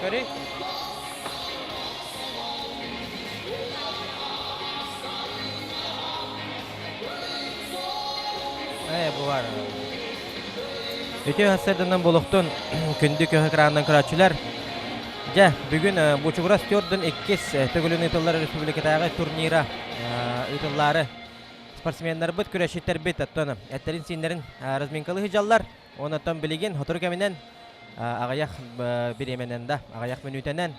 Көрүй. Ээ, бу бар. Үтүө сарсыарданан буолуохтун күндү көһө экранынан көрөөччүлэр. Дьэ, бүгүн Бучугурас Стюардын иккис төгүлүн ыытыллар республикатааҕы турнира ыытыллаары спортсменнарбыт, күрэсчиттэрбит оттон эттэрин-сииннэрин разминкалыы сылдьаллар. Онон билигин сотору кэминэн аҕыйах бириэмэнэн да, аҕыйах мүнүүтэнэн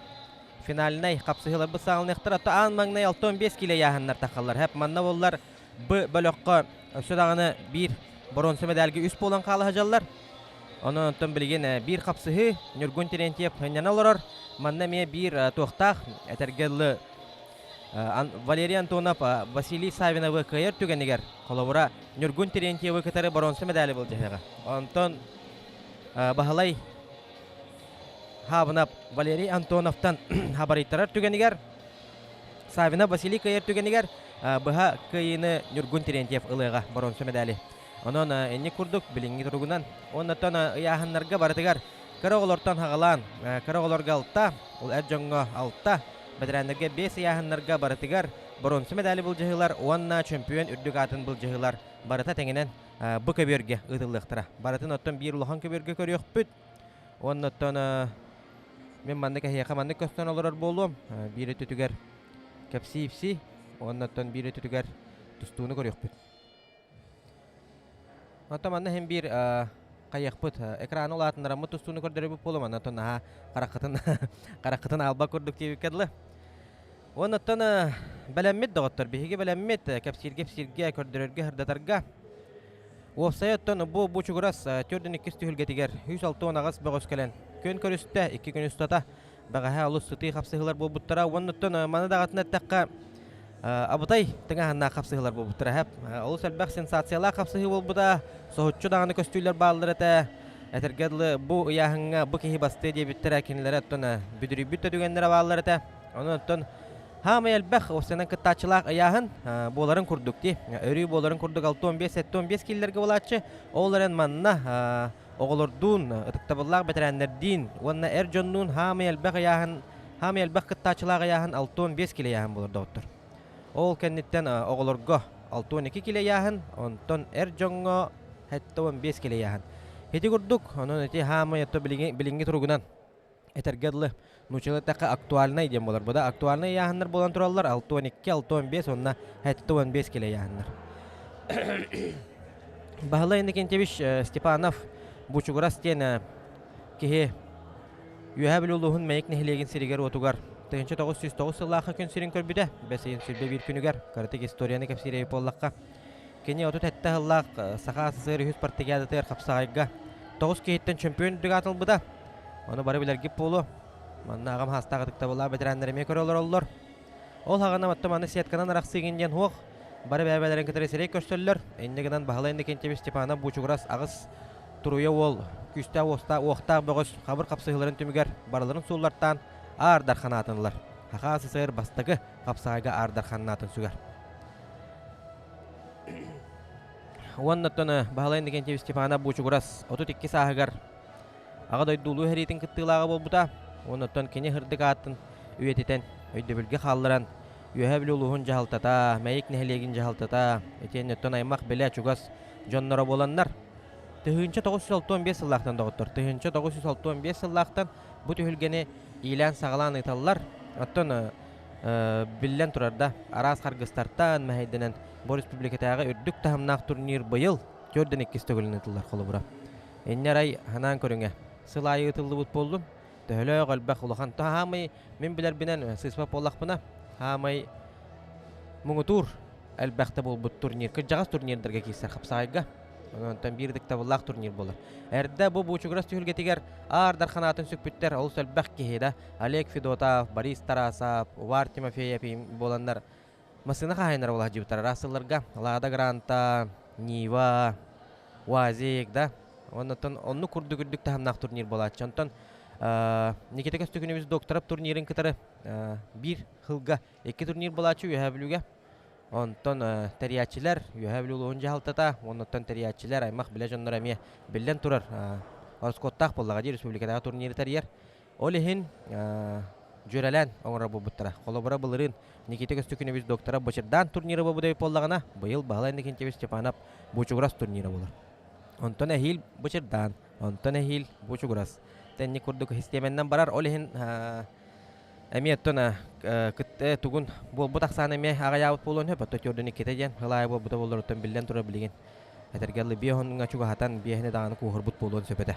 финальнай хапсыһыыларбыт саҕаланыахтара. Ото аан маҥнай 65 кило ыйааһыннар тахаллар. Хэп манна боллар Б бөлөххө өссө даҕаны биир боруонса мэдээлгэ үс буолан хаала сылдьаллар. Онон оттон билигин биир хапсыһыы Ньургун Терентьев сынньана олорор. Манна эмиэ биир туохтаах этэргэ дылы Валерий Антонов Василий Савиновы кыайар түгэнигэр холобура Ньургун Терентьевы кытары боруонса мэдээли былдьаһыаҕа. Онтон Баһылай Хаабынап Валерий Антоновтан хабарыйтарар түгэнигэр Савинов Василий кыайар түгэнигэр быһа кыайыыны Ньургун Терентьев ылыаҕа боруонса мэдээли. Онон инник курдук билиҥҥи туругунан уоннаттан ыйааһыннарга барытыгар кыра оҕолортон хаҕалаан кыра оҕолорго алта, ол эр дьоҥҥо алта, бэтэрээннэргэ биэс ыйааһыннарга барытыгар боруонса мэдээли былдьаһыылар уонна чөмпүйүөн үрдүк аатын былдьаһыылар барыта тэҥинэн бу көбүөргэ ыытыллыахтара. Барытын оттон биир улахан көбүөргэ көрүөхпүт. Уонна оттон мин маннык эһиэхэ маннык көстөн олорор буолуом. Биир өттүтүгэр кэпсии-ипсии, уонна оттон биир өттүтүгэр тустууну көрүөхпүт. Оттон манна иһин биир хайыахпыт экраны улаатыннараммыт тустууну көрдөрөбүт буолуом. Онон наһаа хараххытын хараххытын аалба курдук диэбиккэ дылы. Уонна оттон бэлэммит доҕоттор, биһиги бэлэммит кэпсииргэ-ипсииргэ, көрдөрөргө, сырдатарга. Уопсайа оттон бу бучугурас төрдүн иккис түһүлгэтигэр 168 бөҕөс кэлэн күөн көрүстэ, икки күн устата бэҕэһээ олус сытыы хапсыһыылар буолбуттара. Уонна оттон маны даҕатын эттэххэ, абытай тыҥааһыннаах хапсыһыылар буолбуттара. Хэп олус элбэх сенсациялаах хапсыһыы буолбута, соһуччу даҕаны көстүүлэр бааллар этэ. Этэргэ дылы, бу ыйааһыҥҥа бу киһи бастыа диэбиттэрэ, кинилэрэ оттон бүдүрүйбүт да түгэннэрэ бааллар этэ. Онон оттон хаамай элбэх уопсайынан кыттааччылаах ыйааһын буоларын курдук дии. Өрүү буоларын курдук 65-75 киллэргэ буолааччы. Ол эрэн манна оҕолордуун, ытыктабыллаах бэтэрээннэрдиин уонна эр дьоннуун хаамай элбэх ыйааһын, хаамай элбэх кыттааччылаах ыйааһын 65 килэ ыйааһын буолар доҕоттор. Ол кэнниттэн оҕолорго 62 килэ ыйааһын, онтон эр дьоҥҥо 75 килэ ыйааһын. Ити курдук, онон ити хаамай ото билиҥҥи туругунан этэргэ дылы, нууччалыы эттэххэ актуальнай диэн буолар. Бу да актуальнай ыйааһыннар буолан тураллар 62, 65 уонна 75 килэ ыйааһыннар. Баһылай Иннокентьевич Степанов Бучугурас диэн киһи Үөһээ Бүлүү улууһун Мэйик нэһилиэгин сиригэр-уотугар 1909 сыллаахха күн сирин көрбүтэ. Бэс ыйын сүүрбэ биир күнүгэр кыратык историяны кэпсиир эбит буоллахха, кини 37 сыллаах Саха СССР үһүс спартакиадатыгар хапсаҕайга тоҕус киһиттэн чөмпүйүөн үрдүк аатылбыта. Ону бары билэргит буолуо. Манна аҕам хаастаах ытыктабыллаах бэтэрээннэр эмиэ көрө олороллор. Ол хаҕана оттон маны сетканан арахсыыгын диэн суох. Бары бэйэ-бэйэлэрин кытары сирэй көрсөллөр. Инньэ гынан Баһылай Иннокентьевич Степанов Буучугурас аҕыс туруйа уол күүстээх уостаах уохтаах бөҕөс хабыр хапсыһыыларын түмүгэр барыларын сууллартаан Аар Дархан аатын ылар. Саха СССР бастакы хапсаҕайга Аар Дархан аатын сүгэр. Уонна оттон Баһылай Иннокентьевич Степанов Буучугурас 32 сааһыгар Аҕа дойду Улуу сэриитин кыттыылааҕа буолбута. Уонна оттон кини сырдык аатын үйэтитэн, өйдөбүлгэ хаалларан, Үөһээ Бүлүү улууһун дьаһалтата, Мэйик нэһилиэгин дьаһалтата, итиэннэ оттон аймах билэ чугас дьонноро буоланнар, 1965 сыллаахтан доҕоттор, 1965 сыллаахтан бу түһүлгэни иилээн-саҕалаан ыыталлар. Оттон биллэн турар да, араас харгыстартан мэһэйдэнэн бу республикатааҕы үрдүк таһымнаах турнир быйыл төрдүн иккис төгүлүн ыытыллар холобура. Инньэ арай санаан көрүҥэ, сыл аайы ыытыллыбыт буоллун, төһөлөөх элбэх улахан хаамай мин билэрбинэн сыыспат буоллахпына, хаамай муҥутуур элбэхтэ буолбут турнир, кырдьаҕас турнирдарга киирсэр хапсаҕайга. Онтон биир ытыктабыллаах турнир буолар. Эрдэ бу Буучугурас түһүлгэтигэр Аар Дархан аатын сүкпүттэр олус элбэх киһи да Олег Федотов, Борис Тарасов, Увар Тимофеев буоланнар массыына хаһаайыннара буола сылдьыбыттар араас сылларга. Лада Гранта, Нива, УАЗик да. Оннуттан оннук курдук үрдүк таһымнаах турнир буолааччы. Онтон Никита Көстөкүнүбүс Докторов турнирын кытары биир сылга икки турнир буолааччы Үөһээ Бүлүүгэ. Онтон тэрийээччилэр Үөһээ Бүлүү улууһун дьаһалтата, оннуттан тэрийээччилэр аймах билэ дьонноро эмиэ биллэн турар ороскуоттаах буоллаҕа дии республикатааҕы турниры тэрийэр. Ол иһин дьүөрэлээн оҥорор буолбуттара. Холобура былырыын Никита Көстөкүнэбис доктора Бочердаан турнира буолбута буоллаҕына, быйыл Баһылай Иннокентьевич Степанов Бучугурас турнира буолар. Онтон эһиил Бочердаан, онтон эһиил Бучугурас. Тэнник курдук систиэмэннэн барар. Ол иһин эмиэ оттон кытта тугун буолбут ахсаан эмиэ аҕыйаабыт буолуон сөп. Оттон төрдүн иккитэ диэн ылаайы буолбута буолларуттан биллэн турар билигин. Этэргэ дылы биэ хонуҥҥа чугаһатан биэһини даҕаны куоһурбут буолуон сөп этэ.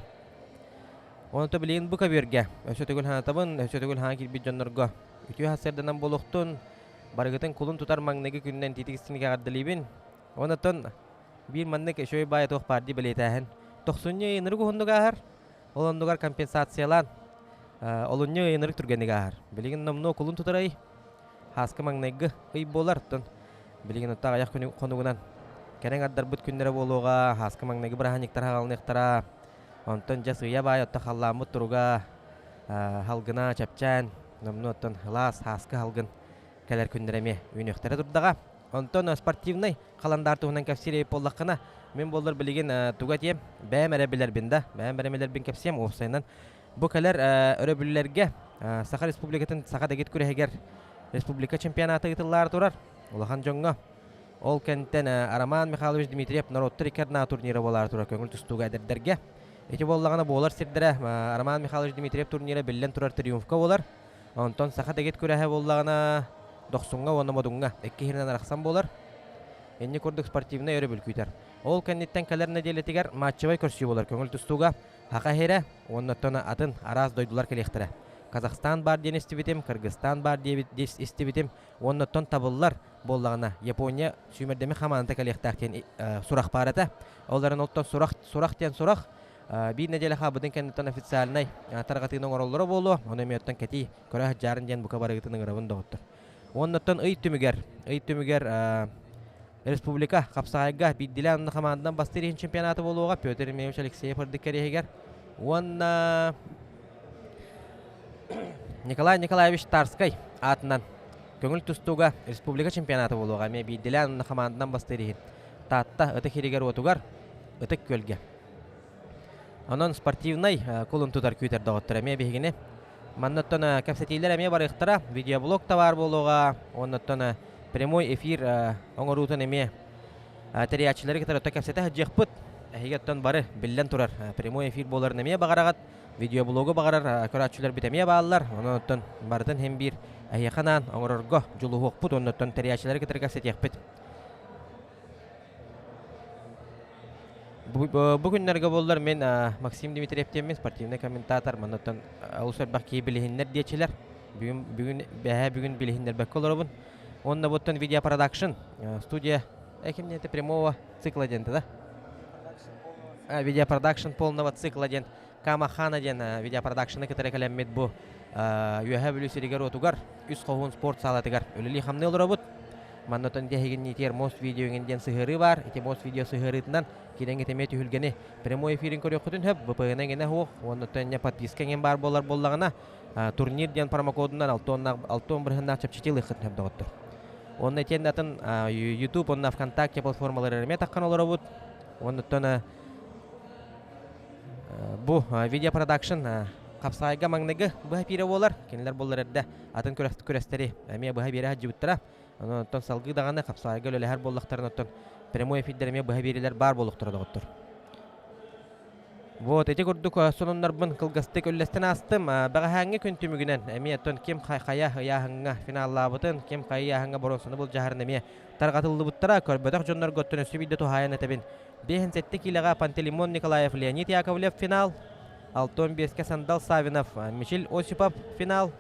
Онто билигин бу көбүөргэ өссө төгүл санатабын, өссө төгүл хаҥа киирбит дьоннорго үтүө сарсыарданан буолуохтун, барыгытын кулун тутар маҥнайгы күнүнэн тиитик истиҥник эҕэрдэлиибин. Онтон биир маннык үчүгэй баайа туох баар дии бэлиэтээһин. Тохсунньу ыйынырык уһуннук ааһар, ол оннугар компенсациялаан олунньу ыйынырык түргэнник ааһар. Билигин номнуо кулун тутар ый, хааска маҥнайгы ый буолар, оттон билигин оттон аҕыйах күнү хонугунан кэрэҥ ардарбыт күннэрэ буолуоҕа, хааска маҥнайгы бырааһынньыктар хаалыныахтара. Онтон дьэ сыыйа-баай отто халлааммыт туруга халгына чэпчээн, номнуо оттон ылаас сааскы халгын кэлэр күннэрэ эмиэ үүнүөхтэрэ турдаҕа. Онтон спортивнай халандаар туһунан кэпсиир буоллаххына, мин буоллар билигин тугу этиэм, бэйэм эрэ билэрбин да, бэйэм эрэ билэрбин кэпсиэм, уопсайынан бу кэлэр өрөбүллэргэ Саха Республикатын Саха дэгит күрэһигэр республика чемпионата ыытыллаары турар улахан дьоҥҥо. Ол кэнтэн Роман Михайлович Дмитриев норуоттар икки ардынааҕы турнира буолаары турар көҥүл тустууга эдэрдэргэ. Ити буоллаҕына буолар сирдэрэ Роман Михайлович Дмитриев турнира биллэн турар триумфка буолар. Онтон саха дэгит күрэһэ буоллаҕына Дохсуҥҥа уонна Модуҥҥа икки иһинэн арахсан буолар. Инни курдук спортивнай өрөбүл күүтэр. Ол кэнниттэн кэлэр нэдиэлэтигэр матчевай көрсүү буолар көҥүл тустууга Саха сирэ уонна оттон атын араас дойдулар кэлиэхтэрэ. Казахстан баар диэн истибитим, Кыргызстан баар диэбит истибитим уонна оттон табыллар буоллаҕына, Япония сүүмэрдэммит хамаандата кэлиэхтээх диэн сурах баар этэ. Ол эрэн оттон сурах, сурах диэн сурах биир нэдиэлэ хаалбытын кэнниттэн официальнай тарҕатыыны оҥороллоро буолуо. Ону эмиэ оттон кэтии, көрө сылдьаарын диэн бука барыгытын ыҥырабын доҕоттор. Уонна оттон ый түмүгэр республика хапсаҕайга биирдиилээн уонна хамаанданан бастыыр иһин чемпионата буолуоҕа Петр Еремеевич Алексеев үрдүк кэриэһигэр уонна Николай Николаевич Тарскай аатынан көҥүл тустууга республика чемпионата буолуоҕа эмиэ биирдилээн уонна хамаанданан бастыыр иһин Таатта Ытык Иһигэр уотугар Ытык Күөлгэ. Онон спортивнай кулун тутар күүтэр доҕоттор эмиэ биһигини. Манна оттон кэпсэтиилэр эмиэ барыахтара, видеоблог да баар буолуоҕа, уонна оттон прямой эфир оҥоруутун эмиэ тэрийээччилэри кытары оттон кэпсэтэ сылдьыахпыт. Эһиги оттон бары биллэн турар прямой эфир буоларын эмиэ баҕараҕыт. Видеоблогу баҕарар көрөөччүлэрбит эмиэ бааллар. Онон оттон барытын иһин биир эһиэхэ анаан оҥорорго дьулуһуохпут уонна оттон тэрийээччилэри кытары кэпсэтиэхпит. Бу күннэргэ буоллар мин Максим Дмитриев диэммин, спортивный комментатор, манна оттон олус элбэх киһи билиһиннэр диэччилэр. Бүгүн бүгүн бэһээ бүгүн билиһиннэрбэккэ олоробун. Уонна буттан видеопродакшн студия ким диэн прямого цикла диэн да? Видеопродакшн полного цикла диэн Камахана диэн видеопродакшны кытары кэлэммит бу Үөһээ Бүлүү сиригэр-уотугар Үс Хоһуун спорт саалатыгар үлэлии-хамныы олоробут. Манна отон дэһигин мост видео иҥин диэн сыһыарыы баар. Ити мост видео сыһыарыытынан киирэҥҥит эмиэ түһүлгэни прямой эфирин көрүөххүтүн сөп. VPN эҥинэ суох. Уонна оттон подписка эҥин баар буолар буоллаҕына турнир диэн промокодунан 6 бырыһыннаах чэпчэтии ылыаххытын сөп доҕоттор. Уонна итиэннэ атын YouTube уонна ВКонтакте платформалары эмиэ таххан олоробут. Уонна оттон Бу видеопродакшн хапсаайга маҥнайгы быһа эфирэ буолар. Кинилэр буоллар эрдэ атын күрэстэри эмиэ быһа биэрэ сылдьыбыттара. Онон оттон салгыы даҕаны хапсаайга үлэлэһэр буоллахтарына оттон прямой эфирдэр эмиэ быһа биэриилэр баар буолуохтара доҕоттор. Вот ити курдук сонуннарбын кылгастык үллэстэн аастым. Бэҕэһээҥҥи күн түмүгүнэн эмиэ оттон ким хайа ыйааһыҥҥа финаллаабытын, ким хайа ыйааһыҥҥа боруонсаны былдьаһарын эмиэ тарҕатыллыбыттара. Көрбөтөх дьоннорго оттон өссө биирдэ туһаайан этэбин. 57 киилэҕэ Пантелеймон Николаев, Леонид Яковлев финал. 65-кэ Сандал Савинов, Мичил Осипов финал.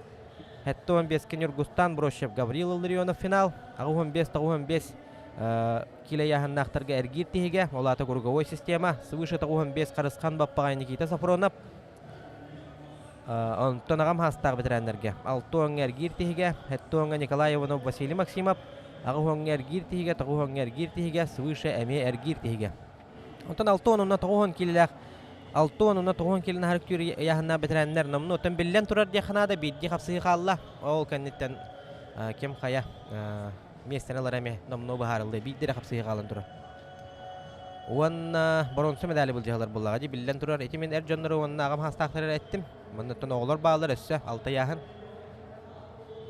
75-кэ Ньургустан Брощев, Гаврил Илларионов финал. 85-95 киилэ ыйааһыннаахтарга эргиир тиһигэ, ол аата круговой система. Свыше 95 Харысхан Баппаҕай Никита Сафронов. Онтон аҕам хаастаах бэтэрээннэргэ 6 эргиир тиһигэ, 7 Николай Иванов, Василий Максимов, 8 эргиир тиһигэ, 9 эргиир тиһигэ, свыше эмиэ эргиир тиһигэ. Онтон 6 уонна 9 киилэлээх 6 уонна 9 киилэни харыктыыр ыйааһыннаах бэтэрээннэр номнуо оттон биллэн турар диэххэ наада биирдии хапсыһыы хаалла. Ол кэнниттэн ким хайа миэстэни ылара эмиэ номнуо быһаарыллыа биирдэ эрэ хапсыһыы хаалан турар. Уонна боруонса медали былдьаһалар буоллаҕа дии биллэн турар. Ити мин эр дьоннору уонна аҕам хаастаахтары эрэ эттим. Маннаттан оҕолор бааллар өссө алта ыйааһын.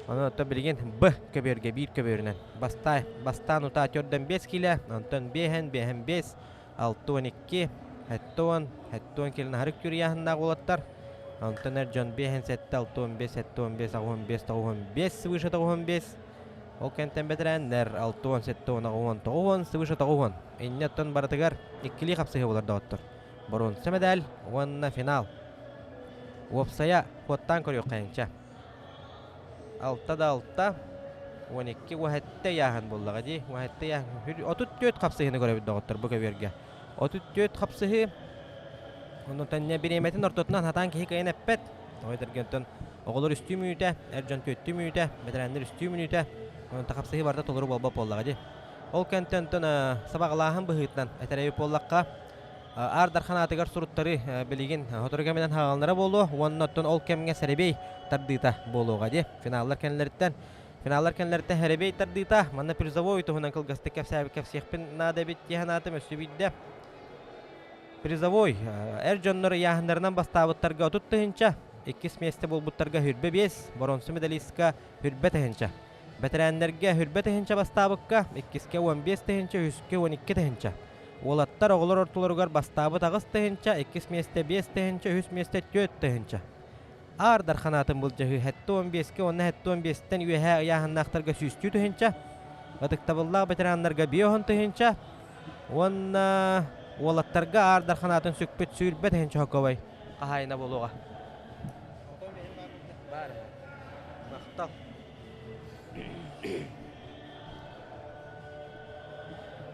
Онон оттон билигин Б көбүөргэ биир көбүөрүнэн бастай, бастаан утаа төрдөн 5 киилэ, онтон биэһэн, биэһэн 5, 6 12, 7 10, 7 10 килин аһарык түр ыйааһыннаах уолаттар. Онтон эр дьон биэһэн 7, 6 15, 7 15, 8 15, 9 15, свыше 9 15. Ол кэнтэн бэтэрээннэр 6 10, 7 10, 8 10, 9 10, свыше 9 10. Инньэ оттон барытыгар иккилии хапсыһыы буолар доҕоттор. Боруонса медаль уонна финал. Уопсайа куоттаан көрүөххэйиҥчэ. Алта да алта, 12 уһэтте ыйааһын буоллаҕа дии. Уһэтте ыйааһын. 34 хапсыһыыны көрөбүт доҕоттор бу көбүөргэ. 34 хапсыһыы. Оннуттан не бириэмэтин ортотунан хатаан киһи кыайан эппэт. Тоҕо этэргэнтэн оҕолор үстүү мүнүүтэ, эр дьон түөртүү мүнүүтэ, бэтэрээннэр үстүү мүнүүтэ. Онон хапсыһыы барыта толору буолбат буоллаҕа дии. Ол кэнтэн онтон сабаҕалааһын быһыытынан этэрэбит буоллахха, Аар Дархан аатыгар суруттары билигин сотору кэминэн хааланара буолуо уонна оттон ол кэмҥэ сэрэбиэй тардыыта буолуоҕа дии. Финаллар кэннилэриттэн финаллар кэннилэриттэн сэрэбиэй тардыыта манна призовой туһунан кылгастык кэпсээбит кэпсиэхпин наада эбит дии санаатым өссө биирдэ. Призовой эр дьоннор ыйааһыннарынан бастаабыттарга 30 тыһыынча, иккис миэстэ буолбуттарга 25, боруонса медалистка 20 тыһыынча. Бэтэрээннэргэ 20 тыһыынча бастаабыкка, иккискэ 15 тыһыынча, үһүскэ 12 тыһыынча. Уолаттар оҕолор ортолоругар бастаабыт 8 тыһыынча, иккис миэстэ 5 тыһыынча, үһүс миэстэ 4 тыһыынча. Аар Дархан аатын былдьаһыы 75-кэ уонна 75-тэн үөһээ ыйааһыннаахтарга сүүстүү тыһыынча, ытыктабыллаах ветераннарга 50 тыһыынча уонна уолаттарга Аар Дархан аатын сүкпүт 20 тыһыынча сокуобай хаһаайына буолуоҕа. Махтал.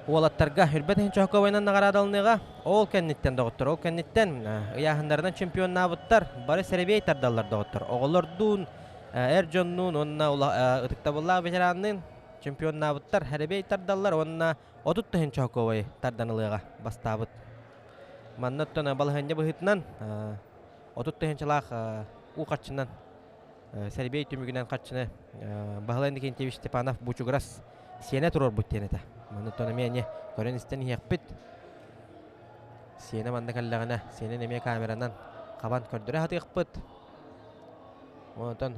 Уолаттарга 20 тыһыынча сокуобайынан наҕараадаланыаҕа. Ол кэнниттэн, доҕоттор, ол кэнниттэн ыйааһыннарынан чемпионнаабыттар бары сэрэбиэй тардаллар, доҕоттор. Оҕолордуун, эр дьоннуун уонна ытыктабыллаах ветеранныын чемпионнаабыттар сэрэбиэй тардаллар уонна 30 тыһыынча сокуобай тардан ылыаҕа бастаабыт. Манна оттон балаһыанньа быһыытынан 30 тыһыынчалаах уу харчынан Сэрбиэй түмүгүнэн харчыны Баһылай Иннокентьевич Степанов Бучугурас сиэнэ туруорбут диэн этэ. Манныттан эмиэ эмиэ көрөн-истэн иһиэхпит. Сиэнэ манна кэллэҕинэ, сиэнин эмиэ камеранан хабан көрдөрө сатыахпыт. Онтон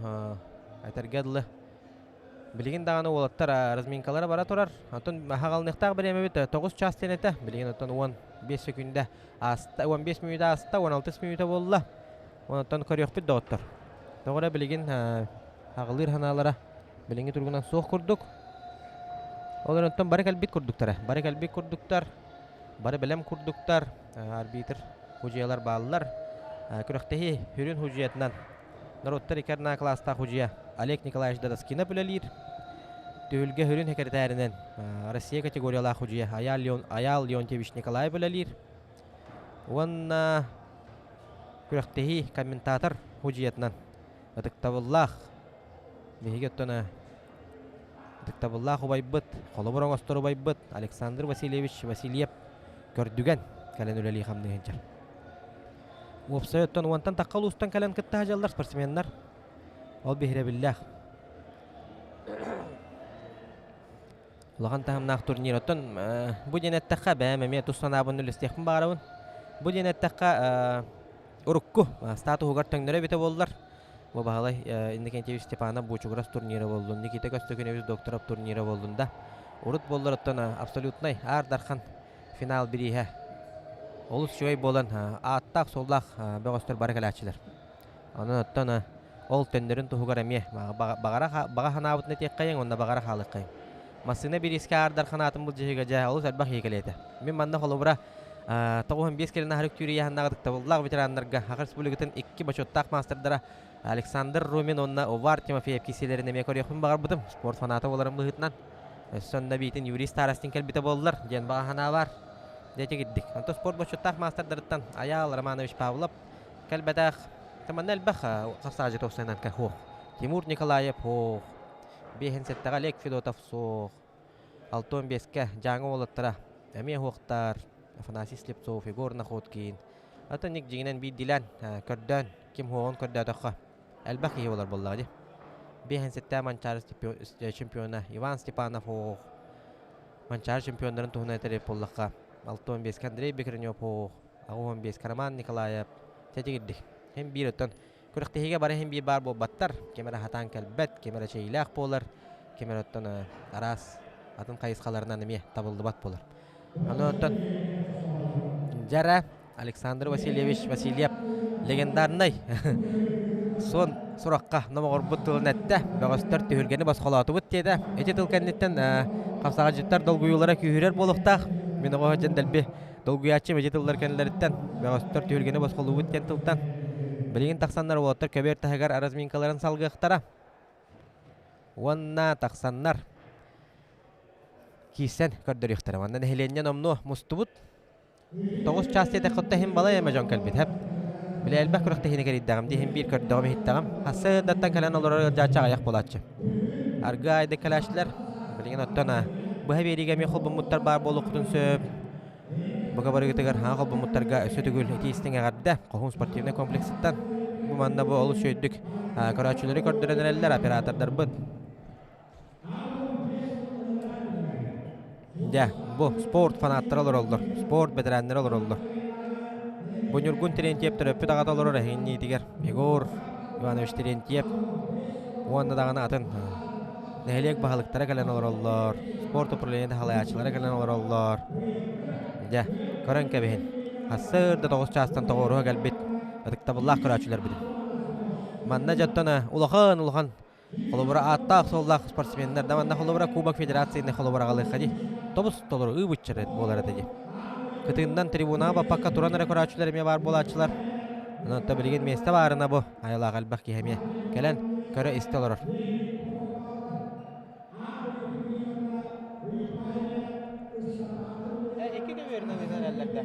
этэргэ дылы билигин даҕаны уолаттар разминкалара бара турар. Онтон хаҕалыныахтаах бириэмэбит 9 час диэн этэ. Билигин оттон 15 секүндэ ааста, 15 мүнүүтэ ааста, 16 мүнүүтэ буолла. Онтон көрүөхпүт доҕоттор. Тоҕо эрэ билигин аҕылыыр санаалара билиҥҥи туругунан суох курдук. Ол эрэн оттон бары кэлбит курдуктара. Бары кэлбит курдуктар, бары бэлэм курдуктар, арбитр худьуйалар бааллар. Күрэхтэһии сүрүн худьуйатынан норуоттар икки арнаа кылаастаах худьуйа Олег Николаевич Дадаскинов үлэлиир. Түһүлгэ сүрүн сэкирэтээринэн Россия категориялаах худьуйа Аял, Леон, Аял Леонтьевич Николаев үлэлиир. Уонна күрэхтэһии комментатор худьуйатынан ытыктабыллаах биһиги оттон ытыктабыллаах убайбыт, холобур оҥостор убайбыт Александр Васильевич Васильев көрдүгэн кэлэн үлэлии хамныы сылдьар. Уопсай оттон уонтан тахха улуустан кэлэн кытта сылдьаллар спортсменнар. Ол биһирэбиллээх. Улахан таһымнаах турнир. Оттон бу диэн эттэххэ, бэйэм эмиэ тус санаабын үллэстиэхпин баҕарабын. Бу диэн эттэххэ, урукку статуһугар төҥнөрө эбитэ буоллар, бу Баһылай Иннокентьевич Степанов Буучугурас турнира буоллун, Никита Көстөкүнэбис Докторов турнира буоллун да, урут буоллар оттон абсолютнай Аар Дархан финал бирииһэ олус үчүгэй буолан ааттаах-суоллаах бөҕөстөр бары кэлээччилэр. Онон оттон ол төннөрүн туһугар эмиэ баҕара баҕа санаабытын этиэххэйиҥ уонна баҕара хаалыаххайыҥ. Массыына бириискэ аардар ханаатын былдьаһыыга дьэ олус элбэх киһи кэлиэтэ. Мин манна холобура 95 кэлин аһарык түүр ыйааһыннаах ытыктабыллаах ветераннарга Саха Республикатын икки бочуоттаах маастардара Александр Румин уонна Увар Тимофеев киирсиилэрин эмиэ көрүөхпүн баҕарбытым. Спорт фаната буоларым быһыытынан. Өссө онно биитин Юрий Старостин кэлбитэ буоллар диэн баҕа санаа баар. Дьэ кирдик. Онтон спорт бочуоттаах маастардарыттан Айаал Романович Павлов кэлбэтэх. Манна элбэх хапсаҕайдьыт уопсайынан суох. Тимур Николаев суох. Биэһин сэттэҕэ Олег Федотов суох. 65-кэ Дьааҥы уолаттара эмиэ суохтар. Афанасий Слепцов, Егор Находкин. Атын ник дьиҥинэн биирдиилээн көрдөөн, ким суоҕун көрдөөтөххө элбэх киһи буолар буоллаҕа дии. Биэһин сэттээх Манчаары чемпиона Иван Степанов суох. Манчаары чемпионнарын туһунан этэр буоллахха, 65-кэ Андрей Бекренев суох. 85-кэ Роман Николаев. Чэ, дьигирдик. Һин биир оттон. Күрэхтэһиигэ бары иһин биир баар буолбаттар. Ким эрэ хатаан кэлбэт, ким эрэ чэйилээх буолар, ким эрэ оттон араас атын хайысхаларынан эмиэ табыллыбат буолар. Аны оттон дьара Александр Васильевич Васильев легендарнай суон сурахха номоҕорбут тылын эттэ, бөҕөстөр түһүлгэни босхолоотубут диэтэ. Ити тыл кэнниттэн хапсаҕадьыттар долгуйуулара күүһүрэр буолуохтаах. Мин оҕо дьэн дэлби долгуйааччы ити тыллар кэннилэриттэн бөҕөстөр түһүлгэни босхолуубут диэн тылтан билигин тахсаннар уолаттар көбүөр таһыгар разминкаларын салгыахтара. Уонна тахсаннар киирсэн көрдөрүөхтэрэ. Манна нэһилиэнньэ номнуо мустубут. 9 чаас диэтэххэ иһин балай эмэ дьон кэлбит хэп. Били элбэх күрэхтэһиини кэрийдэҕим дии иһин биир көрдөҕүм иһиттэҕим. Хассыардаттан кэлэн олорор ыалдьааччы аҕыйах буолааччы. Аргы аайды кэлээччилэр билигин оттон быһа биэриигэ эмиэ холбоммуттар баар буолуоххутун сөп. Бука барыгытыгар хаҥа холбоммуттарга өссө төгүл итии истиҥ эҕэрдэ Хоһуун спортивнай комплексыттан. Бу манна бу олус үчүгэйдик көрөөччүлэри көрдөрөн эрэллэр оператордарбыт. Дьэ, бу спорт фанаттара олороллор, спорт бэтэрээннэрэ олороллор. Бу Ньургун Терентьев төрөппүт аҕата олорор эһигинниитигэр Егор Иванович Терентьев уонна даҕаны атын нэһилиэк баһылыктара кэлэн олороллор, спорт управлениета салайааччылара кэлэн олороллор. Дьэ, көрөн кэбиһин. Сарсыарда 9 чаастан тоҕуоруһа кэлбит ытыктабыллаах көрөөччүлэрбитин. Манна дьоттон улахан-улахан Холобура ааттаах-суоллаах спортсменнар да манна холобура Кубок Федерацияны холобура аҕалыахха дии. Тобус толору ыы-быччар буолар этэ дии. Кытыыннан трибунаҕа баппакка туран эрэ көрөөччүлэр эмиэ баар буолааччылар. Онон билигин миэстэ баарына бу айылаах элбэх киһи эмиэ кэлэн көрө-истэ олорор. Икки көбүөрүнэн эрэллэр да.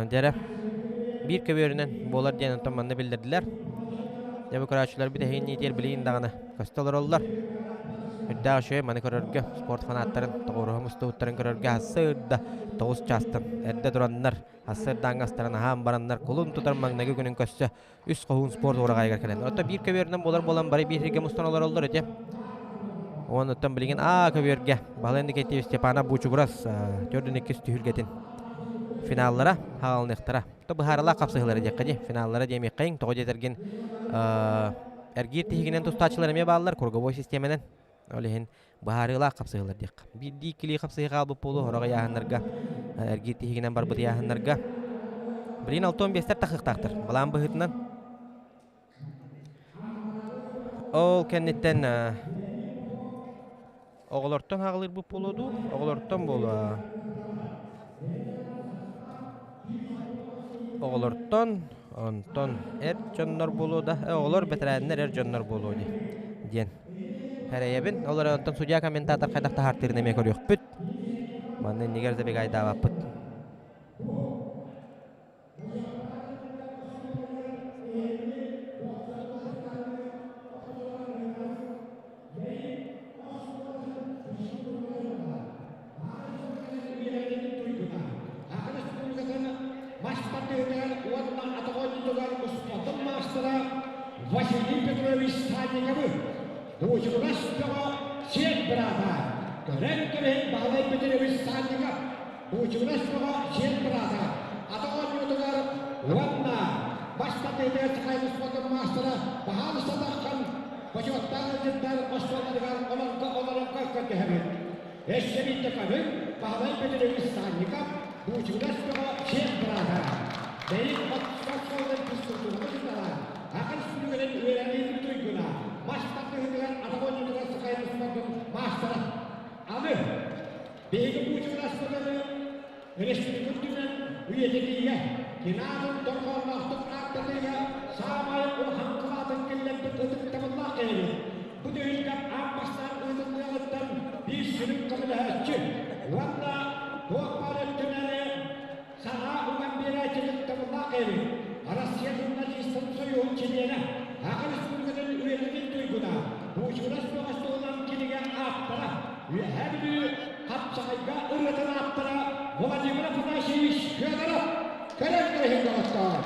Дьэрэ, биир көбүөрүнэн буолар диэн онтон манна биллэрдилэр. Дьэ бу көрөөччүлэрбит эһигин иитиэр билигин даҕаны көстө олороллор. Үрдээх үчүгэй маны көрөргө, спорт фанаттарын, тоҕуоруһа мустубуттарын көрөргө сырда 9 чаастан эрдэ тураннар Сарсыардааҥҥы астарын аһаан бараннар кулун тутар маҥнайгы күнүн көрсө үс хоһуун спорт уораҕайыгар кэлэн. Оттон биир көбүөрүнэн буолар буолан бары биир сиргэ мустан олороллор ити. Онуттан билигин А көбүөргэ Баһылай Никитич Степанов Бучугурас төрдүн иккис түһүлгэтин финаллара хаалыныахтара. То быһаарылаах хапсыһыылара диэххэ дии. Финаллара диэмиэххэйиҥ. Тоҕо диэтэргин эргиир тиһигинэн тустааччылар эмиэ бааллар круговой систиэмэнэн. Ол иһин быһаарыылаах хапсыһыылар диэххэ. Биирдии иккилии хапсыһыы хаалбыт буолуо сорох ыйааһыннарга, эргиир тиһигинэн барбыт ыйааһыннарга. Билигин 65-тэр тахыахтаахтар. Былаан быһыытынан. Ол кэнниттэн оҕолортон хаҕылыырбыт буолуо дуу? Оҕолортон буолуо. Оҕолортон, онтон эр дьоннор буолуо да, оҕолор бэтэрээннэр эр дьоннор буолуо дии диэн Эрэйэбин. Ол эрэн оттон судья комментатор хайдах таһаартыырын эмиэ көрүөхпүт. Манна иннигэр забегайдаабаппыт. Василий Петрович Санниковы, Буучугурас бөҕө сиэн быраата, көрөн кэбиһин Баһылай Петрович Санников, Буучугурас бөҕө сиэн быраата, ата оонньуутугар уонна бастатыытыгар Сахайбыспатын маастара баһаалыста таххан бочуоттаах ыалдьыттар остуолларыгар олорго олорон көрдөһөбүт. Өссө биирдэ көмүл Баһылай Петрович Санников, Буучугурас бөҕө сиэн быраата. Бэйик отсос суолун физкультураҕа учуутала, Саха Республикатын үөрэҕириитин туйгуна, мас тардыһыытыгар атах оонньуутугар Сахайын спордун маастара. Аны, биһиги Буучугураспытын республика үрдүнэн үйэтитиигэ, кинаатын дорҕоонноохтук ааттатыыга саамай улахан кылаатын киллэрбит ытыктабыллаах киһибит. Бу түһүлгэ аан бастаан ыытыллыаҕыттан биир сүрүн көмөлөһөөччү уонна туох баар өттүнэн Саҥа уган биэрээччи ытыктабыллаах киһибит, Россия журналистын союһун чилиэнэ, Саха Республикатын үөрэтин туйгуна, Буучурас бөҕөс туһунан кинигэ ааптара, Үөһээ Бүлүү хапсаҕайга ырыатын ааптара Владимир Афанасьевич Федоров. Кэлэн кэбиһин доҕоттоор!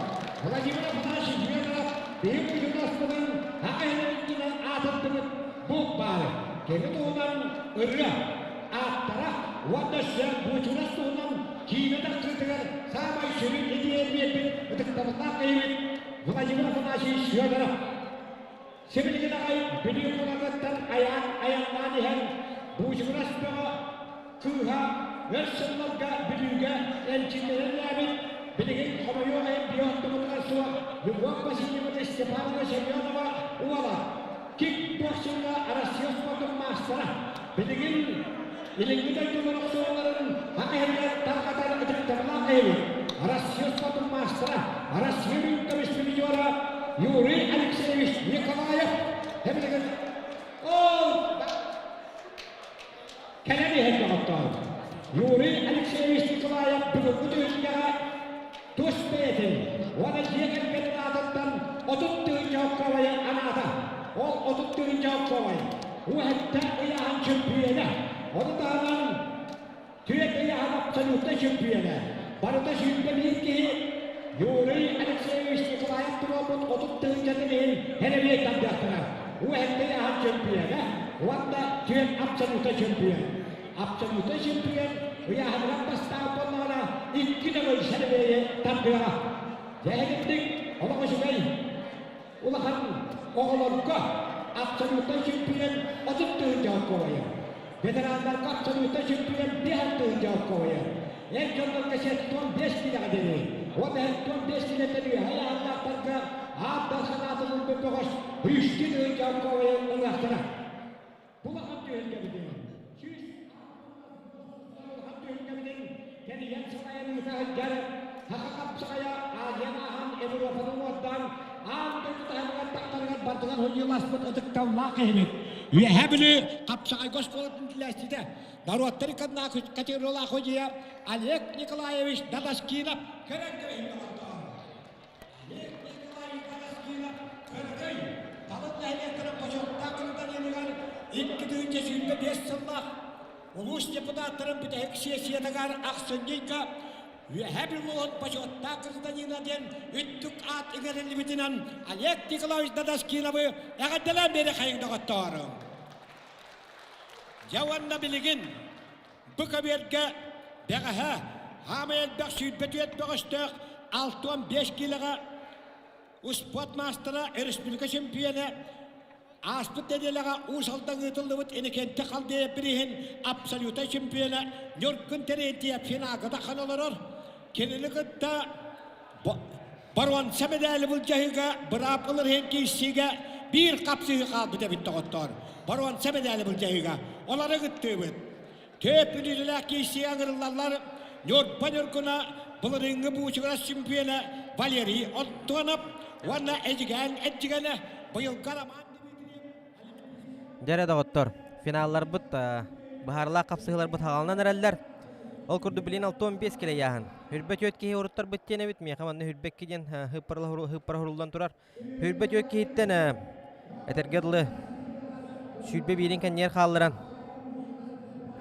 Владимир Афанасьевич Федоров. Биһиги буучугураспытын саха иһинэн аатырдыбыт бу баары. Кини туһунан ырыа ааптара уонна өссө буучугурас туһунан киинэ тахсыытыгар саамай сүрүн идея биэрбит ытыктабыллаах киһибит Владимир Афанасьевич Федоров. Сибилигин аҕай Бүлүү куоратыттан айаан айаннаан иһэн Буучугурас бөҕө кыыһа өр сылларга Бүлүүгэ эмчитинэн үлэлээбит, билигин хомойуох иһин биоттубутугар суох Любовь Васильевна Степанова Семенова уола, кикбоксиҥҥа Россия спордун маастара, билигин Илиҥҥи дойдулар охсуһууларын саха иһигэр тарҕатар ытыктабылаах киһибит, Россия спордун маастара, Россия үрдүк призера Юрий Алексеевич Николаев билигин ол кэлэн иһэр доҕоттоор. Юрий Алексеевич Николаев бүгүҥҥү түһүлгэҕэ тус бэйэтин уонна дьиэ кэргэнин аатыттан 30 тыһыынча холкуобайы анаата. Ол 30 тыһыынча холкуобай уһэтте ыйааһын чөмпүйүөнэ. Ону таһынан түөрт ыйааһын абсолютнай чөмпүйүөнэ. Барыта 21 киһи Юрий Алексеевич Николаев туруорбут 30 тыһыынчатын иһин сэрэбиэй тардыахтара. Уһэтте ыйааһын чөмпүйүөнэ уонна түөрт абсолютнай чөмпүйүөн. Абсолютнай чөмпүйүөн ыйааһыныгар бастаан буоллаҕына икки төгүл сэрэбиэйи тардыаҕа. Дьэ итинник олох үчүгэй улахан оҕолорго абсолютнай чөмпүйүөн 30 тыһыынча холкуобайа. Ветераннарга абсолютнай чөмпүйүөн 5 тыһыынча холкуобайа. Эр дьоннорго 75 киилэҕэ диэри уонна 75 киилэттэн үөһэ ыйааһыннаахтарга аат дархан аатын ылбыт бөҕөс 3 тыһыынча холкуобайы ылыахтара. Бу улахан түһүлгэбитин 100 улахан түһүлгэбитин тэрийэн салайан ыыта сылдьар саха хапсаҕайа Азияны ааһан Европаны уҥуордаан аан дойду таһымыгар тахсарыгар бардыгар сылдьыыласпыт ытыктабыллаах киһибит. Үөһээ Бүлүү хапсаҕайга оскуолатын иитиллээччитэ, норуоттар категориялаах судьуйа Олег Николаевич Дадаскинов көрөн кэбиһин доҕоттоор. Олег Николаевич Дадаскинов Кыргый Далын нэһилиэктэрин бочуоттаах гражданиныгар 2025 сыллаах улуус депутаттарын бүтэһик сессиятыгар ахсынньыга Үөһээ Бүлүү улууһун бочуоттаах гражданина диэн үрдүк аат иҥэриллибитинэн Олег Николаевич Дадаскиновы эҕэрдэлээн биэриэхэйиҥ доҕотторум. Дьэ уонна билигин бу көбүөргэ бэҕэһээ хаамай элбэх 24 бөҕөстөөх 65 киилэҕэ успуорт маастара, республика чемпиона ааспыт нэдиэлэҕэ Уус Алдан ыытыллыбыт Иннокентий Халдеев бирииһин абсолютнай чемпиона Ньургун Терентьев финалга тахсан олорор. Кинини кытта боруонса медали былдьаһыыга быраап ылар иһин киирсиигэ биир хапсыһыы хаалбыт эбит доҕоттоор. Боруонса медали былдьаһыыга олору кыттыыбыт. Төп үлэлээх киирсиигэ ыҥырыллаллар Ньурба Ньургуна былырыыҥҥы буучугурас чемпиона Валерий Антонов уонна Эдьигээн Эдьигэнэ быйылгы Роман Дмитриев. Дьэ эрэ доҕоттор, финалларбыт быһаарылаах хапсыһыыларбыт хаҕаланан эрэллэр. Ол курдук билин 65 килэ ыйааһын. Хүрбэ түөрт киһи уруттарбыт диэн эбит, миэхэ манна хүрбэкки диэн хыппара хуруллан турар. 24 киһиттэн этэргэ дылы 21-ин кэнниэр хаалларан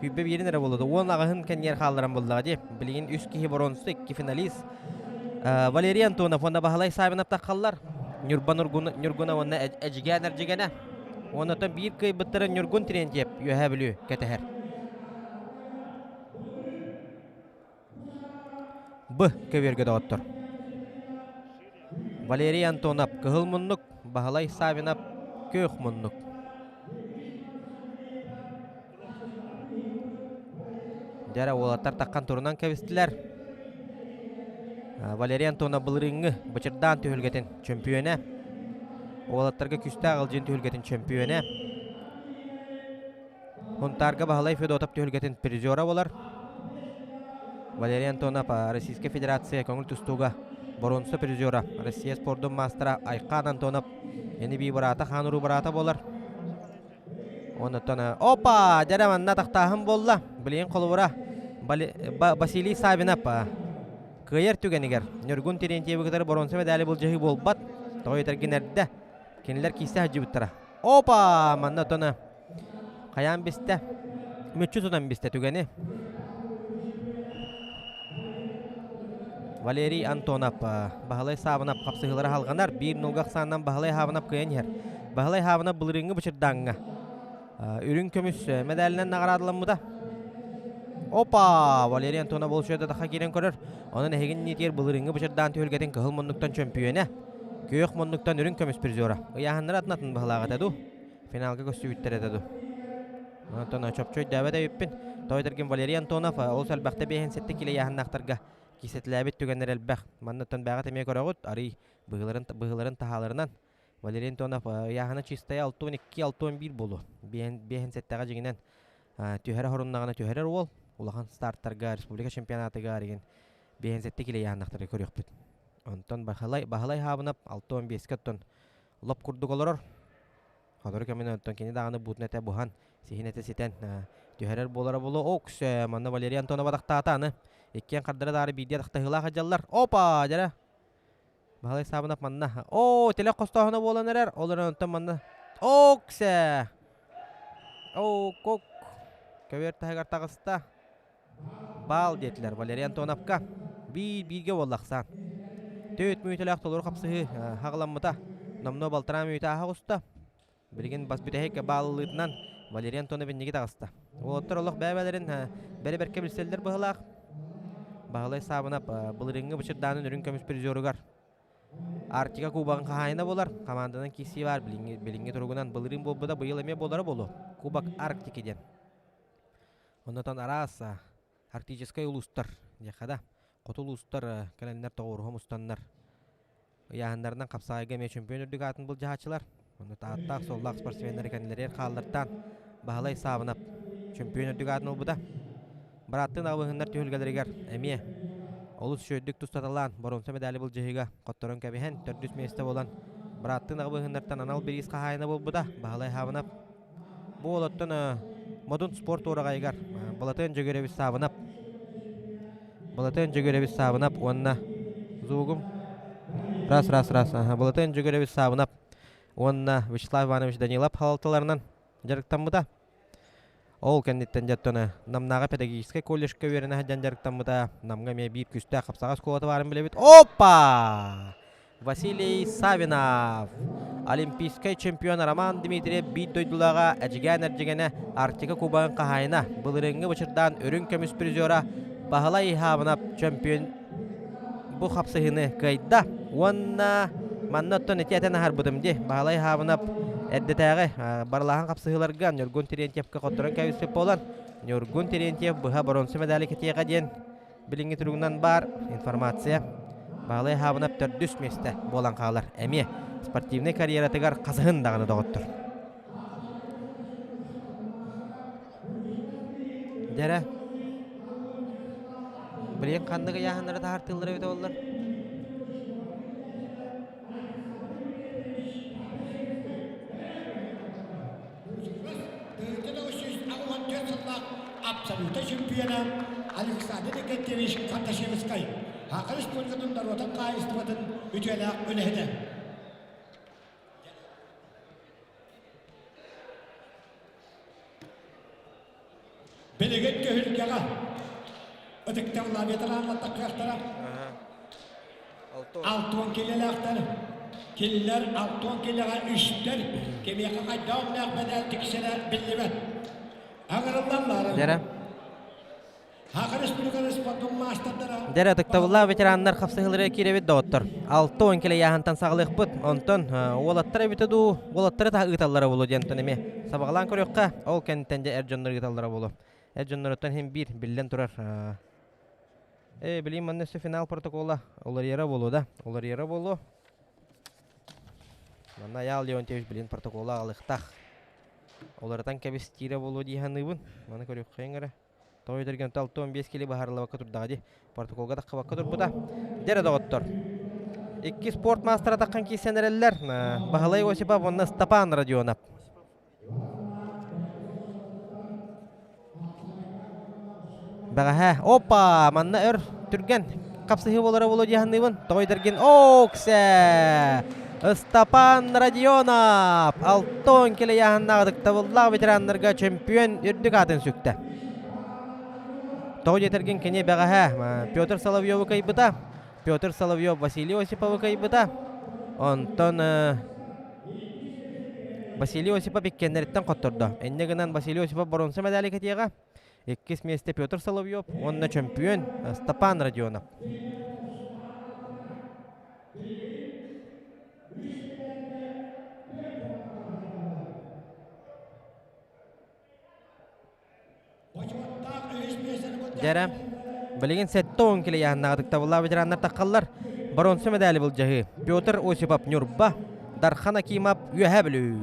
21-ин эрэ буолла 18-ын кэнниэр хаалларан буоллаҕа дии. Билигин үс киһи боруонсу, икки финалист. Валерий Антонов уонна Баһылай Савинов таххаллар. Ньурба Ньургуна уонна Эдьигээн Эрдьигэнэ. Уонна биир кыайбыттара Ньургун Терентьев Үөһээ Бүлүү кэтэһэр. Б. Көбүөргэ доҕоттор. Валерий Антонов кыһыл муннук, Баһылай Савинов күөх муннук. Дьэ уолаттар таххан турунан кэбистилэр. Валерий Антонов былырыыҥҥы Бычырдаан түһүлгэтин чөмпүйүөнэ. Уолаттарга күүстээх Ылдьыын түһүлгэтин чөмпүйүөнэ. Хунтаарга Баһылай Федотов түһүлгэтин призера буолар. Валерий Антонов Российскай Федерация көҥүл тустууга боруонса призера, Россия спордун маастара Айхаан Антонов ини-бии быраата хаан уруу быраата буолар. Оннуттан опа! Дьэрэ манна тахтааһын буолла. Билигин холобура Василий Савинов кыайар түгэнигэр Ньургун Терентьевы кытары боруонса медали былдьаһыы буолбат. Тоҕо этэргин эрдэ. Кинилэр киирсэ сылдьыбыттара. Опа! Манна отоно хайаан бистэ. Мүччү тутан бистэ түгэни. Валерий Антонов Баһылай Саабынап хапсыһыылара халҕанар. Биир нулга ахсаанынан Баһылай Хаабынап кыайан иһэр. Баһылай Хаабынап былырыыҥҥы бычырдааҥҥа үрүҥ көмүс мэдээлинэн наҕараадаламмыта. Опа! Валерий Антонов ол сүөдэ таха киирэн көрөр. Онон эһигин иннитигэр былырыыҥҥы бычырдаан түһүлгэтин кыһыл муннуктан чөмпүйүөнэ, күөх муннуктан үрүҥ көмүс призера. Ыйааһыннара атын атын быһылаах этэ дуу? Финалга көстүбүттэр этэ дуу? Онтон чопчу өйдөөбөт эбиппин. Той Дергин Валерий Антонов олус элбэхтэ 57 кило ыйааһыннаахтарга кисэтилээбит түгэннэр элбэх. Манныттан бэҕэ эмиэ көрөҕүт, арый быһыыларын, быһыыларын таһааларынан Валерий Антонов ыйааһына чистая 62-61 буолуо. Биэһин сэттэҕэ дьиҥинэн түһэрэ хоруннаҕына түһэрэр уол. Улахан стартарга, республика чемпионатыгар игин 57 кило ыйааһыннахтары көрүөхпүт. Онтон Баһылай, Баһылай Хаабынап 65-ке оттон лоп курдук олорор. Сотору кэминэн оттон кини даҕаны буутун этэ буһан, сиһин этэ ситэн түһэрэр буолара буолуо. Оксө, манна Валерий Антонов атахтаата аны. Иккиэн хардары даары биирдии атахтаһыылаах сылдьаллар. Опа, дьэрэ. Баһылай Саабынап манна. Оо, тилэх хостооһуна буолан эрэр. Ол эрэн онтон манна. Оксэ! Оо, кок. Көбүөр таһыгар таҕыста. Баал диэтилэр Валерий Антоновка. Биир бииргэ буолла ахсаан. Төрт мүнүүтэлээх толору хапсыһыы хаҕыламмыта. Номнуо балтараа мүнүүтэ ааһа оҕуста. Билигин бас бүтэһик бааллыытынан Валерий Антонов инники таҕыста. Уолаттар олох бэйэлэрин бэри-бэркэ билсэллэр быһылаах. Баһылай Саабынап былырыыҥҥы бычырдаанын үрүҥ көмүс призеругар Арктика кубогын хаһаайына буолар. Хамаанданан киирсии баар билиҥҥи, билиҥҥи туругунан былырыын буолбута быйыл эмиэ буолара буолуо. Кубок Арктики диэн. Оннотон араас арктическай улуустар диэххэ да, хоту улуустар кэлэннэр тоҕуоруһа мустаннар ыйааһыннарынан хапсаҕайга эмиэ чөмпүйүөн үрдүк аатын былдьаһааччылар. Онно ааттаах-суоллаах спортсменнары кэннилэригэр хааллартаан Баһылай Саабынап чөмпүйүөн үрдүк аатын ылбыта. Бырааттыын аҕабыһыннар түһүлгэлэригэр эмиэ олус үчүгэйдик тустаталаан боруонса медали былдьаһыыга хотторон кэбиһэн төрдүс миэстэ буолан бырааттыын аҕабыһыннартан анал бириис хаһаайына буолбута Баһылай Саабынап. Бу уолаттан Модун спорт уораҕайыгар Былатыан Дьөгүөрэбис Саабынап Былатыан Дьөгүөрэбис Саабынап уонна Зуугум раз раз раз аха Былатыан Дьөгүөрэбис Саабынап уонна Вячеслав Иванович Данилов халалталарынан дьарыктаммыта. Ол кэнниттэн дьэттоны Намнааҕы педагогическай колледжка үөрэнэ сылдьан дьарыктаммыта. Намҥа эмиэ биир күүстээх хапсаҕай оскуолата баарын билэбит. Опа! Василий Савинов, олимпийскай чемпион Роман Дмитриев биир дойдулааҕа Эдьигээн эрдьигэнэ Арктика Кубогын хаһаайына, былырыыҥҥы бычырдаан үрүҥ көмүс призера Баһылай Иһаабынап чөмпүйүөн бу хапсыһыыны кыайда уонна манна оттон ити этэн аһарбытым дии Баһылай Иһаабынап эрдэтээҕи барылаһан хапсыһыыларга Ньургун Терентьевка хотторон кэбиспит буолан Ньургун Терентьев быһа боруонса медали кэтиэҕэ диэн Билиҥҥи туругунан баар информация Баһылай Хаабынап төрдүс миэстэ буолан хаалар. Эмиэ спортивнай карьератыгар хасыһын даҕаны доҕоттор. Дьэрэ, билигин ханнык ыйааһыннары таһаартыыллар эбитэ буоллар? 1984 сыллаах абсолюта чемпиона Александр Никитевич Кардашевскай Саха Республикатын норуотун хаһаайыстыбатын үтүөлээх үлэһитэ. Билигин түһүлгэҕэ ытыктабыллаах ветераннар таххыахтара. Алтуон килэлээхтэр. Кинилэр алтуон килэҕэ үстэр, кимиэхэ хайдах өҥнөөх мэдээл тиксэрэ биллибэт. Аҥырыллаллар. Дьэрэ. Дьэрэ ытыктабыллаах ветераннар хапсыһыыларыгар киирэбит доҕоттор. 60 килэ ыйааһынтан саҕалыахпыт. Онтон уолаттар эбитэ дуу, уолаттары таһа ыыталлара буолуо диэнтэн эмиэ сабаҕалаан көрүөххэ. Ол кэнниттэн дьэ эр дьоннор ыыталлара буолуо. Эр дьонноруттан иһин биир биллэн турар Э, билигин манна өссө финал протокола уларыйара буолуо да? Уларыйара буолуо. Манна Айаал Леонтьевич билигин протокола аҕалыахтаах. Уларытан кэбистиирэ буолуо дии саныыбын. Маны көрүөххэйиҥ эрэ. Тоҕо өтөргөн 65 кили быһаарыллыбакка турдаҕа дии. Протоколга таххыбакка турбута. Дьэ доҕоттор. Икки спорт маастара таххан киирсэн эрэллэр. Баһылай Осипов уонна Степан Родионов. Бэҕэһээ, опа, манна өр түргэн хапсыһыы буолара буолуо дии саныыбын. Тоҕо өйдөргүн, Ооксэ! Ыстапаан Родионов 60 килэ ыйааһыннаах ытыктабыллаах ветераннарга чөмпүйүөн үрдүк аатын сүктэ. Тоҕо диэтэргин кини бэҕэһээ Петр Соловьеву кыайбыта. Петр Соловьев Василий Осиповы кыайбыта. Онтон Василий Осипов иккиэннэриттэн хоттордо. Инньэ гынан Василий Осипов боруонса медали кэтиэҕэ. Иккис миэстэ Петр Соловьев уонна чөмпүйүөн Степан Родионов. Дьэрэ, билигин 70 килийааннаах ытыктабыллаах ветераннар таххаллар. Боруонса медали былдьаһыы. Петр Осипов Ньурба, Дархан Акимов Үөһээ Бүлүү.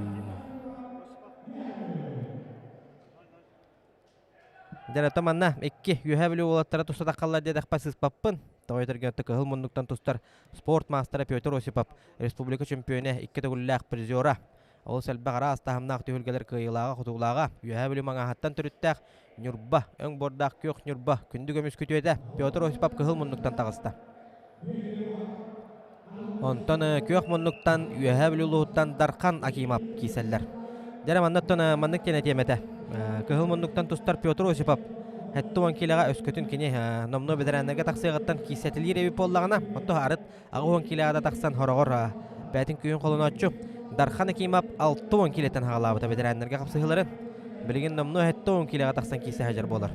Дьэрэ, манна икки Үөһээ Бүлүү уолаттара туста таххаллар диэтэхпэ сыыспаппын. Тоҕо этэргэ кыһыл муннуктан тустар спорт маастара Петр Осипов республика чемпиона, икки төгүллээх призера. Олус элбэх араас таһымнаах түһүлгэлэр кыайыылааҕа-хотуулааҕа, Үөһээ Бүлүү Маҥааһыттан төрүттээх Ньурба, өҥ буордаах күөх Ньурба күндү көмүс күтүөтэ Петр Осипов кыһыл муннуктан таҕыста. Онтон күөх муннуктан Үөһээ Бүлүү улууһуттан Дархан Акимов киирсэллэр. Дьэ маннаттан маннык диэн этиэм этэ. Кыһыл муннуктан тустар Петр Осипов 70 киилэҕэ өскөтүн кини номнуо бэтэрээннэргэ тахсыаҕыттан киирсэтилиир эбит буоллаҕына, оттон арыт 80 киилэҕэ да тахсан хороҕор бээтин күүһүн холонооччу Дархан Акимов 60 киилэттэн хаҕалаабыта бэтэрээннэргэ хапсыһыыларын. Билигин номнуо 70 киилэҕэ тахсан киирсэ сылдьар буолар.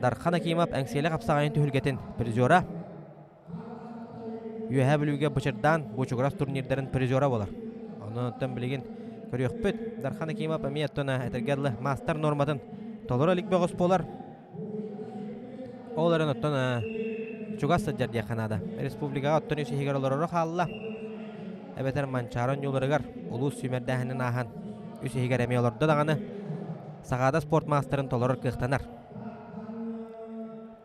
Дархан Акимов Эҥсиэли хапсаҕайын түһүлгэтин призера Үөһээ Бүлүүгэ Бычырдаан Буучугурас турнирдарын призера буолар. Онон билигин көрүөхпүт. Дархан Акимов эмиэ оттон этэргэ дылы маастар нуорматын толоро илик бөҕөс буолар. Ол эрэн оттон чугас сылдьар диэххэ наада. Республикаҕа оттон үс иһигэр олороро хаалла. Эбэтэр Манчаары оонньууларыгар улуус сүүмэрдээһинин ааһан үс иһигэр эмиэ олордо даҕаны Сахаада спорт маастарын толорор кыахтанар.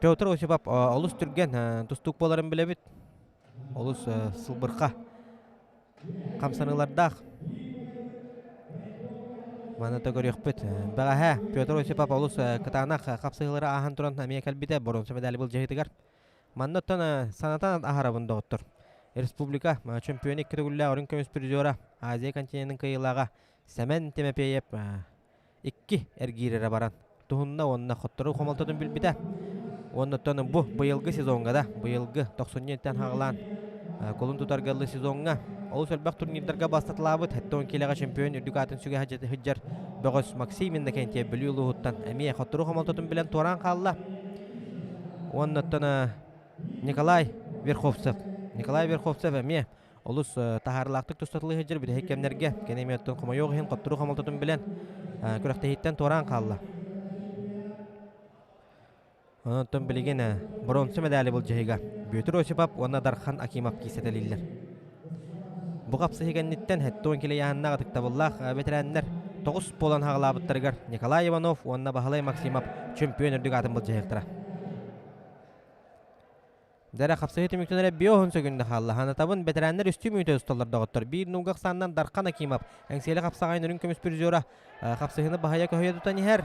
Петр Осипов олус түргэн тустуук буоларын билэбит. Олус сылбырха хамсаныылардаах. Маны да көрүөхпүт. Бэҕэһээ Петр Осипов олус кытаанах хапсыһыылары ааһан туран эмиэ кэлбитэ боруонса медали былдьаһыытыгар. Манна оттон санатан аһарабын доҕоттор. Республика чемпиона икки төгүллээх үрүҥ көмүс призера Азия континенын кыайыылааҕа Сэмэн Тимофеев икки эргиирэрэ баран туһунна уонна хотторуу хомолтотун билбитэ. Уонна оттон бу быйылгы сезоҥҥа да, быйылгы тохсунньуттан хаҕалаан кулун тутарга ыллы сезоҥҥа олус элбэх турнирдарга бастатылаабыт 70 киилэҕэ чемпион үрдүк аатын сүгэ сылдьар бөҕөс Максим Иннокентьев Бүлүү улууһуттан эмиэ хотторуу хомолтотун билэн туораан хаалла. Уонна оттон Николай Верховцев. Николай Верховцев эмиэ олус таһаарылаахтык тустатылыы сылдьар бүтэһик кэмнэргэ кини эмиэ оттон хомойуох иһин хотторуу хомолтотун билэн күрэхтэһииттэн туораан хаалла. Онтон билигин боруонса медали былдьаһыыга Бүөтүр Осипов уонна Дархан Акимов киирсэтэлииллэр. Бу хапсыһыы кэнниттэн 70 килэйааһыннаах ытыктабыллаах бэтэрээннэр тоҕус буолан хаҕалаабыттарыгар Николай Иванов уонна Баһылай Максимов чөмпүйүөн үрдүк аатын былдьаһыахтара. Дэрэ хапсыһыы түмүктэнэрэ биоһун сөгүндэ хаалла. Ханатабын бэтэрээннэр үстүү мүнүүтэ усталлар доҕоттор. Биир нууга ахсаанынан Дархан Акимов, Эҥсиэли хапсаҕайын үрүҥ көмүс призера хапсыһыыны баһыйа көһүйэ тутан иһэр.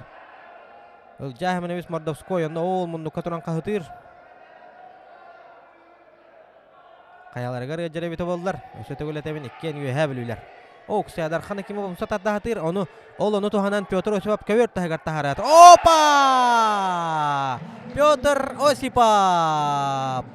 Ылдьаа Химанович Мордовской онно оол муннукка туран хаһытыыр. Хайаларыгар ыалдьар эбитэ буоллар, өссө төгүл этэбин иккиэн үөһээ бүлүүлэр. Оксия Дархан Акимов умса тардаһатыыр, ону ол ону туһанан Петр Осипов көбүөр таһыгар таһараат. Опа! Петр Осипов!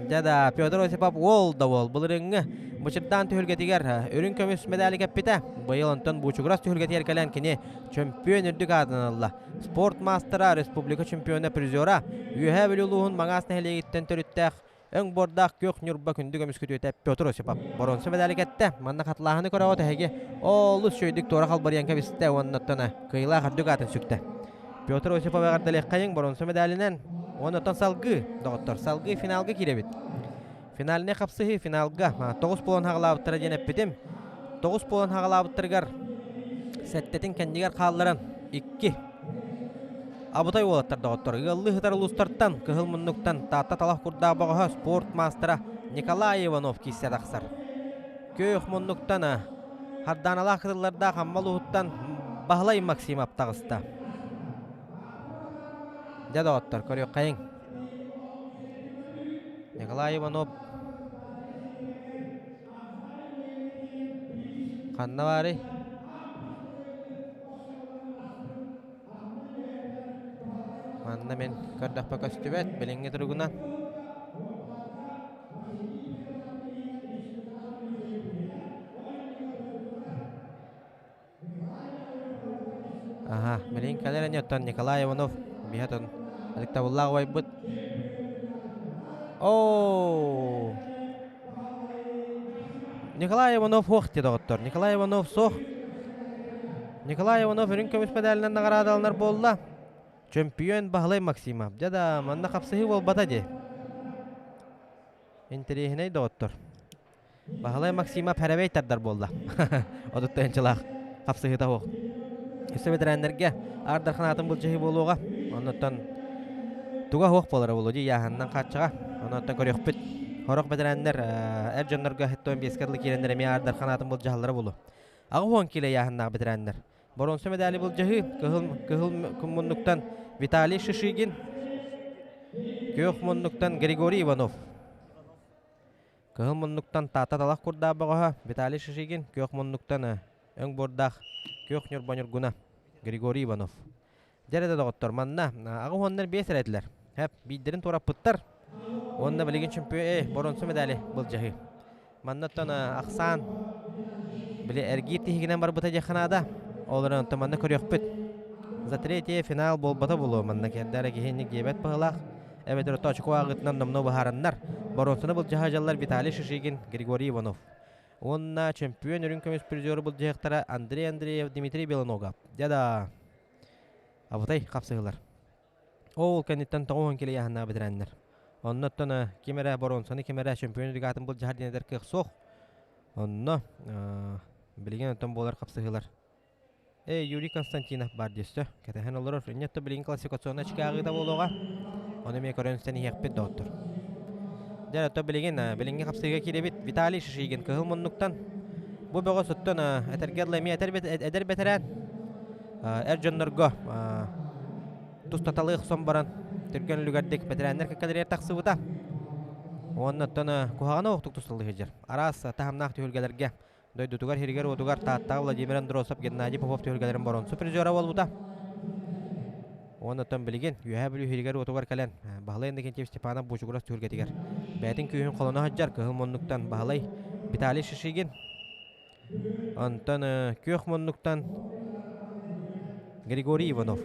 Дьэ да, Петр Осипов уол да уол. Былырыҥҥы Бычырдаан түһүлгэтигэр үрүҥ көмүс медали кэппитэ. Быйыл онтон Буучугурас түһүлгэтигэр кэлэн кини чөмпүйүөн үрдүк аатын ылла. Спорт маастара, республика чемпиона, призера, Үөһээ Бүлүү улууһун Маҥаас нэһилиэгиттэн төрүттээх өҥ буордаах күөх Ньурба күндү көмүс күтүөтэ Петр Осипов боруонса медали кэттэ. Манна хатылааһыны көрөҕүт эһиги олус үчүгэйдик туора халбарыйан кэбистэ уонна оттон кыайыылаах үрдүк аатын сүктэ. Петр Осипов эҕэрдэлиэххэйиҥ боруонса медалинэн уонна оттон салгыы, доҕоттор, салгыы финалга киирэбит. Финальнай хапсыһыы финалга тоҕус буолан хаҕалаабыттара диэн эппитим. Тоҕус буолан хаҕалаабыттарыгар сэттэтин кэннигэр хаалларан икки Абытай уолаттар доҕоттор ыаллыы сытар улуустартан Кыһыл Муннуктан Таатта талах курдаах бөҕөһө спорт маастара Николай Иванов киирсэ тахсар. Күөх Муннуктан Хардааналаах кытыллардаах Амма улууһуттан Баһылай Максимов таҕыста. Дьэ доҕоттор көрүөххэйиҥ. Николай Иванов ханна баарый? Манна мин көрдөхпө көстүбэт, билиҥҥи туругунан. Аха, билигин кэлэр ини оттон Николай Иванов биһэтон ытыктабыллаах убайбыт. Оо! Николай Иванов суох дии доҕоттор. Николай Иванов суох. Николай Иванов үрүҥ көмүс мэдээлинэн наҕараадаланар буолла. Чөмпүйүөн Баһылай Максимов. Дьэ да, манна хапсыһыы буолбата дии. Интэриэһинэй доҕоттор. Баһылай Максимов хэрэбэй тардар буолла. 30 тыһыынчалаах хапсыһыыта суох. Өссө бэтэрээннэргэ Аар Дархан аатын былдьаһыы буолуоҕа. Оннуттан туга суох буолара буолуо дии ыйааһынынан хааччаҕа. Оннуттан көрүөхпүт. Сорох бэтэрээннэр эр дьоннорго 75-гэ дылы киирэннэр эмиэ Аар Дархан аатын былдьаһаллара буолуо. 80 киилэ ыйааһыннаах бэтэрээннэр. Боруонса мэдээли былдьаһыы кыһыл, кыһыл муннуктан Виталий Шишигин, күөх муннуктан Григорий Иванов. Кыһыл муннуктан Таатта талах курдаах бөҕөһө Виталий Шишигин, күөх муннуктан өҥ буордаах күөх ньурба ньургуна Григорий Иванов. Дьэ да доҕоттор, манна 85 эрэ этилэр. Хэп, биирдэрин туораппыттар. Уонна билигин чөмпүйүөн боруонса медали былдьаһыы. Маннаттан ахсаан били эргиир тиһигинэн барбыта диэххэ наада. Ол эрэн онтон манна көрүөхпүт. За третье финал буолбата буолуо манна кэрдэ эрэ киһи инник диэбэт быһыылаах. Эбэтэр отто очко ааҕыытынан номнуо быһаараннар. Боруонсаны былдьаһа дьаллар Виталий Шишигин, Григорий Иванов. Уонна чөмпүйүөн үрүҥ көмүс призеры былдьаһыахтара Андрей Андреев, Дмитрий Белоногов. Дьэ да, абытай хапсыһылар. Ол кэнниттэн 90 килэ ыйааһыннаах бэтэрээннэр. Онно оттон ким эрэ боруонсаны, ким эрэ чөмпүйүөн делегатын былдьаһар диэн этэр кыах суох. Онно билигин оттон буолар хапсыһыылар. Эй, Юрий Константинов баар диэстө. Кэтэһэн олорор. Инньэ оттон билигин классификационнай очко ааҕыыта буолуоҕа. Ону эмиэ көрөн истэн иһиэхпит доҕоттор. Дьэ, оттон билигин билиҥҥи хапсыһыыга киирэбит. Виталий Шишигин кыһыл муннуктан. Бу бөҕөс оттон этэргэ дылы эмиэ эдэр бэтэрээн эр дьоннорго тустаталыы охсон баран түргэн үлүгэрдик бэтэрээннэр кэккэлэригэр тахсыбыта. Уонна оттон куһаҕана оһохтук тусталыы сылдьар. Араас таһымнаах түһүлгэлэргэ дойдутугар сиригэр-уотугар Тааттаҕа Владимир Андросов, Геннадий Попов түһүлгэлэрин боронсу призера буолбута. Уонна оттон билигин Үөһээ Бүлүү сиригэр-уотугар кэлэн Баһылай Иннокентьевич Степанов Буучугурас түһүлгэтигэр бэйэтин күүһүн холоно сылдьар кыһыл муннуктан Баһылай Виталий Шишигин, онтон күөх муннуктан Григорий Иванов.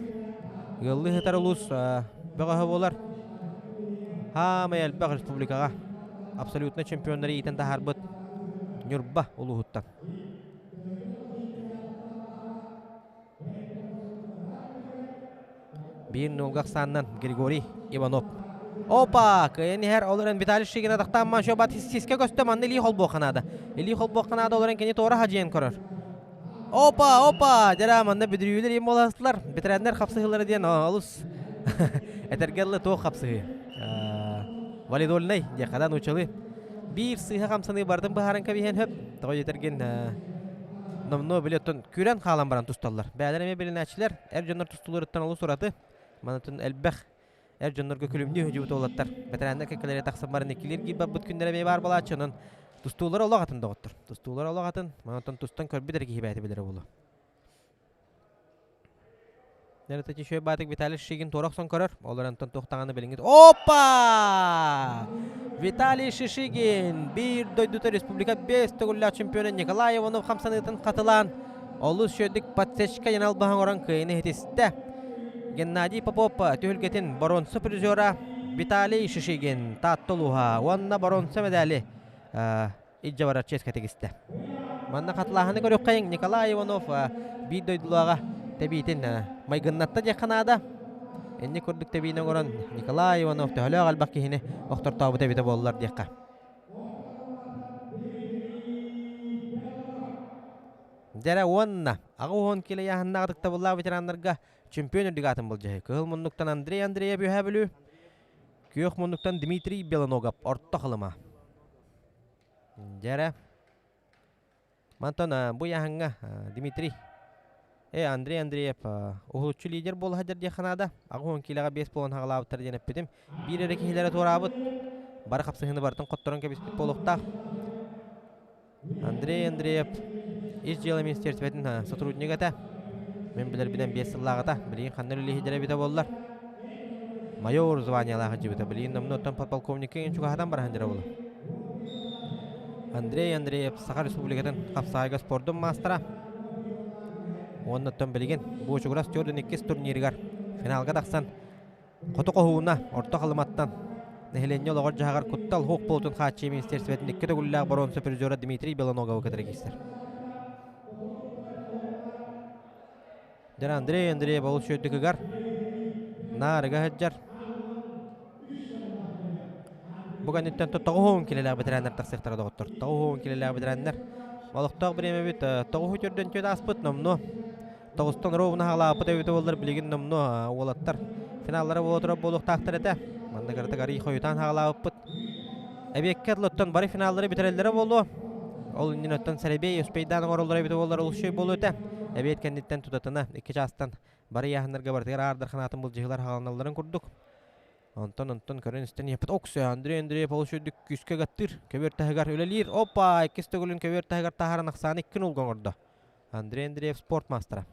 Ыаллыы сытар улуус бөҕөһө буолар. Хаамай элбэх республикаҕа абсолютно чемпионнары иитэн таһаарбыт Ньурба улууһуттан. Биир нолга ахсаанынан Григорий Иванов. Опа! Кыайан иһэр, ол эрэн Виталий Шигин атахтаан Маншо бат сиске көстө, манна илии холбуохха наада. Илии холбуохха наада, ол эрэн кини туора хадьыйан көрөр. Опа, опа! Дьэ манна бүдүрүйүүлэр им буоластылар. Бэтэрээннэр хапсыһыылара диэн олус этэргэ дылы туох хапсыһыы. Валидольнай диэххэ да нууччалыы. Биир сыыһа хамсаныы бардын быһааран кэбиһиэн сөп. Тоҕо диэтэргин номнуо били оттон күрэн хаалан баран тусталлар. Бэйэлэрэ эмиэ билинээччилэр, эр дьоннор тустууларыттан олус ураты. Манатын элбэх эр дьоннорго күлүмнүү сылдьыбыт уолаттар. Бэтэрээннэр кэккэлэрэ тахсан баран иккилиир киир барбыт күннэрэ эмиэ баар буолааччы. Онон тустуулара олох атын доҕоттор. Тустуулара олох атын. Манан тустан көрбүт эрэ киһи бэйэтэ билэрэ буолуо. Нэрэтэ үчүгэй баатык Виталий Шишигин туора охсон көрөр. Ол эрэн туох даҕаны билиҥҥит. Опа! Виталий Шишигин биир дойдута республика 5 төгүллээх чемпиона Николай Иванов хамсаныытын хатылаан олус үчүгэйдик подсечка диэн албаһын оҥорон кыайыыны ситистэ. Геннадий Попов түһүлгэтин боруонса призера Виталий Шишигин Таатта улууһа уонна боруонса медали илдьэ барар чиэскэ тигистэ. Манна хатылааһыны көрүөххэйиҥ Николай Иванов биир дойдулааҕа тэбиитин майгыннатта диэххэ наада. Инник курдук тэбиини оҥорон Николай Иванов төһөлөөх элбэх киһини охтортообута эбитэ буоллар диэххэ. Дьэрэ уонна 80 кило ыйааһыннаах ытыктабыллаах ветераннарга чемпион үрдүк аатын былдьаһыы. Кыһыл муннуктан Андрей Андреев Үөһээ Бүлүү, күөх муннуктан Дмитрий Белоногов Орто Халыма. Дьэрэ. Мантан бу ыйааһыҥҥа Дмитрий Андрей Андреев уһулуччу лидер буола сылдьар диэххэ наада. 80 киилэҕэ 5 буолан хаҕалаабыттар диэн эппитим. Биир эрэ киһилэрэ туораабыт. Бары хапсыһыыны барытын хотторон кэбиспит буолуохтаах. Андрей Андреев Ис дьыала министерствотын сотруднига этэ. Мин билэрбинэн 5 сыллааҕыта. Билигин ханна үлэлии сылдьар эбитэ буоллар. Майор званиялаах дьыбыта билигин номнуоттан подполковникка чугаһатан баран дьара буолар. Андрей Андреев Саха Республикатын хапсаайга спордун маастара. Уоннаттан билигин Буочугурас төрдүн иккис турнирыгар финалга тахсан Хоту Хоһууна Орто Халыматтан нэһилиэнньэ олоҕор-дьаһаҕар куттал суох буолуутун хааччыйыы министиэристибэтин икки төгүллээх боруонса призера Дмитрий Белоноговы кытары киирсэр. Дьэ Андрей Андреев олус үөрдүкүгэр наарыга сылдьар. Бу кэнниттэн 90 килэлээх бэтэрээннэр тахсыахтара доҕоттор. 90 килэлээх бэтэрээннэр. Олохтоох бириэмэбит 9 төрдөн ааспыт номнуо. Тоҕустан ровно хаалааппыт эбитэ буоллар билигин номнуо уолаттар финаллара буола турар буолуохтаахтар этэ. Манна кыратык арый хойутаан хаалаабыппыт. Эбиэккэ оттон бары финаллары бүтэрэллэрэ буолуо. Ол иннин оттон сэрэбиэй успейдаан оҥороллоро эбитэ буоллар олус үчүгэй буолуо этэ. Эбиэт кэнниттэн тутатына икки чаастан бары ыйааһыннарга барытыгар аардар ханаатын былдьаһыылар хааланалларын курдук. Онтон онтон көрөн истэн иһэппит. Оксө Андрей Андреев олус үрдүк күүскэ гаттыыр. Көбүөр таһыгар үлэлиир. Опа! Иккис төгүлүн көбүөр таһыгар таһааран ахсааны икки нулга оҥордо. Андрей Андреев спорт маастара.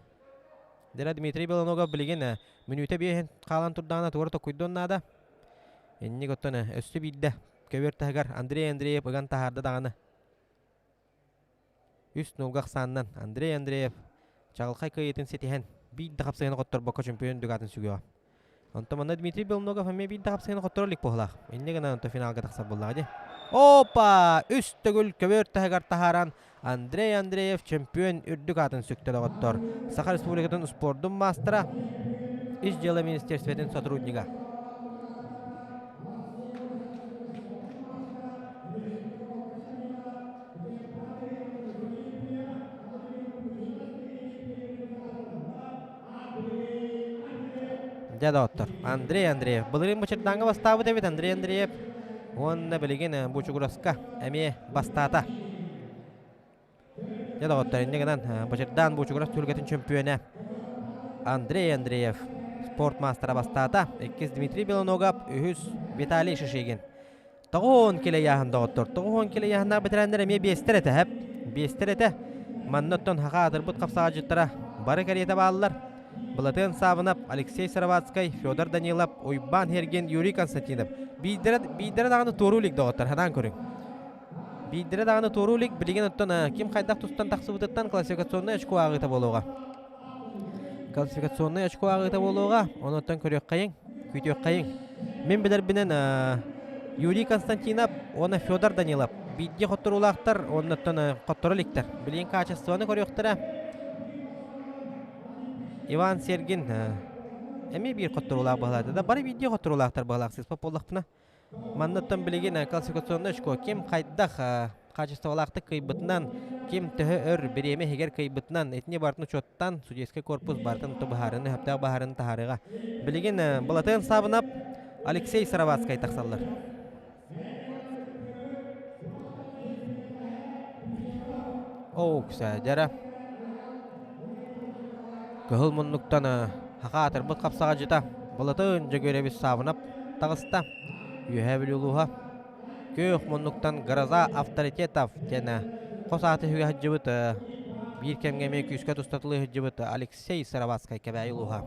Дера Дмитрий Белоногов билигин мүнүүтэ биэһин хаалан турдаҕына туора токуйдуон наада. Инник оттон өссө биирдэ көбүөр таһыгар Андрей Андреев ыган таһаарда даҕаны. Үс нулга ахсаанынан Андрей Андреев чаҕылхай кыайыытын ситиһэн биир да хапсыһыыны хотторбокко чемпион дүгатын сүгүөҕэ. Онтон манна Дмитрий Белоногов эмиэ биир да хапсыһыыны хотторо илик буоллаах. Инньэ гынан онто финалга тахсар буоллаҕа дии. Опа! Үс төгүл көбүөр таһыгар таһааран Андрей Андреев чемпион үрдүк аатын сүктэ доҕоттор. Саха Республикатын спордун маастара, Ис дьыала министерствотын сотруднига. Дьэ доҕоттор, Андрей Андреев. Былырыын Бычырдааҥҥа бастаабыт эбит Андрей Андреев. Уонна билигин Бучугураска эмиэ бастаата. Дьэ доҕоттор, инньэ гынан Бычырдаан Бучугурас түһүлгэтин чөмпүйүөнэ Андрей Андреев спорт маастара бастаата. Иккис Дмитрий Белоногов, үһүс Виталий Шишигин. 90 килэ ыйааһын доҕоттор. 90 килэ ыйааһыннаах бэтэрээннэр эмиэ биэстэр этэ, хэп. Биэстэр этэ. Манна оттон хаха аатырбыт хапсаҕадьыттара бары кэриэтэ бааллар. Былатыан Саабынап, Алексей Сыроватскай, Федор Данилов, Уйбаан Хергин, Юрий Константинов. Биирдэрэ, биирдэрэ даҕаны туоруу илик доҕоттор, ханаан көрүҥ. Биирдэрэ даҕаны туоруу илик, билигин оттон ким хайдах тустан тахсыбытыттан классификационнай очко ааҕыыта буолуоҕа. Классификационнай очко ааҕыыта буолуоҕа, онуттан көрүөххэйиҥ, күүтүөххэйиҥ. Мин билэрбинэн Юрий Константинов уонна Федор Данилов биирдии хотторуулаахтар уоннаттан хотторо иликтэр. Билигин качествоны көрүөхтэрэ. Иван Сергин эмиэ биир хотторуулаах быһалаата да бары биирдии хотторуулаахтар быһалаах сыыспат буоллахпына. Манныттан билигин классификационнай очко ким хайдах хаачыстыбалаахтык кыайбытынан, ким төһө өр бириэмэ иһигэр кыайбытынан итини барытын учуоттаан судейскай корпус барытын быһаарыны сөптөөх быһаарыны таһаарыаҕа. Билигин Былатыан Саабынап, Алексей Сыроватскай тахсаллар. Оукса дьара. Кыһыл муннуктан хаха атырбыт хапсаҕадьыта Былатын Дьөгүөрэбис Саабынап таҕыста. Үөһээ Бүлүү улууһа Күөх муннуктан Гроза авторитетов диэн хос ааты үһүгэ сылдьыбыт биир кэмҥэ эмиэ күүскэ тустатылыы сылдьыбыт Алексей Сыроватскай Кэбээйи улууһа.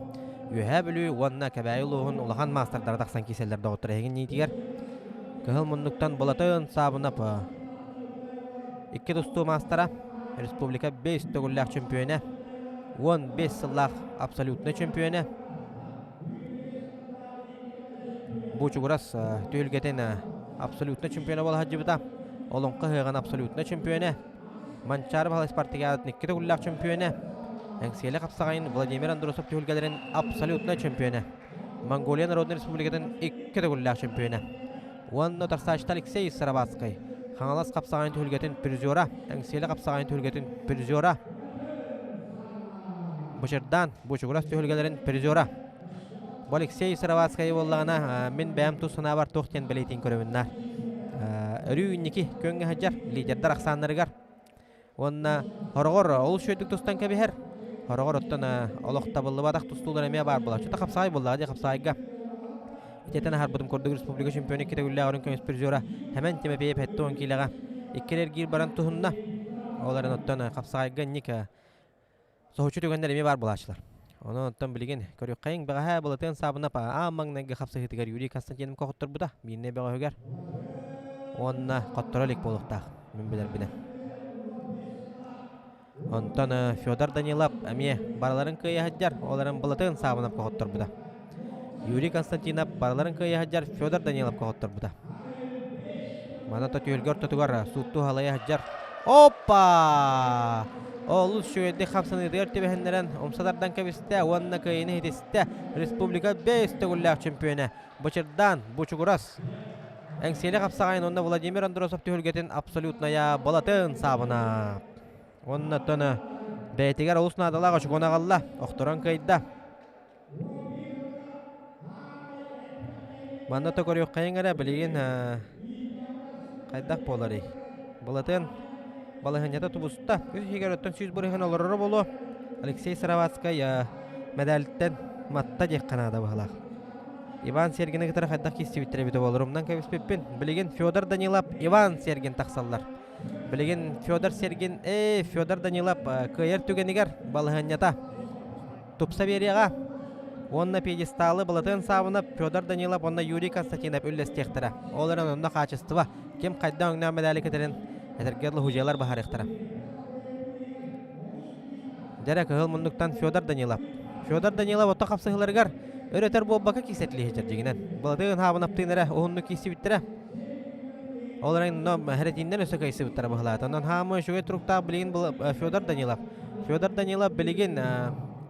Үөһээ Бүлүү уонна Кэбээйи улууһун улахан маастардара тахсан киирсэллэр доҕоттор эһигин ниитигэр. Кыһыл муннуктан Былатын Саабынап икки тустуу маастара, республика бэс төгүллээх чөмпүйүөнэ, 15 сыллаах абсолютнай чөмпүйүөнэ, Бучугурас түһүлгэтин абсолютно чемпиона буола сылдьыбыта. Олоҥхо ыһыаҕын абсолютно чемпиона. Манчаары Баһылай спартакиадатын икки төгүллээх чемпиона. Эҥсиэли хапсаҕайын Владимир Андросов түһүлгэлэрин абсолютно чемпиона. Монголия Народнай Республикатын икки төгүллээх чемпиона. Уонна утарсааччыта Алексей Сыроватскай. Хаҥалас хапсаҕайын түһүлгэтин призера, Эҥсиэли хапсаҕайын түһүлгэтин призера. Бычырдаан Бучугурас түһүлгэлэрин призера. Бу Алексей Сыроватскай буоллаҕына, мин бэйэм тус санаабар туох диэн бэлиэтиин көрөбүн на. Өрүү инники күөҥҥэ сылдьар лидердар ахсааннарыгар. Уонна хороҕор олус үчүгэйдик тустан кэбиһэр. Хороҕор оттон олох табыллыбатах тустуулар эмиэ баар буолар. Чута хапсаҕай буоллаҕа дии хапсаҕайга. Итиэтэн аһарбытым курдук республика чемпиона икки төгүллээх үрүҥ көмүс призера Хэмэн Тимофеев 70 киилэҕэ икки эргиир баран туһунна. Ол эрэн оттон хапсаҕайга инник соһуччу түгэннэр эмиэ баар буолааччылар. Онон оттон билигин көрүөххэйиҥ бэҕэһээ Былатыан Саабынап аан маҥнайгы хапсыһыытыгар Юрий Константинов хотторбута биирнэй бөҕөһүгэр уонна хотторо илик буолуохтаах мин билэрбинэн. Онтон Федор Данилов эмиэ барыларын кыайа сылдьар, ол эрэн Былатыан Саабынапка хотторбута. Юрий Константинов барыларын кыайа сылдьар Федор Даниловка хотторбута. Мана түһүлгэ ортотугар сууттуу халайа сылдьар. Опа! Олус үчүгэйдик хамсаныытыгар түбэһиннэрэн умса тардан кэбистэ уонна кыайыыны ситистэ республика бэс төгүллээх чөмпүйүөнэ Бычырдаан Бучугурас. Эҥсиэли хапсаҕайын уонна Владимир Андросов түһүлгэтин абсолютная Балатын Саабына. Уонна оттон бэйэтигэр олус наадалаах очукуну аҕалла, охторон кыайда. Манна то көрүөххэйиҥ эрэ билигин хайдах буоларый? Былатын балаһыанньата тубуста. Үс иһигэр оттон 100 бырыһын олороро буолуо. Алексей Сыроватскай мэдээлиттэн матта диэххэ наада быһалаах. Иван Сергины кытары хайдах киирсибиттэрэ эбитэ буолар умнан кэбиспиппин. Билигин Федор Данилов, Иван Сергин тахсаллар. Билигин Федор Сергин, ээ, Федор Данилов кыайар түгэнигэр балаһыанньата тупса биэриэҕэ. Уонна пьедесталы Былатыан Саабынап, Федор Данилов уонна Юрий Константинов үллэстиэхтэрэ. Ол эрэн онно хаачыстыба, ким хайдах өҥнөөх мэдээли кэтэрин этэргэ дылы худьялар баһарыахтара. Дьэрэ кыһыл муннуктан Федор Данилов. Федор Данилов ото хапсыһыыларыгар өр-өтөр буолбакка киирсэтилиһи дьиҥинэн. Былатыан Саабынаптыын эрэ уһуннук киирсибиттэрэ. Ол эрэн хэрэтииннэн өссө кыайсыбыттара быһылаата. Онон хаамы үчүгэй туруктаах билигин Федор Данилов. Федор Данилов билигин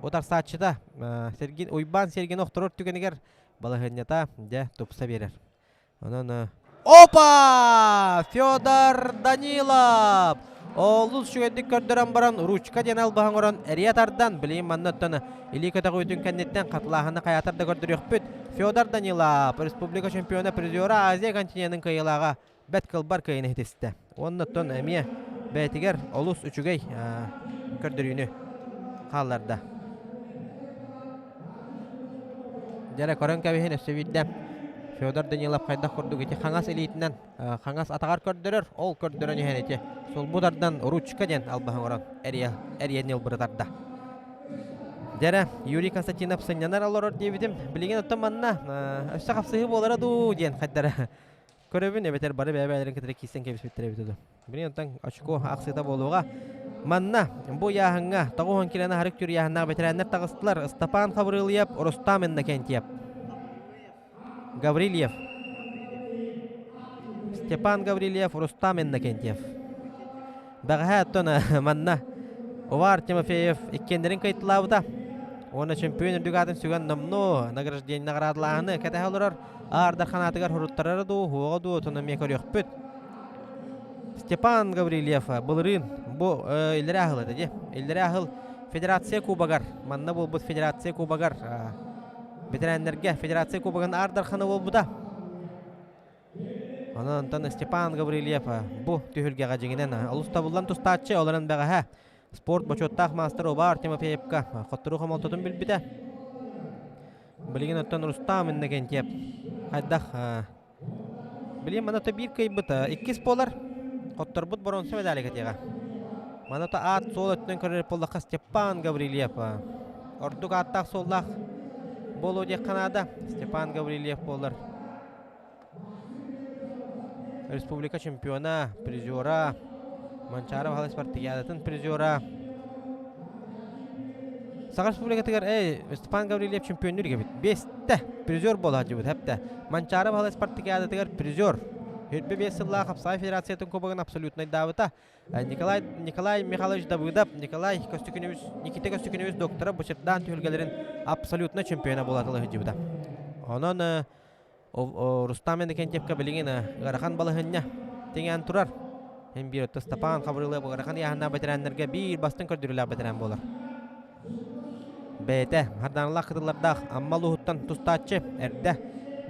утарсааччыта Сергин Уйбаан Сергин охторор түгэнигэр балаһыанньата дьэ тупса биэрэр. Онон Опа! Федор Данилов! Олус үчүгэйдик көрдөрөн баран ручка диэн албаһын оҥорон эрийэ тардан, билигин манна оттон илии көтөҕүүтүн кэнниттэн хатылааһыны хайаатар да көрдөрүөхпүт. Федор Данилов, республика чемпиона, призера Азия континенын кыайыылааҕа бэрт кылбар кыайыыны ситистэ. Уонна оттон эмиэ бэйэтигэр олус үчүгэй көрдөрүүнү хаалларда. Дьэрэ көрөн кэбиһин өссө биирдэ Федор Данилов хайдах курдук ити хаҥас илиитинэн хаҥас атаҕар көрдөрөр, ол көрдөрөн иһэн ити сулбу тардан ручка диэн албаһы оҥорон эрийэ эрийэн ньылбырытарда. Дьэрэ, Юрий Константинов сынньанар олорор диэбитим. Билигин оттон манна өссө хапсыһыы буолара дуу диэн хайдара көрөбүн эбэтэр бары бэйэ-бэйэлэрин кытары киирсэн кэбиспиттэр эбитэ дуу. Билигин оттон очко ахсыыта буолуоҕа. Манна бу ыйааһыҥҥа 90 килоны харык түр ыйааһыннаах бэтэрээннэр таҕыстылар. Ыстапаан Хабырыылыйап, Рустам Иннокентьев. Гаврильев. Степан Гаврильев, Рустам Иннокентьев. Бэҕэһээ оттон манна Увар Тимофеев иккиэннэрин кыайталаабыта. Уонна чөмпүйүөн үрдүк аатын сүгэн номнуо награждение наҕараадалааһыны кэтэһэ олорор Аар Дархан аатыгар хоруттарара дуу, уһуоҕа дуу, отун эмиэ көрүөхпүт. Степан Гаврильев былырыын бу иллэрээ аһыл этэ дии. Иллэрээ аһыл Федерация Кубогар, манна буолбут Федерация Кубогар бэтэрээннэргэ Федерация Кубогын Аар Дархана буолбута. Онон онтон Степан Гаврильев бу түһүлгэҕэ дьиҥинэн олус табыллан тустааччы, ол эрэн бэҕэһээ спорт бочуоттаах маастара Убаар Тимофеевка хотторуу хомолтотун билбитэ. Билигин оттон Рустам Иннокентьев хайдах билигин маната биир кыайбыт иккис буолар хотторбут боруонса медали кэтиэҕэ. Маната аат суол өттүнэн көрөр буоллахха Степан Гаврильев ордук ааттаах суоллаах буолуо диэххэ наада. Степан Гаврильев буолар республика чемпиона, призера, Манчаары Баһылай спартакиадатын призера. Саха Республикатыгар эй, Степан Гаврильев чемпионнуур эбит. Биэстэ призер буола сылдьыбыт хэптэ. Манчаары Баһылай спартакиадатыгар призер. 25 сыллаах Хапсаҕай Федерациятын кубогын абсолютнайдаабыта. Николай Николай Михайлович Давыдов, Николай Көстөкүнүбүс, Никита Көстөкүнүбүс доктора Бучердаан түһүлгэлэрин абсолютно чемпиона буола сылдьыбыта. Онон Рустам Иннокентьевка билигин ыарахан балаһыанньа тиҥээн турар. Эн биир өттө Степан Хабырылыап ыарахан ыйааһыннаах бэтэрээннэргэ биир бастыҥ көрдөрүүлээх бэтэрээн буолар. Бэйэтэ хардааналаах кытыллардаах Амма улууһуттан тустааччы эрдэ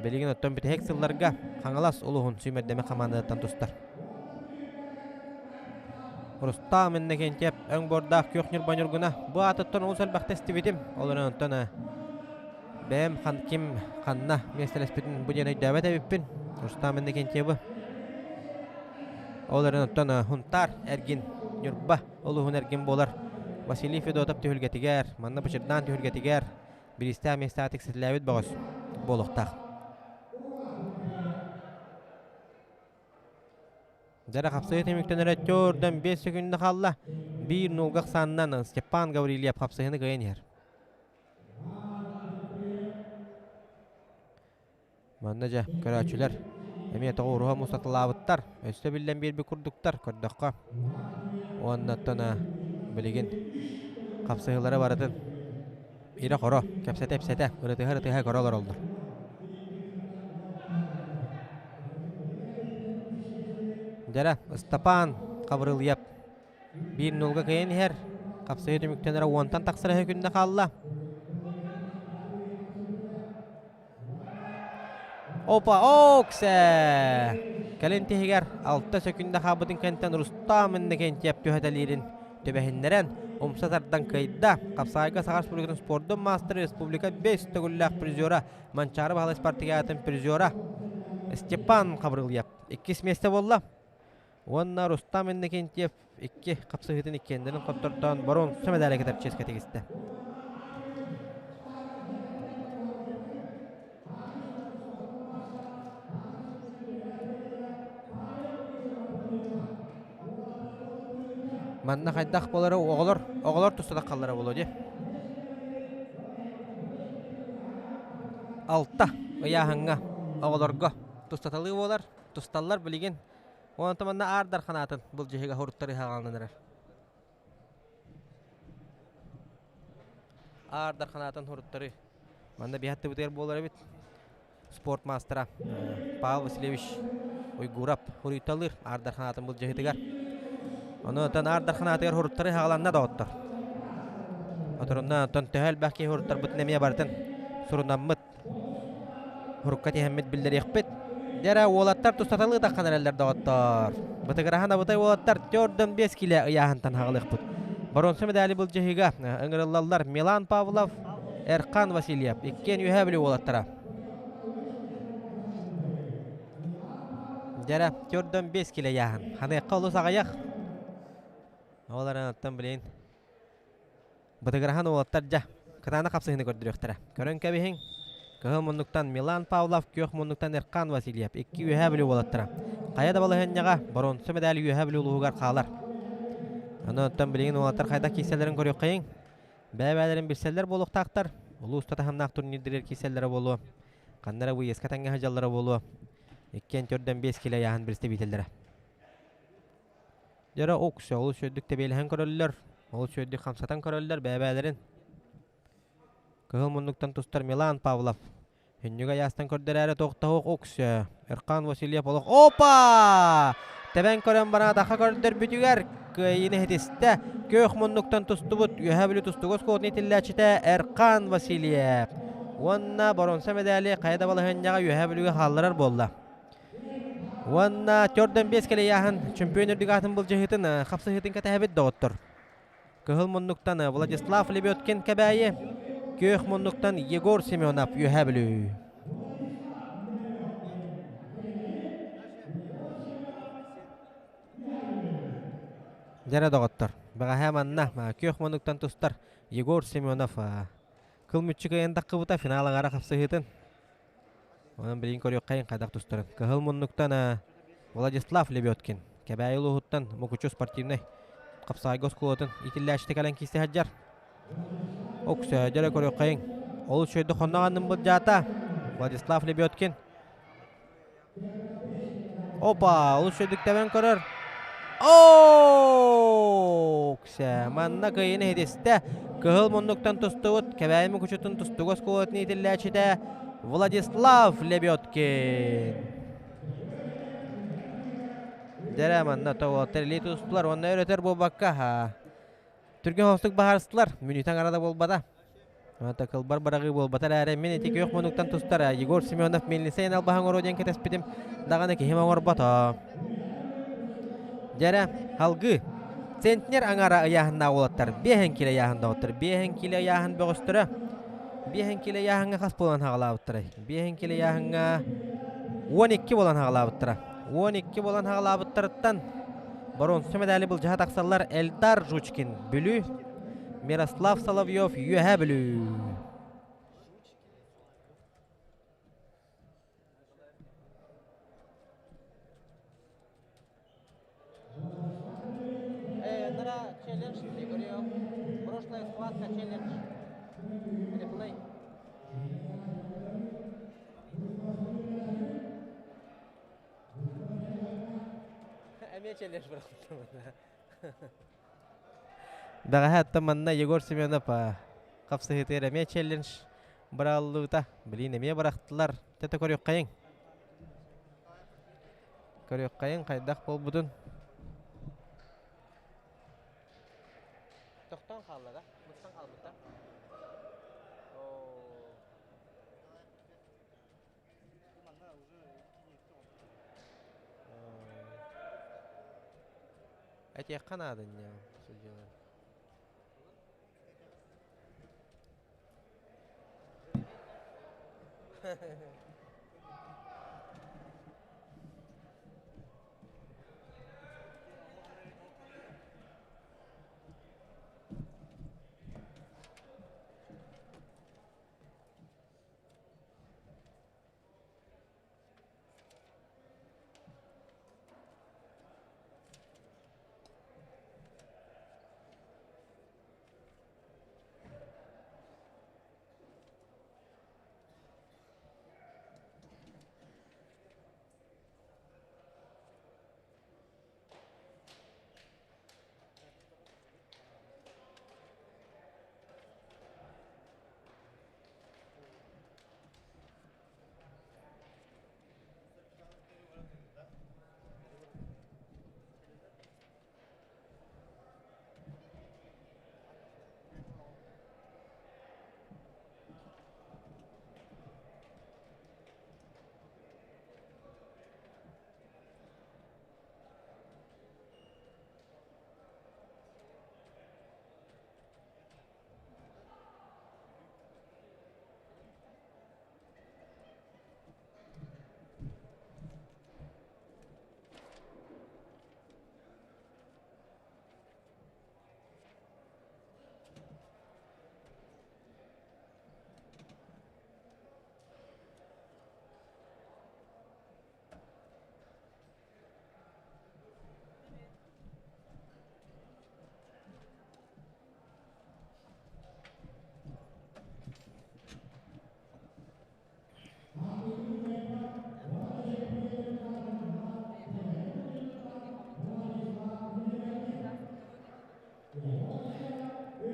билигин оттон бүтэһик сылларга Хаҥалас улууһун сүүмэрдэмэ хамаандатыттан тустар. Рустам Иннокентьев өҥ буордаах күөх ньурба ньургуна бу аатыттан олус элбэхтэ истибитим. Ол эрэн онтон Бэйэм хан ким ханна миэстэлэспитин бу диэн өйдөөбөт эбиппин. Рустам Иннокентьевы. Ол эрэн оттон Хунтаар эргин Ньурба улууһун эргин буолар. Василий Федотов түһүлгэтигэр, манна Бычырдаан түһүлгэтигэр бириистээх миэстэҕэ тиксэриллээбит бөҕөс буолуохтаах. Дьара хапсыһыы түмүктэнэрэ төрдөн 5 секунда хаалла. Биир нуулга ахсаанынан Степан Гаврильев хапсыһыыны кыайан иһэр. Манна дьэ, көрөөччүлэр эмиэ тоҕо уруһа мустаталаабыттар, өссө биллэн биэрбит курдуктар көрдөххө. Уонна оттон билигин хапсыһыылары барытын ирэ-хоро, кэпсэтэ-ипсэтэ, ырытыһа-ырытыһа көрө олороллор. Дьэрэ, Ыстапаан Хабырылыйап Биир нуулга кыайан иһэр. Хапсыһыы түмүктэнэрэ уонтан тахсар эһэ күннэ хаалла. Опа, оксе! Кэлин тиһигэр алта сөкүндэ хаалбытын кэнтэн Рустам Иннокентьев түһэтэлиирин түбэһиннэрэн умса тардан кыайда. Хапсаҕайга Саха Республикатын спордун маастара республика бэс төгүллээх призера Манчаары Баһылай спартакиадатын призера Степан Хабырыльев иккис миэстэ буолла. Уонна Рустам Иннокентьев икки хапсыһыытын иккиэннэрин хоттортоон боруонса мэдээлэ кэтэр чиэскэ тигистэ. Манна хайдах буолара оҕолор оҕолор туста таххаллара буолуо дии. Алта ыйааһыҥҥа оҕолорго тустаталыы буолар. Тусталлар билигин Онтон манна Аар Дархан аатын былдьаһыыга хоруттар ыһаҕаланан эрэр. Аар Дархан аатын хоруттары манна биһаттыбытыгар буолар эбит. Спорт маастара Павел Васильевич Уйгурап хуруйталыыр Аар Дархан аатын былдьаһыытыгар. Ону оттон Аар Дархан аатыгар хоруттары ыһаҕаланна доҕоттор. Оторунна оттон төһө элбэх киһи хоруттарбытын эмиэ барытын сурунаммыт Урукка тиһэммит биллэриэхпит. Дьэ уолаттар тустаталыы таххан эрэллэр доҕоттоор. Бытыгыраһан абытай уолаттар төрдөн 5 килэ ыйааһынтан хаҕалыахпыт. Боруонса медали былдьаһыыга ыҥырыллаллар Милан Павлов, Эрхан Васильев иккиэн үөһээ Бүлүү уолаттара. Дьэрэ, төрдөн 5 килэ ыйааһын. Ханыахха олус аҕыйах. Ол эрэн билин Бытыгыраһан уолаттар дьэ, кытаанах хапсыһыыны көрдөрүөхтэрэ. Көрөн кэбиһиҥ. Кыһыл муннуктан Милан Павлов, күөх муннуктан Эрхан Васильев икки Үөһээ Бүлүү уолаттара. Хайа да балаһыанньаҕа боруонса мэдээли Үөһээ Бүлүү улууһугар хаалар. Аны оттон билигин уолаттар хайдах киирсэллэрин көрүөххэйиҥ. Бэйэ-бэйэлэрин билсэллэр буолуохтаахтар. Улуус таһымнаах турнирдэригэр киирсэллэрэ буолуо. Ханна эрэ выездка тэҥҥэ сылдьаллара буолуо. Иккиэн төрдөн 5 кило ыйааһын представителлэрэ. Дьэ уксэ олус үчүгэйдик тэбиэлэһэн көрөллөр, олус үчүгэйдик хамсатан көрөллөр бэйэ-бэйэлэрин. Кыһыл муннуктан тустар Милан Павлов Хүннүгэ айаастан көрдөрөөрү туохтаһуох уксэ Эрхан Васильев олох опа! Тэбэн көрөн баран атахха көрдөрбүтүгэр кыайыыны иһитистэ. Күөх муннуктан тустубут Үөһээ Бүлүү тустууга оскуолатын иитиллээччитэ Эрхан Васильев. Уонна боруонса мэдээли хайа да балаһыанньаҕа Үөһээ Бүлүүгэ хаалларар буолла. Уонна төрдөн биэс кэлэйээһин чөмпүйүөн үрдүк аатын былдьаһыытын хапсыһыытын кэтэһэбит доҕоттор. Кыһыл муннуктан Владислав Лебедкин Кэбээйи, күөх муннуктан Егор Семенов Үөһээ Бүлүү. Дьэрэ доҕоттор, бэҕэһээ манна күөх муннуктан тустар Егор Семенов кыл мүччү кыайан таххыбыта финал аҥара хапсыһыытын Онон билигин көрүөххэйин хайдах тустарын. Кыһыл муннуктан Владислав Лебедкин, Кэбээйи улууһуттан Мукучу спортивнай хапсаҕайга оскуолатын иитиллээччитэ кэлэн киирсэ сылдьар. Оксө, дьэрэ көрүөххэйин. Олус үчүгэйдик хонно аҕанным былдьаата. Владислав Лебедкин. Опа, олус үчүгэйдик тэбэн көрөр. Оксэ, манна кыайыыны иһитистэ. Кыһыл муннуктан тустубут Кэбээйи Мукучутун тустууга оскуолатын иитиллээччитэ Владислав Лебедкин. Дэрэ манна тоҕо тэрилии тустулар уонна өрөтөр буолбакка түргэн соҕустук баһаарыстылар. Мүнүүтэ аҥара да буолбата. Ата кылбар быраҕыы буолбата эрээри, мин ити күөх муннуктан тустар Егор Семенов миэлинсэй албаһын оҥоруо диэн кэтэспитим даҕаны киһим оҥорбото. Дьэрэ, халгыы. Центнер аҥара ыйааһыннаах уолаттар биэһэн килэ ыйааһын доҕоттор. Биэһэн килэ ыйааһын бөҕөстөрө. Биэһэн килэ ыйааһыҥҥа хас буолан хаҕалаабыттарай? Биэһэн килэ ыйааһыҥҥа 12 буолан хаҕалаабыттара. 12 буолан хаҕалаабыттарыттан боруонса медали былдьаһа тахсаллар Эльдар Жучкин, Бүлүү. Мирослав Соловьев Үөһээ Бүлүү. Нара челлендж, я говорю, прошлая схватка челлендж. Реплей. Эмиэ челлендж бырахтым. Бэҕэһээ оттон манна Егор Семенов хапсыһыытыгар эмиэ челлендж бырааллыбыта. Билигин эмиэ бырахтылар. Тете көрүөххэйиҥ. Көрүөххэйиҥ хайдах буолбутун. Тохтоон хаалла да? Быстан хаалбыта. Этиэххэ наада инньэ судьялар.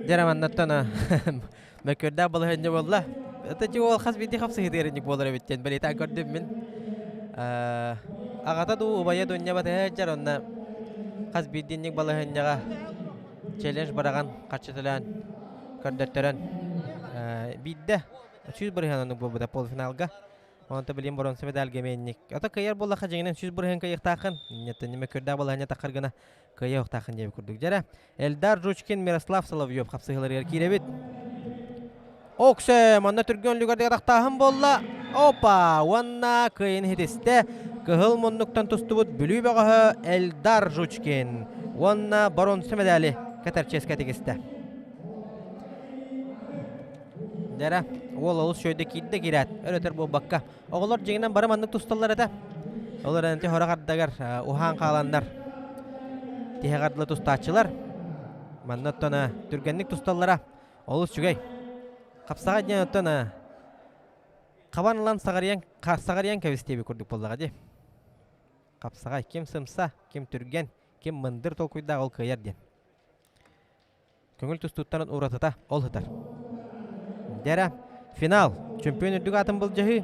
Дьэ маннаттан мөккүөрдээх балаһыанньа буолла. Это ол хас биирдии хапсыһыытыгар инник буолар эбит диэн бэлиэтээн көрдүм мин. Аҕата дуу, убайа дуу инньэ батыһа сылдьар онно хас биирдии инник балаһыанньаҕа челлендж быраҕан харчы төлөөн көрдөртөрөн биирдэ 100% оннук буолбута полуфиналга. Онто билим боронса медальга эмиэнник. Ото кыайар буоллахха дьиҥинэн 100% кыайыахтааххын. Инньэттэн ниме көрдөөх балаһыанньа таххар гына кыайыахтааххын диэбит курдук. Дьэрэ, Эльдар Жучкин, Мирослав Соловьев хапсыһыыларыгар киирэбит. Оксе, манна түргэн үлүгэрдик атахтааһын буолла. Опа! Уонна кыайын иһитистэ. Кыһыл муннуктан тустубут Бүлүү бөҕөһө Эльдар Жучкин уонна боронса медали кэтэр чиэскэ тигистэ. Дьэрэ, уол олус үчүгэйдик киирдэ киирээт, өр-өтөр буолбакка. Оҕолор дьиҥинэн бары маннык тусталлар этэ. Ол эрэн ити хорох ардагар уһаан хааланнар тиһэҕэр дылы тустааччылар. Манна оттон түргэнник тусталлара олус үчүгэй. Хапсаҕай диэн оттон хабан ылан саҕарыйан саҕарыйан кэбис диэбит курдук буоллаҕа дии. Хапсаҕай ким сымса, ким түргэн, ким мындыр толкуйдаах ол кыайар диэн. Көҥүл тустууттан уратыта ол сытар. Дьэрэ, финал. Чөмпүйүөн үрдүк аатын былдьаһыы.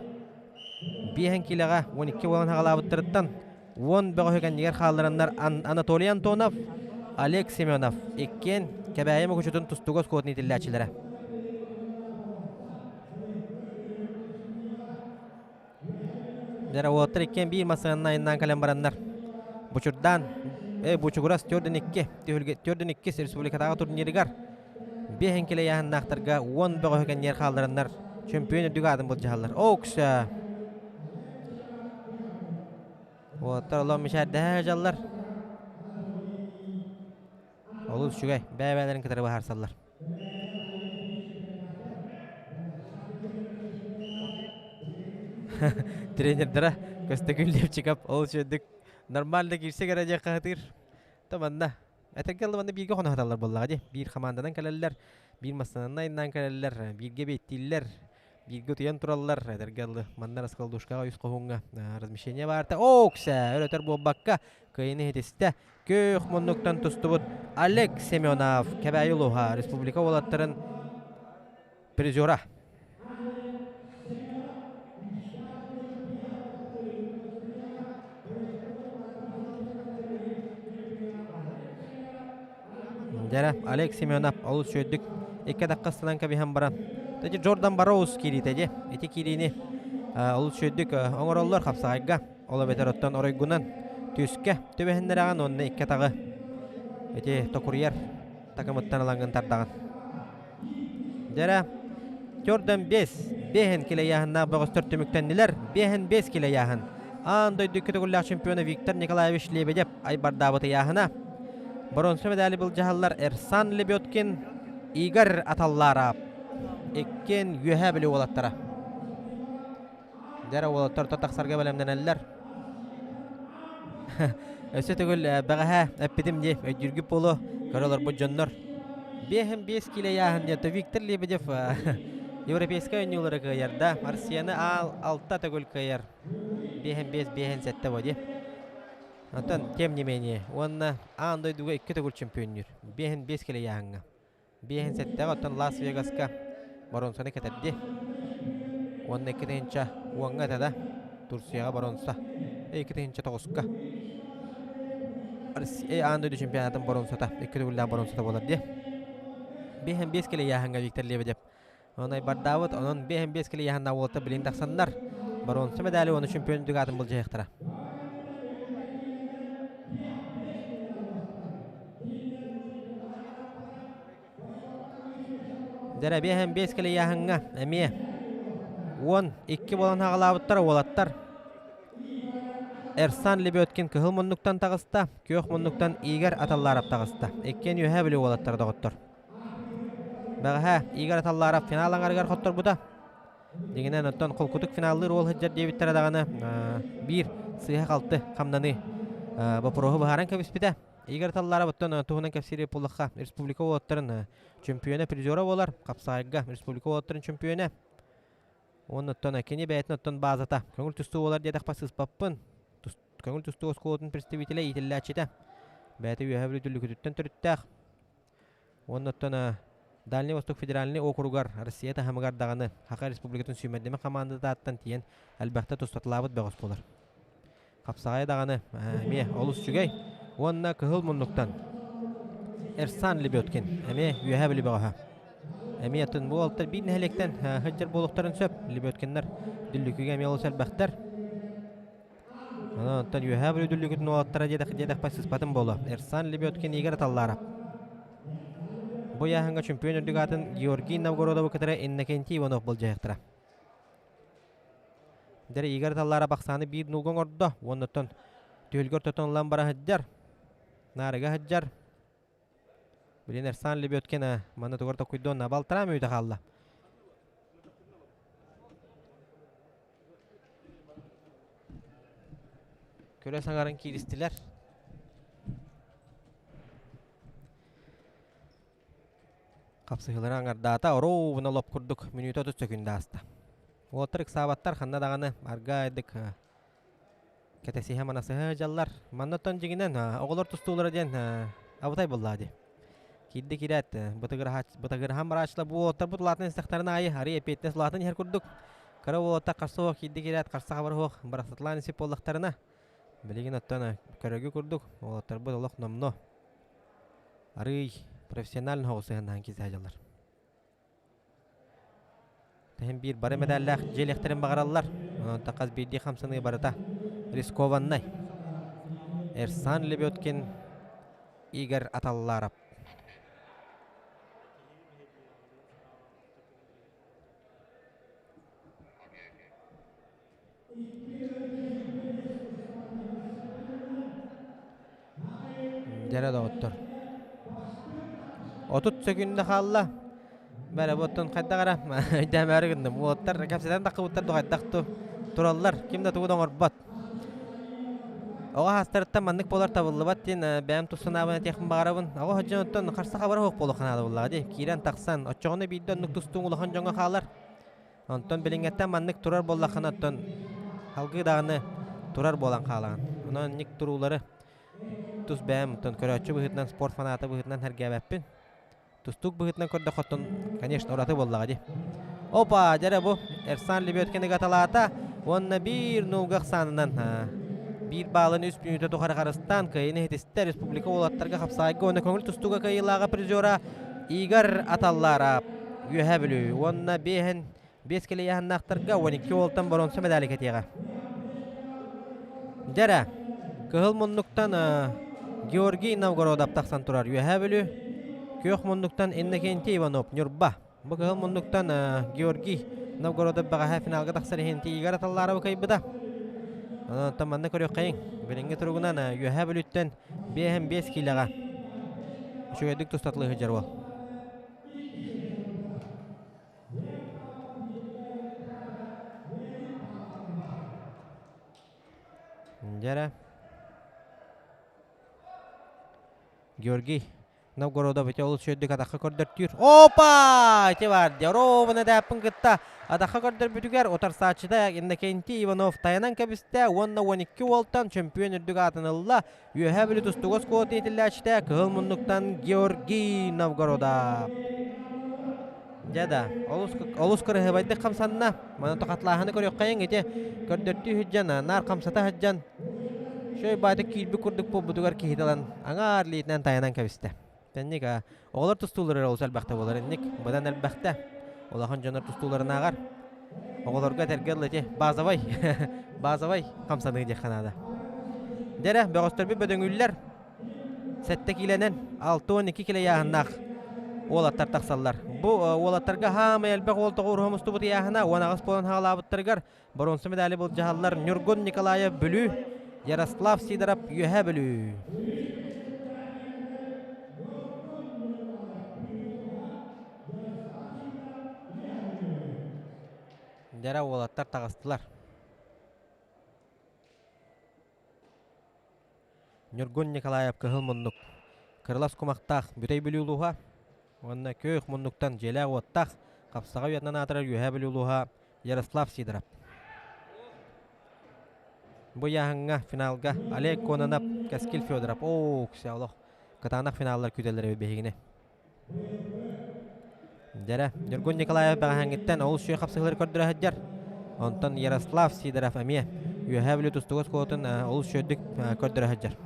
Биэһэн киилэҕэ 12 буолан хаҕалаабыттарыттан 10 бөҕөһү кэннигэр хааллараннар Анатолий Антонов, Олег Семенов иккиэн Кэбээйи Мукучутун тустууга оскуолатын иитиллээччилэрэ. Дьэрэ уолаттар иккиэн биир массыынанан айаннаан кэлэн бараннар Бучурдаан, Бучугурас 4-2 түһүлгэ 4-2 республикатааҕы турнирыгар биэһин килэ ыйааһыннаахтарга 10 бөҕөһү кэнниэр хааллараннар чөмпүйүөн үрдүк аатын былдьаһаллар. Оокса! Уолаттар олох мичээрдэһэ сылдьаллар. Олус үчүгэй, бэйэ-бэйэлэрин кытары быһаарсаллар. Тренердара Көстөкүүн Левчиков ол үчүгэйдик нормально киирсэ кэрэ диэххэ сатыыр. Та манна этэргэ дылы манна бииргэ хоноһоталлар буоллаҕа дии. Биир хамаанданан кэлэллэр, биир массыынанан айаннаан кэлэллэр, бииргэ биэттииллэр, бииргэ утуйан тураллар. Этэргэ дылы манна раскладушкаҕа үс хоһууҥҥа размещение баарта. Ооксэ өр-өтөр буолбакка кыайыыны иһитистэ. Күөх муннуктан тустубут Олег Семенов Кэбээйи улууһа республика уолаттарын призера. Дьэрэ, Олег Семенов олус үчүгэйдик икки атахха кэбиһэн баран Ити Джордан Бароус киириитэ дии. Ити киириини олус үчүгэйдик оҥороллор хапсаҕайга. Ол эбэтэр оттон оройгунан түскэ түбэһиннэрэҕин уонна икки атаҕы ити токуруйар такымыттан ылаҥҥын тардаҕын. Дьэрэ, Jordan 5, бэһин килэйээһиннээх бөҕөстөр түмүктэннилэр. Бэһин 5 килэйээһин. Аан дойду икки төгүллээх чемпиона Виктор Николаевич Лебедев айбардаабыт ыйааһына. Боронса медали былдьаһаллар Эрсан Лебедкин, Игорь Аталларов. Иккиэн үөһээ Бүлүү уолаттара. Дьэрэ уолаттар тахсарга бэлэмнэнэллэр. Өссө төгүл бэҕэһээ эппитим дии, өйдүүргүт буолуо, көрө олорбут дьоннор. Биэһин биэс киилэ ыйааһын диэн Виктор Лебедев европейскай оонньуулары кыайар да, Россияны аал алта төгүл кыайар. Биэһин биэс, биэһин сэттэ буо дии. Онтон, тем не менее, уонна аан дойдуга икки төгүл чемпионнүүр. Биэһин биэс килэ ыйааһыҥҥа. Биэһин сэттэҕэ оттон Лас-Вегаска боруонсаны кэтэрди. Уонна икки тыһыынча уоҥҥа этэ да, Турцияҕа боруонса. 2 тыһыынча тоҕуска Россия аан дойду чемпионатын боруонсата, икки төгүллээх боруонсата буолар дии. Биэһин биэс килэ ыйааһыҥҥа Виктор Лебедев онон айбардаабыт, онон биэһин биэс килэ ыйааһыннаах уолаттар билигин тахсаннар боруонса медали уонна чемпион үрдүк аатын былдьаһыахтара. Дьэ биэһэн биэс кэлэйээһиҥҥэ эмиэ 12 буолан хаҕалаабыттар уолаттар. Эрсан Лебедкин кыһыл муннуктан таҕыста, күөх муннуктан Игорь Аталларов таҕыста. Иккиэн үөһээ Бүлүү уолаттара доҕоттор. Бэҕэһээ Игорь Аталларов финал аҥарыгар хотторбута. Дьиҥинэн, оттон холкутук финаллыыр уол сылдьар диэбиттэрэ даҕаны биир сыыһа-халты хамнаныы боппуруоһу быһааран кэбиспитэ. Игорь Талларов оттон туһунан кэпсиир буоллахха, республика уолаттарын чемпиона призера буолар, хапсаайга республика уолаттарын чемпиона. Уонна оттон кини бэйэтин оттон базата көҥүл тустуу буолар диэтэхпэ сыыспаппын. Көҥүл тустуу оскуолатын представителэ иитиллээччитэ. Бэйэтэ Үөһээ Бүлүү Дүллүкүтүттэн төрүттээх. Уонна оттон Дальний Восток федеральнай округар Россия таһымыгар даҕаны Саха Республикатын сүүмэрдэмэ хамаандатааттан тиийэн элбэхтэ тустатылаабыт бөҕөс буолар. Хапсаҕайа даҕаны эмиэ олус үчүгэй. Уонна кыһыл муннуктан Эрсан Лебедкин эмиэ Үөһээ Бүлүү бөҕөһө. Эмиэ атын бу уолаттар биир нэһилиэктэн сылдьар буолуохтарын сөп. Лебедкиннэр Дүллүкүгэ эмиэ олус элбэхтэр. Онон оттон Үөһээ Бүлүү Дүллүкүтүн уолаттара диэтэх диэтэхпэ сыспатым буолуо. Эрсан Лебедкин Игорь Аталларов. Бу ыйааһыҥҥа чемпион үрдүк аатын Георгий Новгородовы кытары Иннокентий Иванов былдьаһыахтара. Дьэ, Игорь Таллара ахсааны биир нуулга оҥордо. Уонна оттон түһүлгэ ортотун ылан бара сылдьар. Наарыга сылдьар. Билин Эрсан Лебедкин манна тугар токуйдуон балтараа мүнүүтэ хаалла. Көрө саҥаран кииристилэр. Хапсыһыылары аҥардаата, оруобуна лоп курдук мүнүүтэ 30 сөкүүндэ ааста. Уолаттар ыксаабаттар, ханна даҕаны арга-айдык кэтэсиһэ манасыһа сылдьаллар. Манна оттон дьиҥинэн оҕолор тустуулара диэн абытай буоллаа дии. Киирдэ киирээт, бытыгыраһан барааччылар бу уолаттарбыт улаатан истэхтэрин аайы арый эппиэтинэс улаатан иһэр курдук. Кыра уолаттар харса суох киирдэ киирээт, харса хабар суох барахсатылаан испит буоллахтарына, билигин оттон көрөргө курдук уолаттарбыт олох номно арыый профессиональный соҕус сыһыаннаһан киирсэ сылдьаллар. Тэһин биир бары мэдээллээх дьиэлэхтэрин баҕараллар. Онон хас биирдии хамсаныы барыта рискованнай. Эрсан Лебедкин, Игорь Аталларов. Дьэрэ доҕоттор. 30 сөкүүндэ хаалла. Бэрэ буоттун хайдах эрэ өйдөөмөөрү гынным. Уолаттар кэпсэтэн таххыбыттар да хайдах ту. Тураллар, ким да тугу да оҥорбот. Оҕо хаастарыттан маннык буолар табыллыбат диэн бэйэм тус санаабын этиэхпин баҕарабын. Оҕо сылдьан оттон харса хабара суох буолуохха наада буоллаҕа дии. Киирэн тахсан, оччоҕуна биирдэ оннук тустууҥ улахан дьоҥҥо хаалар. Онтон билиҥҥэттэн маннык турар буоллаххына оттон салгыы даҕаны турар буолан хаалаҕын. Онон инник туруулары тус бэйэм оттон көрөөччү быһыытынан, спорт фаната быһыытынан сэргээбэппин. Тустуук быһыытынан көрдөххө оттон, конечно, ураты буоллаҕа дии. Опа, дьэрэ бу Эрсан Лебедкин ыгаталаата уонна биир нуулга ахсаанынан биир баалын үс мүнүүтэ тухары харыстаан кыайыыны иһитистэ республика уолаттарга хапсаайга уонна көҥүл тустууга кыайыылааҕа призера Игорь Аталларов Үөһээ Бүлүү уонна биэһин биэс килийэһэннээхтэргэ 12 уолтан боруонса медали кэтиэҕэ. Дьэрэ, кыһыл муннуктан Георгий Новгородов тахсан турар Үөһээ Бүлүү, күөх муннуктан Иннокентий Иванов Ньурба. Бу кыһыл муннуктан Георгий Новгородов бэҕэһээ финалга тахсар иһин Игорь Аталларовы кыайбыта. Онон манна көрүөххэйиҥ. Билиҥҥи туругунан Үөһээ Бүлүүттэн 5 киилэҕэ үчүгэйдик тустатылыы сылдьар уол. Дьэрэ. Георгий Новгородов ити олус үчүгэйдик атахха көрдөртүүр. Опа! Ити бар Ровно дээппин кытта атахха көрдөрбүтүгэр утарсааччыта Иннокентий Иванов тайанан кэбистэ уонна 12 уолтан чөмпүйүөн үрдүк аатын ылла. Үөһээ Бүлүү тустууга оскуолатын иитиллээччитэ Кыһыл муннуктан Георгий Новгородов. Дьэ да, олус, олус кырыһыбайдык хамсанна. Маны тохатлааһыны көрүөххэйиҥ ити көрдөртүү сылдьан, наар хамсата сылдьан, шөй баатык киирбит курдук буолбутугар киһи ылан аҥаар илиитинэн тайанан кэбистэ. Тэнник оҕолор тустуулара олус элбэхтэ буолар инник, быдан элбэхтэ. Улахан дьоннор тустууларынааҕар оҕолорго этэргэ дылы ити базовай, базовай хамсаныы диэххэ наада. Дьэрэ, бөҕөстөрбүт бөдөҥүүллэр. Сэттэ киилэнэн 62 килэ ыйааһыннаах уолаттар тахсаллар. Бу уолаттарга хаамай элбэх уол тоҕуоруһа мустубут ыйааһына 18 буолан хаалаабыттарыгар боруонса медали былдьаһаллар Ньургун Николаев Бүлүү, Ярослав Сидоров Үөһээ Бүлүү. Дьэрэ уолаттар таҕыстылар. Ньургун Николаев Кыһыл муннук Кырылас кумахтаах Бүтэй Бүлүү улууһа уонна Күөх муннуктан дьиэлээх-уоттаах Хапсаҕай уйатынан аатырар Үөһээ Бүлүү улууһа Ярослав Сидоров. Бу ыйааһыҥҥа финалга Олег Кононов, Кэскил Федоров. Оо, олох кытаанах финаллар күүтэллэр эбит биһигини. Дьэрэ, Ньургун Николаев бэҕэһээҥҥиттэн олус үчүгэй хапсыһыылары көрдөрө сылдьар. Онтон Ярослав Сидоров эмиэ Үөһээ Бүлүү тустууга оскуолатын олус үчүгэйдик көрдөрө сылдьар.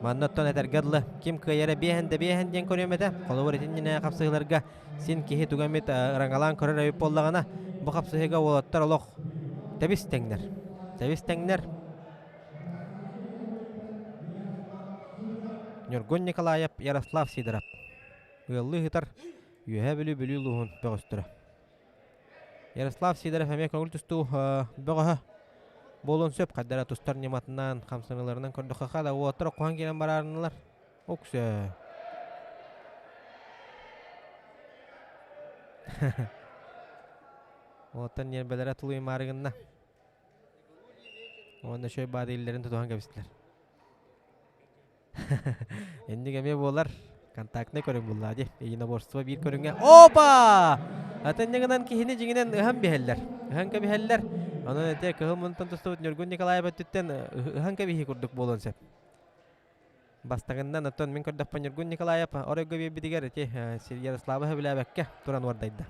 Манна оттон этэргэ дылы, ким кыайара биэһэн да биэһэн диэн көрүөм этэ. Холобур итиннэ хапсыһыыларга син киһи тугу эмит ыраҥалаан көрөр эбит буоллаҕына, бу хапсыһыыга уолаттар олох тэбис тэҥнэр. Тэбис тэҥнэр. Ньургун Николаев, Ярослав Сидоров. Ыаллыы ыһытар Үөһээ Бүлүү Бүлүү улууһун бөҕөстөрө. Ярослав Сидоров эмиэ көҥүл тустуу бөҕөһө буолуон сөп. Хайдара тустар ньыматынан, хамсаныыларынан көрдөххө да уолаттар оккуһан киирэн бараарынылар. Уксө. Уолаттар ньиэрбэлэрэ тулуйумаары гынна. Уонна үчүгэй баады иллэрин тутуһан кэбистилэр. Инник эмиэ буолар. Контактнай көрүҥ буллаа дии. Единоборство биир көрүҥэ. Опа! Атынньыгынан киһини дьиҥинэн ыһан биһэллэр. Ыһан кэбиһэллэр. Онон ити кыһыл мунтан тустубут Ньургун Николаев өттүттэн ыһан кэбиһии курдук буолуон сөп. Бастакыннан оттон мин көрдөхпө Ньургун Николаев оройго биэрбитигэр ити Ярослава сөбүлээбэккэ туран уордайда.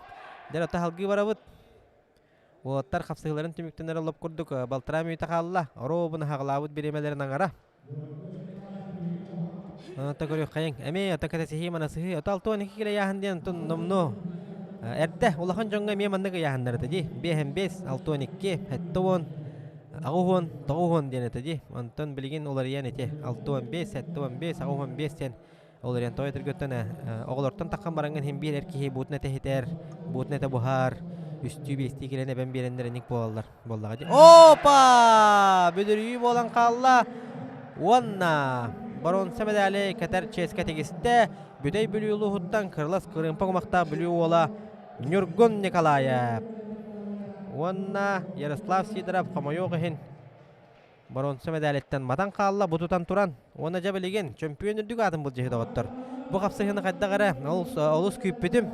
Дьэ, ото салгыы барабыт. Уолаттар хапсыһыыларын түмүктэнэр лоп курдук балтараа мүнүүтэ хаалла. Оруобуна хаҕалаабыт бириэмэлэрин аҥара. Ото көрүөххэйиҥ. Эмиэ ото кэтэсиһии манасыһыы. Ото 62 килэ ыйааһын диэн онтон номнуо эрдэ улахан дьоҥҥо эмиэ маннык ыйааһыннар этэ дии. 5 5, 62, 70, 80, 90 диэн этэ дии. Онтон билигин уларыйан ити 65, 75, 85 диэн Ол эрэн тоҕо этэргиттэн оҕолортон таххан бараҥҥын иһин биир эр киһи буутун этэ иһитэр, буутун этэ буһар, үстүү биэстии килэн эбэн биэрэннэр инник буолаллар буоллаҕа дии. Опа! Бүдүрүйүү буолан хаалла. Уонна боруонса медали кэтэр чиэскэ тигистэ. Бүтэй Бүлүү улууһуттан кырылас кырыымпа кумахтаах Бүлүү уола Ньургун Николаев. Уонна Ярослав Сидоров хомойуох иһин боруонса мэдээлиттэн матан хаалла бу тутан туран. Уонна дьэ билигин чөмпүйүөн үрдүк аатын былдьаһыы доҕоттор. Бу хапсыһыыны хайдах эрэ олус күүппүтүм.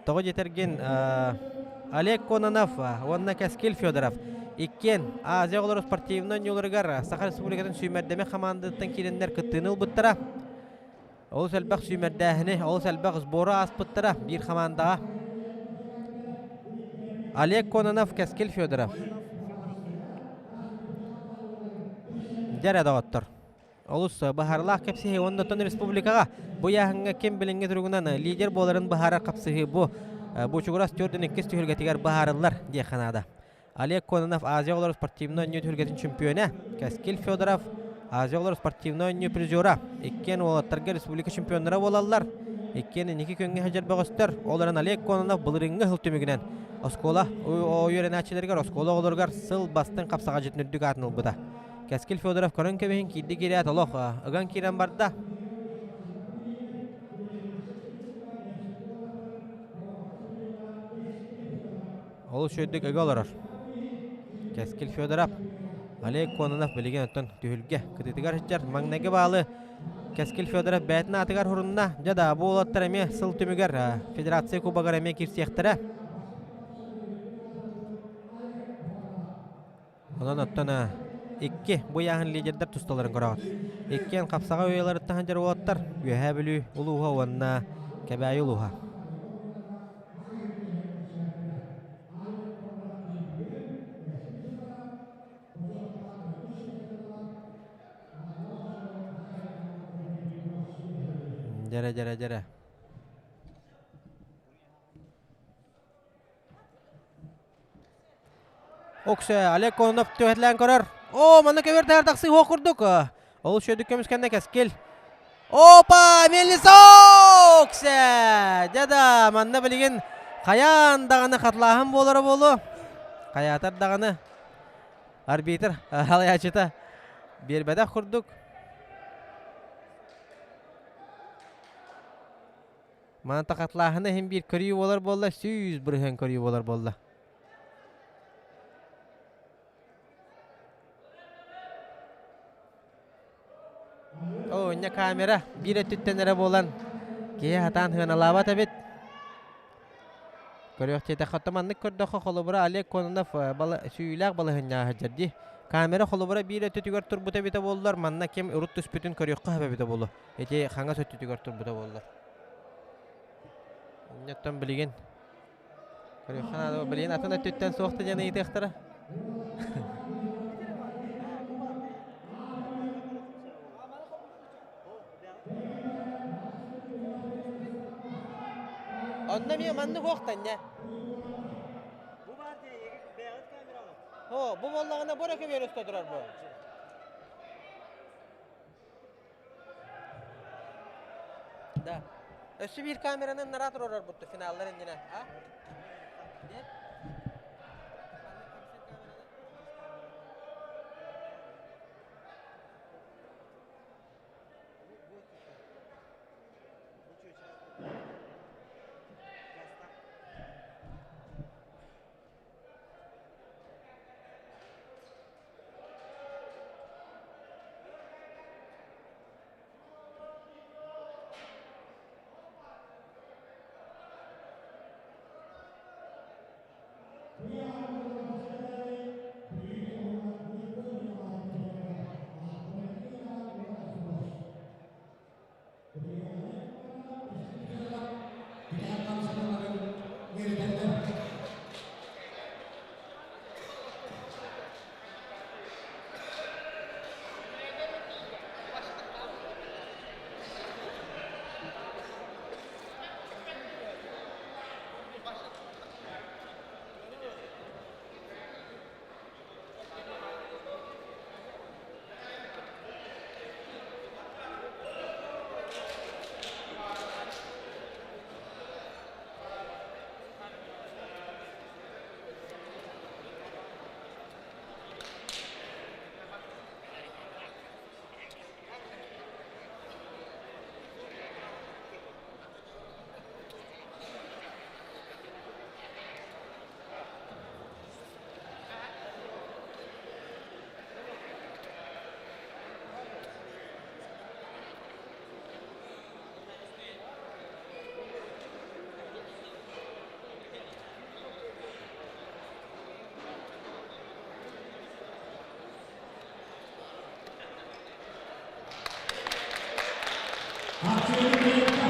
Тоҕо диэтэргин Олег Кононов уонна Кэскил Федоров иккиэн Азия оҕолоро спортивнай оонньууларыгар Саха Республикатын сүүмэрдэмэ хамаандатыттан киирэннэр кыттыыны ылбыттара. Олус элбэх сүүмэрдээһини, олус элбэх сбору ааспыттара биир хамаандаҕа. Олег Кононов, Кэскил Федоров. Дьэрэ доҕоттор. Олус быһаарылаах кэпсиһии уонна оттон республикаҕа бу ыйааһыҥҥа ким билиҥҥи туругунан лидер буоларын быһаарар хапсыһыы бу Бучугурас төрдүн иккис түһүлгэтигэр быһаарыллар диэххэ наада. Олег Кононов Азия оҕолоро спортивнай оонньуу түһүлгэтин чемпиона, Кэскил Федоров Азия оҕолоро спортивнай оонньуу призера. Иккиэн уолаттарга республика чемпионнара буолаллар. Иккиэн инники күҥҥэ сылдьар бөҕөстөр. Ол эрэн Олег Кононов былырыыҥҥы сыл түмүгүнэн оскуола үөрэнээччилэригэр, оскуола оҕолоругар сыл бастыҥ хапсаҕадьытын үрдүк аатын ылбыта. Кэскил Федоров көрөн кэбиһин киирди киирээт олох ыган киирэн барда. Олус үчүгэйдик ыга олорор. Кэскил Федоров, Олег Кононов билигин оттон түһүлгэ кытыытыгар сылдьар. Маҥнайгы баалы Кэскил Федоров бэйэтин аатыгар хурунна. Дьэ да, бу уолаттар эмиэ сыл түмүгэр Федерация Кубогар эмиэ киирсиэхтэрэ. Онон оттон икки бу ыйааһын лидердэр тусталарын көрөҕүт. Иккиэн хапсаҕай уйаларыттан сылдьар уолаттар Үөһээ Бүлүү улууһа уонна Кэбээйи улууһа. Дьэрэ, дьэрэ, дьэрэ. Оксе Олег Кононов түһэтлээн көрөр. О, манна көбөр тахсыы тахсыы курдук. Ол шөдүк көмүскэннэ кэскил. Опа, мельница Оксе! Дьэ манна билигин хайаан даҕаны хатлааһын буолара буолуо. Хайаатар даҕаны арбитр халаячыта биэрбэтэх курдук. Манта хатлааһына иһин биир көрүү буолар буолла, 100% көрүү буолар буолла. Оо, инньэ камера биир өттүттэн эрэ буолан киһи хатаан сыаналаабат эбит. Көрүөх диэтэххэ, оттон маннык көрдөххө, холобура Олег Кононов сүүйүүлээх балаһыанньаҕа сылдьар дии. Камера холобура биир өттүтүгэр турбута эбитэ буоллар, манна ким урут түспүтүн көрүөххэ сөп эбитэ буолуо. Ити хаҥас өттүтүгэр турбута буоллар. Инньэттэн билигин көрүөххэ наада, билигин атын өттүттэн суох да диэн ыйытыахтара. Онно эмиэ маннык уохтанньа. О, бу буоллаҕына бу эрэ көбүөр өстө турар бу. Да. Өссө биир камераны нара турар бутту финаллар иннинэ. А? чемпионка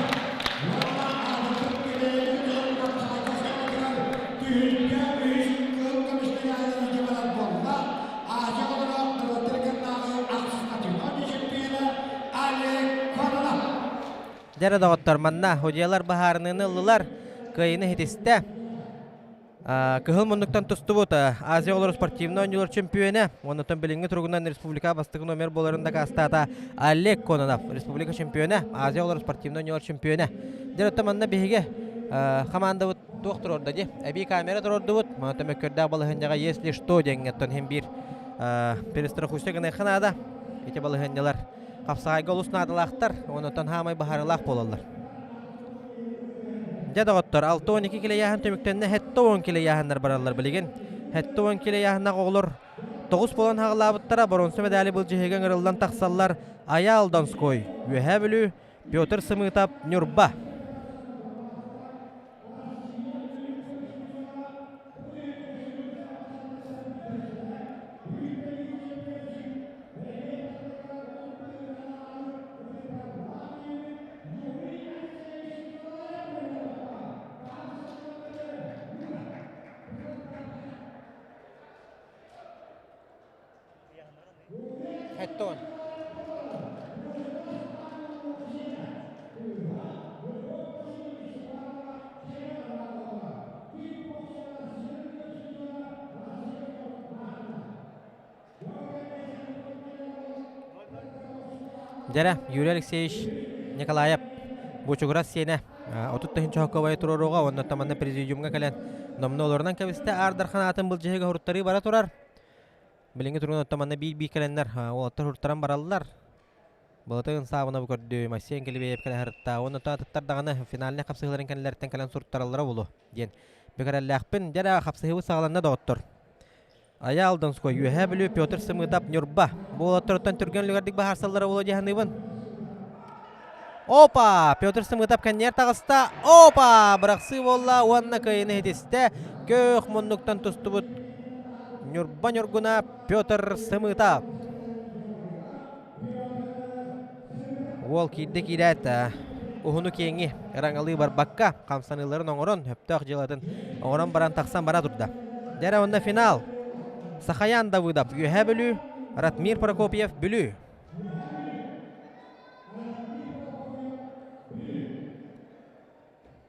уонна аатырбыт Кэбээйи дьонун хапсаҕайга оскуолатыгар түһүлгэ үһүс кыһыл көмүс медалын илдьэ барар буолла. Азия оҕолоро норуоттар кыннааҕы ахсыс спортивнай чемпиона Олег Кононов. Дьэ доҕоттор, манна судьуйалар быһаарыныыны ыллылар, кыайыыны иһитистэ. Кыһыл муннуктан тустубут Азия оҕолоро спортивнай оонньуулар чөмпүйүөнэ, оннуттан билиҥҥи туругунан республика бастакы номер буоларын дакаастаата Олег Кононов, республика чемпиона, Азия оҕолоро спортивнай оонньуулар чемпиона. Дьэ, оттон манна биһиги хамаандабыт туох туруорда дии? Эбии камера туруордубут. Манна мөккөрдөөх балаһыанньаҕа если что диэҥҥэ оттон иһин биир перестрахуйся гыныахха наада. Ити балаһыанньалар хапсаҕайга олус наадалаахтар, оннуттан хаамай баһарылаах буолаллар. Дьэ доҕоттор, 62 килэйээһин түмүктэннэ, 70 килэйээһиннэр бараллар билигин. 70 килэйээһиннэх оҕолор 9 буолан хаҕылаабыттара, боруонса медали былдьаһыыга ыҥырыллан тахсаллар Айаал Донской, Үөһээ Бүлүү, Петр Сымыытап, Ньурба. Хэттон. Дьэрэ, Юрий Алексеевич Николаев Бучугурас сиэнэ 30 тыһыынча хоккобайы туруоруоҕа уонна манна президиумҥа кэлэн номнуо олорунан кэбистэ. Аар Дархан аатын былдьаһыыга уруттарыы бара турар. Билиҥҥи туругун оттон манна биир-биир кэлэннэр уолаттар уруттаран бараллар. Былытын саабына бу көрдүү Масен Килибеев кэлэ сырытта уонна атыттар даҕаны финальнай хапсыһыыларын кэннилэриттэн кэлэн суруттараллара буолуо диэн бүкэрэллээхпин. Дьэ эрэ хапсыһыыбыт саҕаланна доҕоттор. Айаал Донской, Үөһээ Бүлүү, Петр Сымыытап, Ньурба. Бу уолаттарыттан түргэн үлүгэрдик быһаарсаллара буолуо дии саныыбын. Опа! Петр Сымыытап кэнниэр таҕыста. Опа! Бырахсыы буолла уонна кыайыыны иһитистэ. Көөх муннуктан тустубут Ньурба Ньургуна Петр Сымыытап. Уол киирдэ киирээт, уһуну-киэҥи ыраҥалыы барбакка, хамсаныыларын оҥорон, сөптөөх дьыалатын оҥорон баран тахсан бара турда. Дьэ эрэ уонна финал. Сахаян Давыдов, Үөһээ Бүлүү, Ратмир Прокопьев, Бүлүү.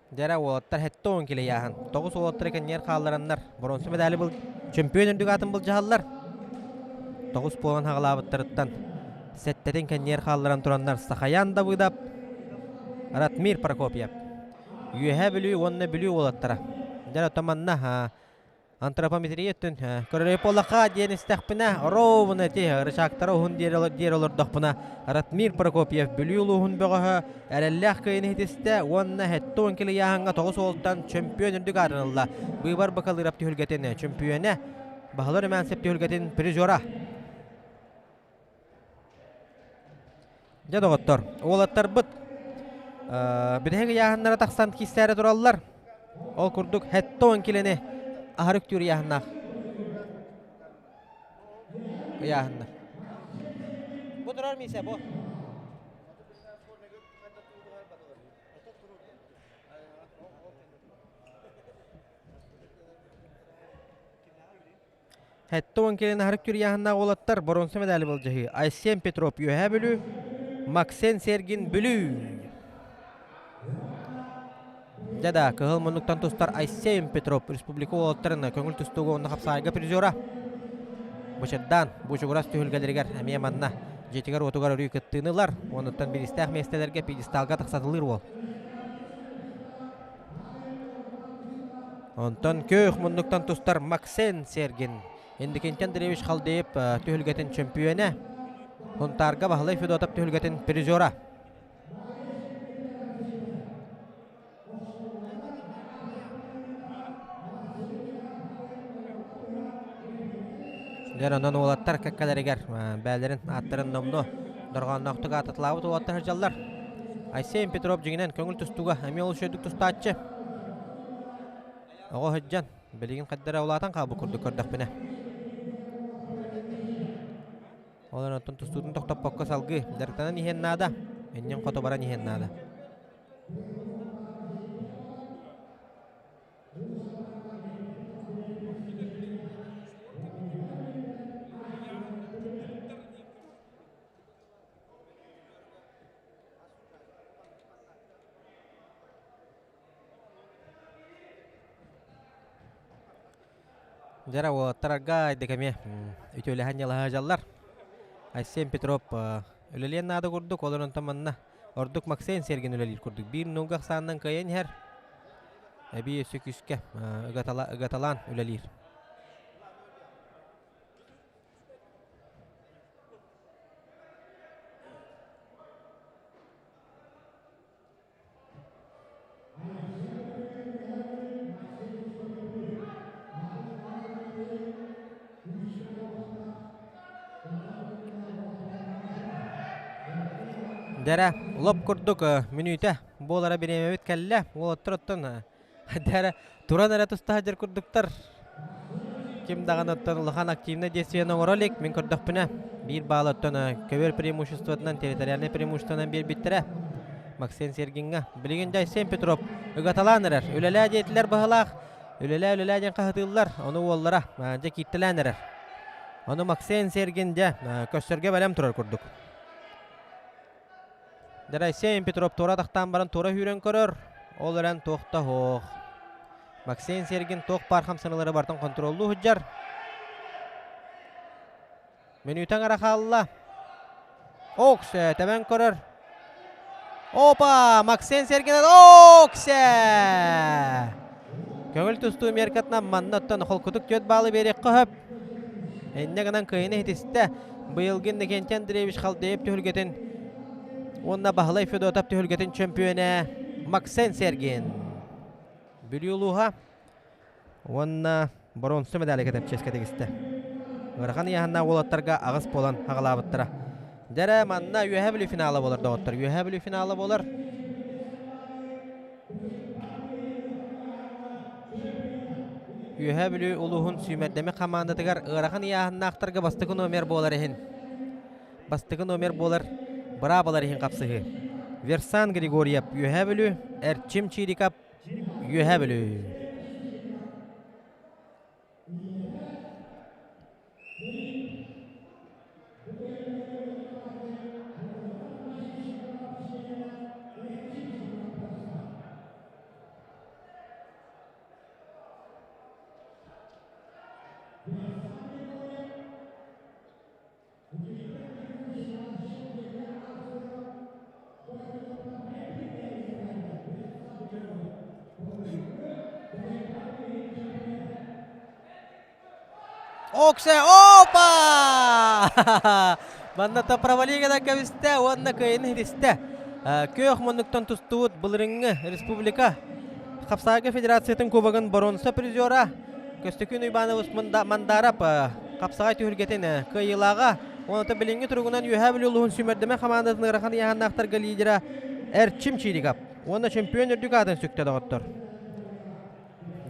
Дьэ уолаттар 70 килэйааһын. 9 уолаттары кэннигэр хааллараннар, боруонса медали был чөмпүйүөн үрдүк аатын былдьаһаллар. 9 буолан хаҕалаабыттарыттан сэттэтин кэннигэр хаалларан тураннар Сахаян Давыдов, Ратмир Прокопьев. Үөһээ Бүлүү уонна Бүлүү уолаттара. Дьэ оттон манна Антропометрия өттүн көрөрөй буоллахха диэн истэхпинэ, ровно ити рычагтара уһун диэри олордохпуна, Ратмир Прокопьев Бүлүү улууһун бөҕөһө эрэллээх кыайыыны иһитистэ уонна 70 килийааһыҥҥа 9 уолтан чөмпүйүөн үрдүк аатын ылла. Быыбар Бакалыров түһүлгэтин чөмпүйүөнэ, Баһылар Румянцев түһүлгэтин призера. Дьэ доҕоттор, уолаттарбыт бүтэһик ыйааһыннара тахсан киирсээри тураллар. Ол курдук 70 килени аһары үктүүр ыйааһыннаах ыйааһыннар. Бу турар миисэ бу. 70 кэлин аһарык түрүйааһыннаах уолаттар боруонса медали былдьаһыы Айсен Петров Үөһээ Бүлүү, Максен Сергин Бүлүү. Дьэ да, кыһыл муннуктан тустар Айсен Петров республика уолаттарын көҥүл тустууга уонна хапсаайга призера. Бычырдаан, бучугурас түһүлгэлэригэр эмиэ манна дьиэтигэр-уотугар өрүү кыттыыны ылар, онуттан бириистээх миэстэлэргэ пьедесталга тахсатылыыр уол. Онтон күөх муннуктан тустар Максен Сергин, Индикинтен Андреевич Халдеев түһүлгэтин чөмпүйүөнэ, Хунтаарга Баһылай Федотов түһүлгэтин призера. Дьэр онон уолаттар кэккэлэригэр бээлэрин ааттарын номнуо дорҕоонноохтук аататылаабыт уолаттар сылдьаллар. Айсен Петров дьиҥинэн көҥүл тустууга эмиэ олус үчүгэйдик тустааччы. Оҕо сылдьан, билигин хайдара улаатан хаалбыт курдук көрдөхпүнэ. Ол онтон тустуутун тохтоппокко салгыы дьарыктанан иһиэн наада. Иннин хоту баран иһиэн наада. Дьара уолаттарга айдык эмиэ үтүөлэһэн ньылаһа дьаллар. Айсен Петров үлэлиэн наада курдук, ол онтон манна ордук Максен Сергин үлэлиир курдук. Биир нуга ахсаанынан кыайан иһэр. Эбии өссө күүскэ ыгаталаан үлэлиир. Дэрэ, лоп курдук мүнүүтэ буолара бириэмэбит кэллэ. Уолаттар оттон дэрэ туран эрэ туста сылдьар курдуктар. Ким даҕаны оттон улахан активнай действиены оҥоро илик, мин көрдөхпүнэ, биир баал оттон көбүөр преимуществотынан, территориальнай преимуществонан биэрбиттэрэ. Максим Сергиҥҥа. Билигин дьэ Айсен Петров ыгаталаан эрэр. Үлэлээ диэтилэр быһылаах. Үлэлээ, үлэлээ диэн хаһытыыллар. Ону уоллара дьэ кииртэлээн эрэр. Ону Максим Сергин дьэ көрсөргө бэлэм турар курдук. Дьэ Айсен Петров туора тахтаан баран туора сүүрэн көрөр. Ол эрэн туох да суох. Максим Сергин туох баар хамсаныылары барытын хонтуруоллуу сылдьар. Мүнүүтэ аҥара хаалла. Оксе тэбэн көрөр. Опа! Максим Сергин Оксе! Көҥүл тустуу меркатынан манна оттон холкутук 4 баалы биэриэххэ сөп. Инньэ гынан кыайыны иһитистэ. Быйылгы Иннокентий Андреевич Халдеев түһүлгэтин уонна Баһылай Федотов түһүлгэтин чөмпүйүөнэ Максен Сергин. Бүлүү улууһа уонна боруонса медали кэтэпчиэскэ тигистэ. Ыарахан ыйааһыннаах уолаттарга аҕыс буолан аҕалаабыттара. Дьэрэ манна Үөһээ Бүлүү финала буолар доҕоттор. Үөһээ Бүлүү финала буолар. Үөһээ Бүлүү улууһун сүүмэрдэммит хамаандатыгар ыарахан ыйааһыннаахтарга бастакы номер буолар иһин бастакы номер буолар быраабалар иһин хапсыһыы. Версан Григорьев Үөһээ Бүлүү, Эрчим Чириков Үөһээ Бүлүү. Оксе, опа! Манна то провалига кэбистэ уонна кыайыны иһитистэ. Күөх муннуктан тустубут былырыҥҥы республика Хапсаайга федерациятын кубогын боруонса призера Көстөкүүн Уйбаанабыс Мандаров хапсаҕай түһүлгэтин кыайыылааҕа уонна билиҥҥи туругунан Үөһээ Бүлүү улууһун сүүмэрдэмэ хамаандатын ыарахан ыйааһыннаахтарга лидера Эрчим Чириков уонна чемпион үрдүк аатын сүктэ доҕоттор.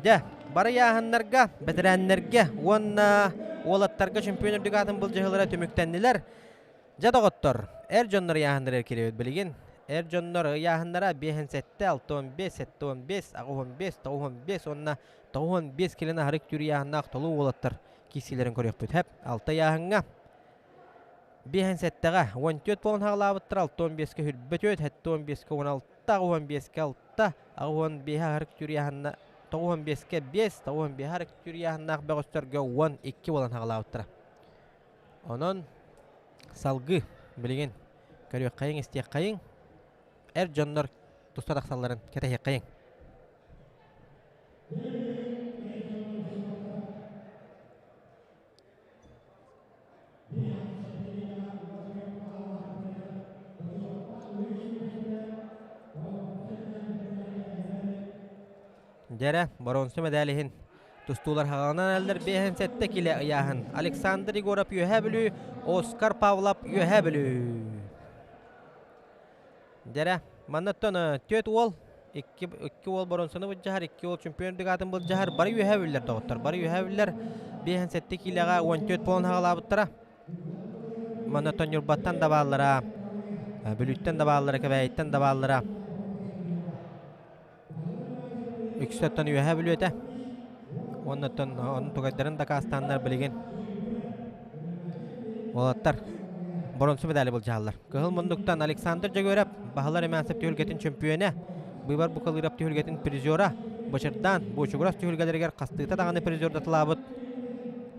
Дьэ, бары ыйааһыннарга, бэтэрээннэргэ уонна уолаттарга чемпион үрдүк аатын былдьаһыылара түмүктэннилэр. Дьэ, доҕоттор, эр дьоннор ыйааһыннара киирэбит билигин. Эр дьоннор ыйааһыннара 5-7, 6-15, 7-15, 8-15, 9-15 уонна 9-15 килин аһарык түр ыйааһыннаах толуу уолаттар киирсиилэрин көрүөхпүт. Хэп, алта ыйааһыҥҥа 5-7-ҕэ 14 буолан хаалаабыттар, 6-15-ке хүрбөтүөт, 7-15-ке 16, 15-ке 6, 8-15 аһарык түр ыйааһынна 9-15-ке 5, 9-15 аһарык түр ыйааһыннаах бөҕөстөргө 12 буолан хаалаабыттара. Онон салгыы билигин көрүөххэйиҥ, истиэххэйиҥ, эр дьоннор туста тахсалларын кэтэһиэххэйиҥ. Дьэрэ, боруонса мэдээл иһин тустуулар хаҕаланан эрэллэр 57 килэ ыйааһын. Александр Егоров Үөһээ Бүлүү, Оскар Павлов Үөһээ Бүлүү. Дьэрэ, маннаттан түөрт уол, икки уол боруонсаны былдьаһар, икки уол чемпион бригадын былдьаһар, бары үөһээ бүллэр доҕоттор, бары үөһээ бүллэр. 57 киилэҕэ 14 буолан хаҕалаабыттара. Маннаттан Ньурбаттан да бааллара, Бүлүүттэн да бааллара, Кэбээйиттэн да бааллара. Үксэ оттон Үөһээ Бүлүү этэ. Уонна оттон ону тугайдарын дакаастааннар билигин уолаттар боронсу медали былдьаһаллар. Кыһыл муннуктан Александр Дьөгүөрэп Баһылар Эмээсэп түһүлгэтин чөмпүйүөнэ, Быыбар Букалыырап түһүлгэтин призера, Бочурдаан Буочугурас түһүлгэлэригэр хастыыта даҕаны призердатылаабыт.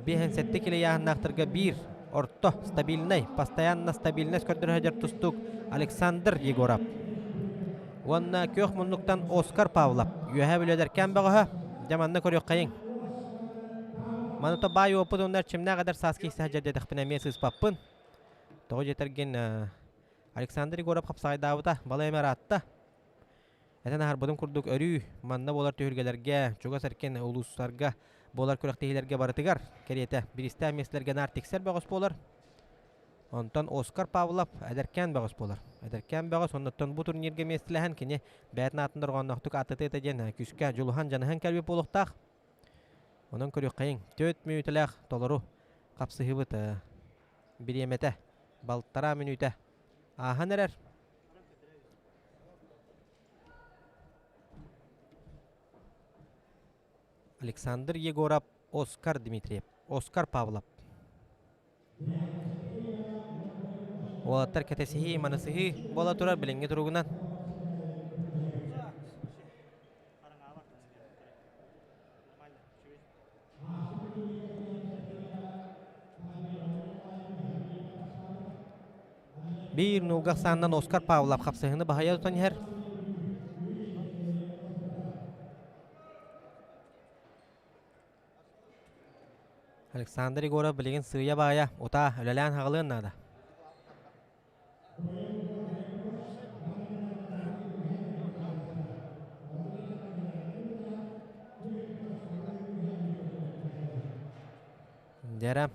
57 килэ ыйааһыннаахтарга биир орто стабильнай, постоянно стабильность көрдөрө сылдьар тустуук Александр Егоров. Уонна күөх муннуктан Оскар Павлов. Үөһээ Бүлүүлэркээн бөҕөһө. Дьэ манна көрүөххэйиҥ. Маны то баай опыт уонна эрчимнээх эдэр саас киһи сылдьар диэтэхпинэ эмиэ сыыспаппын. Тоҕо диэтэргин Александр Егоров хапсаҕайдаабыта балай эмэ ыраатта. Этэн аһарбытым курдук өрүү манна буолар түһүлгэлэргэ, чугас эркин улуустарга буолар күрэхтэһиилэргэ барытыгар кэриэтэ бириистээх миэстэлэргэ наар тиксэр бөҕөс буолар. Онтон Оскар Павлов эдэркээн бөҕөс буолар. Эдэркээн бөҕөс оннуттан бу турнирга миэстэлэһэн кини бэйэтин аатын дорҕоонноохтук ааттатыа этэ диэн күүскэ дьулуһан дьаныһан кэлбит буолуохтаах. Онон көрүөххэйиҥ, 4 мүнүүтэлээх толору хапсыһыыбыт бириэмэтэ балтараа мүнүүтэ ааһан эрэр. Александр Егоров, Оскар Дмитриев, Оскар Павлов. Уолаттар кэтэсиһии, манасыһыы буола турар билиҥҥи туругунан. Биир нуулга ахсаанынан Оскар Павлов хапсыһыыны баһыйа тутан иһэр. Александр Егоров билигин сыыйа-баайа утаа үлэлээн хаҕылыан наада. Дьэрэ.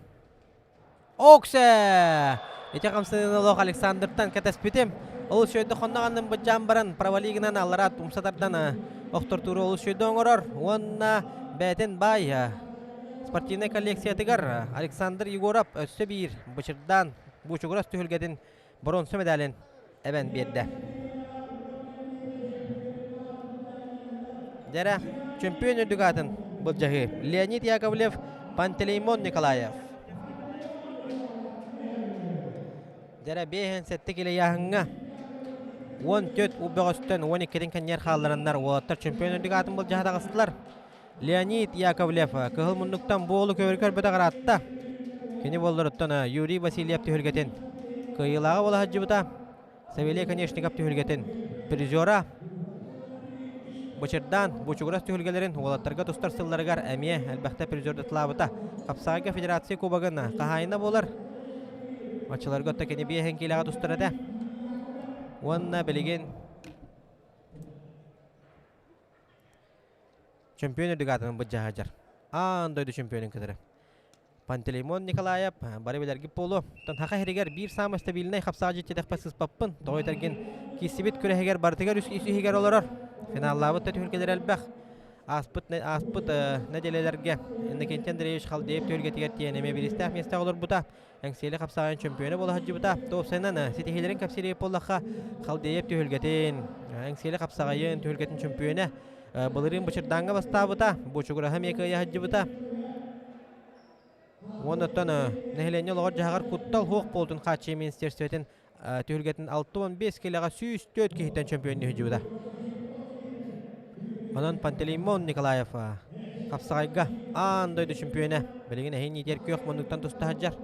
Оксе! Ити хамсаныыны олох Александртан кэтэспитим. Олус үөдэ хонноҕаннын быдьаан баран провалигынан аллара тумса тардан охтортууру олус үөдэ оҥорор. Уонна бэйэтин баай спортивнай коллекциятыгар Александр Егоров өссө биир бычырдаан Буучугурас түһүлгэтин боруонса медалин эбэн биэрдэ. Дьэрэ, чөмпүйүөн үрдүк аатын былдьаһыы. Леонид Яковлев, Пантелеймон Николаев. Дьэрэ, 57 килэ ыйааһыҥҥа 14 у бөҕөстөн 12-тин кэннигэр хааллараннар уолаттар чөмпүйүөн үрдүк аатын былдьаһа таҕыстылар. Леонид Яковлев кыһыл муннуктан буолу көбөр көрбөтөх ыраатта. Кини буолларуттан Юрий Васильев түһүлгэтин кыайыылааҕа буола сылдьыбыта. Савелий Конечников түһүлгэтин призера. Бычырдаан Бучугурас түһүлгэлэрин уолаттарга тустар сылларыгар эмиэ элбэхтэ призердатылаабыта. Хапсаҕайга федерация кубогын хаһаайына буолар. Оччолорго отто кини биэһин киилэҕэ тустар этэ. Уонна билигин Чемпион үрдүк аатын былдьаһа Аан дойду чемпионун кытары. Пантелеймон Николаев бары билэргит буолуо. Саха иһигэр биир саамай стабильнай хапсаҕа дьиэтэхпэ сыспаппын. Тоҕо этэргин киирсибит күрэһигэр барытыгар үс иһигэр олорор. Финаллаабыт да түһүлгэлэр элбэх. Ааспыт, ааспыт нэдиэлэлэргэ Иннокентий Андреевич Халдеев түһүлгэтигэр тиийэн эмиэ бириистээх миэстэҕэ олорбута. Эҥсиэли хапсаҕайын чөмпүйүөнэ буола сылдьыбыта. Уопсайынан ситиһиилэрин кэпсиир буоллахха, Халдеев түһүлгэтин, Эҥсиэли хапсаҕайын түһүлгэтин чөмпүйүөнэ былырыын Бычырдааҥҥа бастаабыта, Бучугураһа эмиэ кыайа сылдьыбыта. Уонна оттон нэһилиэнньэ олоҕор-дьаһаҕар куттал суох буолтун хааччыйыы министерствотын түһүлгэтин 65 килэҕэ 104 киһиттэн чөмпүйүөннүү сылдьыбыта. Онон Пантелеймон Николаев хапсаҕайга аан дойду чөмпүйүөнэ билигин эһин иитэр күөх муннуктан туста сылдьар.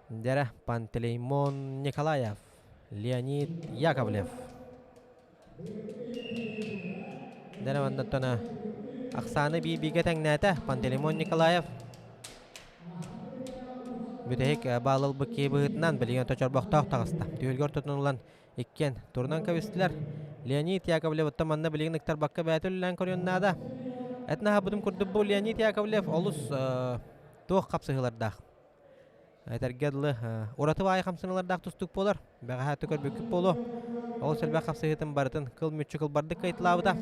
Дэрэ Пантелеймон Николаев, Леонид Яковлев. Дэрэ маннаттан ахсааны биир-бииргэ тэҥнээтэ Пантелеймон Николаев. Бүтэһик баал ылбыт киһи быһыытынан билигин чорбохтоох таҕыста. Түһүлгэ ортотун ылан иккиэн турунан кэбистилэр. Леонид Яковлевыттан манна билигин ыктарбакка бэйэтэ үлэлээн көрүөн наада. Этин аһаппытым курдук бу Леонид Яковлев олус туох хапсыһыылардаах. Этэргэ дылы, ураты баайы хамсаныылардаах тустуук буолар. Бэҕэһээ көрбүккүт буолуо. Ол сэлбэх хапсыһыытын барытын кыл мүччү кылбардык кыайталаабыта.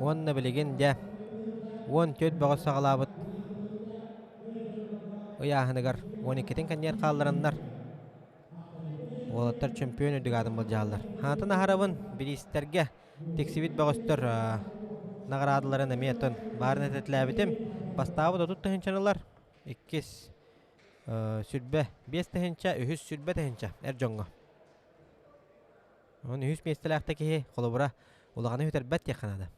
Уонна билигин дьэ 14 бөҕө саҕалаабыт ыйааһыныгар 12-тин кэнниэр хааллараннар уолаттар чөмпүйүөн үрдүк аатын былдьаһаллар. Хаатын аһарабын бириистэргэ тиксибит бөҕөстөр наҕараадаларын эмиэ оттон баарын этэтилээбитим. Бастаабыт 30 тыһыынчаны ылар, иккис 25 тыһыынча, үһүс 100 тыһыынча эр дьоҥҥо. Онон үһүс миэстэлээх да киһи, холобура, улаханы сүтэрбэт диэххэ наада.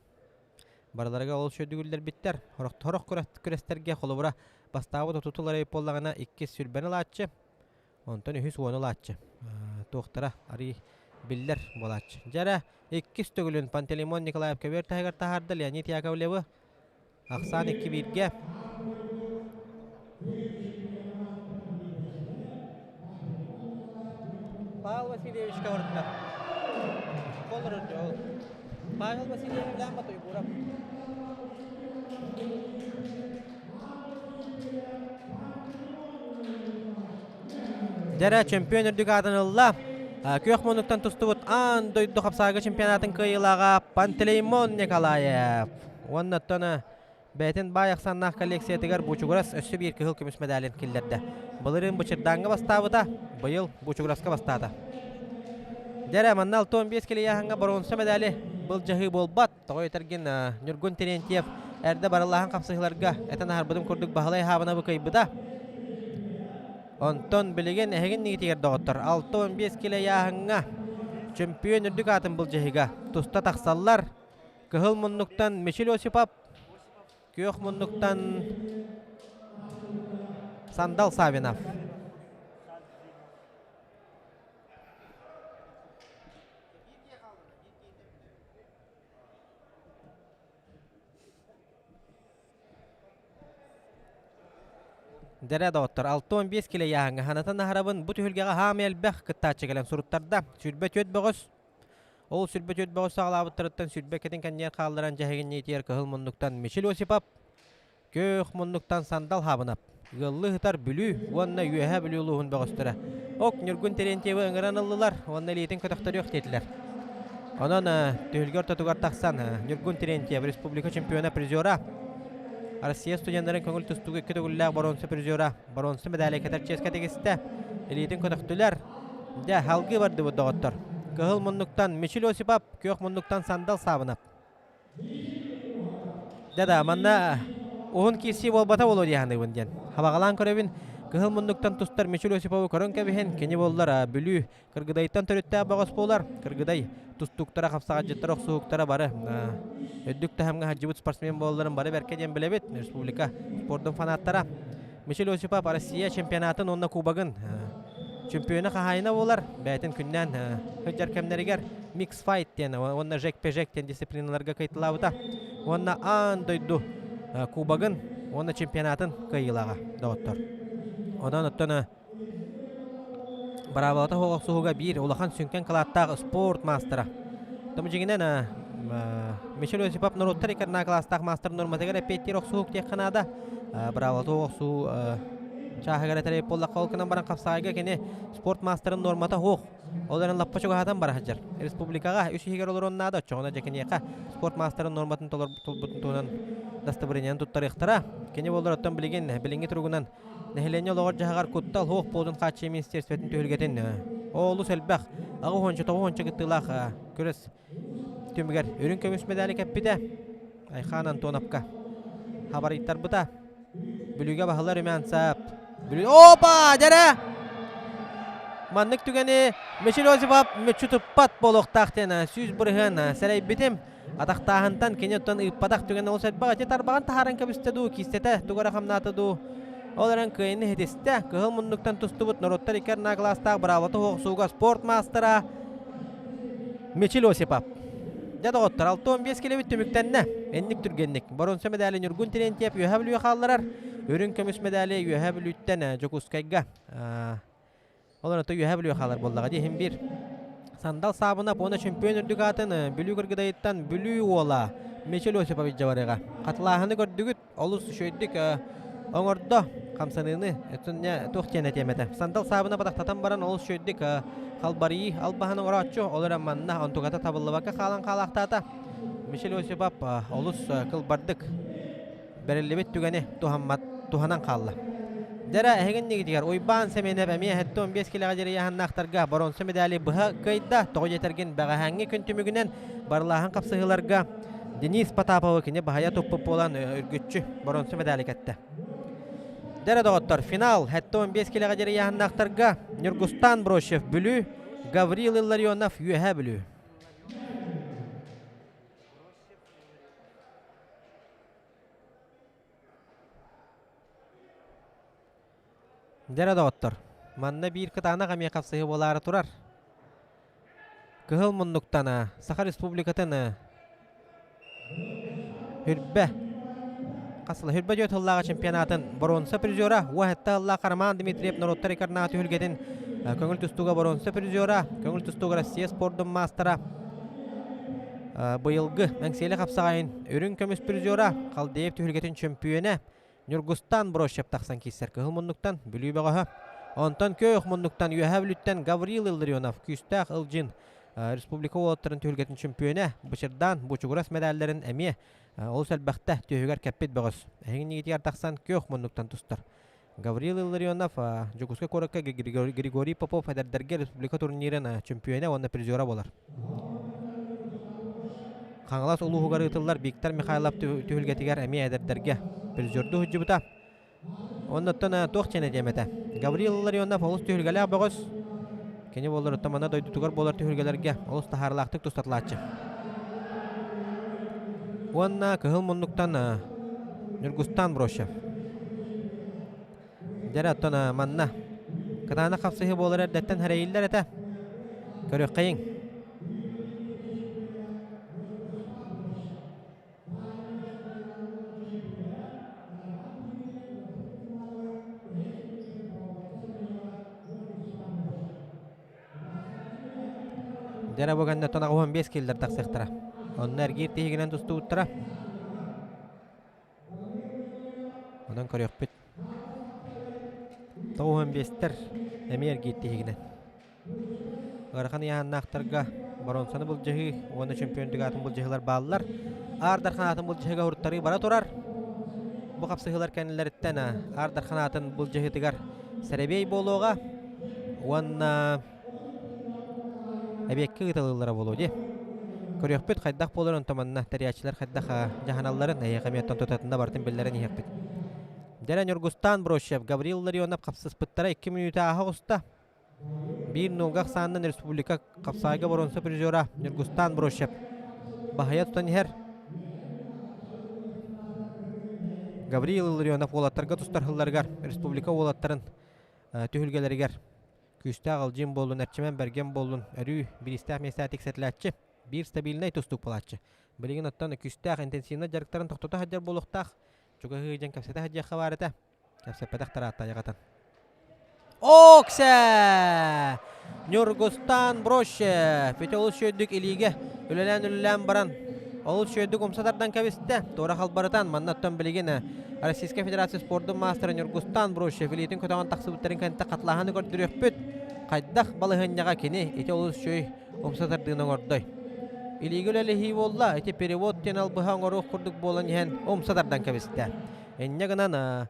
Барыларыгар ол сүрдүгүллэрбиттэр. Сорох күрэстэргэ, холобура, бастаабыт отутулар эбит буоллаҕына, иккис сүрбэни ылааччы, онтон үһүс уону ылааччы. Туохтара арыый биллэр буолааччы. Дьэ эрэ, иккис төгүлүн Пантелеймон Николаев көбүөр таһыгар таһаарда Леонид Яковлевы. Ахсаан икки бииргэ. Павел Васильевичка ордуна. Колор ол. Павел Васильевич Батуйгуров. Дьэрэ чемпион үрдүк аатын ылла. Күөх муннуктан тустубут аан дойду хапсаҕайга чемпионатын кыайыылааҕа Пантелеймон Николаев. Уонна оттон бэйэтин баай ахсааннаах коллекциятыгар Бучугурас өссө биир кыһыл көмүс медалин киллэрдэ. Былырыын Бычырдааҥҥа бастаабыта, быйыл Бучугураска бастаата. Дьэрэ, манна 65 килийааһыҥҥа боруонса медали былдьаһыы буолбат. Тоҕо этэргин Ньургун Терентьев эрдэ барыллааһын хапсыһыыларга этэн аһарбытым курдук Баһылай Хаабынабы кыайбыта. Онтон билигин эһигин нигитигэр доҕоттор 65 килийааһыҥҥа чөмпүйүөн үрдүк аатын былдьаһыыга туста тахсаллар. Кыһыл муннуктан Мичил Осипов, күөх муннуктан Сандал Савинов. Дэрэ доҕоттор, 65 килэ ыйааһыҥҥа ханатан аһарабын бу түһүлгэҕэ хаамай элбэх кыттааччы кэлэн суруттарда. 24 бөҕөс Ол 24 бөҕөс саҕалаабыттарыттан 20 кэнниэр хаалларан дьэһигинньиитигэр кыһыл муннуктан Мичил Осипов, күөх муннуктан Сандал Хаабынап, ыаллыы сытар Бүлүү уонна Үөһээ Бүлүү улууһун бөҕөстөрө Ок Ньургун Терентьевы ыҥыран ыллылар уонна илиитин көтөхтөрүөх диэтилэр. Онон түһүлгэ ортотугар тахсан Ньургун Терентьев республика чемпиона призера, Россия студеннарын көҥүл тустууга икки төгүллээх боруонса призера, боруонса медали кэтэр чиэскэ тигистэ. Илиитин көтөхтүлэр. Дьэ, салгыы бардыбыт доҕоттор. Кыһыл муннуктан Мичил Осипов, күөх муннуктан Сандал Саабынап. Дьэ да, манна уһун киирсии буолбата буолуо дии саныыбын диэн. Хабаҕалаан көрөбүн, кыһыл муннуктан тустар Мичил Осипову көрөн кэбиһин, кини буоллар Бүлүү Кыргыдайтан төрүттээх бөҕөс буолар. Кыргыдай тустууктара, хапсаҕайдьыттара, охсуһуктара бары үрдүк таһымҥа сылдьыбыт спортсмен буолалларын бары бэркэ диэн билэбит. Республика спордун фанаттара. Мичил Осипов Россия чемпионатын уонна кубогын чемпиона хаһаайына буолар. Бэйэтин күннээн сылдьар кэмнэригэр микс файт диэн уонна жек-пежек диэн дисциплиналарга кыайталаабыта. Уонна аан дойду кубогын уонна чемпионатын кыайыылааҕа доҕоттор. Онон оттон Быраабылата суох охсуһууга биир улахан сүҥкэн кылааттаах спорт маастара. Тому дьиҥинэн Мичил Осипов норуоттар иккардына кылаастаах маастар норматыгар эппиэттиир охсуһуук диэххэ наада. Быраабылата суох охсуу чааһыгар этэрэй буоллахха ол гынан баран хапсаҕайга кини спорт маастарын нормата суох. Ол эрэн лаппа чугаһатан бара сылдьар. Республикаҕа үс иһигэр олоруон наада, оччоҕуна дьэ киниэхэ спорт маастарын норматын толорбутун туһунан дастабырыанньаны туттарыахтара. Кини буоллар оттон билигин билиҥҥи туругунан Нэһилиэнньэ олоҕор-дьаһаҕар куттал суох буолуутун хааччыйыы министиэристибэтин түһүлгэтин олус элбэх аҕыс уонча тоҕус уонча кыттыылаах күрэс түмүгэр үрүҥ көмүс медали кэппитэ Айхаан Антоновка хабарыйтарбыта. Бүлүүгэ баһылар Румянцев. Бүлүү Опа! Дьэрэ! Маннык түгэни Мичил Осипов мүччү туппат буолуохтаах диэн 100% сэрэйбитим. Атахтааһынтан кини оттон ыыппатах түгэн олус элбэх ити тарбаҕын таһааран кэбистэ дуу, киистэтэ тугу эрэ хамнаата дуу. Ол эрэн кыайыыны ситистэ. Кыһыл муннуктан тустубут норуоттар икки арнаа кылаастаах быраабата суох спорт маастара Мичил Осипов. Дьэ доҕоттор, 65 килэбит түмүктэннэ. Инник түргэнник. Боруонса медали Ньургун Терентьев Үөһээ Бүлүүгэ хаалларар. Үрүҥ көмүс медали Үөһээ Бүлүүттэн Дьокуускайга Ол онто Үөһээ Бүлүү хаалар буоллаҕа дии иһин биир. Сандал Саабынап уонна чемпион үрдүк аатын Бүлүү Кыргыдайыттан Бүлүү уола Мичил Осипович дьабарыаҕа. Хатылааһыны көрдүгүт, олус үчүгэйдик оҥордо хамсаныыны. Туох диэн этиэм этэ. Сандал Саабынап атахтатан баран олус үчүгэйдик халбарыйыы албаһын оҥорооччу, ол эрэн манна онтуката табыллыбакка хаалан хаалаахтаата. Мичил Осипов олус кылбардык бэриллибит түгэни туһаммат туһанан хаалла. Дьэрэ эһигин нигитигэр Уйбаан Сэмэнэп эмиэ 75 килэҕэ диэри ыйааһыннаахтарга боруонса медали быһа кыайда. Тоҕо диэтэргин бэҕэһээҥҥи күн түмүгүнэн барылааһын хапсыһыыларга Денис Потаповы кини баһыйа туппут буолан үргүччү боруонса медали кэттэ. Дэрэ доҕоттор, финал 75 килэҕэ диэри ыйааһыннаахтарга Ньургустан Брощев Бүлүү, Гаврил Илларионов Үөһээ Бүлүү. Дьэ доҕоттор, манна биир кытаанах эмиэ хапсыһыы буолаары турар. Кыһыл муннуктан Саха Республикатын Хүрбэ хас сыл Хүрбэ дьүөт сыллааҕы чемпионатын боруонса призера, уоһэтта сыллаах Роман Дмитриев норуоттар икарнаҕа түһүлгэтин көҥүл тустууга боруонса призера, көҥүл тустууга Россия спордун маастара, быйылгы Эҥсиэли хапсаҕайын үрүҥ көмүс призера, Халдеев түһүлгэтин чөмпүйүөнэ Ньургустан Брощев тахсан киирсэр кыһыл муннуктан Бүлүү бөҕөһө. Онтон күөх муннуктан Үөһээ Бүлүүттэн Гаврил Илларионов күүстээх Ылдьын республика уолаттарын түһүлгэтин чөмпүйүөнэ Бычырдаан Бучугурас мэдээллэрин эмиэ олус элбэхтэ түөһүгэр кэппит бөҕөс. Эһиги тахсан күөх муннуктан тустар. Гаврил Илларионов Дьокуускай куоракка Григорий Попов эдэрдэргэ республика турнирын чөмпүйүөнэ уонна призера буолар. Хаҥалас улууһугар ыытыллар Виктор Михайлов түһүлгэтигэр эмиэ эдэрдэргэ призердуу сылдьыбыта. Оннуттан туох диэн этиэм этэ. Гаврил Илларионов олус түһүлгэлээх бөҕөс. Кини буолар оттон дойдутугар буолар түһүлгэлэргэ олус таһаарылаахтык тустатылааччы. Уонна кыһыл муннуктан Ньургустан Брощев. Дьэрэ оттон манна кытаанах хапсыһыы буолар эрдэттэн хэрэйиллэр этэ. Көрүөххэйиҥ. Дьэрэ бу кэннэ оттон 85 киллэр тахсыахтара. Онно эргиир тиһигинэн тустубуттара. Онон көрүөхпүт. 95-тэр эмиэ эргиир тиһигинэн. Ыарахан ыйааһыннаахтарга боруонсаны былдьаһыы уонна чөмпүйүөн аатын былдьаһыылар бааллар. Аар Дархан аатын былдьаһыыга уруттарыы бара турар. Бу хапсыһыылар кэннилэриттэн Аар Дархан аатын былдьаһыытыгар сэрэбиэй буолуоҕа уонна эбиэккэ ыытыллара буолуо дии. Көрүөхпүт хайдах буолар онто манна тэрийээччилэр хайдах дьаһаналларын эһиэхэ эмиэ оттон тутатына барытын биллэрэн иһиэхпит. Дьэрэ Ньургустан Брощев, Гаврил Ларионов хапсыспыттара 2 мүнүүтэ ааһа оҕуста. Биир нолга ахсаанынан республика хапсаайга боруонса призера Ньургустан Брощев баһыйа тутан иһэр. Гаврил Илларионов уолаттарга тустар сылларыгар республика уолаттарын түһүлгэлэригэр күүстээх алдьыым буоллун, эрчимэн бэргэн буоллун, өрүү бириистээх миэстэ тиксэтилээччи, биир стабильнай тустуук буолааччы. Билигин оттон күүстээх интенсивнай дьарыктарын тохтото сылдьар буолуохтаах. Чугаһыы дьэн кэпсэтэ сылдьыахха баар этэ. Кэпсэппэтэх тараатта айаҕатан. Оксе! Ньургустан Броще! Петя олус үчүгэйдик илиигэ үлэлээн-үлэлээн баран олус үчүгэйдик умса тардан кэбистэ. Туора халбарытан манна оттон билигин Российскай Федерация спордун маастара Ньургустан Брощев илиитин көтөҕөн тахсыбыттарын кэнтэ хатылааһыны көрдөрүөхпүт. Хайдах балаһыанньаҕа кини ити олус үчүгэй умса тардыыны оҥордой. Илиигэ үлэлэһии буолла, ити перевод диэн албыһа оҥоруох курдук буолан иһэн умса тардан кэбистэ. Инньэ гынан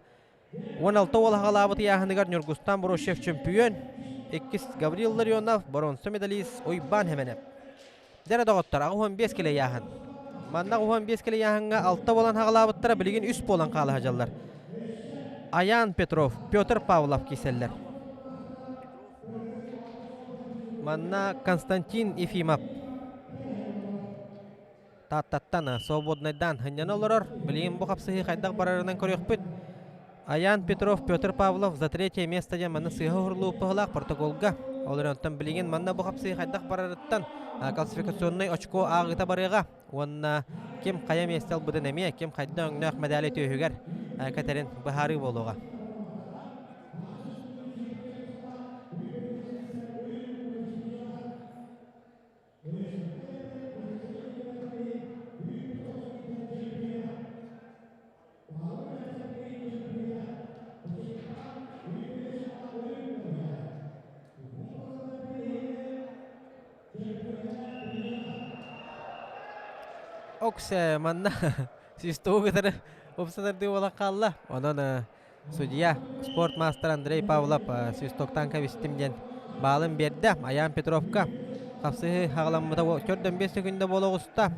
16 уол аҕалаабыт ыйааһыныгар Ньургустан Брощев чөмпүйүөн, иккис Гаврил Ларионов, боруонса медалист Уйбаан Хэмэнэп. Дьэрэ доҕоттор, 85 килэ ыйааһын. Манна 85 килэ ыйааһыҥҥа алта буолан хаҕалаабыттара билигин үс буолан хаала сылдьаллар. Аян Петров, Петр Павлов киирсэллэр. Манна Константин Ефимов Тааттаттан свободнайдаан сынньана олорор. Билигин бу хапсыһыы хайдах барарынан көрүөхпүт. Аян Петров, Петр Павлов за третье место диэн манна сыыһа уһурлууппаһылаах протоколга. Ол эрэн онтон билигин манна бу хапсыһыы хайдах барарыттан классификационнай очко ааҕыыта барыаҕа. Уонна ким хайа миэстэ ылбытын эмиэ, ким хайда өҥнөөх мэдээли түөһүгэр кэтэрин быһаарыы буолуоҕа. Оксе манна свистогу кытары умсанардыы буолан хаалла. Онон Судья, спорт маастар Андрей Павлов свистоктан кэбистим диэн баалын биэрдэ. Аян Петровка хапсыһыы хаҕаламмыта 4-5 секунда буола оҕуста.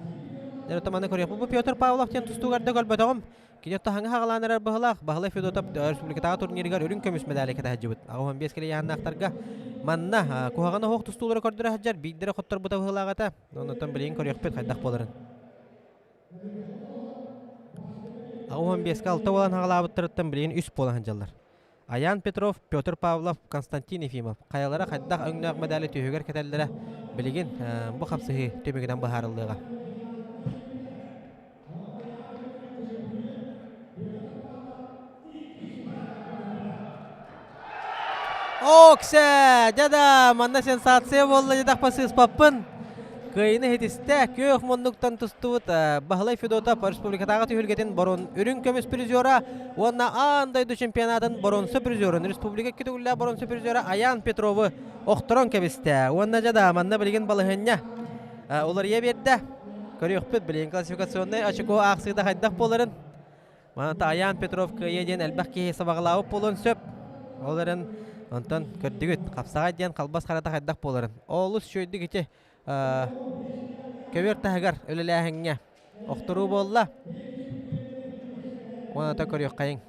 Дьэ, маны көрүөхпүт. Бу Петр Павлов диэн тустуугар да көрбөтөҕүм. Кини таһаҥы хаҕалаан эрэр быһылаах Баһылай Федотов республикатааҕы турнирыгар үрүҥ көмүс медали кэтэ сылдьыбыт. 85 килэ ыйааһыннаахтарга манна куһаҕан оһох тустуулары көрдөрө сылдьар биирдэрэ хотторбута быһылаах этэ. Онтон билигин көрүөхпүт хайдах буоларын. 85-ке 6 буолан хаҕалаабыттарыттан билигин 3 буолан сылдьаллар. Аян Петров, Петр Павлов, Константин Ефимов хайалара хайдах өҥнөөх медали түһүгэр кэтэллэрэ билигин бу хапсыһыы түмүгүнэн быһаарыллыаҕа. Оксе! Дьэ манна сенсация буолла дедахпа сыыспаппын. Кыайыны хитистэ күөх муннуктан тустубут Баһылай Федотов республикатааҕы түһүлгэтин борун үрүҥ көмүс призера уонна аан дойду чемпионатын боронсо призерын республика икки төгүллээх боронсо призера Аян Петровы охторон кэбистэ. Уонна дьэ да манна билигин балаһыанньа уларыйа биэрдэ. Көрүөхпүт билигин классификационнай очко аахсыыта хайдах буоларын. Маната Аян Петров кыайыа диэн элбэх киһи сабаҕалаабыт буолуон сөп. Ол эрэн онтон көрдүгүт хапсаҕай диэн халбас харата хайдах буоларын. Олус үчүгэйдик ити көбүөр таһыгар үлэлээһиҥҥэ охторуу буолла. Уоната көрүөххэйиҥ.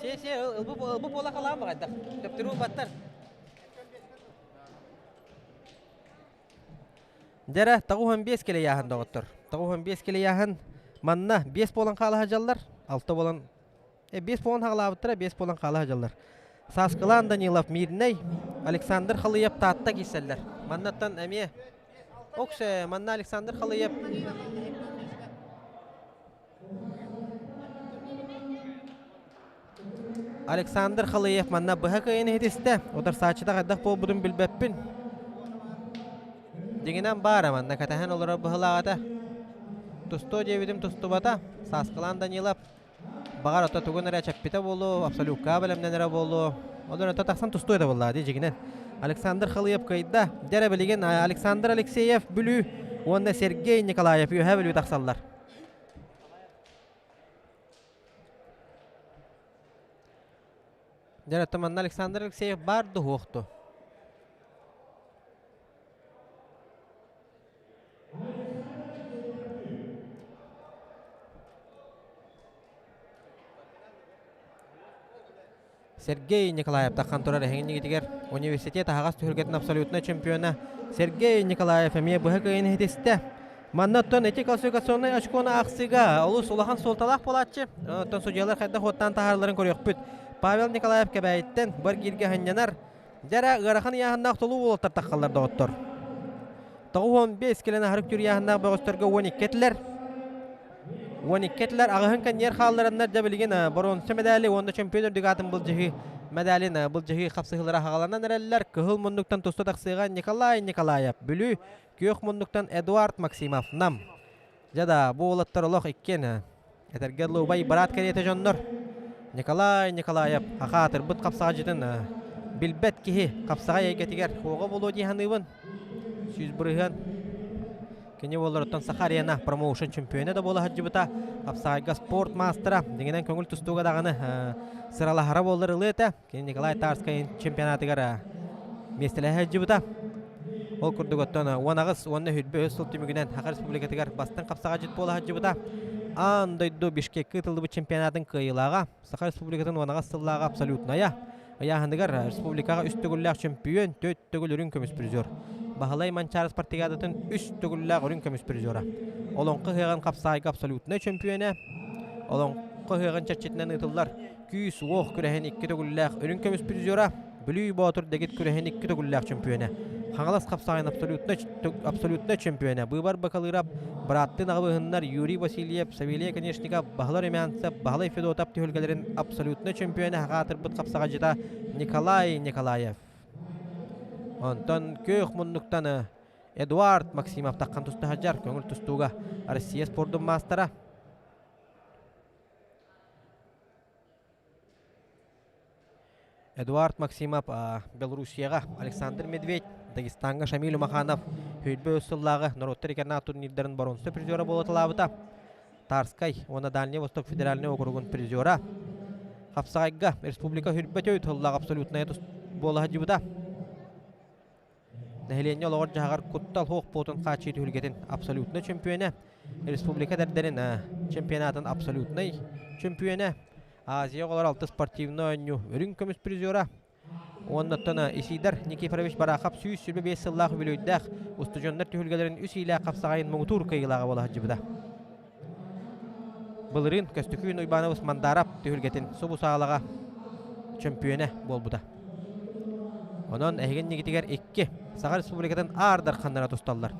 Се се ылбы ылбы буола халаан баҕайдах. Төптөрүү баттар. Дьэрэ, 95 килэ яаһын доҕоттор. 95 килэ яаһын манна 5 буолан хаалаһа дьаллар, 6 буолан 5 буолан хаалаабыттара, 5 буолан хаалаһа дьаллар. Сааскылаан Данилов Мирнэй, Александр Халыев Таатта киирсэллэр. Маннаттан эмиэ Оксе, манна Александр Халыев Александр Халыев манна быһа кыайан иһитистэ. Утарсааччыта хайдах буолбутун билбэппин. Дьиҥинэн баара манна кэтэһэн олорор быһылааҕа Тустуо диэбитим тустубата. Сааскылаан Данилов баҕар ото тугун эрэ чэппитэ буолуо, абсолюкка бэлэмнэнэрэ буолуо. Ол эрэ тахсан тустуо этэ буоллаа дии дьиҥинэн. Александр Халыев кыайда. Дьэ эрэ билигин Александр Алексеев Бүлүү уонна Сергей Николаев Үөһээ Бүлүү тахсаллар. Дьэ, манна Александр Алексеев баар дуһуохту. Сергей Николаев таххан турар эһиҥнигитигэр университет аһаҕас түһүлгэтин абсолютнай чемпиона Сергей Николаев эмиэ быһа кыайан иһитистэ. Манна оттон ити классификационнай очкону аахсыыга олус улахан суолталаах буолааччы. Оттон судьуйалар хайдах уоттаан таһааралларын көрүөхпүт. Павел Николаев Кэбээйиттэн бар гииргэ ханньанар. Дьэрэ ыарахан ыйааһыннаах толуу уолаттар таххаллар доҕоттор. 95 кэлэн аһарык түр ыйааһыннаах бөҕөстөргө 12 этилэр. 12 этилэр аҕыһын каньер хааллараннар дьэ билигин боруонса медали уонна чемпион үрдүк аатын былдьаһыы медалин былдьаһыы хапсыһыылара хаҕаланан эрэллэр. Кыһыл муннуктан туста тахсыаҕа Николай Николаев, Бүлүү, күөх муннуктан Эдуард Максимов, Нам. Дьэ да, бу уолаттар олох иккиэн этэргэ дылы убай быраат кэриэтэ дьоннор. Николай Николаев аха аатырбыт хапсаҕадьытын билбэт киһи хапсаҕай эйгэтигэр хуоҕа буолуо дии саныыбын. 100%. Кини буолларуттан Саха Арена промоушен чемпиона да буола сылдьыбыта. Хапсаҕайга спорт маастара, дьиҥинэн көҥүл тустууга даҕаны сыралаһара буоллар ылыа этэ. Кини Николай Тарскай чемпионатыгар миэстэлэһэ сылдьыбыта. Ол курдук оттон 18 уонна 23 сыл түмүгүнэн Саха Республикатыгар бастыҥ хапсаҕайдьыт буола сылдьыбыта. Аан дойду Бишкеккэ ыытыллыбыт чемпионатын кыайыылааҕа, Саха Республикатын 18 сыллааҕы абсолютная ыйааһыныгар республикаҕа үс төгүллээх чөмпүйүөн, төрт төгүл үрүҥ көмүс призер. Баһылай Манчаары спартакиадатын үс төгүллээх үрүҥ көмүс призера. Олоҥхо ыһыаҕын хапсаҕайга абсолютнай чөмпүйүөнэ. Олоҥхо ыһыаҕын чэрчитинэн ыытыллар күүс-уох күрэһин икки төгүллээх үрүҥ көмүс призера, Бүлүү Боотур дэгит күрэһин икки төгүллээх чөмпүйүөнэ, Хаҥалас хапсаҕайын абсолютнай чөмпүйүөнэ, Быыбар Бакалыырап, бырааттыы аҕабыһыннар Юрий Васильев, Савелий Оконешников, Баһылай Румянцев, Баһылай Федотов түһүлгэлэрин абсолютнай чөмпүйүөнэ хаатырбыт хапсаҕайдьыта Николай Николаев. Онтон күөх муннуктан Эдуард Максимов таххан туста сылдьар көҥүл тустууга Россия спордун маастара. Эдуард Максимов Белоруссияҕа Александр Медведь, Дагестаҥҥа Шамиль Умаханов сүүрбэ үс сыллааҕы норуоттар иккэрнээх турнирдарын боруонса призера буолуталаабыта. Тарскай уонна Дальний Восток федеральнай округун призера. Хапсаҕайга республика хүрбэ төрүт тыллаах абсолютная буола сылдьыбыта. Нэһилиэнньэ олоҕор-дьаһаҕар куттал суох буолуутун хааччыйыы түһүлгэтин абсолютнай чөмпүйүөнэ, республика эдэрдэрин чемпионатын абсолютнай чөмпүйүөнэ, Азия оҕолор алты спортивнай оонньуу үрүҥ көмүс призера, Уоннаттан Исидор Никифорович Барахов 125 сыллаах үбүлүөйдээх устудьуоннар түһүлгэлэрин үс иилээх хапсаҕайын муҥутуур кыайыылааҕа буола сылдьыбыта. Былырыын Көстөкүүн Уйбаанабыс Мандаров түһүлгэтин субу саалаҕа чөмпүйүөнэ буолбута. Онон эһигин нигитигэр икки Саха Республикатын аар дарханнара тусталлар.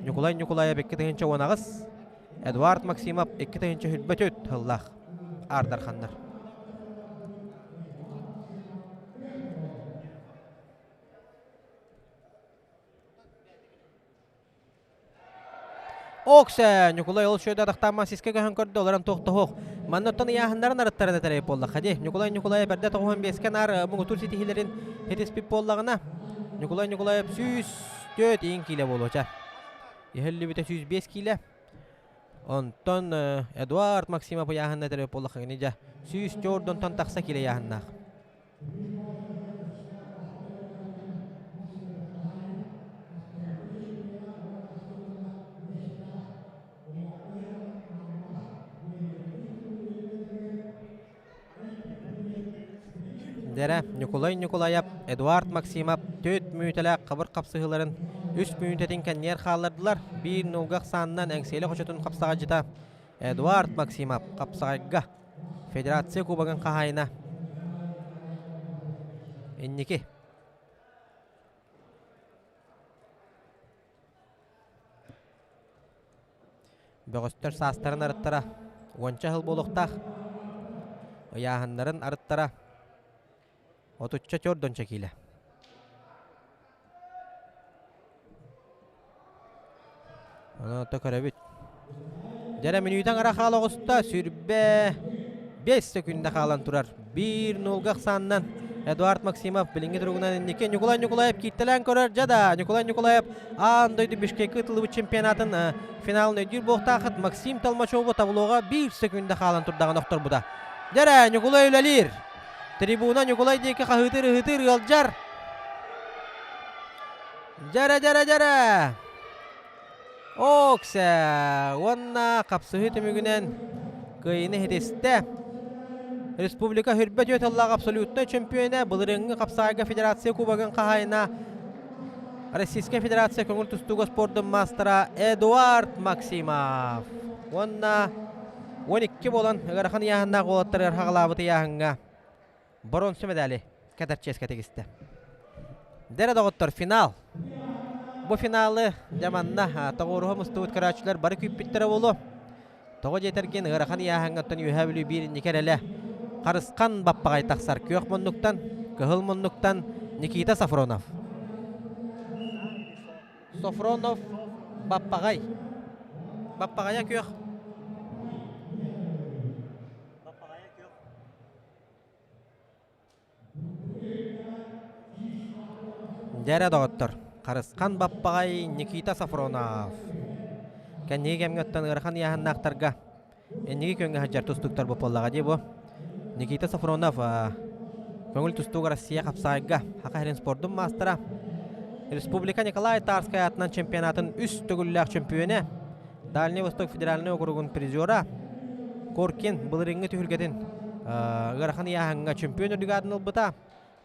Ньукулай Ньукулаев 2018, Эдуард Максимов 2024 сыллаах аар дарханнар. Оксе Ньукулай ол шөйдө атахтаамман сиске көһөн көрдө, олорон туох Манна оттон ыйааһыннарын арыттарын этэрэй буоллахха дии. Ньукулай Ньукулаев эрдэ 95-ке наар муҥутуур ситиһиилэрин хитиспит буоллаҕына, Ньукулай Ньукулаев 104 иин киилэ буолуоча. Иһиллибитэ 105 киилэ. Онтон Эдуард Максимов ыйааһынна этэрэй буоллахха кини дьэ 104 тахса киилэ ыйааһыннаах. Дэрэ Ньукулай Ньукулайап, Эдуард Максимов түөрт мүнүүтэлээх хабыр хапсыһыыларын үс мүнүүтэтин кэннигэр хааллардылар. Биир нулга ахсаанынан Эҥсиэли хочотун хапсаҕайдьыта Эдуард Максимов хапсаҕайга Федерация Кубогын хаһаайына инники. Бөҕөстөр саастарын арыттара уонча сыл буолуохтаах. Ыйааһыннарын арыттара отучча чордонча киилэ. Ону ото көрөбүт. Дьэрэ мүнүүтэн ара хаала оҕуста сүрбэ 5 сөкүндэ хаалан турар. Биир нулга ахсаанынан Эдуард Максимов билиҥҥи туругунан инники Ньукулай Ньукулаев кииртэлээн көрөр. Дьэ да, Ньукулай Ньукулаев аан дойду Бишкеккэ ыытыллыбыт чемпионатын финалын өйдүүр буолуохтаахыт Максим Толмачеву таблоҕа биир сөкүндэ хаалан турдаҕын охторбута. Дьэрэ, Ньукулай үлэлиир. Трибуна Ньукулай диэки хаһыытыыр-ыһыытыыр ыалдьар. Дьэрэ, дьэрэ, дьэрэ! Оксе! Уонна хапсыһыы түмүгүнэн кыайыыны ситистэ. Республика хүрбэ түөрт сыллаах абсолютнай чөмпүйүөнэ, былырыыҥҥы хапсаҕайга федерация кубогын хаһаайына, Российскай Федерация көҥүл тустууга спордун маастара Эдуард Максимов. Уонна 12 буолан ыарахан ыйааһыннаах уолаттарыгар хаҕалаабыт ыйааһыҥҥа боруонса медали кэтэр чиэскэ тигистэ. Дэрэ доҕоттор, финал. Бу финалы дьэ манна тоҕуоруһа мустубут көрөөччүлэр бары күүппүттэрэ буолуо. Тоҕо диэтэргин ыарахан ыйааһыҥҥа оттон Үөһээ Бүлүү биир инники эрэлэ Харысхан Баппаҕай тахсар күөх муннуктан, кыһыл муннуктан Никита Сафронов. Софронов Баппаҕай. Баппаҕайа күөх. Дьэ эрэ доҕоттор, Харысхан Баппаҕай Никита Софронов. Кэнники кэмҥэ оттон ыарахан ыйааһыннаахтарга инники күөҥҥэ сылдьар тустууктар буоллаҕа дии бу. Никита Софронов көҥүл тустууга Россия хапсаайга Саха сирин спордун маастара, Республика Николай Тарскай аатынан чемпионатын үс төгүллээх чөмпүйүөнэ, Дальний Восток федеральнай округун призера Коркин былырыыҥҥы түһүлгэтин ыарахан ыйааһыҥҥа чемпион үрдүк аатын ылбыта.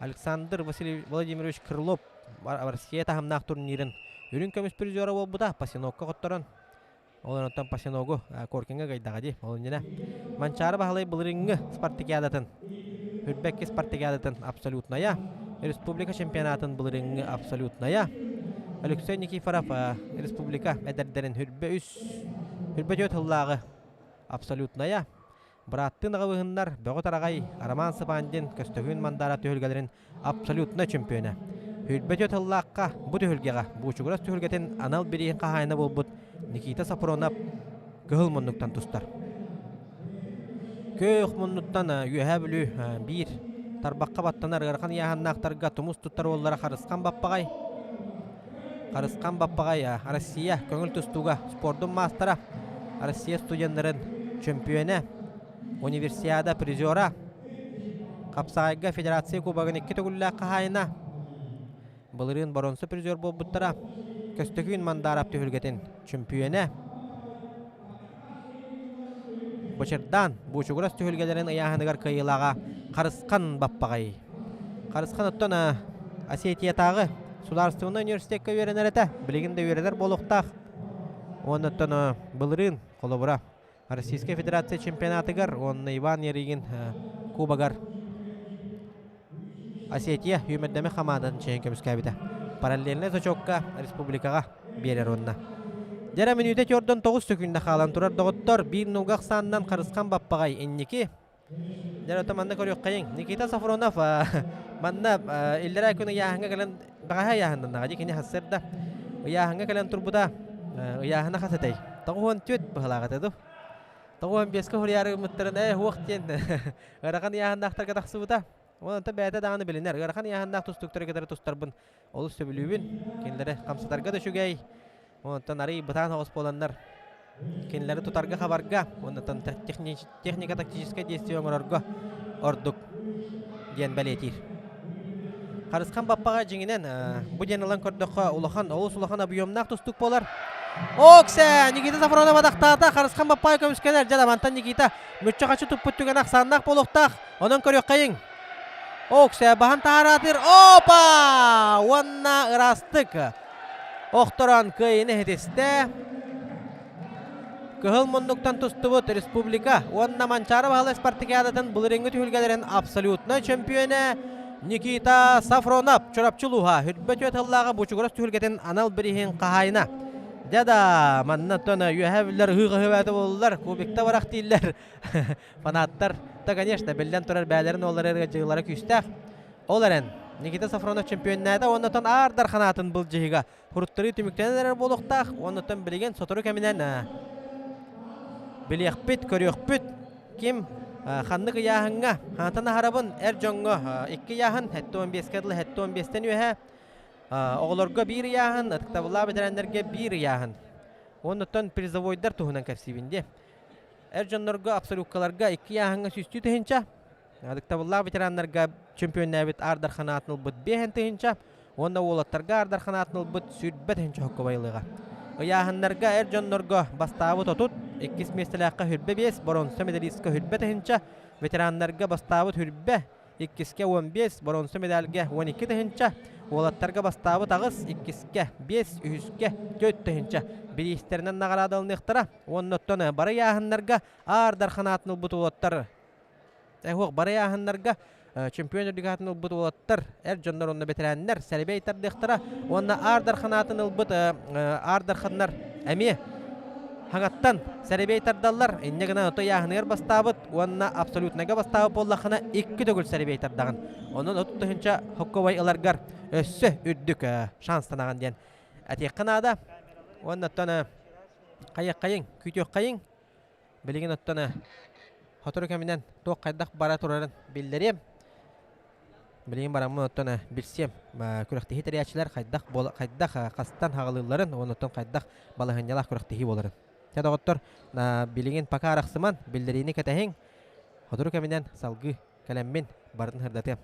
Александр Васильевич Владимирович Крылов Россия таһымнаах турнирын үрүҥ көмүс призера буолбута. Пасинокка хотторон ол онтон Пасиногу Коркиҥҥа гайдаҕа дии. Ол иннинэ Манчаары Баһылай былырыыҥҥы спартакиадатын Үрбэкки спартакиадатын абсолютная, республика чемпионатын былырыыҥҥы абсолютная, Алексей Никифоров республика эдэрдэрин хүрбэ үс, хүрбэ түөрт сыллааҕы абсолютная, бырааттыы аҕабыһыннар Бөҕө Тараҕай, Роман Сыбандин, Көстөкүүн Мандара түһүлгэлэрин абсолютнай чөмпүйүөнэ. Хүрбэ түөрт сыллаахха бу түһүлгэҕэ Буучугурас түһүлгэтин анал бирииһин хаһаайына буолбут Никита Сафронов кыһыл муннуктан тустар. Күөх муннуттан Үөһээ Бүлүү биир тарбахха баттанар ыарахан ыйааһыннаахтарга тумус туттар уоллара Харысхан Баппаҕай. Харысхан Баппаҕай Россия көҥүл тустууга спордун маастара, Россия студеннарын чөмпүйүөнэ, универсиада призера. Хапсаҕайга Федерация Кубогын икки төгүллээх хаһаайына. Былырыын боруонса призер буолбуттара. Көстөкүүн Мандаров түһүлгэтин чөмпүйүөнэ. Бычырдаан Буучугурас түһүлгэлэрин ыйааһыныгар кыайыылааҕа Харысхан Баппаҕай. Харысхан оттон Осетиятааҕы судаарыстыбаннай университекка үөрэнэр этэ. Билигин да үөрэнэр буолуохтаах. Уонна оттон былырыын холобура Российскай Федерация чемпионатыгар уонна Иван Ярыгин кубогар Осетия сүүмэрдэммит хамаандатын чиэһин көмүскээбитэ. Параллельнай зачокка республикаҕа биэрэр уонна. Дьэрэ мүнүүтэ 49 сөкүүндэ хаалан турар доҕоттор биир нуга ахсаанынан Харысхан Баппаҕай инники. Дьэрэ ото манна көрүөххэйиҥ. Никита Сафронов манна иллэрээ күн ыйааһыҥҥа кэлэн бэҕэһээ ыйааһыннанаҕа дии кини сарсыарда ыйааһыҥҥа кэлэн турбута. Ыйааһына хас этэй? 94 быһылаах этэ дуу. 95-кэ суруйаары гыммыттарын ээ суох диэн ыарахан ыйааһыннаахтарга тахсыбыта. Онтон бэйэтэ даҕаны билинэр. Ыарахан ыйааһыннаах тустууктары кытары тустарбын олус сөбүлүүбүн. Кинилэри хамсатарга да үчүгэй. Онтон арый бытаан соҕус буоланнар кинилэри тутарга-хабарга уонна технико-тактическай действие оҥорорго ордук диэн бэлиэтиир. Харысхан Баппаҕа дьиҥинэн бу диэн ылан көрдөххө улахан, олус улахан объемнаах тустуук буолар. Оксе! Никита Сафронов атахтаата, Харысхан Баппаҕа көмүскэнэр. Дьэ, мантан Никита мүччү-хаччы туппут түгэнэ ахсааннаах буолуохтаах. Онон көрүөххэйиҥ. Оксе баһан таһараатыр. Опа! Уонна ыраастык охторон кыайыыны иһитистэ. Кыһыл муннуктан тустубут республика уонна Манчаары Баһылай спартакиадатын былырыыҥҥы түһүлгэлэрин абсолютнай чөмпүйүөнэ Никита Сафронов Чурапчы улууһа Хүрбэ түөрт сыллааҕы Бучугурас түһүлгэтин анал бирииһин хаһаайына. Дьэ да, манна оттон үөһэ биллэр ыһыы-хаһыы буоллулар, кубикта барах дииллэр фанаттар. Да, конечно, биллэн турар бээлэрин уоллары дьыалара күүстээх. Ол эрэн, Никита Сафронов чемпионнаата уонна оттон Аар Дархан аатын былдьаһыыга Хуруттарыы түмүктэнэн эрэр буолуохтаах уонна оттон билигин сотору кэминэн билиэхпит, көрүөхпүт ким ханнык ыйааһыҥҥа хантан аһарабын эр дьоҥҥо икки ыйааһын 75-кэ дылы 75-тэн үөһэ оҕолорго биир ыйааһын ытыктабыллаах бэтэрээннэргэ биир ыйааһын уонна оттон призовойдар туһунан кэпсиибин диэ эр дьоннорго абсолюткаларга икки ыйааһыҥҥа сүүстүү тыһыынча Ытыктабыллаах ветераннарга чемпионнээбит Аар Дархан аатын ылбыт 5 тыһыынча уонна уолаттарга Аар Дархан аатын ылбыт 20 тыһыынча хоккобай ылыаҕа. Ыйааһыннарга эр дьоннорго бастаабыт 30, иккис миэстэлээххэ хүрбэ биэс, боруонса медалистка хүрбэ тыһыынча, ветераннарга бастаабыт хүрбэ, иккискэ 15, боруонса медальга 12 тыһыынча, уолаттарга бастаабыт аҕыс, иккискэ биэс, үһүскэ 4 тыһыынча бириистэринэн наҕараадаланыахтара уонна оттон бары ыйааһыннарга Аар Дархан аатын ылбыт уолаттар Эһуох бары ыйааһыннарга чемпион үрдүк аатын ылбыт уолаттар, эр дьоннор уонна бэтэрээннэр сэрэбиэй тардыахтара уонна Аар Дархан аатын ылбыт Аар Дарханнар эмиэ хаҥаттан сэрэбиэй тардаллар. Инньэ гынан ото ыйааһыныгар бастаабыт уонна абсолютнайга бастаабыт буоллаххына икки төгүл сэрэбиэй тардаҕын. Онон 30 тыһыынча хоккобай ыларгар өссө үрдүк шанстанаҕын диэн этиэххэ наада. Уонна оттон хайыаххайыҥ, күүтүөххэйиҥ. Билигин оттон сотору кэминэн туох хайдах бара турарын биллэриэм. Билигин бараммын оттон билсиэм күрэхтэһии тэрийээччилэр хайдах буола хайдах хастан хаҕалыылларын уонна оттон хайдах балаһыанньалаах күрэхтэһии буоларын. Чэ доҕоттор, билигин пока арахсыман, биллэриини кэтэһиҥ. Сотору кэминэн салгыы кэлэммин барытын сырдатыам.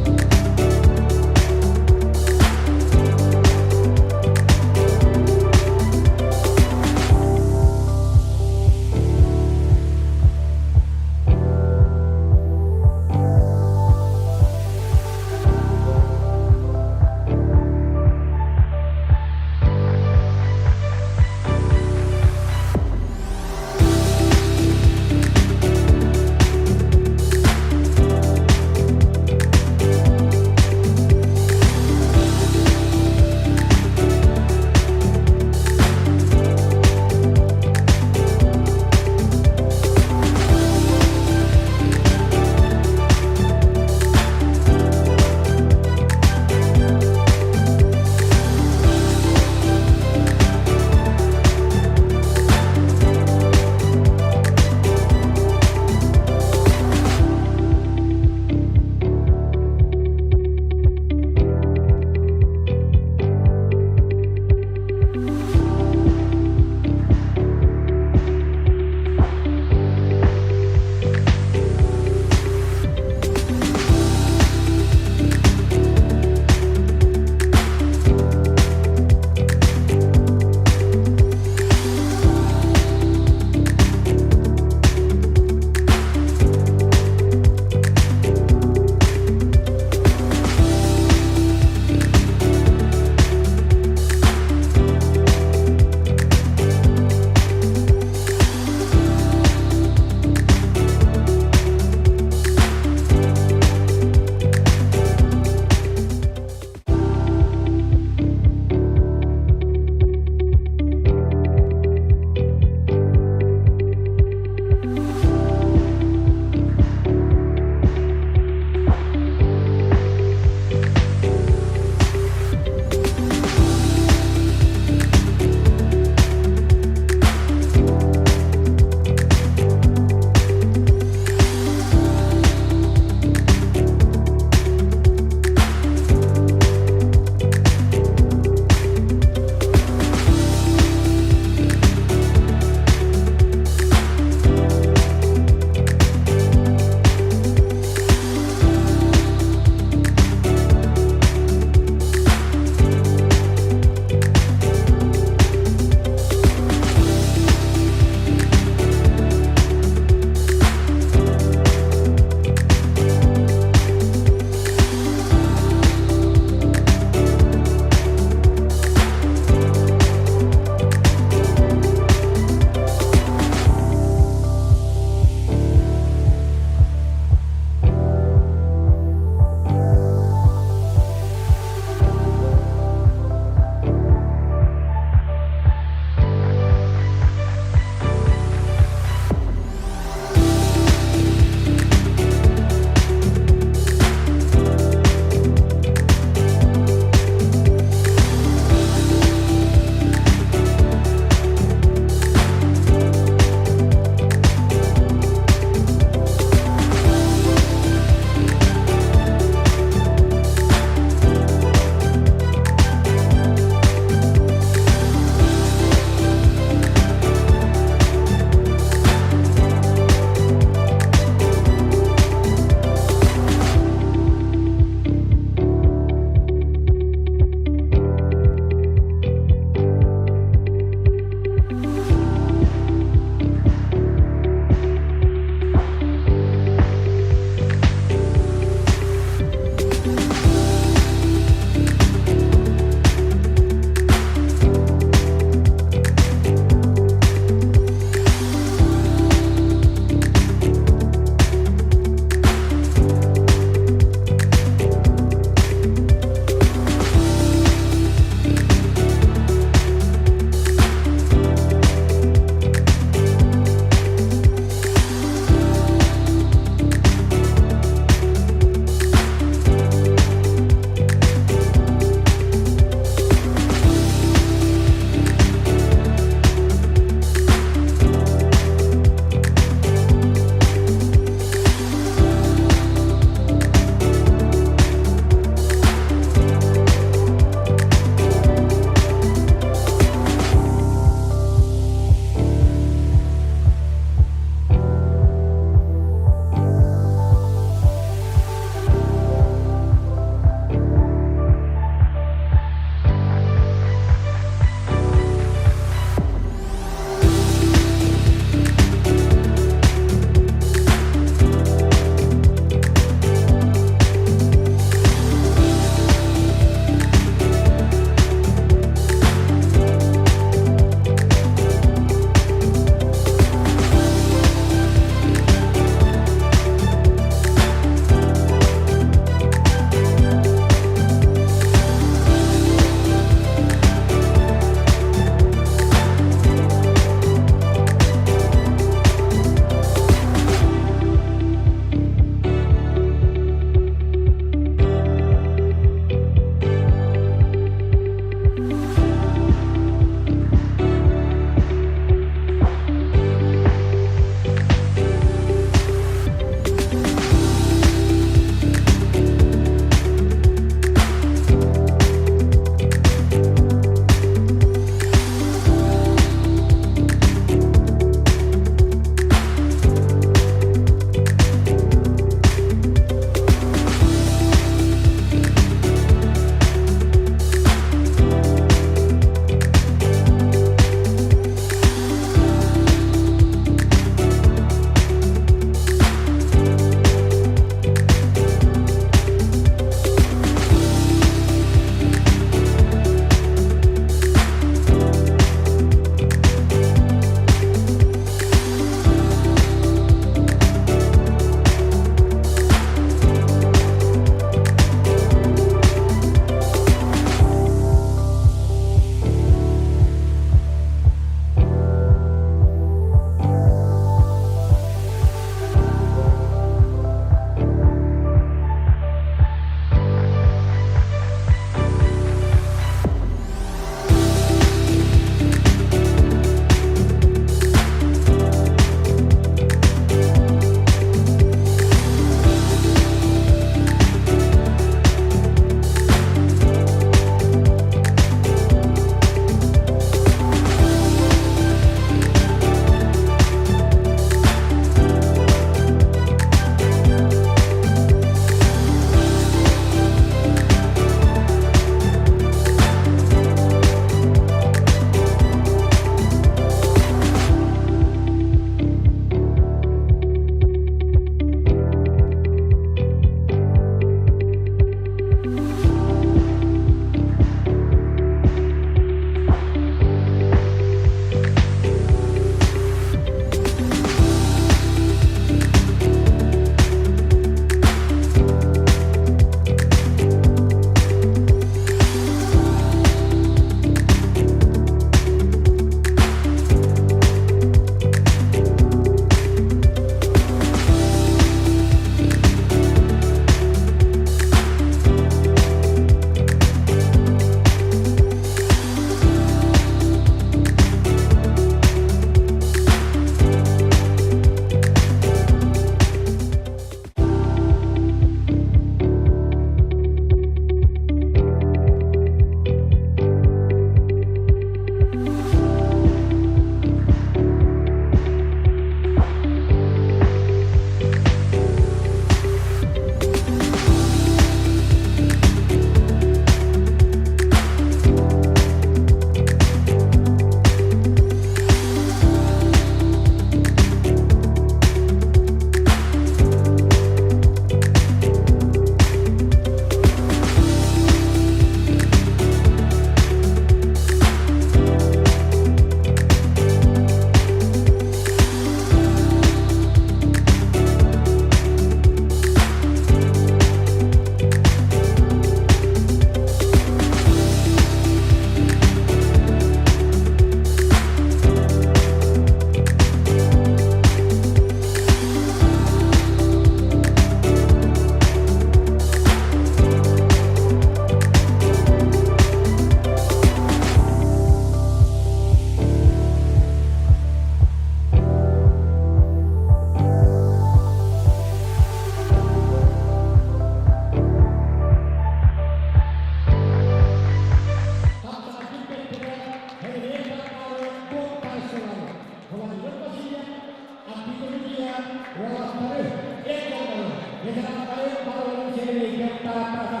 тааттаата.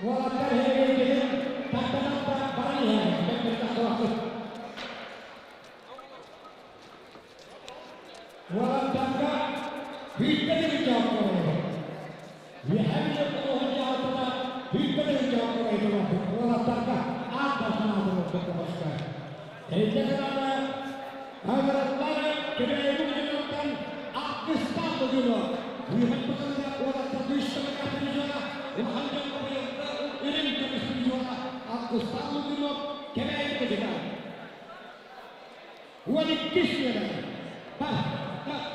Уолаттар эһиги тарда-тарда баран иһэллэр, бэрт тахсыбаппыт. Уолаттарга күүтпэтин дьоҥҥо Үөһээ Бүлүү дьаһалтата күүтпэтин дьоҥҥо уолаттарга аат барханаатын көмөстө. Эйгэ санаана Аграттар Кэбээйи дьонуттан Аккыстаах дойдуну Үөһээ Бүлүүгэ уолаттар күүстээх призера улахан дьоҥҥо быйылгы үрүҥ көмүс призера Аккыстаах дойдуну Кэбээйи кыдьыга 12 үөрэ бар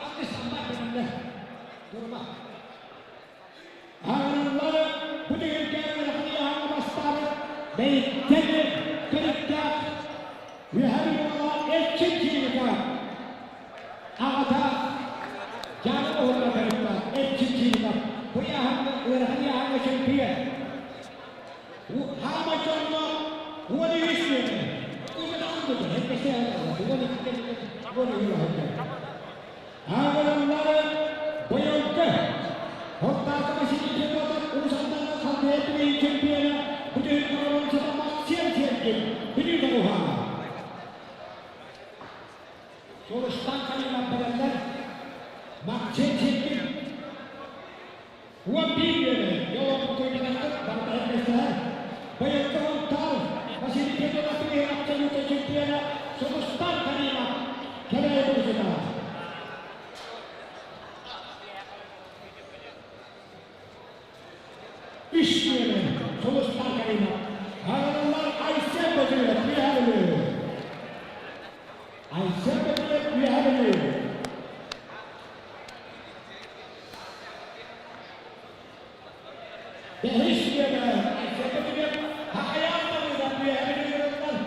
Аккыстан бар дэннэ Турма Аҕаллары бу түһүлгэ ыарахан бастаабыт бэйиттэн төрүттээх Үөһээ Бүлүү Эрчим Чиирика аҕата Дьааҥы уһугар төрүттээх Эрчим Чиирика бу ыйааһыҥҥа ыарахан ыйааһыҥҥа чөмпүйүөн. Хаамай дьоҥҥо 13 үөрэ. Аҕаллары быйылгы Ортаакы Василий Федотов Уус Алдаҥҥа халбыйа түгэйин чемпиона бүтүн Корончата Максим Сергин Бүлүү тоҕуһаана. Сулустан Калинов бэлэмнэр Максим Сергин 11 үөрэ Йолоппут көйгөнөхтөр барытаһын миэстэһэр. Быйылгы Алтаар Василий Федотов түгэйин абсолютнай чемпиона Сулустан Калинов Кэбээйи тоҕусута. Үс үөрэ Сулустан Карина, Аҕалалар Айсен Бөтүрүөп Үөһээ Бүлүү. Айсен Бөтүрүөп Үөһээ Бүлүү. Бэһис үөрэ Айсен Бөтүрүөп Хахайаан Давыдов Үөһээ Бүлүүттэн.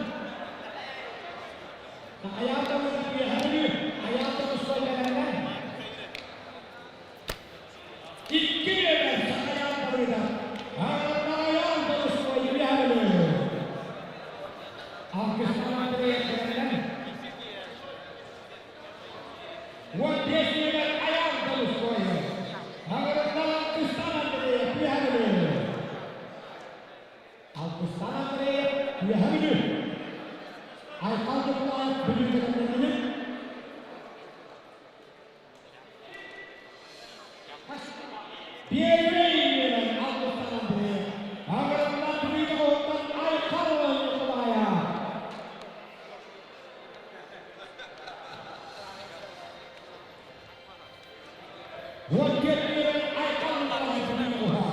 Хахайаан Давыдов Үөһээ Бүлүү, Айаан Давыдов бэлэмнэр. Икки нүөмэр Сахайаан Давыдов, Аҕалларайаан Болустой Үөһээ Бүлүү. Алгыстан Андреев бэлэмнэр. 15 нүөмэр Айаан Болустой, Аҕаллар Алгыстан Андреев Үөһээ Бүлүү. Алгыстан Андреев Үөһээ Бүлүү. Айхал Николаев Бүлүү бэлэмнэннилэр. Биэрэй үөрэн алгыстан Андреев, Аҕыраллаах Бүлүү оҕуттан Айхал Николаев. 14 үөрэн Айхал Николаев Бүлүү оҕуһа.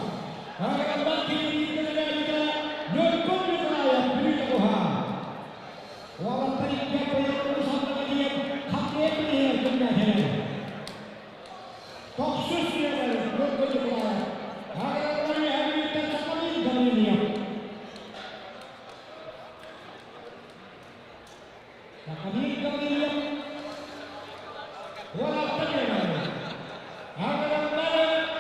Аҕыраллаах Кириитин үлэлээбитэ Ньургун Николаев Бүлүү оҕуһа. Уолаттар икки быйыл Уус Алдаҥҥа тиийэн хаппыйа түбэһиэр күннээтилэр. Тохсус үөрэр Ньургун Николаев. Аҕыраллар үөһээ Бүлүүттэн Сахалин Гаврильев. Сахалин Гаврильев 16 үөрэр. Аҕыраллар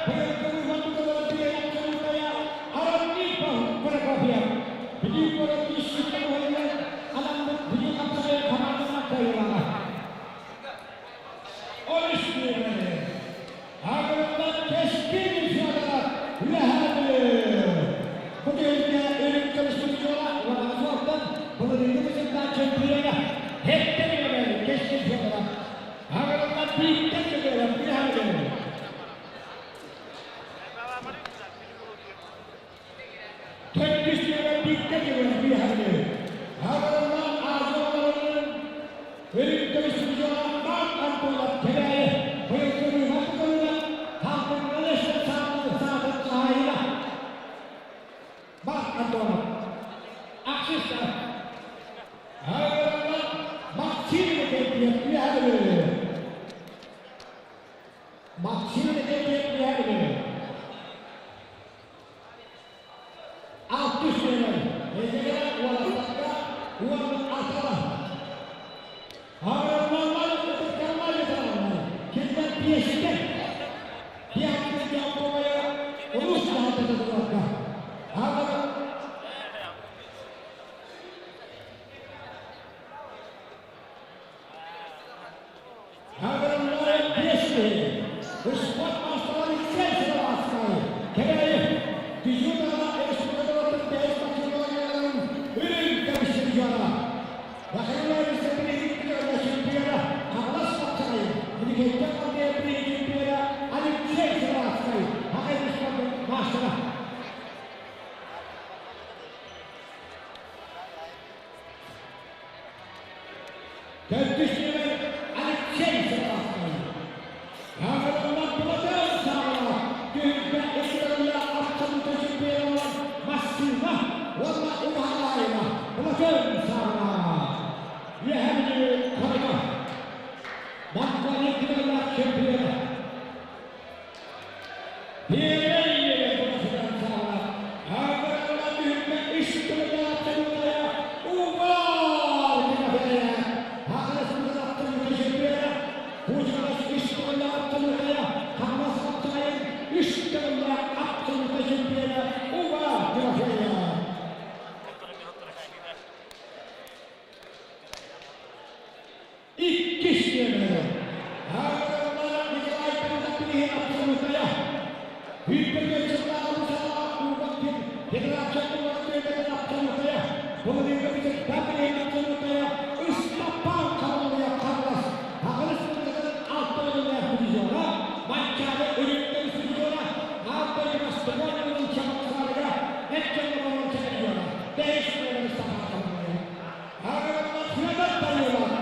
быйылгы Уһан тиийэн Чулукая Арамнипов Прокопьев. Бүлүү куорат исчиттэн уһуйуллан анаммыт Бүлүү хапсаҕайа хамаандана кыайыылааҕа. Ол үс нүөмэри Аҕыраллар Кэскил Федоров Үөһээ Бүлүү. Бу түһүлгэ үрүҥ көмүс судьуйа уонна суолтан былырыыҥҥы бычырдаан чемпиона Һэттэ нүөмэри Кэскил Федоров. Аҕыраллар бииртэн Федоров Үөһээ Бүлүү. Төрдүс үөрэ биирдэ дьиҥэр үөһэни Аҕаллаах Азия оҕолорун үрүҥ көмүс судьуйалаах Антонов Кэбээйи быйылгы быыһап тутулугар Хаалтыҥҥа өссө саатын хаһаайына Марк Антонов ахсыс Аҕаллаах Максим Никитин үөһэ Бүлүү Максим Никитин үөһэ Бүлүү Алтыс үөрэр эйгэлээх уолаттарга уонна атаҕа. Аҕыраллар ытыкталлар ыталлар. Кинилэр биэстэр. Биэхтэр дьоҥҥо улуус дьаһалтата турарга. Аҕырал Аҕыраллар биэс киһи. Успуорт маастараларын Кэбээйи Дьюдаҕа республикаларын бэйэс баччаларын үрүҥ көмүс чемпиона. Михаил Александрович чемпиона Хаҥалас Хапсаҕайын, Иникейтэн Андреев чемпиона Алексей Сыроватскай, Хахай маастара. Төрдүс нүөмэр Алексей Сыроватскай. Хаҥалалар Платон Саҕалаах түһүлгэ ыстарылла абсолютно чемпионалар массыына уонна убаһалаайына Платон Саҕалаах. Үөһээ Бүлүү Хорото. Москваны кыталлаах чемпиона. Иккис нүөмэрэ Ааҕараллара Николай Павлович абсолютная. Үүппэтиэн сыллааҕы бу салаҕа Кубок диэн федерация кубогын түһүлгэтин абсолютная. Былырыыҥҥы Бүтэктээх билиһин абсолютная Ыстапаан Харалыйа Хаҥалас Хаҥалас Музыкатын алта өлүмнээх призера, Манчаары үрүҥ көмүс призера, Аан дойду бастыҥа Чабыксарга эр дьоҥҥо боруонса призера, бэһис нүөмэр Ыстапаан Харалыйа. Ааҕараллар Федор Данилов.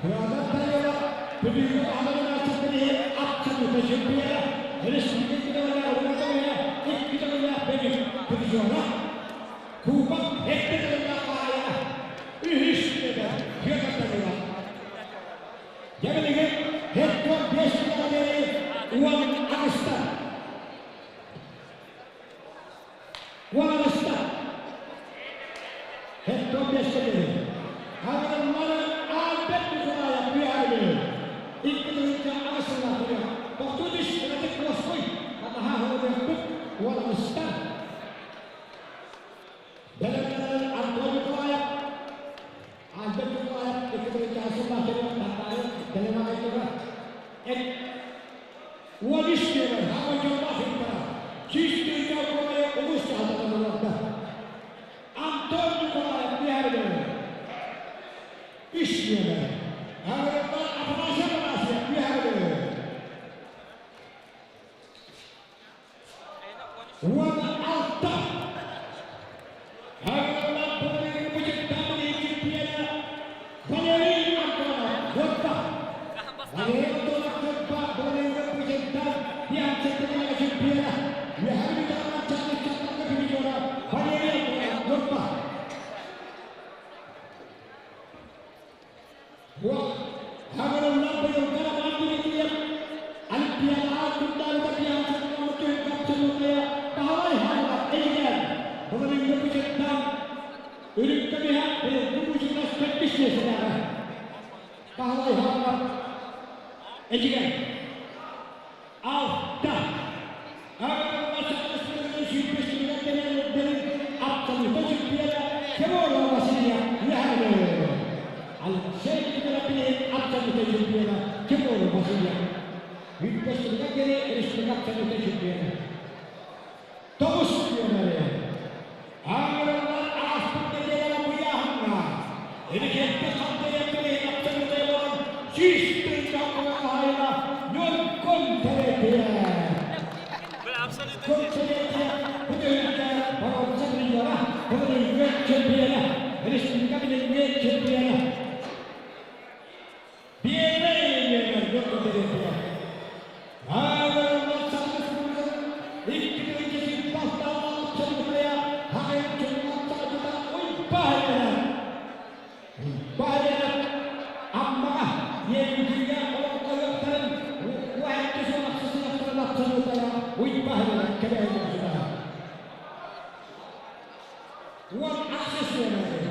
Федор Данилов Бүлүүгэ баһылык иһин абсолютно чемпиона, республика уруутуйа икки төгүллээх бөдүк призера, Кубок эрдэ төгүллээх хаһаайына, үһүс нүөмэр Федор Данилов. Дьэ билигин 45 сылга диэри 18-та. 18-та. Хеттон биэскэ диэри. Аҕаллары Альберт Николаев үөһээ 2008 сыллаах тохтуу түс кыратык уоскуй атаһа аһылыахпыт 18-та. Бэлэмнэнэр Антон Николаев Альберт Николаев 2008 сыллаах Тартаайы бэлэмэ 13 нүөмэр Хаҥа дьоллоох ыыттара 100 тыһыынча куолайы улуус дьаһалтата ылларда. Антон Николаев үөһээ Үс нүөмэр Аҕырытта Афанасий Афанасьев үөһээ 16 Аҕырытта Павел Бычыктаабын чемпиона Валерий Антонов Уотта Валерий Антонов Уотта Валерий Бычыктаан Бианцетина чемпиона Үөһээ Бүлүүтээҕи Чаҕыл призера Валерий Антонов Уотта Хаҥырыллан быйылгы Роман Дмитриев Олимпиадаҕа күннээбитэ пьянчатынан түһүлгэ абсолютная Баһылай Хаҥалас эйигин былырыыҥҥы бюджеттан үрүҥ көмүһэ быйылгы бюджетас төрдүс миэстэлээҕэ. Баһылай Хаҥалас эдьигээн алта. Хаҥалас саҥа сүүрбэс тэрилин абсолютно чемпиона Тимур Васильев үөһээ Алексей Николаевич абсолютно чемпиона Тимур Васильев. Бүппэстигэр диэри республика абсолютно чемпиона. Тоҕус нүөмэри Ааҥырыллар ааспыт нэдиэлэҕэ быйааһыҥҥа Иликиэттэ хантайан билиһин абсолютнай буолан 100 тыһыынча хаһаайына Ньургун Терентьев. Ньургун Терентьев бу түһүлгэ боруонса призера, былырыыҥҥы чемпиона, республика билиҥҥи чемпиона. Биэрэй нүөмэр Ньургун Терентьев. Ааҥырыллар Саха Республикатын 2007 бастаан абсолютнайа Хаҥайын чуллан саҕатыта Уйбаһыйара. Уйбаһыйара Аммаҕа Иэйбитигэ олоҥхоһуохтарын уһааччы суолахсысыахтарын абсолютнайа Уйбаһыйара кэбээйи 18 нүөмэри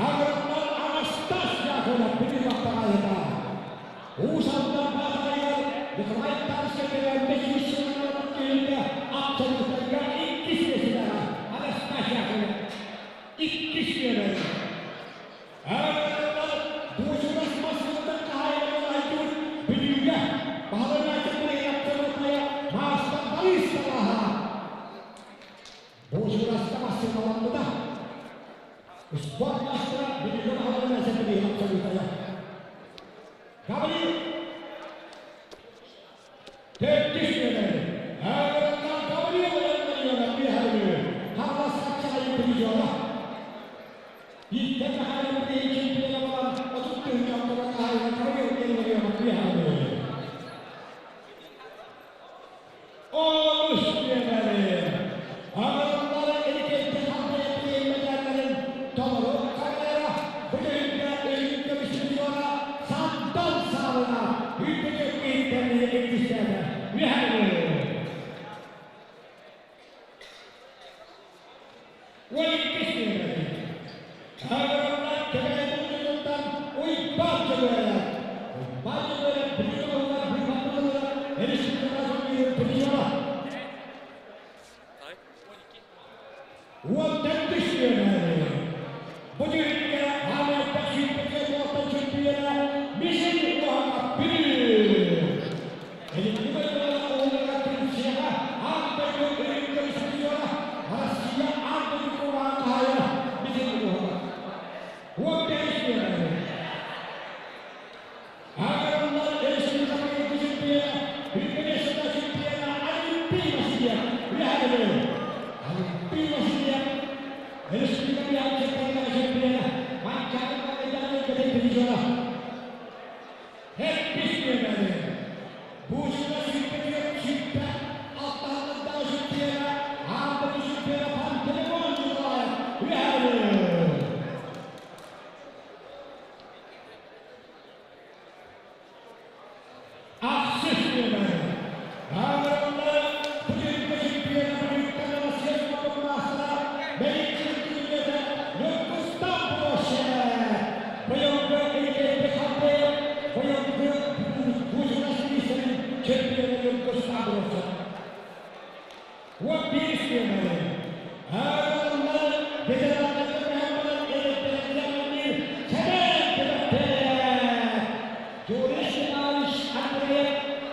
Аграрнай Анастас Яковлев бүтүн баптаҕайыта. Уус Алдан Баатаҕайыгар Николай Тарскай төрөөбүтэ 100 сылынан түһүлгэ абсолютнайга иккис миэстэҕэ Анастас Яковлев иккис нүөмэр. Аграрнай Буучурас массыынатын хаһаайыныгар айдыбыт Бүлүүгэ Баһылай Мальцев абсолютная маастар Борис Талаһа. Спорт маастара билигин аһыллан сэтириһин абсолютая. Гаврил Төрдүс нүөмэр Ааҕыраттан Гаврил Ивановна Михайловна Хатас хапсаҕайын призера. Бииртэн Михайлов чемпиона буолан 30 тыһыынча алтан хаһайын Гаврил Ивановна Михайловна. Онус нүөмэри Аҕаллара Иликэйгэ халбайа тиэймэтээллэрин толору карьера бүтүннэ илин көмүс чемпиона Сандал Саалына үрдүкү иһиттэрни иккистээтэ. Үһәли! 12 нүөмэри Аҕаллар Кэбээйи улууһуттан Уйбаан Дьөгүөрэп. Уйбаан Дьөгүөрэп Бүлүү улууһугар Бүлүү Республикатын призера. 14 нүөмэри Бу түһүлгэ Америка сүүрбэкэ туохтан чемпиона Мишин Уһака Бүлүү. Илиҥҥи дойдулар оҕолоро Турцияҕа аан дойду үрүҥ көмүс призера Россия аан дойду кубогын хаһаайына Мишин Уһака. 15 нүөмэри Аграрлар республикатын чемпиона, Интернешнл чемпиона Олимпий Васильев үлэһэбин. Олимпий Васильев республика чемпиона, Манчаары Майданын призера. Хеппис нүөмэри. Бушина сүүрбэ сүүрбэ алтаһыннардаах чемпиона, аан дойду чемпиона Пантелеймон Николаев үлэһэбин. Ахсыс нүөмэр. Аҕыраллар бүтүннүү чемпиона Бүлүүттэн Россия спордун маастара Бэлиттин күнүгэтэ Ньургустан Брошев. Быйылгы Иликэйби Хантаев, быйылгы Бузина Сибиисэрин чемпиона Ньургустан Брошев. 11 нүөмэри. Аҕыраллар ветераннарга быһаарбалар эрэттэринэн Сэмэн Тимофеев, Юрий Степанович Андреев,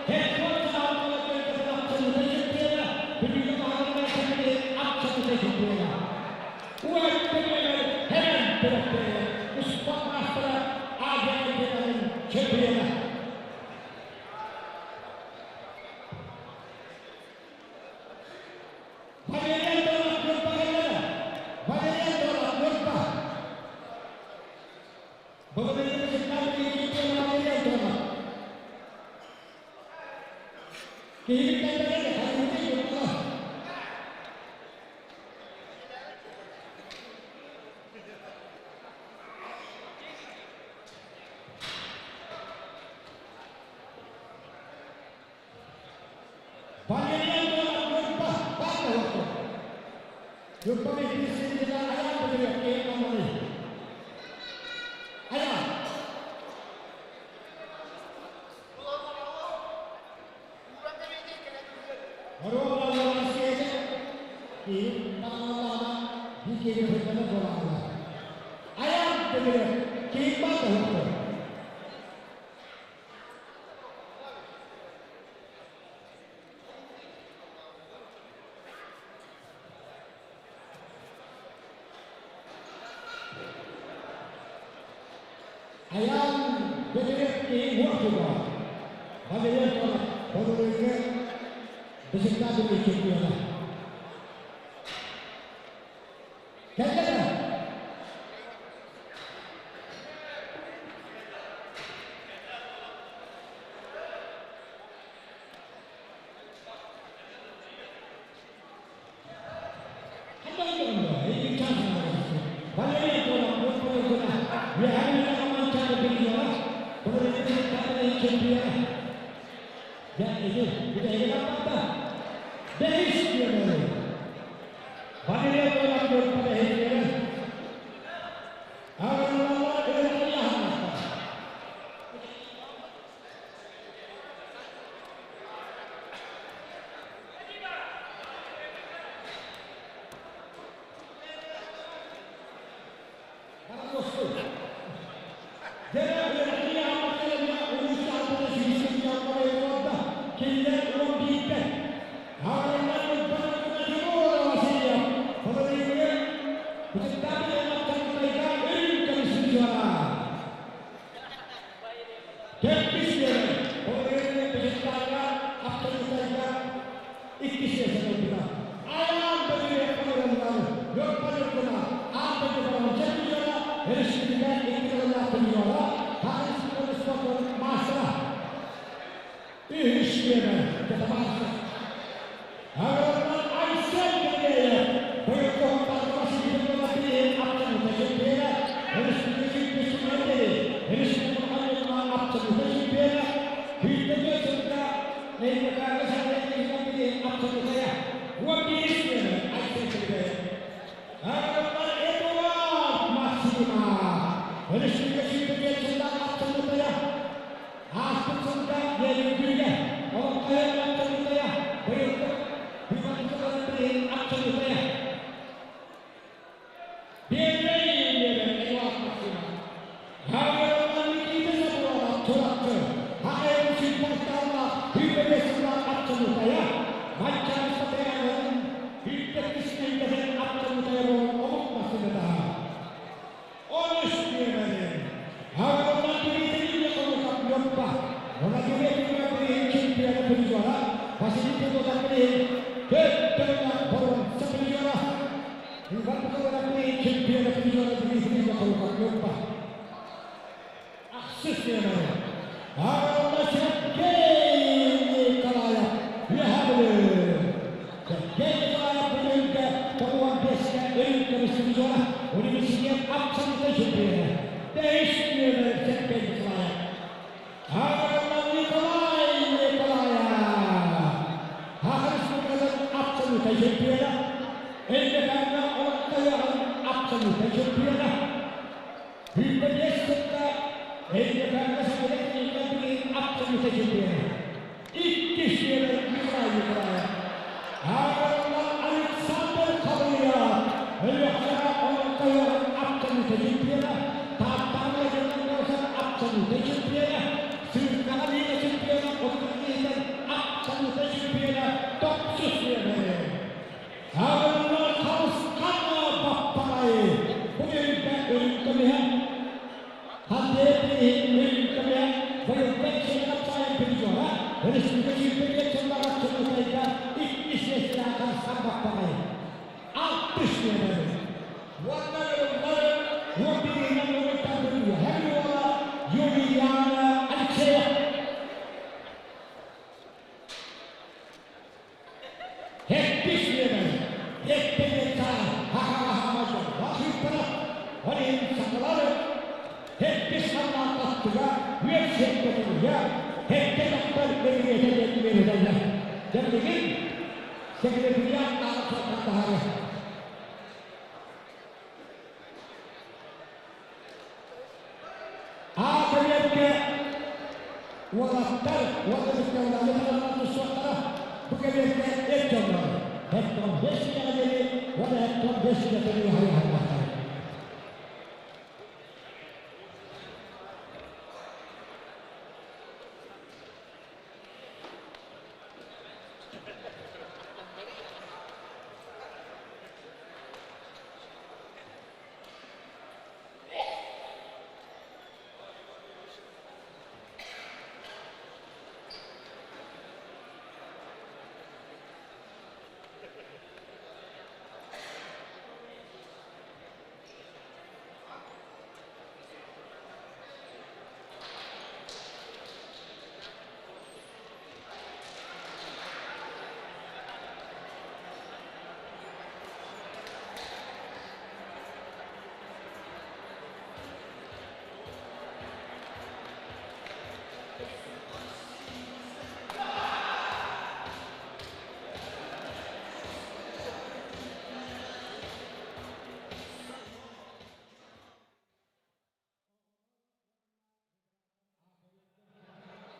Херсон саамаларын абсолютнай чемпиона, Бүлүүгэ маһарынан чемпион абсолютнай чемпиона. Уон нүөмэр Сэмэн Тимофеев, спорт маастара Азия чемпионатын чемпиона. Валерий Антонов Ньурба кэллэ. Валерий Антонов Ньурба. Благодарю Валерий Антонов. Киһи кэллэ хайыты Ньурба. Валерий Антонов Ньурба баар буолуохтун. Ньурба Михайлович айаан бөтүрүөп киһи маманы. Айаан. Оруоллар сиэдэ киһи таҥалаана биир киһи быһыытынан буолааллар. Айаан бөтүрүөп киһи баар буолуохтун. Айаан бөтүрүөп киһи уох туга. Валерий Антонов Боруруйга бысыктаабыт чемпиона. Кэллэ Төрдүс үөрэ, ол үөрэ Бэчэстааҥҥа, Аптарыытайга иккис миэстэни ылбыта. Айаан дойду ыҥырыллар Ньурба Ньургуна аан дойду боруонса призера, республика икки тыллаах призера, Саха Республикатын спордун маастара. Үһүс үөрэ, Катамарцев. Аграрынан Айсен Григорьев быйылгы уһуктаах Василий Петрович абсолютно чемпиона, республика чемпионата, республика абсолютно чемпиона, Күүттэгэ сылга Неймакаҕа саҕалыыр абсолютая, 15 үөрэ Айсен Григорьев. Аграрынан Эдуард Максимов республика чемпионата абсолютая, Ааспыт сылга Нерюнгригэ олоҥхоһут абсолютая, быйылгы Быйылгы иһин абсолютая. Первый Эдуард Максимов. Гавриловна Никита Соколова Чурапчы, Хахайын Симпосталла Хүйбэбэсила абсолютая, Манчаары Сатаянын Хүйбэккисмэйдэһин абсолютая буолан омук массыынатаһа. 13 нүөмэрин Аграрнай Дмитрий Яков Ньурба Владимир Дмитриевич чемпиона призера Василий Федотов төрт төгүллээх боруонса призера Иван Николаевич чемпиона призера Дмитрий Яков Ньурба Ахсыс нүөмэрин Аграрнай Сергей Николаев Үөһээ Бүлүү Сергей Николаев Бүлүүгэ 95-кэ өйүн көмүс призера университет абсолютнай чемпиона Бэһис нүөмэр Сергей Николаев Аграрнай Николай Николаев Саха Республикатын абсолютнай чемпиона Өймөкөөҥҥө олохтоох абсолютнай чемпиона 25 сылга Өймөкөөҥҥө Саха билигин абсолютнай чемпиона Иккис нүөмэр Николай Николаев. Ааҕарыллар Александр Халыев Өлүөхүмэҕэ олоҥхойоҕун абсолютнай чемпиона, Тааттаҕа Легионердар абсолютнай чемпиона, Сыыркаҕа лига чемпиона, Отут абсолютнай чемпиона, тохсус нүөмэри. Ааҕарыллар Харысхан Баппаҕай бу дойдуга үрүҥ көмүһэ Хантыйа иһин көмө быйылгы сыллар призера республика чемпионат сыллара Чулукайга иккис миэстэлээх харыстан баппаҕай. Алтыс нүөмэри. Уонна ырыллар 11-инэн уруйтарбыт үөһэ уола Юлиана Алексеев. Һэппис үөмэн, һэппэйэттаа хаһаҕаһаҕа дьоллоох ыыппара, ол иһин сахалар һэппис халлаан аттыга үөт сиэккэ туруйа, һэттэ дьахтар бэлиэтэ диэн үөрэтэллэр. Дьэ билигин секретариат аҕа таһаарар. А кэлиэккэ уолаттар уонна дьахталлары таһынан тустуохтара. Бу кэлиэккэ эр дьоннор Hector 5 үйэҕэ диэри уонна Hector 5 үйэ төрүөһэ.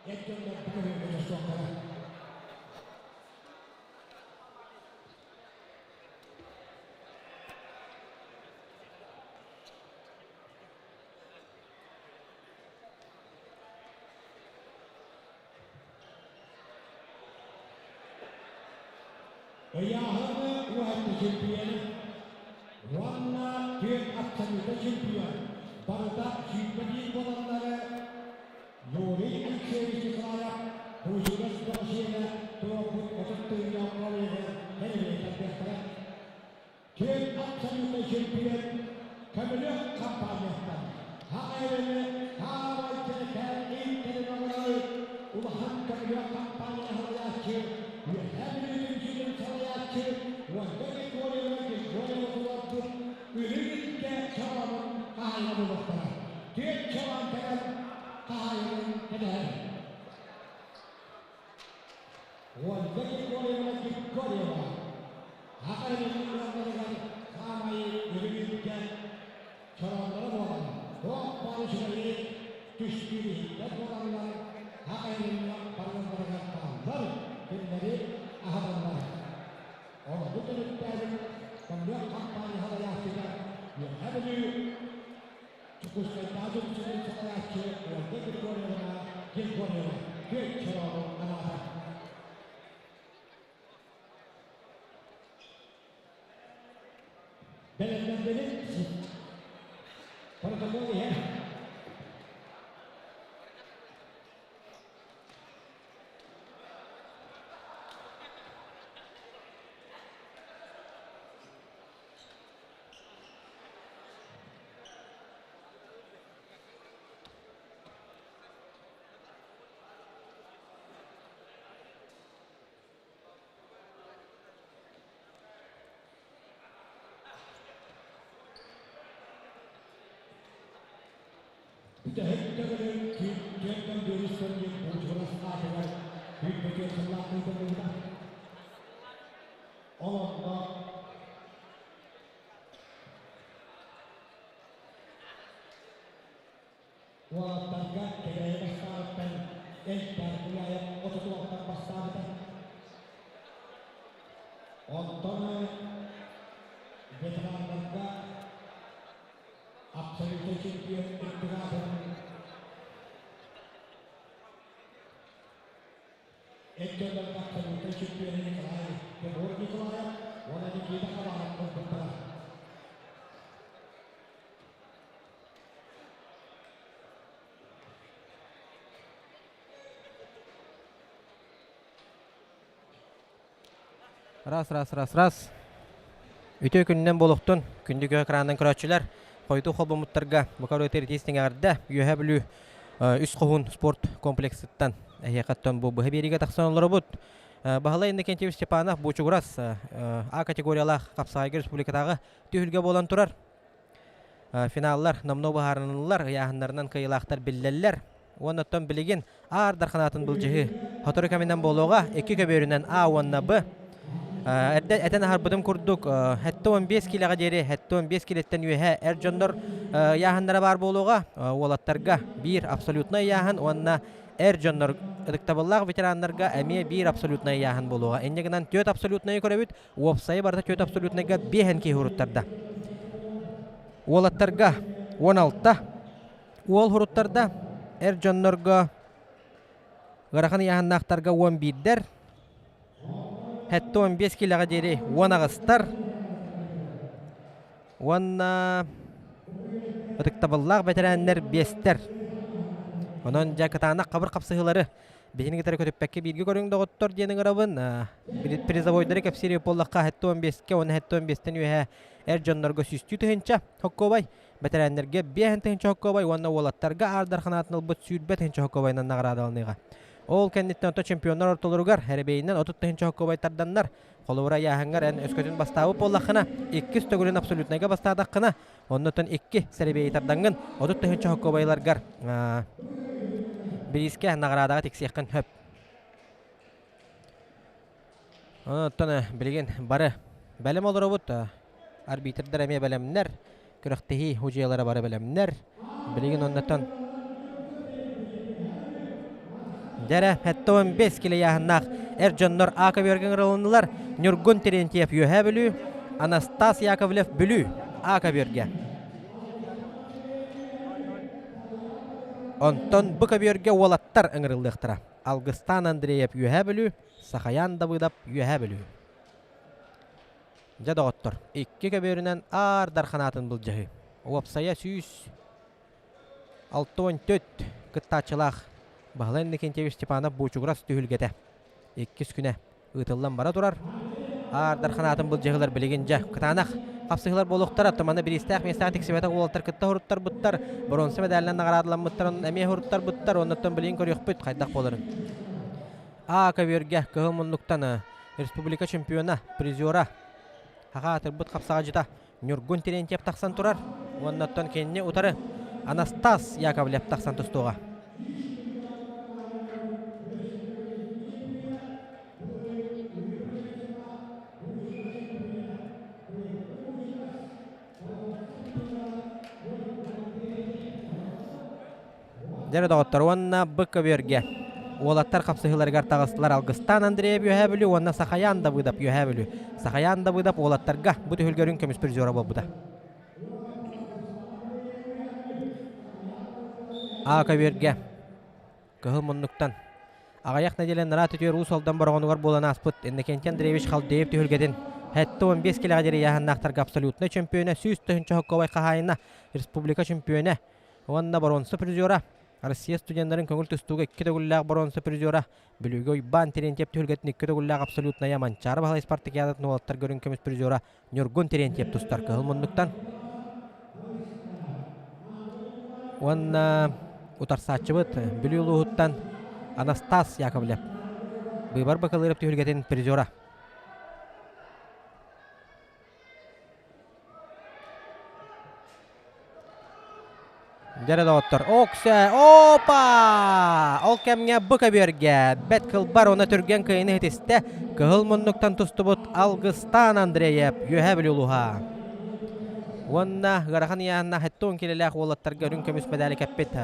Эр дьоннор бу көрүҥҥэ суохтара. Ыйааһыны уһатты чемпиона уонна түөрт абсолютно чемпион барыта 21 буоланнары Юрий Түөрт чороон кэлэн хаһаайынын кэтэһэр. Ольга Григорьевна Григорьева Саха сирин саамай үрүҥүргэ чороонноро буолан, туох баар үчүгэйи түстүүр иһиттэр буоланнар, Саха сирин барыларыгар бааллар, кинилэри аһаталлар. Оннук төрүттээбит Көмүөх хампаанньа салайааччыта Үөһээ Бүлүү Дьокуускайдааҕы дьокуускай салайааччы Ольга Григорьевна Григорьева күөл чороонун анаата. Бэлэмнэрдэрин протокол иһэр. Бүтэһик төгүлүн түөртэн биэристэн диэн Буучугурас аатыгар 104 сыллаах ыытыллыбыта. Ол онно Уолаттарга Кэбээйи бастааҕыттан Эльдар Гуляев 36 бастаабыта. Онтон ветераннарга абсолютнай чемпион үрдүк аатын Эрдэллэргэ абсолютнай чемпион Николай Егор Николаев уонна Никита Хабаров ылбыттара. Раз, раз, раз, раз. Үтүө күнүнэн буолуохтун, күндү күөх экранынан көрөөччүлэр, хойутуу холбоммуттарга бука ырытыы эҕэрдэ Үөһээ Бүлүү Үс Хоһуун спорт комплексыттан эһиэхэттэн бу быһа биэриигэ тахсан олоробут. Баһылай Иннокентьевич Степанов Буучугурас А категориялаах Хапсаҕайга республикатааҕы түһүлгэ буолан турар. Финаллар номнуо быһаарыныллар, ыйааһыннарынан кыайыылаахтар биллэллэр. Уонна оттон билигин А ардарханаатын былдьаһыы сотору кэминэн буолуоҕа. Икки көбүөрүнэн А уонна Б. Эрдэ этэн аһарбытым курдук, 75 киилэҕэ диэри 75 киилэттэн үөһэ эр дьоннор ыйааһыннара баар буолуоҕа. Уолаттарга биир абсолютнай ыйааһын уонна эр дьоннор ытыктабыллаах ветераннарга эмиэ биир абсолютнай ыйааһын буолуоҕа. Инньэ гынан түөрт абсолютнайы көрөбүт. Уопсайа барыта түөрт абсолютнайга биэһэн киһи уруттарда. Уолаттарга 16 уол уруттарда. Эр дьоннорго ыарахан ыйааһыннаахтарга 11-дэр. 75 килэҕэ диэри 18-тар. Уонна ытыктабыллаах бэтэрээннэр биэстэр. Онон дьэ кытаанах хабыр хапсыһыылары биһини кытары көтүппэккэ бииргэ көрүҥ доҕоттор диэн ыҥырабын. Призовойдары кэпсиир буоллахха 75-кэ уонна 75-тэн үөһэ эр дьоннорго сүүстүү тыһыынча хоккуобай, бэтэрээннэргэ 5 тыһыынча хоккуобай уонна уолаттарга аардар ханаатын ылбыт 20 тыһыынча хоккуобайынан наҕараадаланыаҕа. Ол кэнниттэн ото чемпионнар ортолоругар эрэбиэйинэн 30 тыһыынча хоккуобай тарданнар, холобура ыйааһыҥҥар эн өскөтүн бастаабыт буоллаххына, иккис төгүлүн абсолютнайга бастаатаххына, оннуттан икки сэрэбиэйи тардаҥҥын 30 тыһыынча хоккуобайларгар бириискэ наҕараадаҕа тиксиэххин сөп. Оттон билигин бары бэлэм олоробут. Арбитрдар эмиэ бэлэмнэр. Күрэхтэһии судьуйалара бары бэлэмнэр. Билигин оннуттан Дьэрэ, 75 килэ эр дьоннор А көбүөргэ ыҥырылыннылар. Ньургун Терентьев Үөһээ Бүлүү, Анастас Яковлев Бүлүү А көбүөргэ. Онтон бу көбүөргэ уолаттар ыҥырыллыахтара. Алгыстаан Андреев Үөһээ Бүлүү, Сахаян Давыдов Үөһээ Бүлүү. Дьэ доҕоттор, икки көбүөрүнэн аар дарханаатын былдьаһыы. Уопсайа 164 кыттааччылаах Баһылай Иннокентьевич Степанов Буучугурас түһүлгэтэ иккис күнэ ыытыллан бара турар. Аар дарханаатын былдьаһыылар билигин дьэ кытаанах хапсыһыылар буолуохтара. Туманы бириистээх миэстэҕэ тиксибэтэх уолаттар кытта уруттарбыттар. Боруонса мэдээлинэн наҕараадаламмыттарын эмиэ уруттарбыттар. Оннуттан билигин көрүөхпүт хайдах буоларын. А көбүөргэ кыһыл муннуктан республика чемпиона, призера, хаха аатырбыт хапсаҕадьыта Ньургун Терентьев тахсан турар. Уонна оттон кинини утары Анастас Яковлев тахсан тустуоҕа. Дьэ доҕоттор уонна б көбүөргэ уолаттар хапсыһыыларыгар таҕыстылар Алгыстаан Андреев Үөһээ Бүлүү уонна Сахаян Давыдов Үөһээ Бүлүү. Сахаян Давыдов уолаттарга бу түһүлгэрин көмүс призера буолбута. А көбүөргэ кыһыл муннуктан аҕыйах нэдиэлэ нараа түтүөр Уус Алдан Бороҕонугар буолан ааспыт Иннокентий Андреевич Халдеев түһүлгэтин 75 килэҕэ диэри ыйааһыннаахтарга абсолютнай чөмпүйүөнэ 100 тыһыынча хоккобай хаһаайына республика чөмпүйүөнэ уонна боруонса призера Россия студеннарын көҥүл тустууга икки төгүллээх боруонса призера Бүлүүгэ Уйбаан Терентьев түһүлгэтин икки төгүллээх абсолютная Манчаары Баһылай спартакиадатын уолаттар көрүҥ көмүс призера Ньургун Терентьев тустар кыһыл муннуктан уонна утарсааччыбыт Бүлүү улууһуттан Анастас Яковлев быыбар Бакалыров түһүлгэтин призера. Дьэрэ доҕоттор, Оксэ, опа! Ол кэмҥэ бу көбүөргэ бэт кылбар уонна түргэн кыайыны иһитистэ кыһыл муннуктан тустубут Алгыстаан Андреев Үөһээ Бүлүү улууһа. Уонна ыарахан ыйааһыннаах 70 килэлээх уолаттарга үрүҥ көмүс мэдээли кэппит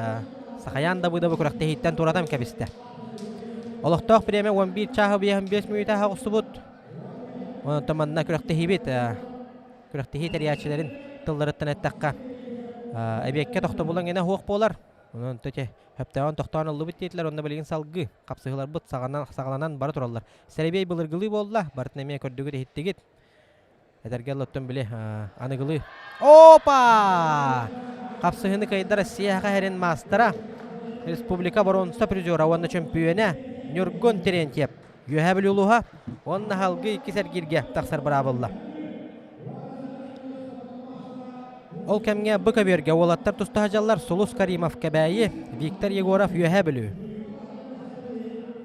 Сахаян Давыдовы күрэхтэһииттэн туоратан кэбистэ. Олохтоох бириэмэ 11 чааһы 55 мүнүүтэ оҕустубут. Онтон манна күрэхтэһиибит күрэхтэһии тэрийээччилэрин тылларыттан эттэххэ, эбиэккэ тохтобулан гэнэ суох буолар. Онон ити хөптөөҕүн тохтоон ыллыбыт диэтилэр, онно билигин салгыы хапсыһыыларбыт саҕаланан бара тураллар. Сэрэбиэй былыргылыы буолла, барытын эмиэ көрдүгүт иһиттигит. Эдэргэ оттон били аныгылыы. Опа! Хапсыһыыны кыайда Россия саха маастара, республика боруонса призера уонна чөмпүйүөнэ Ньургун Терентьев. Үөһээ Бүлүү улууһа уонна салгыы иккис эргииргэ тахсар быраабылла. Ол кэмҥэ бу көбүөргэ уолаттар туста сылдьаллар Сулус Каримов Кэбээйи, Виктор Егоров Үөһээ Бүлүү.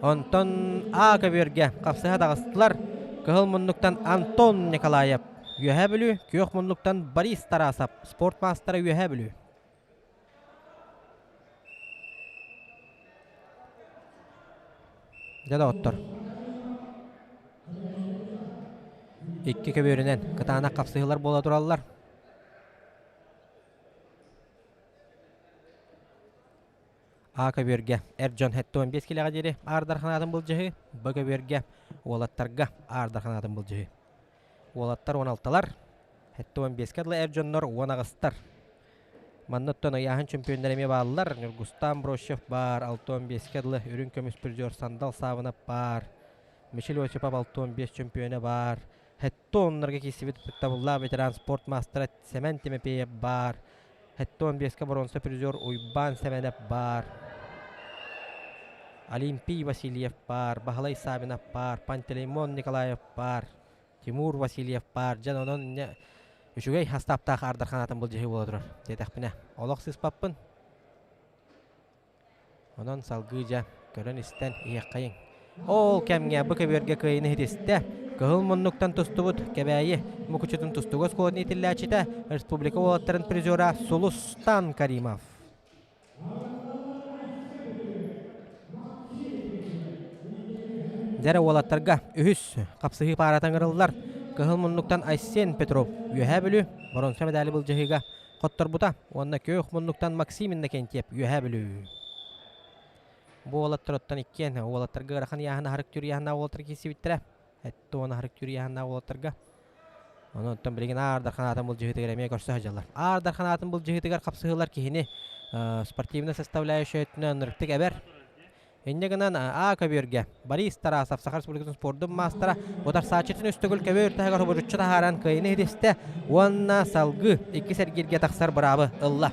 Онтон А көбүөргэ хапсыһа таҕыстылар Кыһыл муннуктан Антон Николаев Үөһээ Бүлүү, Күөх муннуктан Борис Тарасов спорт маастара Үөһээ Бүлүү. Дьэ доҕоттор, икки көбүөрүнэн кытаанах хапсыһыылар буола тураллар. А көбүөргэ эр дьон 75 килэҕэ диэри аардарханаатын былдьаһыы, Б көбүөргэ уолаттарга аардарханаатын былдьаһыы. Уолаттар 16-лар, 75-кэ дылы эр дьоннор 18-тар. Манна оттон ыйааһын чөмпүйүөннэрэ эмиэ бааллар. Ньургустаан Брощев баар, 65-кэ дылы үрүҥ көмүс призер Сандал Саабынап баар, Мичил Осипов 65 чөмпүйүөнэ баар, Хеттоннарга киирсибит ытыктабыллаах ветеран спорт маастара Сэмэн Тимофеев баар, 75-кэ боруонса призер Уйбаан Сэмэнэп баар, Олимпий Васильев баар, Баһылай Савинов баар, Пантелеймон Николаев баар, Тимур Васильев баар. Дьэн онон инньэ үчүгэй хастааптаах ардарханаатын былдьаһыы буола турар диэтэхпинэ олох сыыспаппын. Онон салгыы дьэ көрөн-истэн иһиэххэйиҥ. Ол кэмҥэ бу көбүөргэ кыайыыны иһитистэ. Кыһыл муннуктан тустубут Кэбээйи Мукучутун тустууга оскуолатын иитиллээччитэ, республика уолаттарын призера Сулустан Каримов. Дьэрэ уолаттарга үһүс хапсыһыы паарата ыҥырыллар. Кыһыл муннуктан Айсен Петров Үөһээ Бүлүү боруонса медали былдьаһыыга хотторбута уонна күөх муннуктан Максим Иннокентьев Үөһээ Бүлүү. Бу уолаттар оттон иккиэн уолаттарга ыарахан ыйааһын аһарык түр ыйааһыннаах уолаттар киирсибиттэрэ. Эттуон аһарык түр ыйааһыннаах уолаттарга. Онон оттон билигин Аар Дархан аатын былдьаһыытыгар эмиэ көрсө сылдьаллар. Аар Дархан аатын былдьаһыытыгар хапсыһыылар киһини спортивнай составляющая өттүнэн ынырыктык эбэр. Инньэ гынан А көбүөргэ Борис Тарасов Саха Республикатын спордун маастара утарсааччытын үс төгүл көбүөр таһыгар хобуруччу таһааран кыайыыны иһитистэ уонна салгыы иккис эргииргэ тахсар быраабы ылла.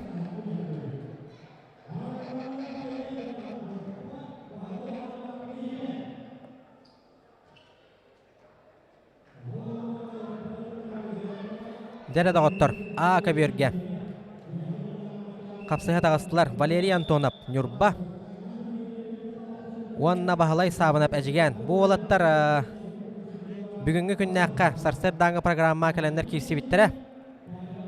Дьэрэ доҕоттор, А көбүөргэ хапсыһа таҕыстылар Валерий Антонов, Ньурба уонна Баһылай Саабынап Эдьигээн. Бу уолаттар бүгүҥҥү күннээххэ сарсыардааҥҥы программаҕа кэлэннэр киирсибиттэрэ.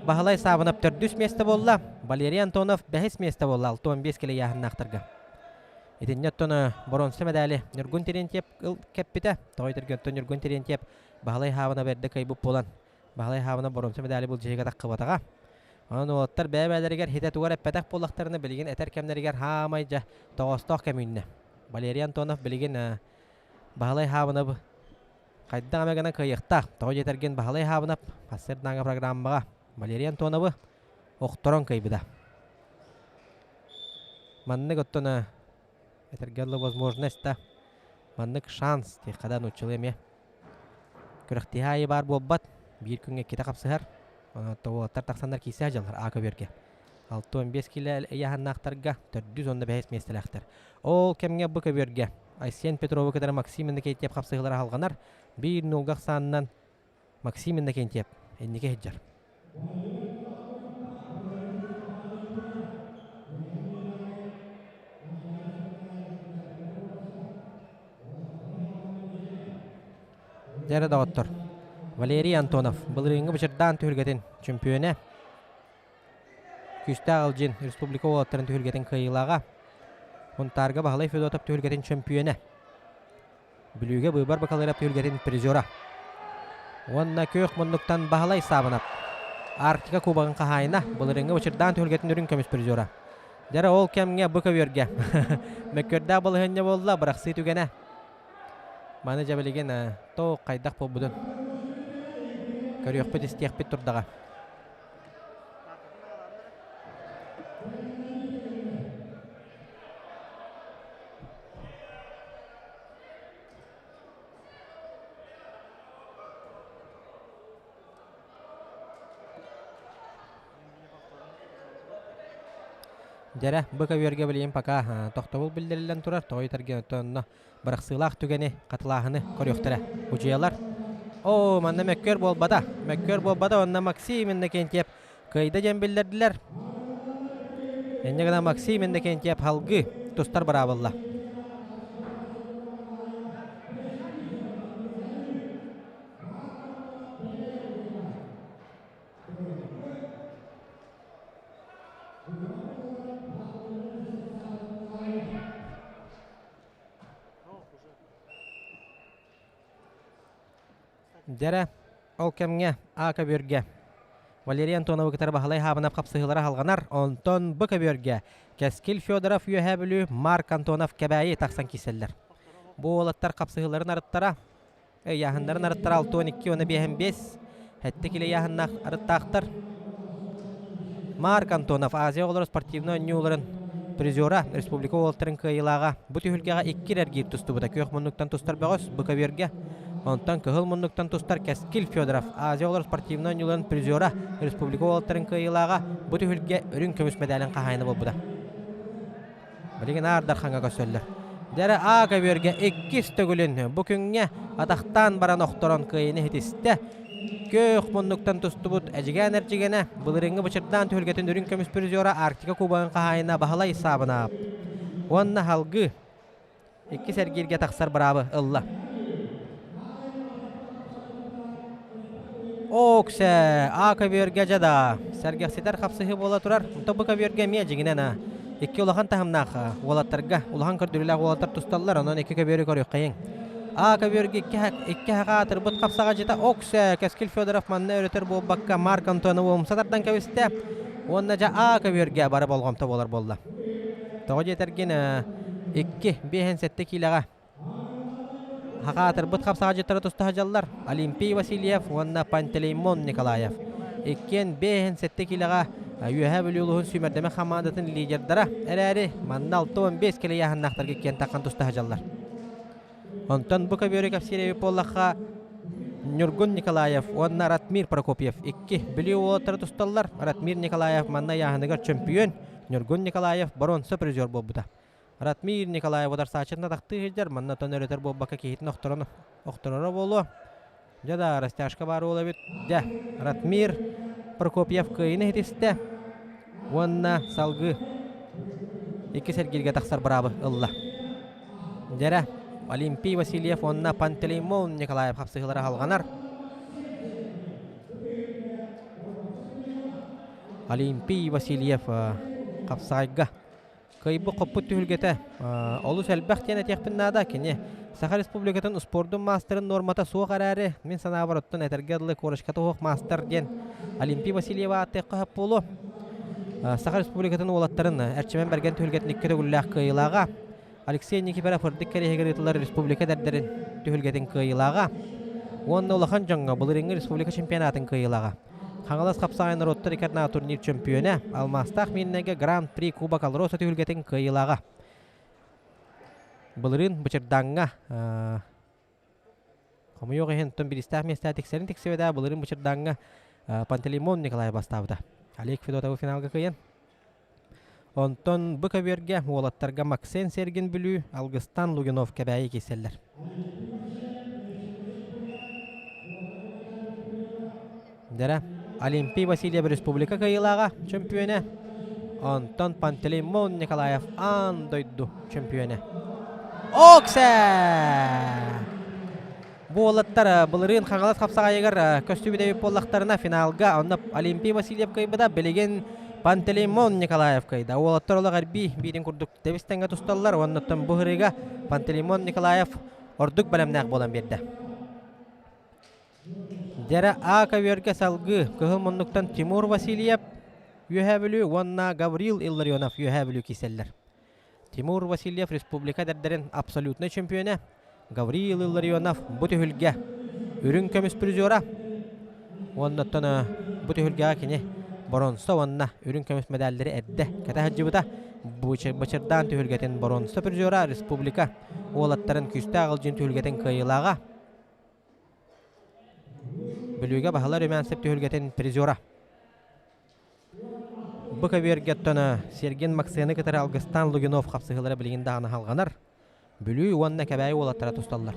Баһылай Саабынап төрдүс миэстэ буолла. Валерий Антонов бэһис миэстэ буолла 65 килэ ыйааһыннаахтарга. Итиннэ оттон боруонса мэдээли Ньургун Терентьев кэппитэ. Тоҕо өтөргө Ньургун Терентьев Баһылай Хаабына бэрдэ кыайбыт буолан Баһылай Хаабына боруонса мэдээли былдьаһыыга таххыбатаҕа. Онон уолаттар бэйэ-бэйэлэригэр хитэ тугар эппэтэх буоллахтарына билигин этэр кэмнэригэр хаамай дьэ тоҕоостоох кэм үүннэ. Валерий Антонов билигин Баһылай Хаабынабы хайдах эмэ гынан кыайыахтаах. Тоҕо диэтэргин Баһылай Хаабынап сарсыардааҥы программаҕа Валерий Антоновы охторон кыайбыта. Маннык оттон этэргэ дылы возможность да маннык шанс диэххэ да нууччалыы эмиэ күрэхтэһии аайы баар буолбат биир күҥҥэ иккитэ хапсыһар уолаттар тахсаннар киирсэ сылдьаллар А көбүөргэ 65 килэ ыйааһыннаахтарга төрдүс уонна бэһис миэстэлээхтэр ол кэмҥэ бу көбүөргэ Айсен Петровы кытары Максим Иннокентьев хапсыһыылара салҕанар биир нуулга ахсаанынан Максим Иннокентьев инники сылдьар. Дьэ доҕоттор, Валерий Антонов былырыыҥҥы Бычырдаан түһүлгэтин чөмпүйүөнэ, Күүстээх Алдьин республика уолаттарын түһүлгэтин кыайыылааҕа, Сунтаарга Баһылай Федотов түһүлгэтин чөмпүйүөнэ. Бүлүүгэ быыбар бакалыра түһүлгэтин призера. Уонна күөх муннуктан Баһылай Саабынап. Арктика кубогын хаһаайына, былырыыҥҥы Учурдаан түһүлгэтин үрүҥ көмүс призера. Дьэ ол кэмҥэ бу көбүөргэ мөккүөрдээх балаһыанньа буолла, бырахсыы түгэнэ. Маны дьэ билигин то хайдах буолбутун көрүөхпүт истиэхпит турдаҕа. Дьэрэ, бу көбүөргэ билигин пока тохтобул биллэриллэн турар, тоҕо үтэргэ онно бырахсыылаах түгэни, хатылааһыны көрүөхтэрэ. Удьуйалар. Оо, манна мөккүөр буолбата. Мөккүөр буолбата, онно Максим Иннокентьев кыайда диэн биллэрдилэр. Инньэ гынан Максим Иннокентьев халгыы тустар быраабылла. Дьэрэ, ол кэмҥэ А көбүөргэ Валерий Антоновы кытары Баһылай Хаабынап хапсыһыылара салҕанар, онтон Б көбүөргэ Кэскил Федоров Үөһээ Бүлүү, Марк Антонов Кэбээйи тахсан киирсэллэр. Бу уолаттар хапсыһыыларын арыттара, ыйааһыннарын арыттара 62 уонна 55, сэттэ килэ ыйааһыннаах арыттаахтар. Марк Антонов Азия оҕолоро спортивнай оонньууларын призера, республика уолаттарын кыайыылааҕа. Бу түһүлгэҕэ икки эргиир тустубута. Күөх муннуктан тустар бөҕөс бу көбүөргэ. Онтон кыһыл муннуктан тустар Кэскил Федоров Азия оҕолоро спортивнай оонньууларын призера, республика уолаттарын кыайыылааҕа. Бу түһүлгэ үрүҥ көмүс мэдээлин хаһаайына буолбута. Билигин Аар Дархаҥҥа көрсөллөр. Дьэрэ А көбүөргэ иккис төгүлүн бу күҥҥэ атахтаан баран охторон кыайыыны ситистэ. Күөх муннуктан тустубут Эдьигээн эрдьигэнэ былырыыҥҥы Бычырдаан түһүлгэтин үрүҥ көмүс призера Арктика кубогын хаһаайына Баһылай Саабынаап уонна салгыы иккис эргииргэ тахсар быраабы ылла. Оксе, А көбүөргэ дьэ да, сэргэхситэр хапсыһыы буола турар. Онтон бу көбүөргэ эмиэ дьиҥинэн икки улахан таһымнаах уолаттарга, улахан көрдөрүүлээх уолаттар тусталлар, онон икки көбүөрү көрүөххэйиҥ. А көбүөргэ икки хаха аатырбыт хапсаҕадьыта Оксе, Кэскил Федоров манна өрөтөр буолбакка Марк Антонову умса тардан кэбистэ. Уонна дьэ А көбүөргэ бары болҕомто буолар буолла. Тоҕо диэтэргин, икки, биэһин сэттэ киилэҕэ Хахаатырбыт хапсаҕадьыттара туста сылдьаллар Олимпий Васильев уонна Пантелеймон Николаев. Иккиэн 57 киилэҕэ Үөһээ Бүлүү улууһун сүүмэрдэмэ хамаандатын лидердара эрээри, манна 65 килэ ыйааһыннаахтарга иккиэн таххан туста сылдьаллар. Онтон бу көбүөрү кэпсиир эбит буоллахха, Ньургун Николаев уонна Ратмир Прокопьев икки Бүлүү уолаттара тусталлар. Ратмир Николаев манна ыйааһыныгар чөмпүйүөн, Ньургун Николаев боруонса призер буолбута. Ратмир Николаев ударсааччытын атахтыы сылдьар, манна тон өрөтөр буолбакка киһитин охторон охтороро буолуо. Дьэ да, растяжка баар уол эбит. Дьэ, Ратмир Прокопьев кыайыыны ситистэ уонна салгыы иккис эргииргэ тахсар быраабы ылла. Дьэрэ, Олимпий Васильев уонна Пантелеймон Николаев хапсыһыылара салҕанар. Олимпий Васильев хапсаҕайга кыайбыт хоппут түһүлгэтэ олус элбэх диэн этиэхпин наада. Кини Саха Республикатын спордун маастарын нуормата суох эрээри, мин санаабар оттон этэргэ дылы корочката суох маастар диэн Олимпий Васильева ааттыахха сөп буолуо. Саха Республикатын уолаттарын Эрчимэн Бэргэн түһүлгэтин икки төгүллээх кыайыылааҕа Алексей Никифоров үрдүк кэриэһигэр ыытыллар республика эдэрдэрин түһүлгэтин кыайыылааҕа уонна улахан дьоҥҥо былырыыҥҥы республика чемпионатын кыайыылааҕа. Хаҥалас хапсаҕай норуоттар икки турнир чөмпүйүөнэ, Алмаастаах Миирнэйгэ Гран-при Кубок Алроса түһүлгэтин кыайыылааҕа. Былырыын Бычырдааҥҥа хомойуох иһин оттон бириистээх миэстэ тиксэрин тиксибэтэ былырыын Бычырдааҥҥа Пантелеймон Николаев бастаабыта. Олег Федотовы финалга кыайан. Онтон бу көбүөргэ уолаттарга Максен Сергин Бүлүү, Алгыстан Лугинов Кэбээйи киирсэллэр. Дэрэ, Олимпий Васильев республика кыайыылааҕа чөмпүйүөнэ, онтон Пантелеймон Николаев аан дойду чөмпүйүөнэ. Оксе! Бу уолаттар былырыын Хаҥалас хапсаҕайыгар көстүбүт эбит буоллахтарына финалга онно Олимпий Васильев кыайбыта, билигин Пантелеймон Николаев кыайда. Уолаттар олох эрбии биирин курдук тэбис тэҥҥэ тусталлар уонна бу ырыыга Пантелеймон Николаев ордук бэлэмнээх буолан биэрдэ. Дьэрэ А көбүөргэ салгыы кыһыл муннуктан Тимур Васильев Үөһээ Бүлүү уонна Гаврил Илларионов Үөһээ Бүлүү киирсэллэр. Тимур Васильев республика эдэрдэрин абсолютнай чемпиона, Гаврил Илларионов бу түһүлгэ үрүҥ көмүс призера. Уонна оттон бу түһүлгэҕэ кини боронса уонна үрүҥ көмүс медаллэри эрдэ кэтэ сылдьыбыта. Бычырдаан түһүлгэтин боронса призера республика уолаттарын күүстээх ылдьын түһүлгэтин кыайыылааҕа. Бүлүүгэ баһылар Румянцев түһүлгэтин призера. Бу көбүөргэ оттон Сергин Максыны кытары Алгыстаан Лугинов хапсыһыылара билигин даҕаны халҕанар. Бүлүү уонна Кэбээйи уолаттара тусталлар.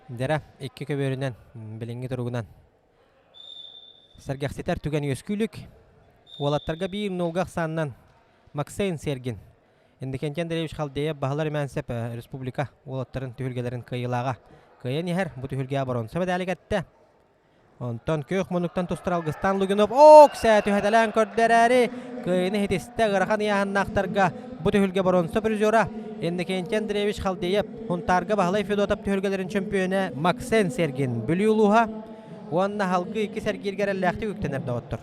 Дьэрэ, икки көбүөрүнэн, билиҥҥи туругунан Сэргэхситэр түгэн үөскүүлүк. Уолаттарга биир нолга ахсаанынан Максейн Сергин, Иннокентий Андреевич Халдеев Баһылар Имээнсэп республика уолаттарын түһүлгэлэрин кыайыылааҕа кыайан иһэр. Бу түһүлгэҕэ боруонса мэдээлик эттэ. Онтон күөх муннуктан тустар Алгыстаан Лугинов оок сээ түһэтэлээн көрдөрээри кыайыны хитистэ ыарахан ыйааһыннаахтарга бу түһүлгэ боруонса призера Иннокентий Андреевич Халдеев Хунтаарга Баһылай Федотов түһүлгэлэрин чөмпүйүөнэ Максен Сергин Бүлүү улууһа уонна Халгы иккис эргииргэ эрэллээхтик үктэнэр доҕоттор.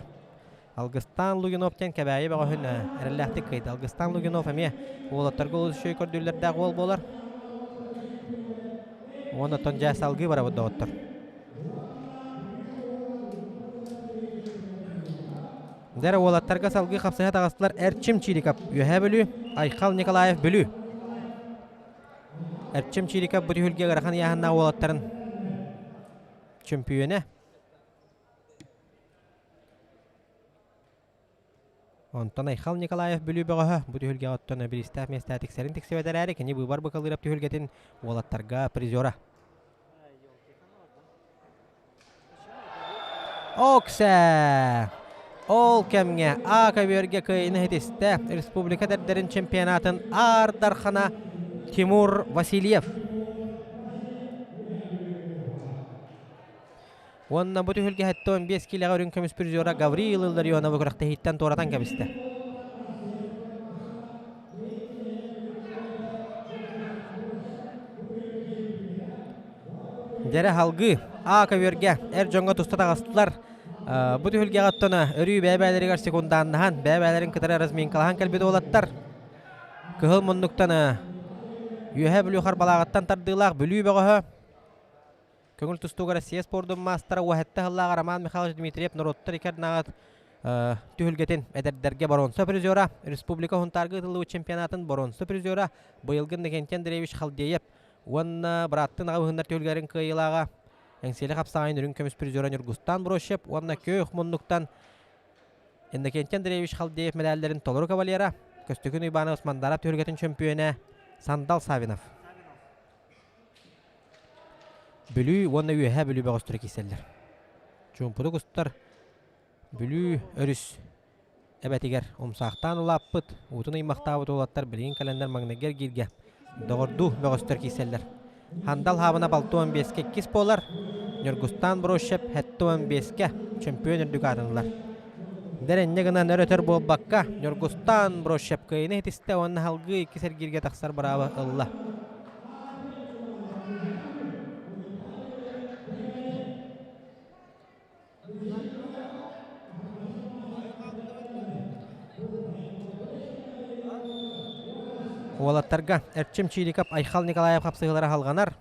Алгыстаан Лугинов диэн Кэбээйи бөҕөһүн эрэллээхтик кыайда. Алгыстаан Лугинов эмиэ уолаттарга олус үчүгэй көрдүүллэрдээх уол буолар. Уонна оттон дьэ салгыы барабыт доҕоттор. Дьэ уолаттарга салгыы хапсыһа таҕыстылар Эрчим Чириков Үөһээ Бүлүү, Айхал Николаев Бүлүү. Эрчим Чириков бу түһүлгэ ыарахан ыйааһыннаах уолаттарын чөмпүйүөнэ. Онтон Айхал Николаев Бүлүү бөҕөһө бу түһүлгэҕэ оттон бириистээх миэстэ тиксэрин тиксибэт эрээри, кини быыбар быкалыырап түһүлгэтин уолаттарга призера. Оксе! Ол кэмҥэ А көбүөргэ кыайыыны ситистэ республика эдэрдэрин чемпионатын Аар Дархана Тимур Васильев. Уонна бу түһүлгэ 75 киилэҕэ үрүҥ көмүс призера Гавриил Илларионовы күрэхтэһииттэн туоратан кэбистэ. Дьэрэ халгыы А көбүөргэ эр дьоҥҥо туста таҕыстылар. Бу түһүлгэҕэ оттон өрүү бэйэ-бэйэлэригэр секундааннаһан, бэйэ-бэйэлэрин кытары разминкалаһан кэлбит уолаттар кыһыл муннуктан Үөһээ Бүлүү Харбалааҕыттан тардыылаах Бүлүү бөҕөһө Көҥүл тустууга Россия спордун маастара уоһэтте сыллааҕы Роман Михайлович Дмитриев норуоттар икки ардынааҕы түһүлгэтин эдэрдэргэ боруонса призера, республика Хунтаарга ыытыллыбыт чемпионатын боруонса призера быйылгы Иннокентий Андреевич Халдеев уонна бырааттын аҕа быһыннар түһүлгэлэрин кыайыылааҕа Эҥсиэли хапсаҕайын үрүҥ көмүс призера Ньургустаан Брощев уонна күөх муннуктан Иннокентий Андреевич Халдеев мэдээллэрин толору кавалера, Көстөкүүн Уйбаанабыс Мандаров түһүлгэтин чөмпүйүөнэ Сандал Савинов. Бүлүү уонна Үөһээ Бүлүү бөҕөстөрө киирсэллэр. Чуумпутук устар. Бүлүү өрүс эбэтигэр умсаахтаан улааппыт, уутун ыймахтаабыт уолаттар билигин кэлэннэр маҥнайгы эргииргэ доҕордуу бөҕөстөр киирсэллэр. Хандал Хаабына 65-кэ иккис буолар, Ньургустаан Брощев 75-кэ чөмпүйүөн үрдүк аатын ылар. Дэр инньэ гынан өр-өтөр буолбакка, Ньургустаан Брощев кыайыыны ситистэ уонна салгыы иккис эргииргэ тахсар бырааба ылла. Уолаттарга Эрчим Чириков, Айхал Николаев хапсыһыылара салҕанар.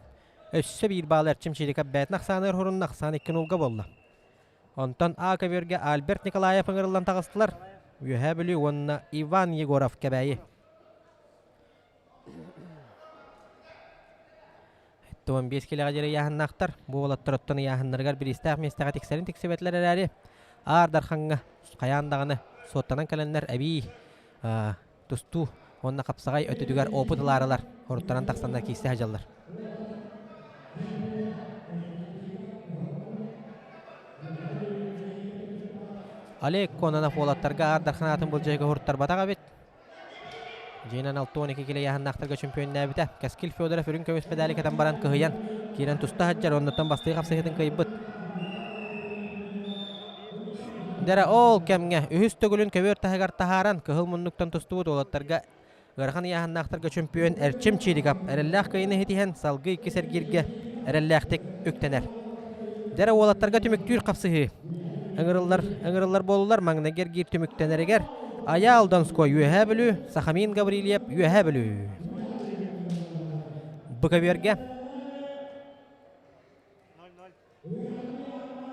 Өссө биир баалы Эрчим Чириков бэйэтин ахсааныгар хорунна, ахсаан икки нулга буолла. Онтон А көбүөргэ Альберт Николаев ыҥырыллан таҕыстылар. Үөһээ Бүлүү уонна Иван Егоров Кэбээйи. 15 килэҕэ диэри ыйааһыннаахтар. Бу уолаттар оттон ыйааһыннарыгар бириистээх миэстэҕэ тиксэрин тиксибэтилэр эрээри, Аар Дархаҥҥа хайаан даҕаны суоттанан кэлэннэр эбии тустуу уонна хапсаҕай өттүтүгэр опыт ылаарылар, хоруттаран тахсаннар киирсэ сылдьаллар. Олег Кононов уолаттарга Аар Дархан аатын былдьаһыыга уһуруттарбатах эбит. Дьиэнэн 62 килэ ыйааһыннаахтарга чөмпүйүөннээбитэ. Кэскил Федоров үрүҥ көмүс медали кэтэн баран кыһыйан, киирэн туста сылдьар, оннуттан бастыы хапсыһыытын кыайбыт. Дэрэ ол кэмҥэ үһүс төгүлүн көбүөр таһыгар таһааран, кыһыл муннуктан тустубут уолаттарга ыарахан ыйааһыннаахтарга чөмпүйүөн Эрчим Чириков эрэллээх кыайыыны ситиһэн, салгыы иккис эргииргэ эрэллээхтик үктэнэр. Дэрэ уолаттарга түмүктүүр хапсыһыы. Ыҥырыллар, ыҥырыллар буоллулар маҥнайгы эргиир түмүктэнэригэр Айаал Донской Үөһээ Бүлүү, Сахамин Гаврильев Үөһээ Бүлүү. Быкабүөргэ.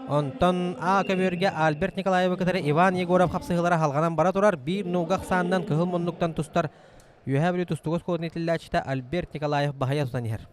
Онтон А көбүөргэ Альберт Николаевы кытары Иван Егоров хапсыһыылара халҕанан бара турар. Биир нууга ахсаанынан кыһыл муннуктан тустар Үөһээ Бүлүү тустууга оскуолатын иитиллээччитэ Альберт Николаев баһыйа тутан иһэр.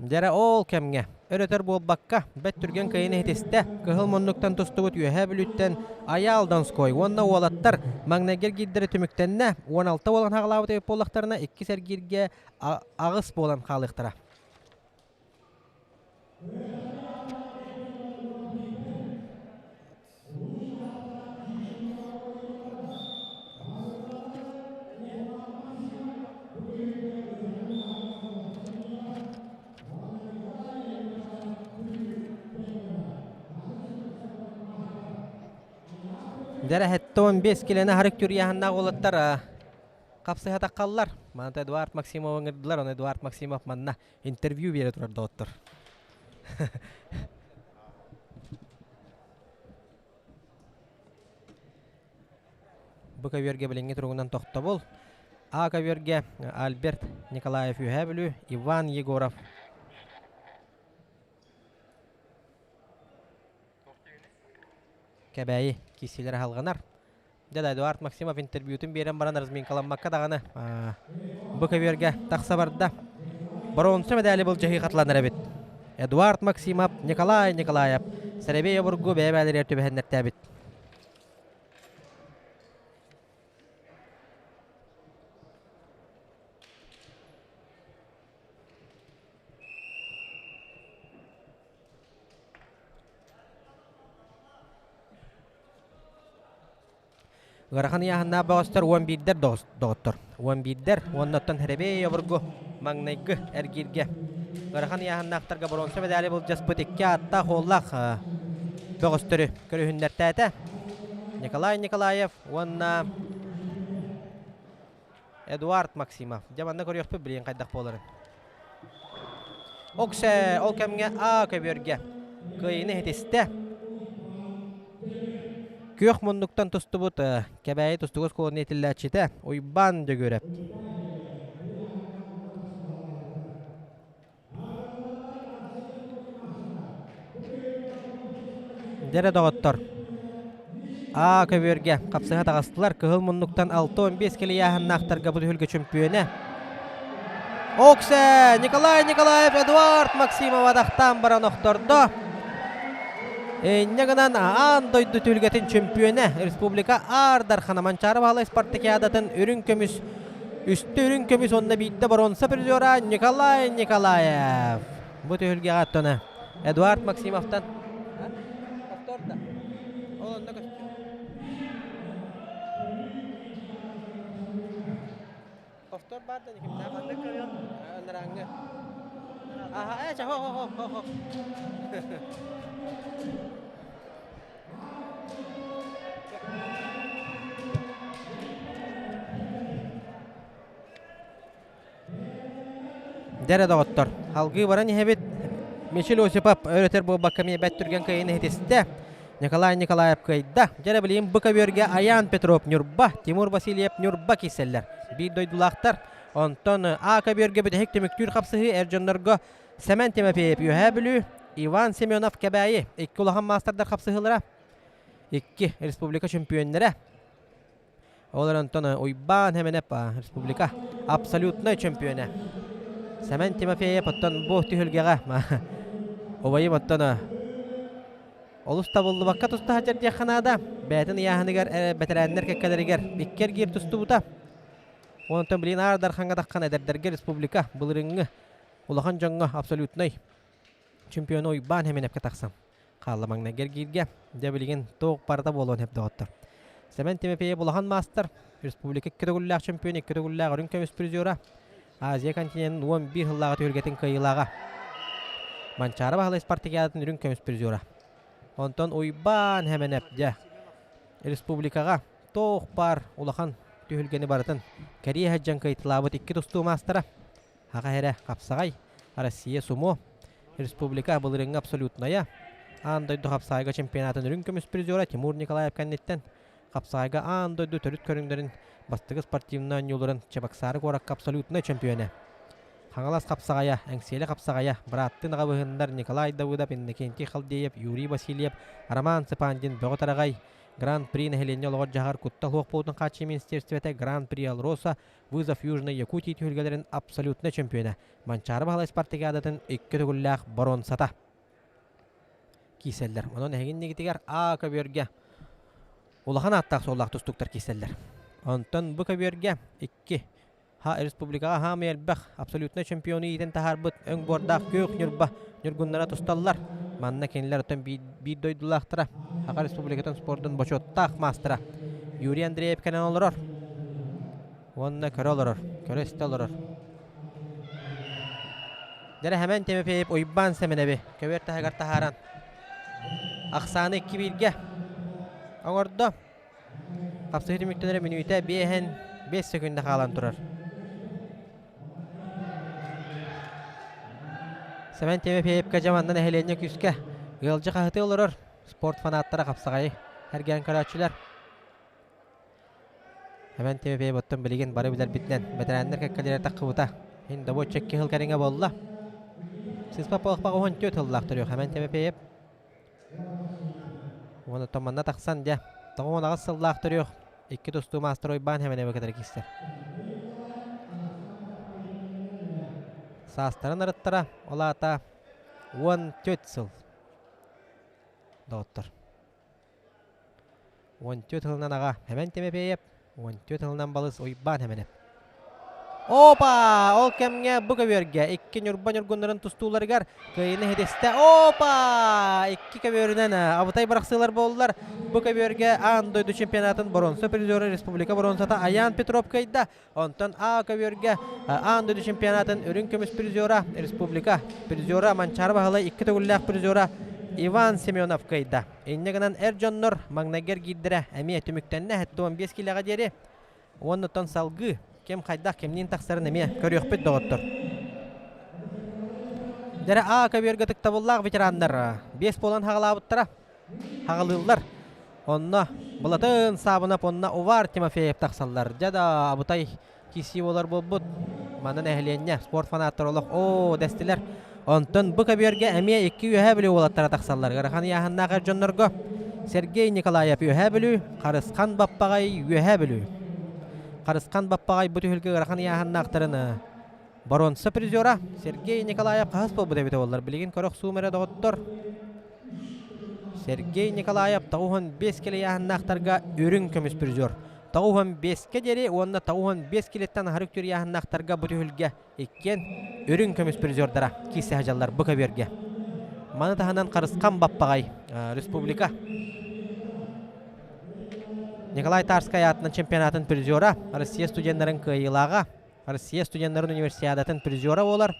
Дьэрэ ол кэмҥэ өр-өтөр буолбакка, бэрт түргэн кыайыыны ситистэ. Кыһыл муннуктан тустубут Үөһээ Бүлүүттэн Айаал Донской уонна уолаттар маҥнайгы эргиирдэрэ түмүктэннэ. 16 буолан хаҕалаабыт эбит буоллахтарына, иккис эргииргэ аҕыс буолан хаалыахтара. Дьэрэһэттэ 15 килэни харык түрүйэһэннээх уолаттар хапсыһатаххаллар. Маната Эдуард Максимов ыҥырдылар, ону Эдуард Максимов манна интервью биэрэ турар доҕоттор. Бу көбүөргэ билиҥҥи туругунан тохтобул. А көбүөргэ Альберт Николаев Үөһээ Бүлүү, Иван Егоров Кэбээйи киирсиилэрэ салҕанар. Дьэ да Эдуард Максимов интервьютун биэрэн баран разминкаламмакка даҕаны бу көбүөргэ тахса барда. Боруонса мэдээли былдьаһыы хатыланар эбит. Эдуард Максимов, Николай Николаев сэрэбиэй обургу бэйэ-бэйэлэригэр түбэһэннэртээбит. Ыарахан ыйааһыннаах бөҕөстөр уон биирдэр доҕоттор. Уон биирдэр уонна оттон Хэрэбиэй обургу маҥнайгы эргииргэ ыарахан ыйааһыннаахтарга боруонса медали былдьаспыт икки ааттаах уоллаах бөҕөстөрү көрүһүннэртээтэ. Николай Николаев уонна Эдуард Максимов. Дьэ манна көрүөхпүт билигин хайдах буоларын. Оксе ол кэмҥэ А көбүөргэ кыайыыны ситистэ. Күөх муннуктан тустубут Кэбээйи тустууга оскуолатын иитиллээччитэ Уйбаан Дьөгүөрэп. Дьэрэ доҕоттор, А көбүөргэ хапсыһа таҕыстылар. Кыһыл муннуктан 65 килийааһыннаахтарга бу түһүлгэ чөмпүйүөнэ. Оксе Николай Николаев Эдуард Максимов атахтаан баран охтордо. Инньэ гынан аан дойду түһүлгэтин чөмпүйүөнэ республика Аар Дархана Манчаары Баһылай спартакиадатын үрүҥ көмүс үстэ үрүҥ көмүс уонна биирдэ боруонса призера Николай Николаев. Бу түһүлгэҕэ оттон Эдуард Максимовтан повторда. Ол онно көстүө. Повтор баар да никимнээх. Ханнык көрүөн? Анарааҥҥы. Аха, э, ча, хо, хо, хо, хо. Дьэ доҕоттор, салгыы баран иһэбит. Мичил Осипов өрөтөр буолбакка эмиэ бэрт түргэн кыайыыны иһитистэ. Николай Николаев кыайда. Дьэ билигин бу көбүөргэ Аян Петров Ньурба, Тимур Васильев Ньурба киирсэллэр. Биир дойдулаахтар. Онтон А көбүөргэ бүтэһик түмүктүүр хапсыһыы эр дьоннорго Сэмэн Тимофеев Үөһээ Бүлүү, Иван Семенов Кэбээйи икки улахан маастардар хапсыһыылара. Икки республика чөмпүйүөннэрэ. Ол эрэн онтон Уйбаан Хэмэнэп республика абсолютнай чөмпүйүөнэ. Сэмэн Тимофеев оттон бу түһүлгэҕэ убайым оттон олус табыллыбакка туста сылдьар диэххэ наада. Бэйэтин ыйааһыныгар бэтэрээннэр кэккэлэригэр икки эргиир тустубута. Онтон билигин Аар Дархаҥҥа таххан эдэрдэргэ республика былырыыҥҥы улахан дьоҥҥо абсолютнай чемпион Уйбаан Хэмэнэпкэ тахсан хаалла маҥнайгы эргииргэ. Дьэ билигин туох барыта буолуон сөп доҕоттор. Сэмэн Тимофеев улахан маастар, республика икки төгүллээх чемпион, икки төгүллээх үрүҥ көмүс призера, Азия континенын 11 сыллааҕы түһүлгэтин кыайыылааҕа. Манчаары Баһылай спартакиадатын үрүҥ көмүс призера. Онтон Уйбаан Хэмэнэп дьэ республикаҕа туох баар улахан түһүлгэни барытын кэрийэ сылдьан кыайталаабыт икки тустуу маастара Аҕа эрэ хапсаҕай, Россия сумо, республика былырыыҥҥы абсолютная, аан дойду хапсаҕайга чемпионатын үрүҥ көмүс призера Тимур Николаев кэнниттэн хапсаҕайга аан дойду төрүт көрүҥнэрин бастакы спортивнай оонньууларын Чебоксары куоракка абсолютнай чемпиона. Хаҥалас хапсаҕайа, Эҥсиэли хапсаҕайа, бырааттыы аҕабыһыннар Николай Давыдов, Иннокентий Халдеев, Юрий Васильев, Роман Цыпандин, Бөҕө Тараҕай, Гран-при нэһилиэнньэ олоҕор-дьаһаҕар куттал суох буолуутун хааччыйыы министиэристибэтэ Гран-при Алроса Вызов Южной Якутии түһүлгэлэрин абсолютнай чөмпүйүөнэ Манчаары Баһылай спартакиадатын икки төгүллээх боруонсата киирсэллэр. Онон эһиги иннигитигэр А көбүөргэ улахан ааттаах-суоллаах тустууктар киирсэллэр. Онтон бу көбүөргэ икки Ха республикаҕа хаамый элбэх абсолютнай чемпиону иитэн таһаарбыт өҥ буордаах күөх Ньурба ньургуннара тусталлар. Манна кинилэр оттон биир дойдулаахтара Саха Республикатын спордун бочуоттаах маастара Юрий Андреев кэлэн олорор уонна көрө олорор, көрө-истэ олорор. Дьэрэ Хэмэн Тимофеев Уйбаан Сэмэнэби көбүөр таһыгар таһааран ахсааны икки бииргэ оҥордо. Хапсыһыы түмүктэнэрэ мүнүүтэ биэһэн биэс сөкүүндэ хаалан турар. Сэмэн Тимофеевка дьэ манна нэһилиэнньэ күүскэ ыалдьы хаһытыы олорор. Спорт фанаттара хапсаҕайы эргээн көрөөччүлэр. Сэмэн Тимофеев оттон билигин бары билэрбитинэн бэтэрээннэр кэккэлэрэ таххыбыта. Иһин добуочча икки сыл кэриҥэ буолла. Сыспа полохпаҕа 14 сыллаах төрүөх Сэмэн Тимофеев. Уонна оттон манна тахсан дьэ 98 сыллаах төрүөх икки тустуу маастар Уйбаан Хэмэнэбэ кытары киирсэр. Саастарын арыттара, ол аата 14 сыл доҕоттор. 14 сылынан аҕа Хэмэн Тимофеев, 14 сылынан балыс Уйбаан Хэмэнэп. Опа! Ол кэмҥэ бу көбүөргэ икки Ньурба ньургуннарын тустууларыгар кыайыыны иһитистэ. Опа! Икки көбүөрүнэн абытай бырахсыылар буоллулар. Бу көбүөргэ аан дойду чемпионатын боруонса призера республика боруонсата Аян Петров кыайда. Онтон А көбүөргэ аан дойду чемпионатын үрүҥ көмүс призера республика призера Манчаары Баһылай икки төгүллээх призера Иван Семенов кыайда. Инньэ гынан эр дьоннор маҥнайгы эргиирдэрэ эмиэ түмүктэннэ 75 киилэҕэ диэри. Уонна салгыы ким хайдах кимниин тахсарын эмиэ көрүөхпүт доҕоттор. Дьэрэ А көбүөргэ ытыктабыллаах ветераннар биэс буолан хаҕалаабыттара. Хаҕалыыллар. Онно Былатын Саабынап уонна Увар Тимофеев тахсаллар. Дьэ да абытай киирсии буолар буолбут. Манна нэһилиэнньэ, спорт фанаттар олох оо дэстилэр. Онтон бу көбүөргэ эмиэ икки Үөһээ Бүлүү уолаттара тахсаллар. Ыарахан ыйааһыннаах эр дьоннорго Сергей Николаев Үөһээ Бүлүү, Харысхан Баппаҕай Үөһээ Бүлүү. Харысхан Баппаҕай бу түһүлгэ ыарахан ыйааһыннаахтарын. Боруонса призера Сергей Николаев хаһыс буолбут эбитэ буоллар билигин көрөх суум эрэ доҕоттор. Сергей Николаев 95 килийааһыннаахтарга үрүҥ көмүс призер. 95-кэ диэри уонна 95 килиттэн аһары үктүрүйааһыннаахтарга бу түһүлгэ иккиэн үрүҥ көмүс призердара киирсэ сылдьаллар бу көбүөргэ. Маны таһынан Харысхан Баппаҕай республика Николай Тарскай аатынан чемпионатын призера, Россия студеннарын кыайыылааҕа, Россия студеннарын универсиадатын призера буолар.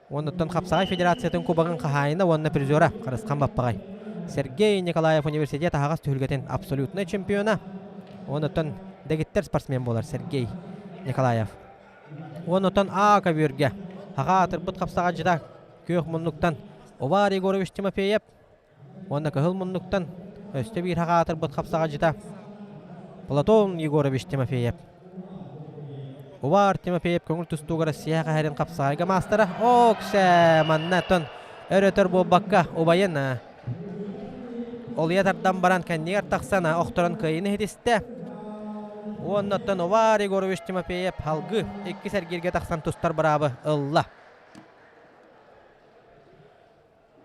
Уоннаттан Хапсаҕай Федерациятын кубогын хаһаайына уонна призера Харысхан Баппаҕай. Сергей Николаев университет аһаҕас түһүлгэтин абсолютнай чемпиона. Уоннаттан дэгиттэр спортсмен буолар Сергей Николаев. Уоннаттан А көбүөргэ хаха атырбыт хапсаҕайдьыта күөх муннуктан Увар Егорович Тимофеев Уонна кыһыл муннуктан өстө биир хаҕаатырбыт хапсаҕадьыта Платон Егорович Тимофеев. Увар Тимофеев көҥүл тустууга Россия хаһарын хапсаҕайга маастара. Оксе манна оттон өр-өтөр буолбакка убайын олуйа тардан баран кэннигэр тахсан охторон кыайыыны иһитистэ. Уонна оттон Увар Егорович Тимофеев салгыы иккис эргииргэ тахсан тустар быраабы ылла.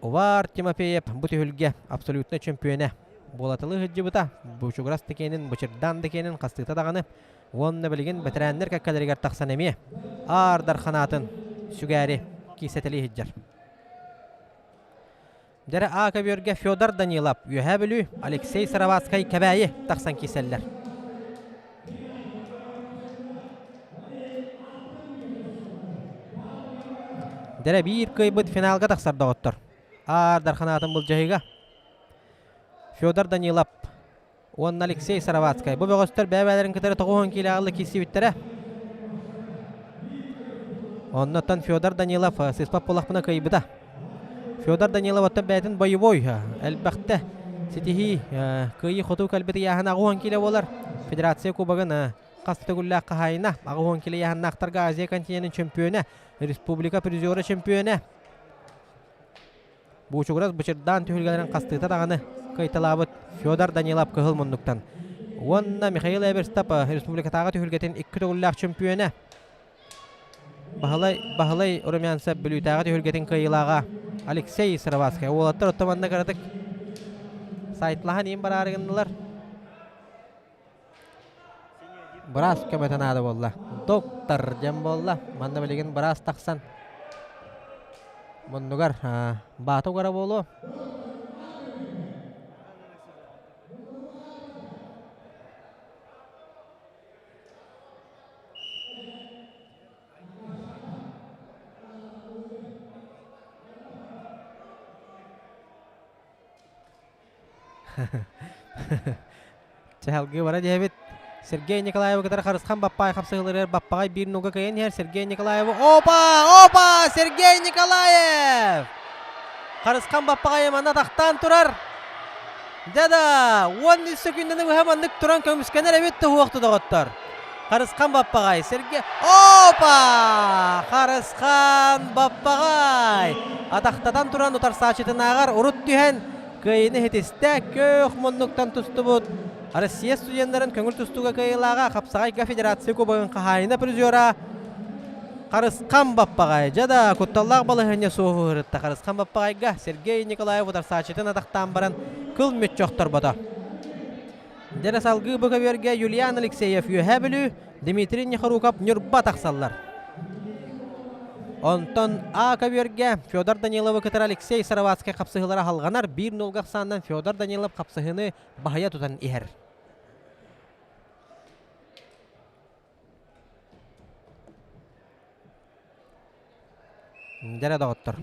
Увар Тимофеев бу түһүлгэ абсолютнай чөмпүйүөнэ буолатылыы сылдьыбыта. Бучугурас да Бучурдаан да киэнин хастыыта даҕаны уонна билигин бэтэрээннэр кэккэлэригэр тахсан эмиэ Аар Дархан аатын сүгээри киисэтэлии сылдьар. Дьэрэ А көбүөргэ Федор Данилов, Үөһээ Бүлүү, Алексей Сыроватскай Кэбээйи тахсан киирсэллэр. Дэрэ биир кыайбыт финалга тахсар доҕоттор. Аар Дархан аатын былдьаһыыга Федор Данилов уонна Алексей Сыроватскай. Бу бөҕөстөр бэйэ-бэйэлэрин кытары 90 киилэ аҕалла киирсибиттэрэ. Оннуттан Федор Данилов сыыспат буоллахпына кыайбыта. Федор Данилов оттон бэйэтин боевой элбэхтэ ситиһии кыайыы-хотуу кэлбит ыйааһына 80 киилэ буолар. Федерация кубогын хас төгүллээх хаһаайына, 80 киилэ ыйааһыннаахтарга Азия континенын чөмпүйүөнэ, республика призера чөмпүйүөнэ. Буучугурас бычырдаан түһүлгэлэрин хастыыта даҕаны кыайталаабыт Федор Данилов кыһыл муннуктан. Уонна Михаил Эверстов республикатааҕы түһүлгэтин икки төгүллээх чөмпүйүөнэ. Баһылай, Баһылай Румянцев Бүлүүтээҕи түһүлгэтин кыайыылааҕа Алексей Сыроватскай. Уолаттар оттон манна кыратык сайтлаһан иин бараары гыннылар. Быраас көмөтө наада буолла. Доктор диэн буолла. Манна билигин быраас тахсан муннугар баата угара буолуо. Чаһылгыы бара диэбит. Сергей Николаевы кытары Харысхан Баппаай хапсыһыларыгар Баппаҕай биир нуга кыайан иһэр Сергей Николаевы. Опа! Опа! Сергей Николаев! Харысхан Баппаҕай манна тахтаан турар. Дьэ да, 13 сөкүүндэни быһа маннык туран көмүскэнэр эбит туһуохту доҕоттор. Харысхан Баппаҕай, Сергей... Опа! Харысхан Баппаҕай! Атахтатан туран утарсааччытынааҕар урут түһэн кыайыыны ситистэ. Күөх муннуктан тустубут Россия студеннарын көҥүл тустууга кыайыылааҕа Хапсаҕайга Федерация Кубогын хаһаайына призера Харысхан Баппаҕай. Дьэ да, кутталлаах балаһыанньа суоһуһурутта Харысхан Баппаҕайга Сергей Николаев утарсааччытын атахтаан баран кыл мүччү охторбото. Дьэ салгыы бу көбүөргэ Юлиан Алексеев Үөһээ Бүлүү, Дмитрий Нехоруков Ньурба тахсаллар. Онтон А көбүөргэ Федор Даниловы кытары Алексей Сыроватскай хапсыһыылара халҕанар. Биир нолга ахсаанынан Федор Данилов хапсыһыыны баһыйа тутан иһэр. Дьэрэ доҕоттор,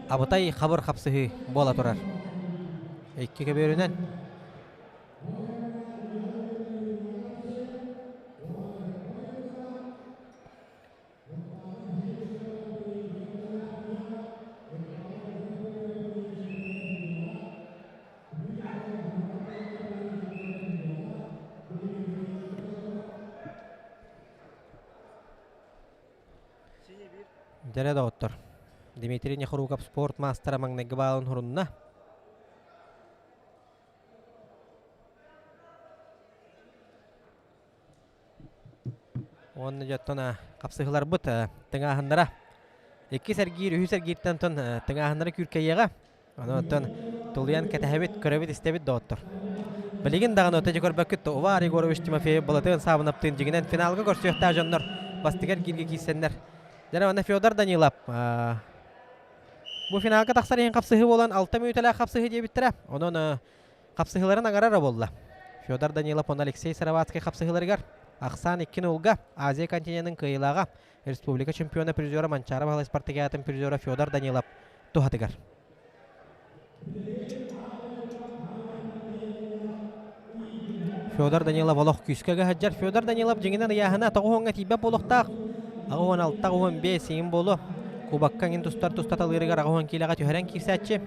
абытай хабыр хапсыһыы буола турар. Икки көбүөрүнэн Дьэрэ доҕоттор, Дмитрий Нехоруков спорт маастара маҥнайгы баалын хурунна. Уонна дьоттон хапсыһыларбыт тыҥааһыннара иккис эргиир, үһүс эргииртэн тон тыҥааһыннара күүркэйиэҕэ. Онон тулуйан кэтэһэбит, көрөбүт, истэбит доҕоттор. Билигин даҕаны өтө көрбөккүт Увар Егорович Тимофеев Былатыан Саабынаптыын дьиҥинэн финалга көрсүөхтээх дьоннор бастакы эргииргэ киирсэннэр. Дьэ, уонна Федор Данилов бу финалга тахсар иһин хапсыһыы буолан алта мүнүүтэлээх хапсыһыы диэбиттэрэ. Онон хапсыһыыларын аҥарара буолла. Федор Данилов уонна Алексей Сыроватский хапсыһыыларыгар ахсаан 2-0 Азия континенын кыайыылааҕа республика чемпиона призера Манчаары Баһылай спартакиадатын призера Федор Данилов туһатыгар. Федор Данилов олох күүскэ сылдьар. Федор Данилов дьиҥинэн ыйааһына 90-ҥа тиийбэт буолуохтаах. 86-85 иҥин буолуо. Кубокка иҥин тустар тустаталыырыгар 80 киилэҕэ түһэрэн киирсээччи.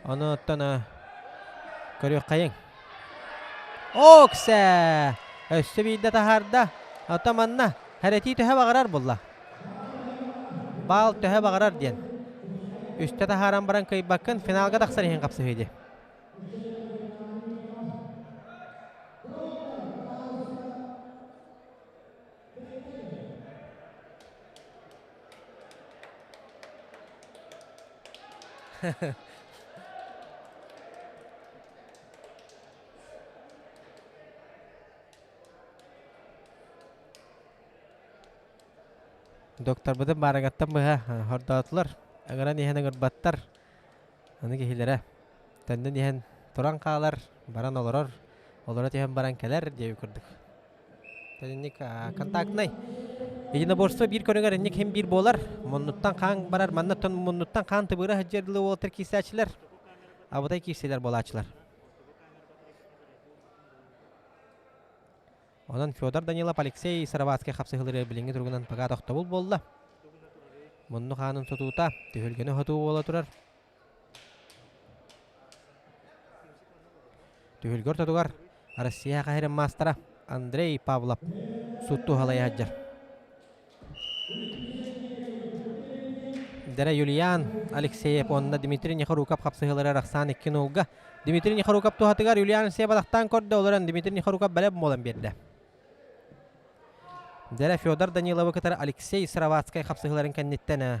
Ону оттон көрүөххэйиҥ. Оксе! Өссө биирдэ таһаарда. Оттон манна хэрэтии төһө баҕарар булла. Баал төһө баҕарар диэн. Үстэ таһааран баран кыайбаккын финалга тахсар иһин хапсыһыы дии. Докторбытын баарыгаттан быһа хордоотулар, ыҥыран иһэн ыҥырбаттар. Аны киһилэрэ төннөн иһэн туран хаалар, баран олорор, олоро түһэн баран кэлэр диэбит курдук. Инник контактнай единоборство биир көрүҥэр инник хим биир буолар. Муннуттан хаан барар, маннаттан муннуттан хаан тыбыыра сылдьар дылы уолаттар киирсээччилэр. Абытай киирсиилэр буолааччылар. Онон Федор Данилов Алексей Сыроватский хапсыһыылары билиҥҥи туругунан пока тохтобул буолла. Мунну хаанын сотуута, түһүлгэни хотуу буола турар. Түһүлгэ ортотугар Россия хаһырын маастара Андрей Павлов сутту халайа сылдьар. Дэрэ Юлиан Алексеев уонна Дмитрий Нехоруков хапсыһыылары арахсаан 2-0-га. Дмитрий Нехоруков туһатыгар Юлиан Алексеев атахтаан көрдө, олорон Дмитрий Нехоруков бэлэм буолан биэрдэ. Дэрэ Федор Даниловы кытары Алексей Сыроватскай хапсыһыыларын кэнниттэн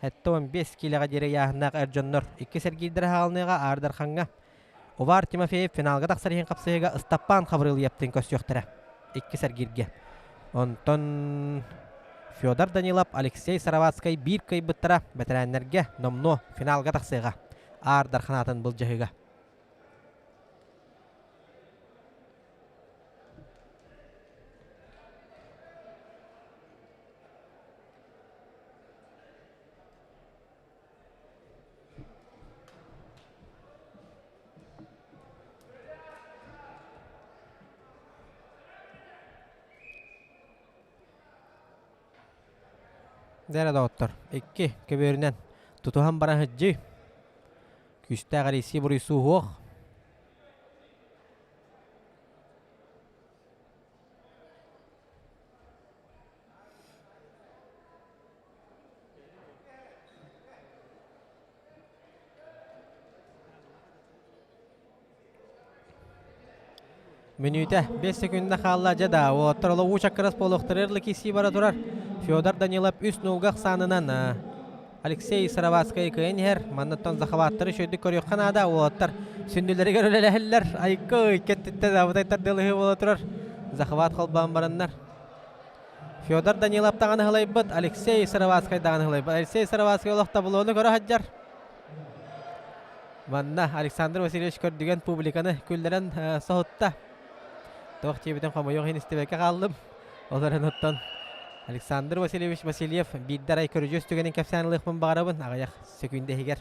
75 киилэҕэ диэри ыйааһыннаах эр дьоннор иккис эргиирдэрэ хаалыныаҕа Аар Дархаҥҥа Увар Тимофеев финалга тахсар иһин хапсыһыыга Ыстаппаан Хабырыылыйаптыын көрсүөхтэрэ иккис эргииргэ. Онтон Федор Данилов, Алексей Сыроватскай биир кыайбыттара бэтэрээннэргэ номнуо финалга тахсыаҕа Аар Дархан аатын былдьаһыыга. Дэрэ доҕоттор, икки көбүөрүнэн тутуһан баран сылдьыы. Күүстээх эрийсии буруйсуу суох. Мүнүүтэ 5 секунда хаалла дьэ да уолаттар олох уу чаккырас буолуохтарыгар киирсии бара турар. Федор Данилов үс нуулга ахсаанынан Алексей Сыроватскай кыайан иһэр. Маннаттан захваттары үчүгэйдик көрүөххэ наада. Уолаттар сүндүлэригэр үлэлэһэллэр. Айкы иккэттиттэн абытайтар дылыһыы буола турар. Захват холбоон бараннар. Федор Данилов даҕаны ылайбыт, Алексей Сыроватскай даҕаны ылайбыт. Алексей Сыроватскай олох таблону көрө сылдьар. Манна Александр Васильевич көрдүгэн публиканы күллэрэн соһутта. Туох диэбитин хомойуох иһин истибэккэ хааллым. Ол эрэн оттон Александр Васильевич Васильев биирдэ арай көрүдьүөс түгэнин кэпсээн ылыахпын баҕарабын аҕыйах сөкүүндэ иһигэр.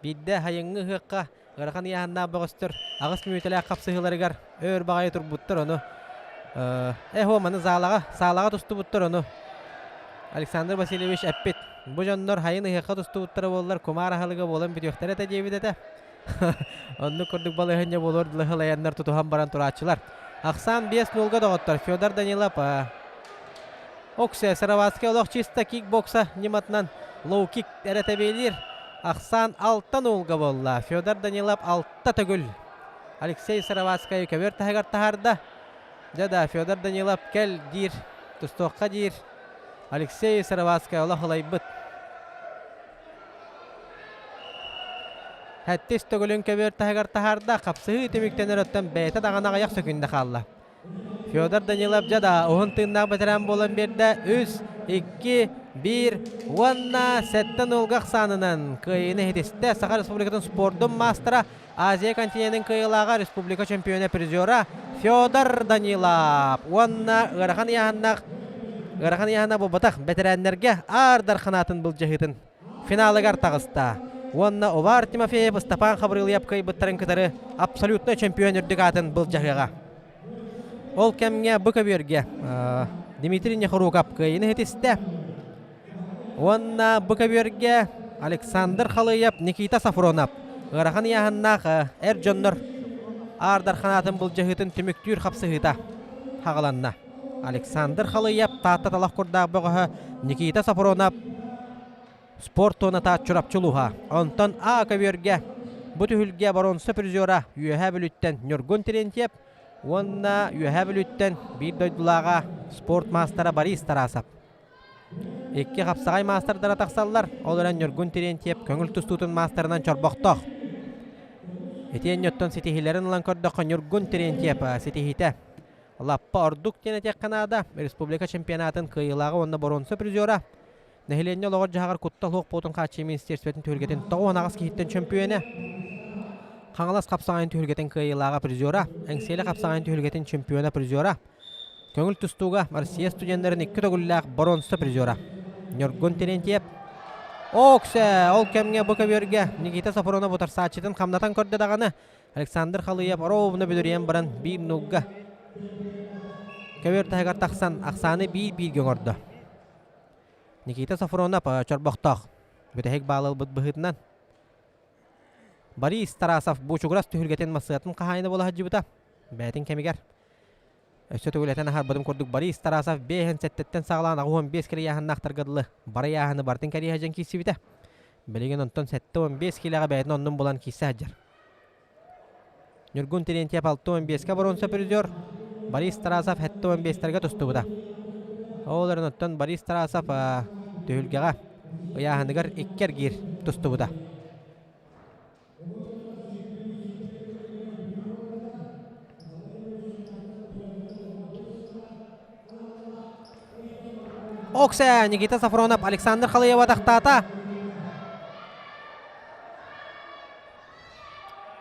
Биирдэ хайыҥҥы ыһыахха ыарахан ыйааһыннаах бөҕөстөр аҕыс мүнүүтэлээх хапсыһыыларыгар өөр баҕайы турбуттар ону э маны заалаҕа саалаҕа тустубуттар ону Александр Васильевич эппит бу дьоннор хайын ыһыахха тустубуттара буоллар кумаар аһылыга буолан бүтүөхтэрэ этэ диэбит этэ оннук курдук балаһыанньа буолуор дылы һылайаннар тутуһан баран турааччылар ахсаан 5-0 доҕоттор Федор Данилов Оксе Сыроватский олох чисто кикбокса ньыматынан лоу-кик эрэ тэбиэлиир. Ахсаан 6-0 буолла. Федор Данилов алта төгүл Алексей Сыроватскайы көбүөр таһыгар таһаарда. Дьэ да, Федор Данилов кэл диир, тустуохха диир. Алексей Сыроватскай олох ылайбыт. Хэттис төгүлүн көбүөр таһыгар таһаарда, хапсыһыы түмүктэнэр оттон бэйэтэ даҕаны аҕыйах сөкүүндэ хаалла. Федор Данилов дьэ да уһун тыыннаах бэтэрээн буолан биэрдэ. Үс, икки, биир уонна сэттэ нолга ахсаанынан кыайыыны иһитистэ Саха Республикатын спордун маастара, Азия континенын кыайыылааҕа, республика чемпиона призера Федор Данилов уонна ыарахан ыйааһыннаах ыарахан ыйааһына буолбатах бэтэрээннэргэ Аар Дарханаатын былдьаһыытын финалыгар таҕыста. Уонна Увар Тимофеев Ыстапаан Хабырыылыйап кыайбыттарын кытары абсолютнай чемпион үрдүк аатын былдьаһыаҕа. Ол кэмҥэ бу көбүөргэ Дмитрий Нехоруков кыайыыны иһитистэ. Уонна бу көбүөргэ Александр Халыев, Никита Сафронов ыарахан ыйааһыннаах эр дьоннор Аар Дарханаатын былдьаһыытын түмүктүүр хапсыһыыта хаҕыланна. Александр Халыев Таатта талах курдаах бөҕөһө Никита Сафронов спорт туоната Чурапчы улууһа. Онтон А көбүөргэ бу түһүлгэ боруонса призера Үөһээ Бүлүүттэн Ньургун Терентьев уонна Үөһээ Бүлүүттэн биир дойдулааҕа спорт маастара Борис Тарасов. Икки хапсаҕай маастардара тахсаллар, ол эрэн Ньургун Терентьев көҥүл тустуутун маастарынан чорбохтоох. Итиэннэ оттон ситиһиилэрин ылан көрдөххө Ньургун Терентьев ситиһиитэ лаппа ордук диэн этиэххэ наада. Республика чемпионатын кыайыылааҕа уонна боруонса призера. Нэһилиэнньэ олоҕор-дьаһаҕар куттал суох буолуутун хааччыйыы министиэристибэтин түһүлгэтин 98 киһиттэн чөмпүйүөнэ. Хаҥалас хапсаҕайын түһүлгэтин кыайыылааҕа призера, Эҥсиэли хапсаҕайын түһүлгэтин чемпиона призера, Көҥүл тустууга Россия студеннарын икки төгүллээх боруонса призера Ньургун Терентьев. Оксе! Ол кэмҥэ бу көбүөргэ Никита Сафронов утарсааччытын хамнатан көрдө даҕаны Александр Халыев ровно бүдүрүйэн баран биир нулга көбүөр таһыгар тахсан ахсааны биир-бииргэ оҥордо. Никита Сафронов чорбохтоох бүтэһик баал ылбыт быһыытынан Борис Тарасов Бучугурас түһүлгэтин массыатын хаһаайына буола сылдьыбыта. Бэйэтин кэмигэр Өссө төгүлэтэн аһарбытым курдук Борис Тарасов биэһин сэттэттэн саҕалаан 85 килэ ыйааһыннаахтарга дылы бары ыйааһыны барытын кэриэһэ дьэн киирсибитэ. Билигин онтон 75 килэҕэ бэйэтин оннун булан киирсэ сылдьар. Ньургун Терентьев 65-кэ боруонса призер, Борис Тарасов 75-тэргэ тустубута. Ол эрэн оттон Борис Тарасов түһүлгэҕэ ыйааһыныгар икки эргиир тустубута. Оксе Никита Сафронов Александр Халыева тахтаата.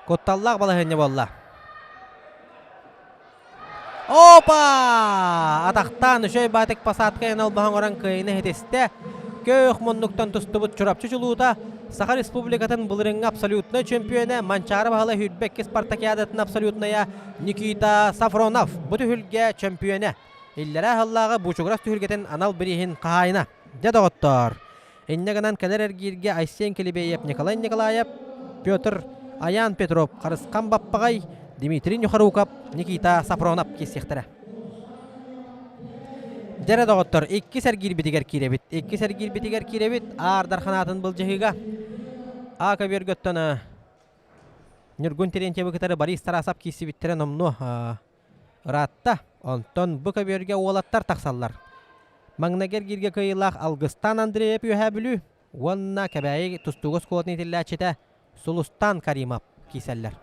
Кутталлаах балаһыанньа буолла. Опа! Атахтаан үчүгэй баатык посадка албаһын оҥорон кыайыыны иһитистэ. Көөх муннуктан тустубут Чурапчы чулуута Саха Республикатын былырыҥҥы абсолютнай чөмпүйүөнэ Манчаары Баһылай Хүрбэкки спартакиадатын абсолютнайа Никита Сафронов бу түһүлгэ чөмпүйүөнэ. Иллэрээ сыллааҕы Бучугурас түһүлгэтин анал бирииһин хаһаайына. Дьэ доҕоттоор, инньэ гынан кэлэр эргииргэ Айсен Килибеев, Николай Николаев, Петр Аян Петров, Харысхан Баппаҕай, Дмитрий Нюхаруков, Никита Сафронов киирсиэхтэрэ. Дьэрэ доҕоттор, иккис эргиирбитигэр киирэбит. Иккис эргиирбитигэр киирэбит. Аар Дарханаатын былдьаһыыга. А көбүөргөттөн Ньургун Терентьевы кытары Борис Тарасов киирсибиттэрэ номнуо ыраатта. Онтон бу көбүөргэ уолаттар тахсаллар. Маҥнайгы эргииргэ кыайыылаах Алгыстаан Андреев Үөһээ Бүлүү уонна Кэбээйи тустууга оскуолатын иитиллээччитэ Сулустаан Каримов киирсэллэр.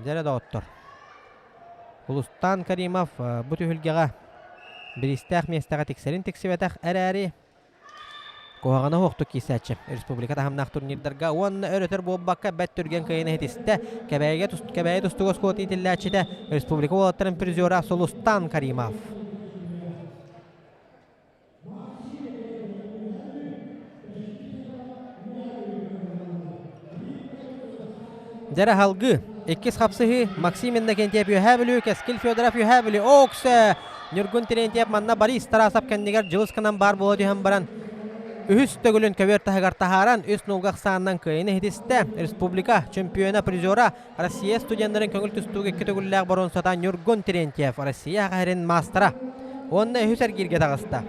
Дьэрэ доҕоттор, Улустаан Каримов бу түһүлгэҕэ бириистээх миэстэҕэ тиксэрин тиксибэтэх эрээри, куһаҕана суохтук киирсээччи. Республика таһымнаах турнирдарга уонна өр-өтөр буолбакка бэрт түргэн кыайыыны иһитистэ. Кэбээйигэ Кэбээйи тустууга оскуолатын иитиллээччитэ, республика уолаттарын призера Сулустан Каримов. Дьэрэ халгыы. Иккис хапсыһыы Максим Иннокентьев Үөһээ Бүлүү, Кэскил Федоров Үөһээ Бүлүү. Ооксө! Ньургун Терентьев манна Борис Тарасов кэннигэр дьылыс гынан баар буола түһэн баран үһүс төгүлүн көбүөр таһыгар таһааран үс нулга ахсаанынан кыайыыны иһитистэ. Республика чемпиона, призера, Россия студеннарын көҥүл тустууга икки төгүллээх боруонсата Ньургун Терентьев, Россия хаһарын маастара. Уонна үһүс эргииргэ таҕыста.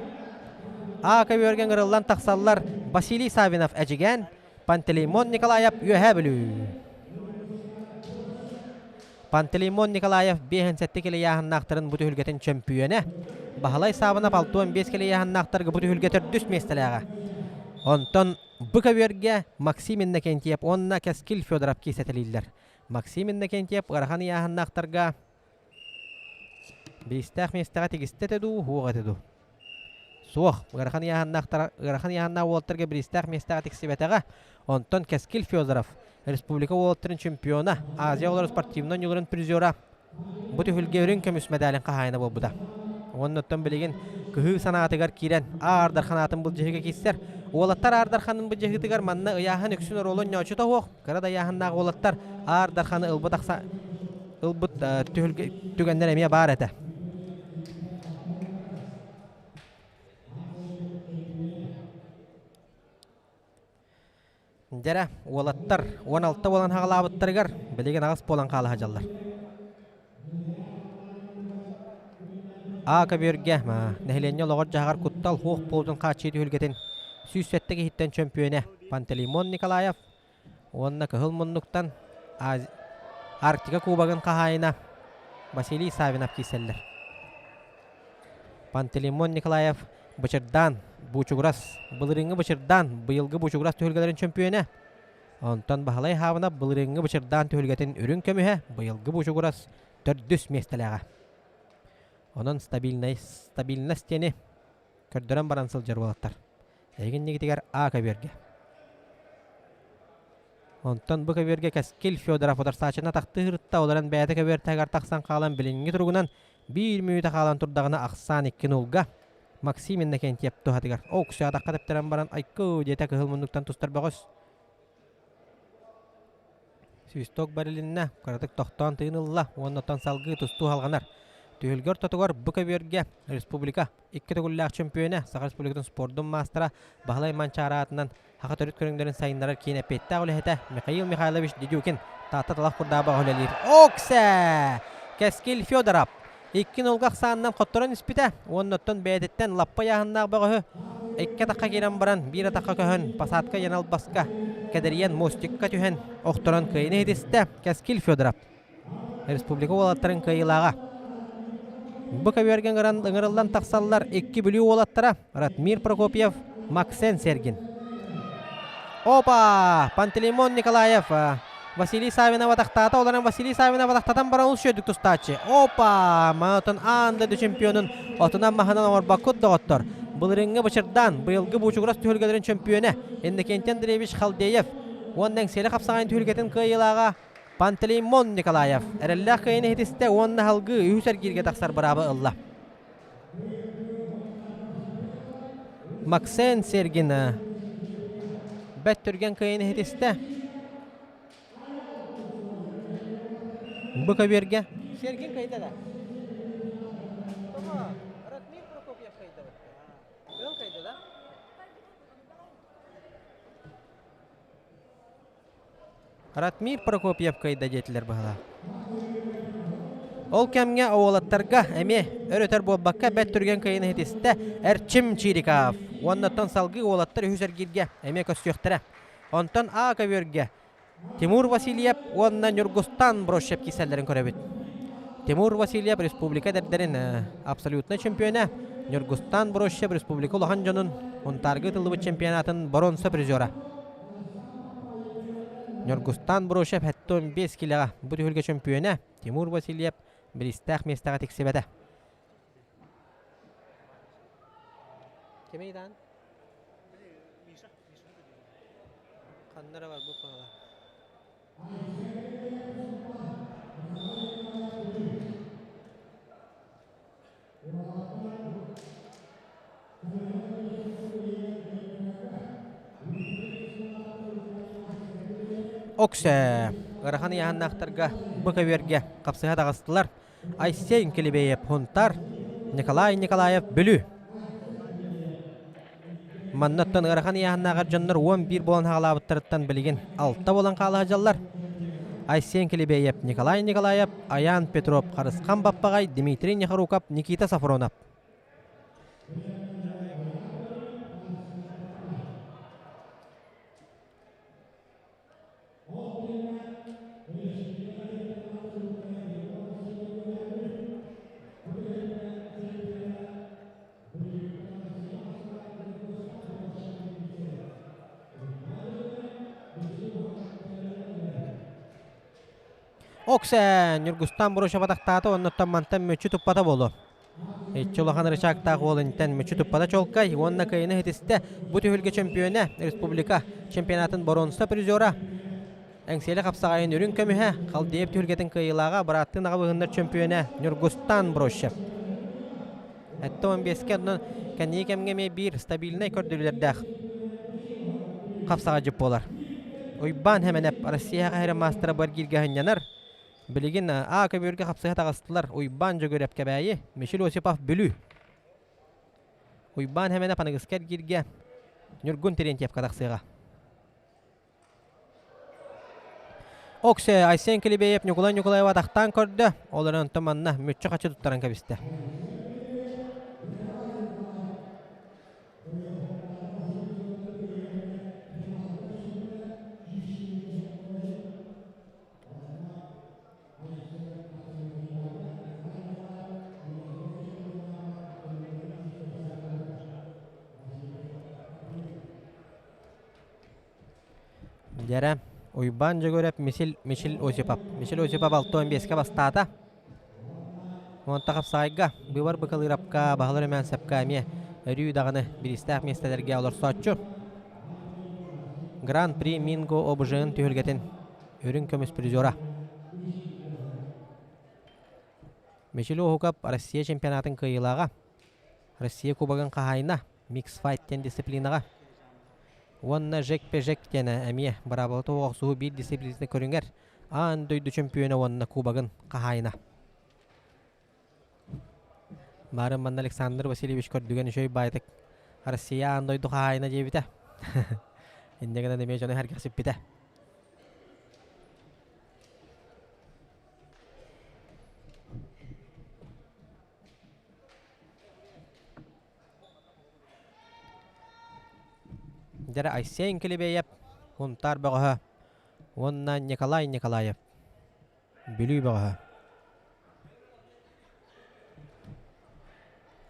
А көбүөргэ ыҥырыллан тахсаллар Василий Савинов Эдьигээн, Пантелеймон Николаев Үөһээ Бүлүү. Пантелеймон Николаев 57 килийааһыннаахтарын бу түһүлгэтин чөмпүйүөнэ. Баһылай Саабынап 65 килийааһыннаахтарга бу түһүлгэ төрдүс миэстэлээҕэ. Онтон бу көбүөргэ Максим Иннокентьев уонна Кэскил Федоров киисэтэлииллэр. Максим Иннокентьев ыарахан ыйааһыннаахтарга бириистээх миэстэҕэ тигистэ этэ дуу, уһуох этэ дуу? Суох, ыарахан ыйааһыннаахтара ыарахан ыйааһыннаах уолаттарга бириистээх миэстэҕэ тиксибэтэҕэ. Онтон Кэскил Федоров, республика уолаттарын чемпиона, Азия оҕолоро спортивнай оонньууларын призера, бу түһүлгэ үрүҥ көмүс мэдээлин хаһаайына буолбута. Уонна оттон билигин кыһыы санаатыгар киирэн Аар Дархан аатын былдьаһыыга киирсэр. Уолаттар Аар Дарханын былдьаһыытыгар манна ыйааһын үксүн оруолун ньоочута суох, кыра да ыйааһыннаах уолаттар Аар Дарханы ылбыт ахса ылбыт түһүлгэ түгэннэр эмиэ баар этэ. Дьэрэ, уолаттар 16 буолан хаҕалаабыттарыгар билигин аҕыс буолан хаала сылдьаллар. А көбүөргэ нэһилиэнньэ олоҕор-дьаһаҕар куттал суох буолуутун хааччыйыы түһүлгэтин 107 киһиттэн чөмпүйүөнэ Пантелеймон Николаев уонна Кыһыл муннуктан Арктика Кубогын хаһаайына Василий Савинов киирсэллэр. Пантелеймон Николаев Бычырдаан, Буучугурас, былырыыҥҥы Бычырдаан, быйылгы Буучугурас түһүлгэлэрин чөмпүйүөнэ. Онтон Баһылай Хаабынап былырыыҥҥы Бычырдаан түһүлгэтин үрүҥ көмүһэ, быйылгы Буучугурас төрдүс миэстэлээҕэ. Онон стабильнай, стабильность диэни көрдөрөн баран сылдьар уолаттар. Эһиги иннигитигэр А көбүөргэ. Онтон бу көбүөргэ Кэскил Федоров утарсааччыны атахтыы сырытта, ол эрэн бэйэтэ көбүөр таһыгар тахсан хаалан билиҥҥи туругунан биир мүнүүтэ хаалан турдаҕына ахсаан икки нулга Максим Иннокентьев туһатыгар ок атахха тэптэрэн баран айку диэтэ кыһыл муннуктан тустар бөҕөс. Свисток бэрилиннэ, кыратык тохтоон тыын ылла уонна оттон салгыы тустуу салҕанар. Түһүлгэ ортотугар бу көбүөргэ республика икки төгүллээх чөмпүйүөнэ, Саха Республикатын спордун маастара Баһылай Манчаары аатынан Саха төрүт көрүҥнэрин сайыннарар киин эппиэттээх үлэһитэ Михаил Михайлович Дедюкин Таатта талах курдааба үлэлиир. Оксе! Кэскил Федоров икки нолга ахсаанынан хотторон испитэ уонна оттон бэйэтиттэн лаппа ыйааһыннаах бөҕөһү икки атахха киирэн баран биир атахха көһөн посадка яналбаска кэдэрийэн мостикка түһэн охторон кыайыны иһитистэ Кэскил Федоров республика уолаттарын кыайыылааҕа. Бу көбүөргэ ыҥырыллан тахсаллар икки Бүлүү уолаттара Ратмир Прокопьев, Максен Сергин. Опа! Пантелеймон Николаев Василий Савинов атахтаата, ол эрэн Василий Савинов атахтатан баран олус үчүгэйдик тустааччы. Опа! Маотон аан дойду чемпионун отунан маһынан оҥорбоккут доҕоттор. Былырыыҥҥы Бычырдаан, быйылгы Буучугурас түһүлгэлэрин чөмпүйүөнэ Иннокентий Андреевич Халдеев уонна Эҥсиэли хапсаҕайын түһүлгэтин кыайыылааҕа Пантелеймон Николаев эрэллээх кыайыыны иһитистэ уонна салгыы үһүс эргииргэ тахсар быраабы ылла. Максен Сергин бэт түргэн кыайыыны иһитистэ. Бу көбүөргэ Сергин кыайда да? Ратмир Прокопьев кыайда Ыл кыайда да? Ратмир Прокопьев кыайда диэтилэр быһалаах. Ол кэмҥэ уолаттарга эмиэ өр-өтөр буолбакка бэрт түргэн кыайыыны иһитистэ Эрчим Чириков. Уоннаттан салгыы уолаттар үһүс эргииргэ эмиэ көрсүөхтэрэ. Онтон А көбүөргэ Тимур Васильев уонна Ньургустан Брощев киирсэллэрин көрөбүт. Тимур Васильев республика эдэрдэрин абсолютнай чемпиона, Ньургустан Брощев республика улахан дьонун Унтаарга ыытыллыбыт чемпионатын боруонса призера. Ньургустан Брощев 75 килэҕэ бу түһүлгэ чөмпүйүөнэ Тимур Васильев бириистээх миэстэҕэ тиксибэтэ. Кимий даан? Ханна эрэ барбыт баҕала. Оксе ыарахан ыйааһыннаахтарга бу көбүөргэ хапсыһа таҕыстылар. Айсен Килибеев Хунтар, Николай Николаев Бүлүү. Маннаттан ыарахан ыйааһыннааҕар дьоннор 11 буолан хаалаабыттарыттан билигин 6 буолан хаала сылдьаллар. Айсен Килибеев, Николай Николаев, Аян Петров, Харысхан Баппаҕай, Дмитрий Нехоруков, Никита Сафронов. Оксен Ньургустан Бурушев атахтаата оннуттан мантан мүччү туппата буолуо. Иччи улахан рычагтаах уол интэн мүччү туппата чуолкай уонна кыайыны иһитистэ. Бу түһүлгэ чөмпүйүөнэ республика чемпионатын боруонса призера Эҥсиэли хапсаҕайын үрүҥ көмүһэ, Халдеев түһүлгэтин кыайыылааҕа бырааттыы аҕа быһыннар чөмпүйүөнэ Ньургустан Брощев. Этте 15-ке онон кэнники кэмҥэ эмиэ биир стабильнай көрдөрүүлэрдээх хапсаҕайдьыт буолар. Уйбаан Хэмэнэп Россия хаһыра маастара баргииргэ сынньанар. Билигин А көбүөргэ хапсыһа таҕыстылар Уйбаан Дьөгүрэп Кэбээйи, Мишель Осипов Бүлүү. Уйбаан Хэмэнэп аныгыска эргииргэ Ньургун Терентьевка тахсыаҕа. Оксе Айсен Килибеев Ньукулай Ньукулаева атахтаан көрдө, ол эрэн онтон манна мүччү-хаччы туттаран кэбистэ. Дьэрэ, Уйбаан Дьөгүөрэп Мичил Мичил Осипов. Мичил Осипов 65-кэ бастаата. Уонта хапсаайга, быыбар Быкалыырапка, Баһылар Эмээнсэпкэ эмиэ өрүү даҕаны бириистээх миэстэлэргэ олорсооччу. Гран-при Минго ОБЖ-ын түһүлгэтин үрүҥ көмүс призера. Мичил Оһукап Россия чемпионатын кыайыылааҕа. Россия Кубогын хаһаайына Микс Файт диэн дисциплинаҕа уонна Жек-Пежек диэн эмиэ быраабылата охсуһуу биир дисциплинатын көрүҥэр аан дойду чөмпүйүөнэ уонна кубогын хаһаайына. Баарын манна Александр Васильевич көрдүгэн үчүгэй баайтык Россия аан дойду хаһаайына диэбитэ. Инньэ гынан эмиэ дьону сэргэхсиппитэ. Дьэрэ Айсен Килибеев, Сунтаар бөҕөһө уонна Николай Николаев, Бүлүү бөҕөһө.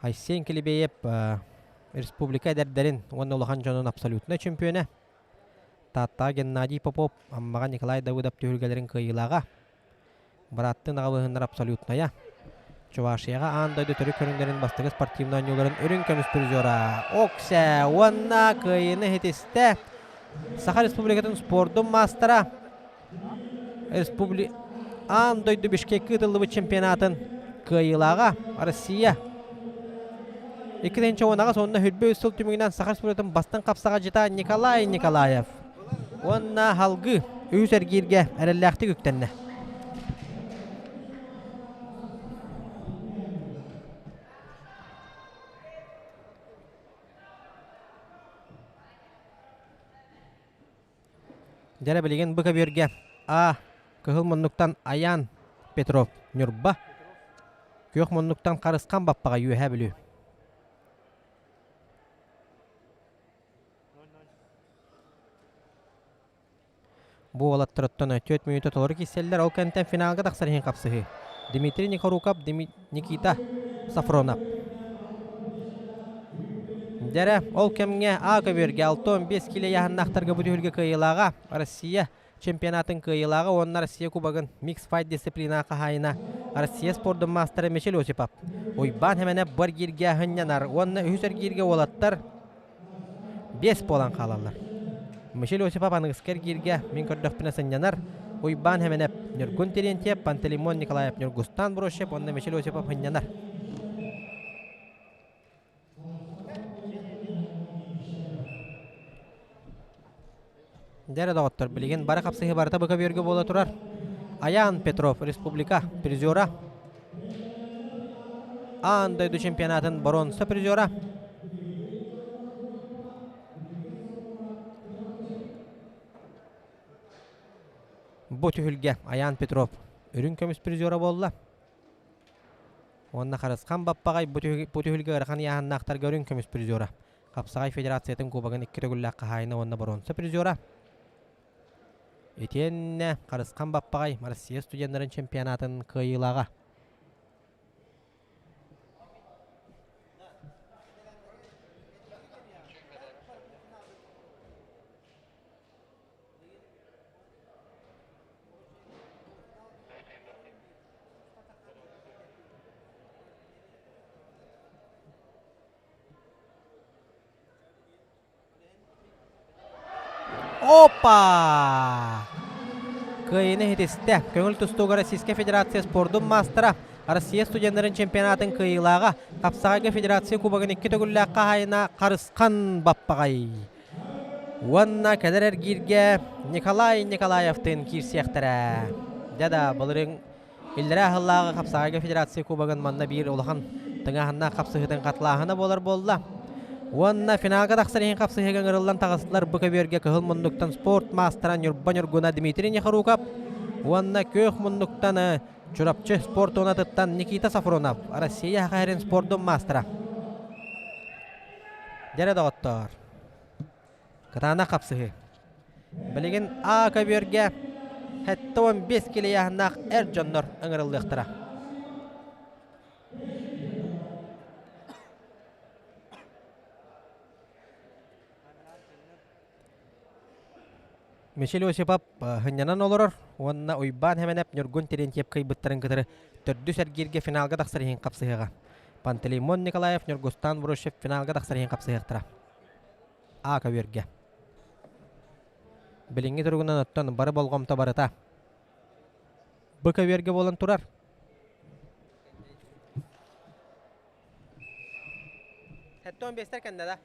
Айсен Килибеев республика эдэрдэрин уонна улахан дьонун абсолютнай чөмпүйүөнэ. Тааттаҕа Геннадий Попов, Аммаҕа Николай Давыдов түһүлгэлэрин кыайыылааҕа. Бырааттыы наҕабыһыннар абсолютная. Чувашияҕа аан дойду төрүт көрүҥнэрин бастакы спортивнай оонньууларын үрүҥ көмүс призера Оксе уонна кыайыыны иһитистэ Саха Республикатын спордун маастара Республи... аан дойду Бишкеккэ ыытыллыбыт чемпионатын кыайыылааҕа Россия 2018 уонна 23 сыл түмүгүнэн Саха Республикатын бастыҥ хапсаҕайдьыта Николай Николаев Уонна салгыы үһүс эргииргэ эрэллээхтик үктэннэ. Дьэрэ билигин бу көбүөргэ А. Кыһыл муннуктан Аян Петров Ньурба, күөх муннуктан Харысхан Баппаҕа Үөһээ Бүлүү. Бу уолаттар оттон 4 мүнүүтэ толору киирсэллэр, ол кэнниттэн финалга тахсар иһин хапсыһыы. Дмитрий Никоруков, Никита Сафронов. Дьэрэ, ол кэмҥэ А көбүөргэ 65 кило ыйааһыннаахтарга бу түһүлгэ кыайыылааҕа Россия чемпионатын кыайыылааҕа уонна Россия Кубогын микс файт дисциплина хаһаайына Россия спордун маастара Мичил Осипов. Уйбаан Хэмэнэп бу эргииргэ сынньанар уонна үһүс эргииргэ уолаттар биэс буолан хаалаллар. Мичил Осипов аныгыскы эргииргэ мин көрдөхпүнэ сынньанар Уйбаан Хэмэнэп, Ньургун Терентьев, Пантелеймон Николаев, Ньургустан Брощев уонна Мичил Осипов сынньанар. Дьэ доҕоттор, билигин бары хапсыһыы барыта бу көбүөргэ буола турар. Аян Петров, республика призера. Аан дойду чемпионатын боруонса призера. Бу түһүлгэ Аян Петров үрүҥ көмүс призера буолла. Уонна Харысхан Баппаҕай бу түһүлгэ ыарахан ыйааһыннаахтарга үрүҥ көмүс призера. Хапсаҕай Федерациятын Кубогын икки төгүллээх хаһаайына уонна боруонса призера. Итиэннэ Харысхан Баппаҕай Россия студеннарын чемпионатын кыайыылааҕа. Опа! Кыайыыны иһитистэ. Көҥүл тустууга Российскай Федерация спордун маастара, Россия студеннарын чемпионатын кыайыылааҕа, Хапсаҕайга Федерация Кубогын икки төгүллээх хаһаайына Харысхан Баппаҕай. Уонна кэлэр эргииргэ Николай Николаевтыын киирсиэхтэрэ. Дьэ да, былырыын Иллэрээ аһыллааҕы Хапсаҕайга Федерация Кубогын манна биир улахан тыҥааһыннаах хапсыһыытын хатылааһына буолар буолла. Уонна финалга тахсар иһин хапсыһыыга ыҥырыллан таҕыстылар бу көбүөргэ кыһыл муннуктан спорт маастара Ньурба Ньургуна Дмитрий Нехоруков уонна күөх муннуктан Чурапчы спорт туонатыттан Никита Сафронов, Россия Саха спордун маастара. Дьэрэ доҕоттоор, Кытаанах хапсыһыы. Билигин А көбүөргэ 75 килийааһыннаах эр дьоннор ыҥырыллыахтара. Мишель Осипов сынньанан олорор уонна Уйбаан Хэмэнэп Ньургун Терентьев кыайбыттарын кытары төрдүс эргииргэ финалга тахсар иһин хапсыһыаҕа. Пантелеймон Николаев Ньургустаан Брущев финалга тахсар иһин хапсыһыахтара. А көбүөргэ. Билиҥҥи туругунан оттон бары болҕомто барыта Б көбүөргэ буолан турар. Хэттон бестер кэннэ да?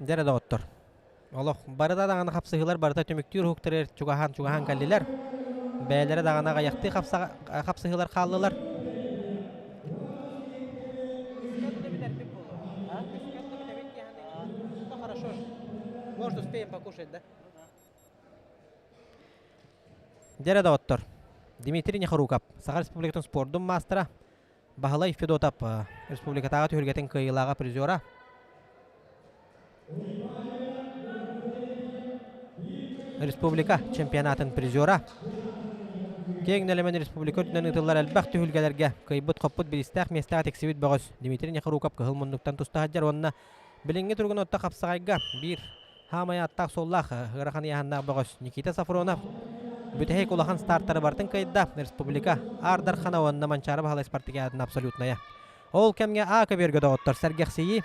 Дьэ доҕоттор, олох бары да даҕаны хапсыһыылар барыта түмүктүүр уһуктары чугаһаан-чугаһаан кэллилэр. Бэйэлэрэ даҕаны аҕыйахтыы хапсыһыылар хааллылар. Может, успеем покушать, да? Дьэ доҕоттор, Дмитрий Нехоруков, Саха Республикатын спордун маастара, Баһылай Федотов республикатааҕы түһүлгэтин кыайыылааҕа призера. Республика чемпионатын призера. Киэҥ нэлэмэн республика үрдүнэн ыытыллар элбэх түһүлгэлэргэ кыайбыт-хоппут бириистээх миэстэҕэ тиксибит бөҕөс Дмитрий Нехоруков кыһыл муннуктан туста сылдьар уонна билиҥҥи туругун отто хапсаҕайга биир Хаамай ааттаах-суоллаах ыарахан ыйааһыннаах бөҕөс Никита Сафронов бүтэһик улахан стартары барытын кыайда. Республика Аар Дархана уонна Манчаары Баһылай спартакиадатын абсолютная. Ол кэмҥэ А көбүөргэ доҕоттор сэргэхсийии.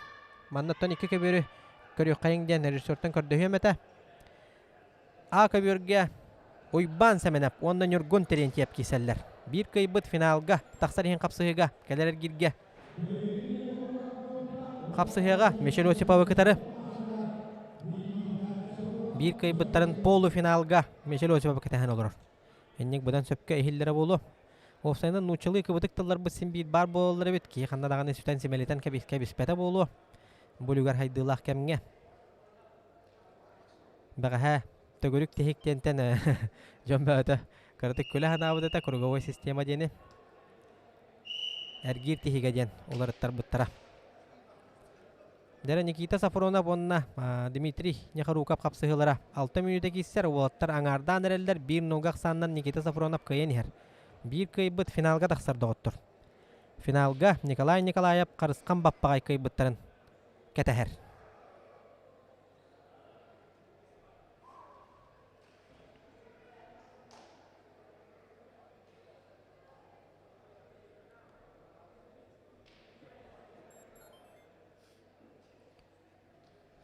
Маннаттан икки көбүөрү көрүөххэйиҥ диэн режиссертан көрдөһүөм этэ. А көбүөргэ Уйбаан Сэмэнэп уонна Ньургун Терентьев киирсэллэр. Биир кыайбыт финалга тахсар иһин хапсыһыыга кэлэр эргииргэ Хапсыһыаҕа Мишель Осиповы кытары биир кыайбыттарын полуфиналга Мишель Осиповы кэтэһэн олорор. Инник быдан сөпкө иһиллэрэ буолуо. Уопсайынан нууччалыы кыбытык тылларбыт син биир баар буолаллар эбит. Киһи ханна даҕаны сүтэн симэлитэн кэбиспэтэ буолуо. Бу үлүгэр хайдыылаах кэмҥэ. Бэҕэһээ төгүрүк тиһик диэнтэн дьон бөҕөтө кыратык күлэ санаабыт этэ круговой система диэни. Эргиир тиһигэ диэн уларыттарбыттара. Дьэ Никита Сафронов уонна Дмитрий Нехоруков хапсыһыылара 6 мүнүүтэ киирсэр уолаттар аҥаардаан эрэллэр биир нолга ахсаанынан Никита Сафронов кыайан иһэр. Биир кыайбыт финалга тахсар доҕоттор. Финалга Николай Николаев Харысхан Баппаҕай кыайбыттарын кэтэһэр.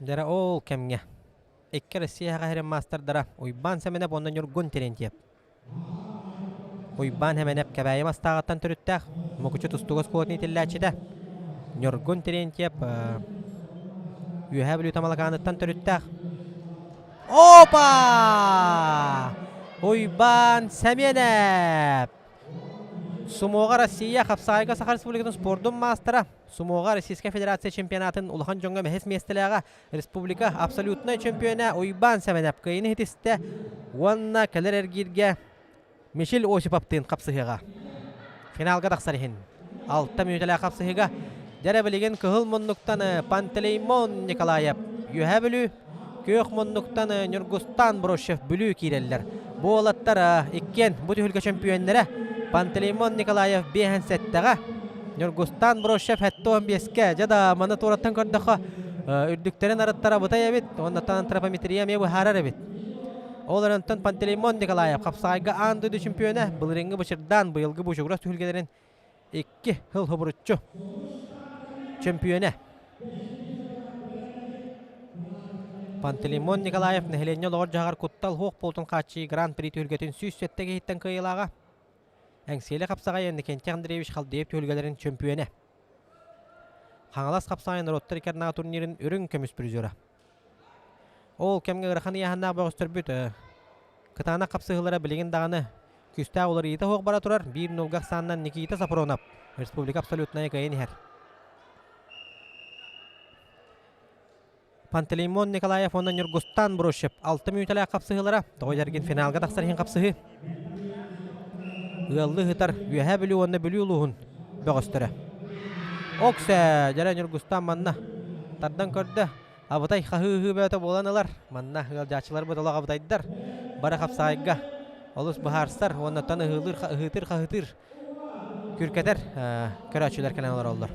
Дьэрэ ол кэмҥэ икки Россия хаһырын маастардара Уйбаан Сэмэнэп уонна Ньургун Терентьев. Уйбаан Сэмэнэп Кэбээйи Мастааҕыттан төрүттээх Мукучу тустууга оскуолатын иитиллээччитэ. Ньургун Терентьев Үөһээ Бүлүү Тамалакааныттан төрүттээх. Опа! Уйбаан Сэмэнэп! Сумоҕа Россия хапсаҕайга Саха Республикатын спордун маастара, сумоҕа Российскай Федерация чемпионатын улахан дьоҥҥо бэһис миэстэлээҕэ, республика абсолютнай чемпиона Уйбаан Сэмэнэп кыайыыны ситистэ уонна кэлэр эргииргэ Мишель Осиповтыын хапсыһыаҕа. Финалга тахсар иһин 6 мүнүүтэлээх хапсыһыыга дьэрэ билигин кыһыл муннуктан Пантелеймон Николаев Үөһээ Бүлүү, күөх муннуктан Ньургустан Брощев Бүлүү киирэллэр. Бу уолаттар иккиэн бу түһүлгэ чөмпүйүөннэрэ Пантелеймон Николаев биэһэн сэттэҕэ, Ньургустан Брощев 75-кэ. Дьэ да, маны туораттан көрдөххө, үрдүктэрин арыттара бытай эбит, уоннаттан антропометрия эмиэ быһаарар эбит. Ол эрэнтэн Пантелеймон Николаев хапсаҕайга аан дойду чемпиона былырыыҥҥы Бычырдаан быйылгы Бучугурас түһүлгэлэрин икки сыл хобуруччу чөмпүйүөнэ. Пантелеймон Николаев нэһилиэнньэ олоҕор-дьаһаҕар куттал суох буолтун хааччыйыы Гран-при түһүлгэтин 107 киһиттэн кыайыылааҕа. Эҥсиэли хапсаҕай Иннокентий Андреевич Халдеев түһүлгэлэрин чөмпүйүөнэ. Хаҥалас хапсаҕай норуоттар икки турнирын үрүҥ көмүс призера. Ол кэмҥэ ыарахан ыйааһыннаах бөҕөстөрбүт кытаанах хапсыһыылара билигин даҕаны күүстээх уларыйыыта суох бара турар. Биир нулга ахсаанынан Никита Сапронов республика абсолютнай кыайан иһэр. Пантелеймон Николаев уонна Ньургустан Брущев алта мүнүүтэлээх хапсыһыылара тоҕо дьэргин финалга тахсар иһин хапсыһыы. Ыаллыы ыһытар Үөһээ Бүлүү уонна Бүлүү улууһун бөҕөстөрө. Оксэ, дьэрэ Ньургустан манна тардан көрдө. Абытай хаһыы-ыһыы бөөтө буолан ылар. Манна ыалдьааччыларбыт олох абытайдар. Бары хапсаайга олус быһаарсар уонна тон ыһыылыыр, ыһыытыыр-хаһыытыыр күркэтэр көрөөччүлэр кэлэн олороллор.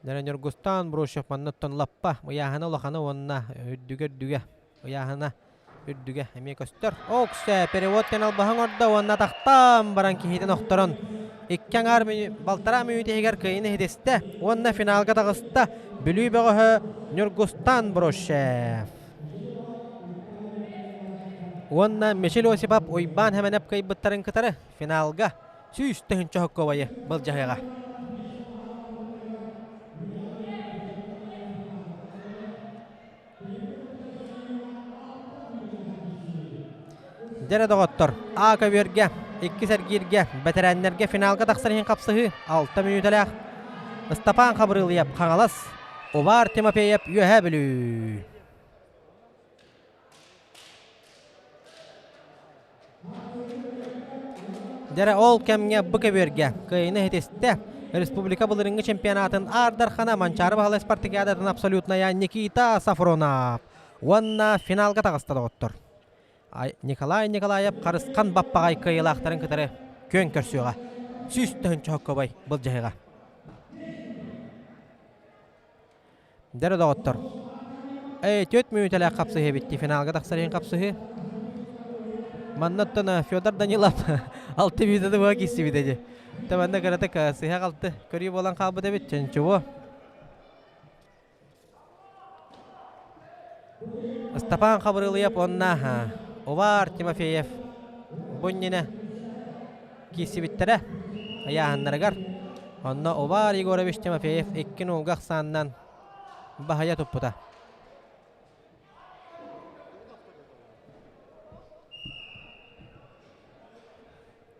Дьэ, Ньургустаан Брущев манныттан лаппа ыйааһына улахана уонна үрдүгэ-үрдүгэ ыйааһына үрдүгэ эмиэ көстөр. Оксе перевод кэн албаһын ордо уонна атахтаан баран киһитин охторон икки аҥаар балтараа мүнүүтэ иһигэр кыайыыны иһитистэ уонна финалга таҕыста Бүлүү бөҕөһө Ньургустаан Брущев. Уонна Мичил Осипов Уйбаан Хэмэнэп кыайбыттарын кытары финалга 100 тыһыынча хоккобайы былдьаһыаҕа. Дьэрэ доҕоттор, А көбүөргэ, иккис эргииргэ, бэтэрээннэргэ финалга тахсар иһин хапсыһыы 6 мүнүүтэлээх Ыстапаан Хабырыылыйап Хаҥалас, Увар Тимофеев Үөһээ Бүлүү. Дьэрэ ол кэмҥэ бу көбүөргэ кыайыыны иһитистэ республика былырыыҥҥы чемпионатын Аар Дархана Манчаары Баһылай спартакиадатын абсолютная Никита Сафронов уонна финалга таҕыста доҕоттор. Николай Николаев Харысхан Баппаҕай кыайыылаахтарын кытары күөн көрсүөҕэ. 100 тыһыынча хоккобай былдьаһыаҕа. Дьэ доҕоттор, 4 мүнүүтэлээх хапсыһыы эбит финалга тахсар иһин хапсыһыы. Маннаттан Федор Данилов алты мүнүүтэ буга киирсибит эдьи. Та манна кыратык сыһа қалты көрүү буолан хаалбыт эбит ченчуво. Степан Хабырылыев уонна Увар Тимофеев бу иннинэ киирсибиттэрэ ыйааһыннарыгар. Онно Увар Егорович Тимофеев икки нуулга ахсаанынан баһыйа туппута.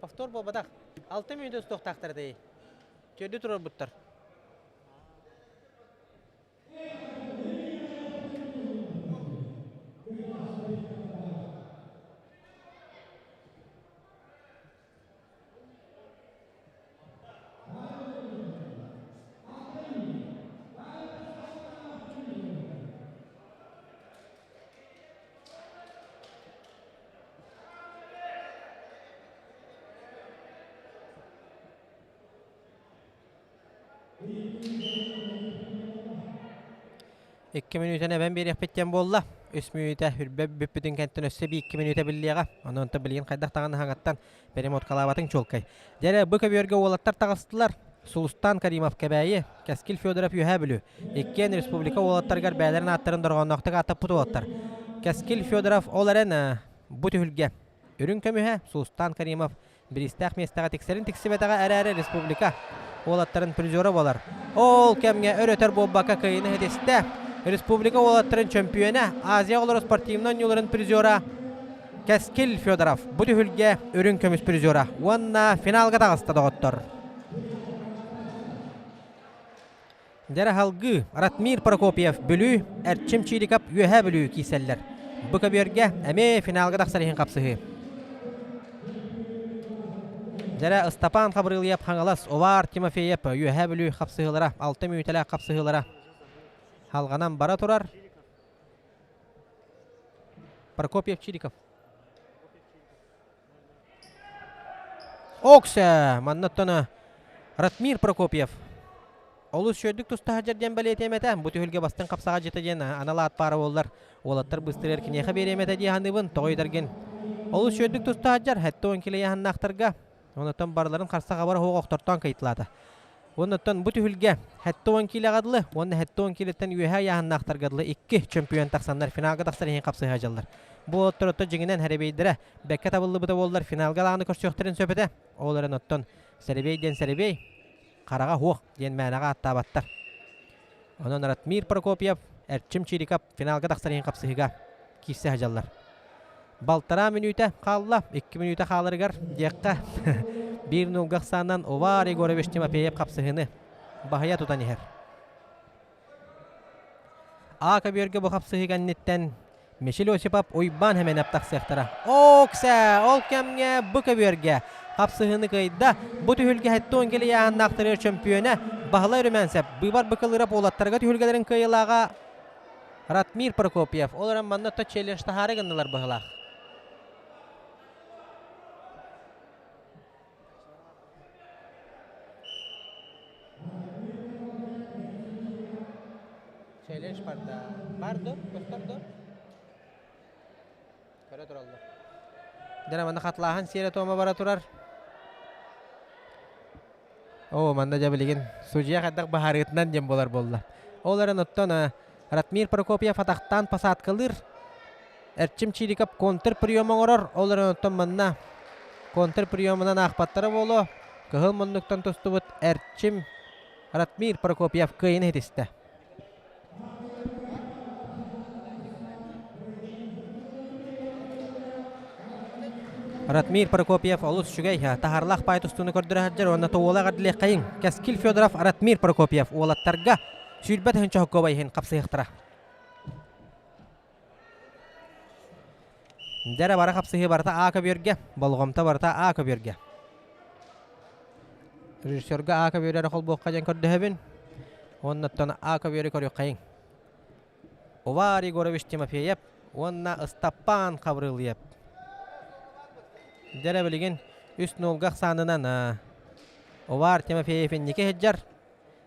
Повтор буолбатах. 6 мүнүүтэ устуохтаахтар этэй. Төрдү турарбыттар. Икки мүнүүтэн эбэн биэриэхпит диэн буолла. Үс мүнүүтэ үрбэ бүппүтүн кэнтэн өссө биир икки мүнүүтэ биллиэҕэ. Онон билигин хайдах даҕаны хаҥаттан перемоткалаабатыҥ чуолкай. Дьэ бу көбүөргэ уолаттар таҕыстылар. Сулустан Каримов Кэбээйи, Кэскил Федоров Үөһээ Бүлүү. Иккиэн республика уолаттарыгар бэйэлэрин ааттарын дорҕоонноохтук ааттаппыт уолаттар. Кэскил Федоров ол эрэн бу түһүлгэ үрүҥ көмүһэ Сулустан Каримов бириистээх миэстэҕэ тиксэрин тиксибэтэҕэ эрээри республика уолаттарын призера буолар. Ол кэмҥэ өр-өтөр буолбакка кыайыыны ситистэ. Республика уолаттарын чөмпүйүөнэ, Азия оҕолоро спортивнай оонньууларын призера Кэскил Федоров бу түһүлгэ үрүҥ көмүс призера уонна финалга таҕыста доҕоттор. Дьэрэ халгыы Ратмир Прокопьев Бүлүү, Эрчим Чириков Үөһээ Бүлүү киирсэллэр. Бу көбүөргэ эмиэ финалга тахсар иһин хапсыһыы. Дьэрэ Ыстапаан Хабырыылыйап Хаҥалас, Увар Тимофеев Үөһээ Бүлүү хапсыһыылара, алта мүнүүтэлээх хапсыһыылара халҕанан бара турар. Прокопьев Чириков. Оксе! Манна оттон Ратмир Прокопьев олус үчүгэйдик туста сылдьар диэн бэлиэтиэм этэ. Бу түһүлгэ бастыҥ хапсаҕа дьиэтэ диэн анал аат баара буоллар, уолаттар быстырыар киниэхэ биэриэм этэ дии саныыбын. Тоҕо ыйдаргын. Олус үчүгэйдик туста сылдьар, 70 кило ыйааһыннаахтарга. Онтон барыларын харса хабар оһох охтортоон кыйтылаата. Оннуттан бу түһүлгэ 70 киилэҕэ дылы уонна 70 киилэттэн үөһэ ыйааһыннаахтарга дылы икки чөмпүйүөн тахсаннар финалга тахсар иһин хапсыһа дьаллар. Бу уолаттар отто дьиҥинэн сэрэбиэйдэрэ бэккэ табыллыбыта буоллар финалга даҕаны көрсүөхтэрин сөп этэ. Ол эрэн оттон сэрэбиэй диэн сэрэбиэй, хараҕа суох диэн мээнэҕэ ааттаабаттар. Онон Ратмир Прокопьев, Эрчим Чириков финалга тахсар иһин хапсыһыыга киирсэ сылдьаллар. Балтараа мүнүүтэ хаалла, 2 мүнүүтэ хааларыгар диэххэ биир нуулга ахсаанынан Увар Егорович Тимофеев хапсыһыыны баһыйа тутан иһэр. А көбүөргэ бу хапсыһыы кэнниттэн Мишель Осипов Уйбаан Хэмэнэп тахсыахтара. Оксэ! Ол кэмҥэ бу көбүөргэ хапсыһыыны кыайда. Бу түһүлгэ 70 килэ ыйааһыннаахтарыгар чөмпүйүөнэ Баһылай Румянцев быыбар быкылыырап уолаттарга түһүлгэлэрин кыайыылааҕа Ратмир Прокопьев. Ол эрэн манна то челлендж таһаары гыннылар быһылаах. Челлендж барда. Бар ду, көстөр ду. Көрө тураллар. Дьэ манна хатлааһын сиэрэ-туома бара турар. Оо, манна дьэ билигин судьуйа хайдах быһаарыытынан диэн буолар буолла. Ол эрэн оттон Ратмир Прокопьев атахтаан посадкалыыр. Эрчим Чириков контр-прием оҥорор. Ол эрэн оттон манна контр-приемунан аахпаттара буолуо. Кыһыл муннуктан тустубут Эрчим Ратмир Прокопьев кыайыыны ситистэ. Ратмир Прокопьев олус үчүгэй таһаарлаах паай тустууну көрдөрө сылдьар уонна тоуола эҕэрдэлиэххэйиҥ. Кэскил Федоров Ратмир Прокопьев уолаттарга 20 тыһыынча хоккуобай иһин хапсыһыахтара. Дьэрэ бары хапсыһыы барыта А көбүөргэ, болҕомто барыта А көбүөргэ. Режиссерга А көбүөрү эрэ холбуохха диэн көрдөһөбүн. Уоннаттан А көбүөрү көрүөххэйиҥ. Увар Егорович Тимофеев уонна Ыстаппаан Хабырылыев. Дьэрэ билигин үс нолга ахсаанынан Увар Тимофеев инники сылдьар.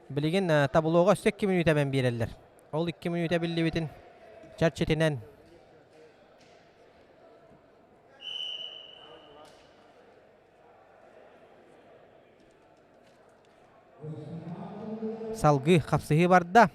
Билигин таблоҕа өссө 2 мүнүүтэ эбэн биэрэллэр. Ол 2 мүнүүтэ биллибитин чэрчитинэн Салгыы хапсыһыы барда.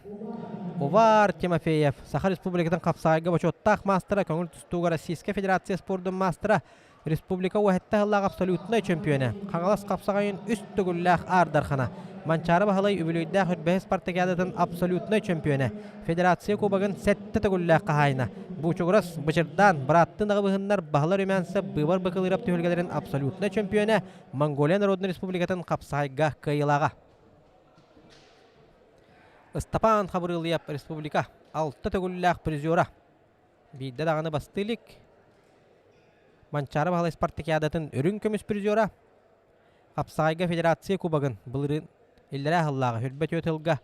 Увар Тимофеев, Саха Республикатын хапсаҕайга бочуоттаах маастара, көҥүл тустууга Российскай Федерация спордун маастара, Республика уһэтте сыллаах абсолютнай чөмпүйүөнэ, Хаҥалас хапсаҕайын үс төгүллээх Аар Дархана, Манчаары Баһылай үбүлүөйдээх Үрбэһи спартакиадатын абсолютнай чөмпүйүөнэ, Федерация Кубогын сэттэ төгүллээх хаһаайына, Буучугурас, Бычырдаан, Бырааттыы Наҕыбыһыннар Баһылай Румянцев быыбар Быкылыырап түһүлгэлэрин абсолютнай чөмпүйүөнэ, Монголия Народнай Республикатын хапсаҕайга кыайыылааҕа. Ыстапаан Хабырыылыйап республика алта төгүллээх призера. Биирдэ даҕаны бастыы илик. Манчаары Баһылай спартакиадатын үрүҥ көмүс призера. Хапсаҕайга федерация кубогын былырыын иллэрээ сыллааҕы 24 сылга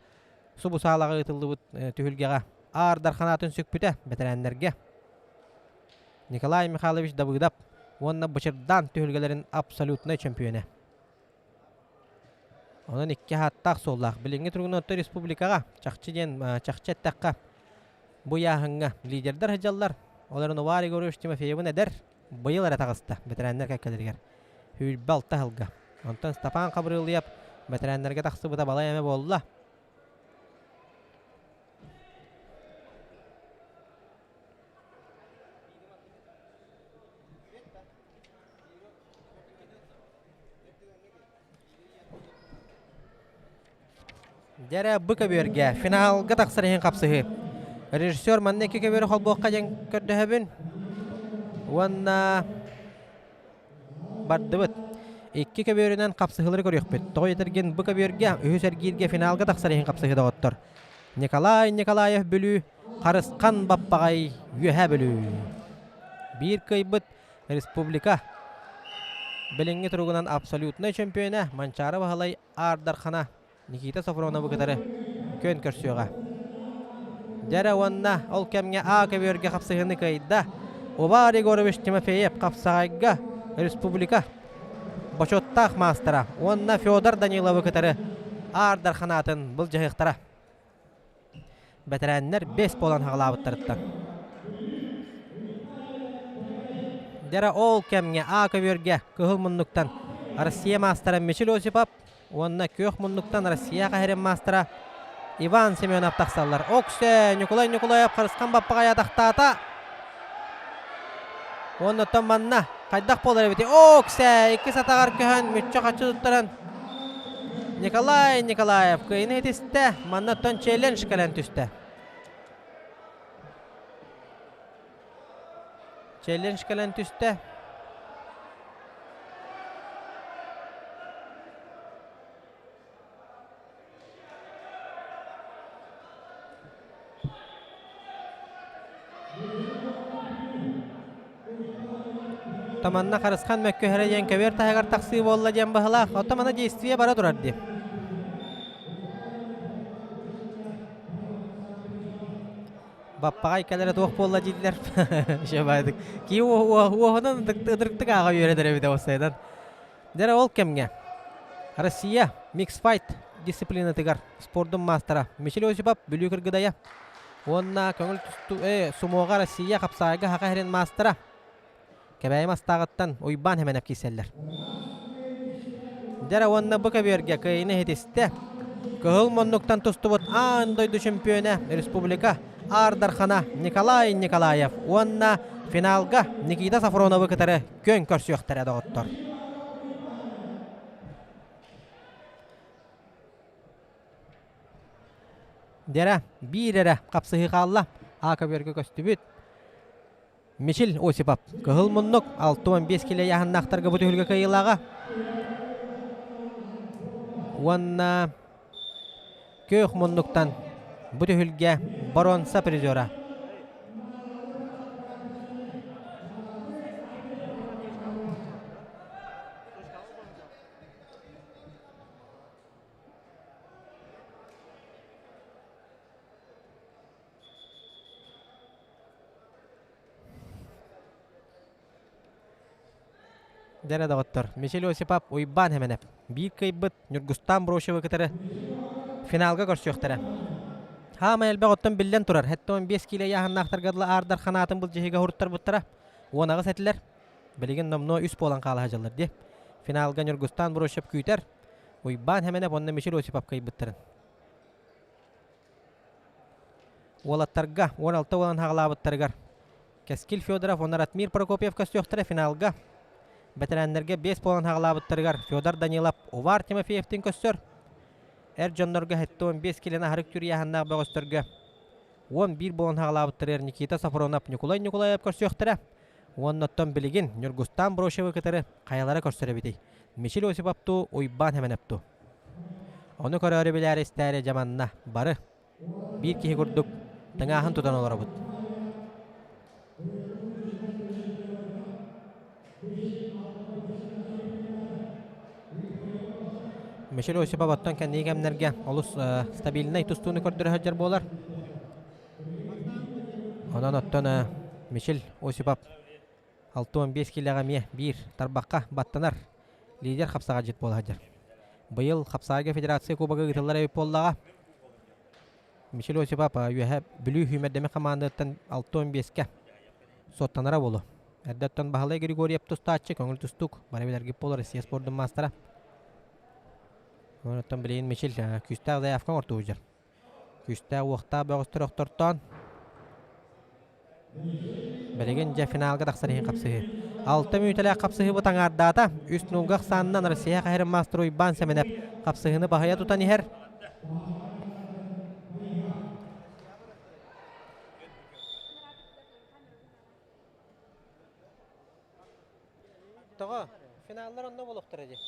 субу саалаҕа ыытыллыбыт түһүлгэҕэ Аар Дарханаатын сүкпүтэ бэтэрээннэргэ. Николай Михайлович Давыдов уонна Бычырдаан түһүлгэлэрин абсолютнай чөмпүйүөнэ. Онон икки ааттаах суоллаах. Билиҥҥи туругунан оттон республикаҕа чахчы диэн чахчы эттэххэ бу ыйааһыҥҥа лидердэр сылдьаллар. Ол эрэн Увар Егорович Тимофеевын эдэр быйыл эрэ таҕыста бэтэрээннэр кэккэлэригэр. 26 сылга. Онтон Степан Хабырыылыйап бэтэрээннэргэ тахсыбыта балай эмэ буолла. Дьэрэ бу көбүөргэ финалга тахсар иһин хапсыһыы. Режиссер манна икки көбүөрү холбуохха диэн көрдөһөбүн. Уонна бардыбыт. Икки көбүөрүнэн хапсыһыылары көрүөхпүт. Тоҕо этэргин бу көбүөргэ үһүс эргииргэ финалга тахсар иһин хапсыһыы доҕоттор. Николай Николаев Бүлүү, Харысхан Баппаҕай Үөһээ Бүлүү. Биир кыайбыт республика билиҥҥи туругунан абсолютнай чөмпүйүөнэ Манчаары Баһылай Аар Дархана Никита Софроновы кытары күөн көрсүөҕэ. Дьэрэ уонна ол кэмҥэ А көбүөргэ хапсыһыыны кыайда Увар Егорович Тимофеев хапсаҕайга республика. бочуоттаах маастара уонна Федор Даниловы кытары Аар Дарханаатын былдьаһыахтара. Бэтэрээннэр бэс буолан хаҕалаабыттарыттан. Дьэрэ ол кэмҥэ А көбүөргэ кыһыл муннуктан Россия маастара Мичил Осипов уонна күөх муннуктан Россия хаһырын маастара Иван Семенов тахсаллар. Оксе Ньукулай Ньукулаев Харысхан Баппаҕай атахтаата. Уонна манна хайдах буолар эбитий? Оксе иккис атаҕар көһөн мүччү-хаччы туттаран Николай Николаев кыайыны итистэ. Маннаттан челлендж кэлэн түстэ. Челлендж кэлэн түстэ. Таманна Харысхан мөккүһэрэ диэн көбүөр таһыгар тахсыы буолла диэн быһылаах. Оттон мана действие бара турар дии. Баппаҕай кэлэрэ туох буолла дииллэр. Шебайдык. Ки уоһунан ытырыктык ааҕа үөрэтэр эбит оссайдан. Дьэ ол кэмҥэ Россия миксфайт дисциплинатыгар спордун маастара Мичил Осипов Бүлүү Кыргыдайа уонна көҥүл тустуу сумоҕа Россия хапсаайга хаха иһэрин маастара Кэбээйи Мастааҕыттан Уйбаан Хэмэнэп киирсэллэр. Дьэ уонна бу көбүөргэ кыайыыны иһитистэ. Кыһыл муннуктан тустубут аан дойду чөмпүйүөнэ республика Аар Дархана Николай Николаев уонна финалга Никита Сафроновы кытары күөн көрсүөхтэрэ доҕоттор. Дьэрэ, биир эрэ хапсыһыы хаалла. А көбүөргэ көстүбүт. Мичил Осипов кыһыл муннук 65 килэ ыйааһыннаахтарга бу түһүлгэ кыайыылааҕа. Уонна күөх муннуктан бу түһүлгэ боруонса призера. Дьэ доҕоттор, Мичил Осипов, Уйбаан Хэмэнэп биир кыайбыт Ньургустаан Брошевы кытары финалга көрсүөхтэрэ. Хаамай элбэх оттон биллэн турар, 75 киилэ ыйааһыннаахтарга дылы аардар ханаатын былдьаһыыга уһуруттарбыттара. 18 этилэр. Билигин номнуо үс буолан хаалаһа дьаллар дии. Финалга Ньургустаан Брошев күүтэр, Уйбаан Хэмэнэп уонна Мичил Осипов кыайбыттарын. Уолаттарга 16 уолан хаҕалаабыттарыгар Кэскил Федоров уонна Ратмир Прокопьев көстүөхтэрэ финалга. Бэтэрээннэргэ 5 буолан хаҕалаабыттарыгар Федор Данилов Увар Тимофеевтин көстөр. Эр дьоннорго 75 килоны аһарык түрүйээһиннээх бөҕөстөргө 11 буолан хаҕалаабыттарыгар Никита Сафронов Ньукулай Ньукулаев көрсүөхтэрэ. Уонна оттон билигин Ньургустаан Брошевы кытары хайалара көрсөр эбитий? Мичил Осиповтуу, Уйбаан Хэмэнэптуу. Ону көрөөрү билээри истээри дьэ манна бары биир киһи курдук тыҥааһын тутан олоробут. Мичил Осипов оттон кэнники кэмнэргэ олус стабильнай тустууну көрдөрө сылдьар буолар. Онон оттон Мичил Осипов 65 киилэҕэ эмиэ биир тарбахха баттанар лидер хапсаҕайдьыт буола сылдьар. Быйыл хапсаҕайга федерация кубога ыытыллар эбит буоллаҕа. Мичил Осипов үөһэ Бүлүү сүүмэрдэммит хамаандатыттан 65-кэ суоттанара буолуо. Эрдэттэн Баһылай Григорьев тустааччы, көҥүл тустуук, бары билэргит буолар Россия спордун маастара. Онон билигин Мичил күүстээх заявка оҥортуу сылдьар. Күүстээх-уохтаах бөҕөстөр охтортоон билигин дьэ финалга тахсар иһин хапсыһыы. Алта мүнүүтэлээх хапсыһыыбыт аҥаардаата. Үс нуулга ахсаанынан Россия хаһарын маастар Уйбаан Сэмэнэп хапсыһыыны баһыйа тутан иһэр. Тоҕо? Финаллар онно буолуохтара дии.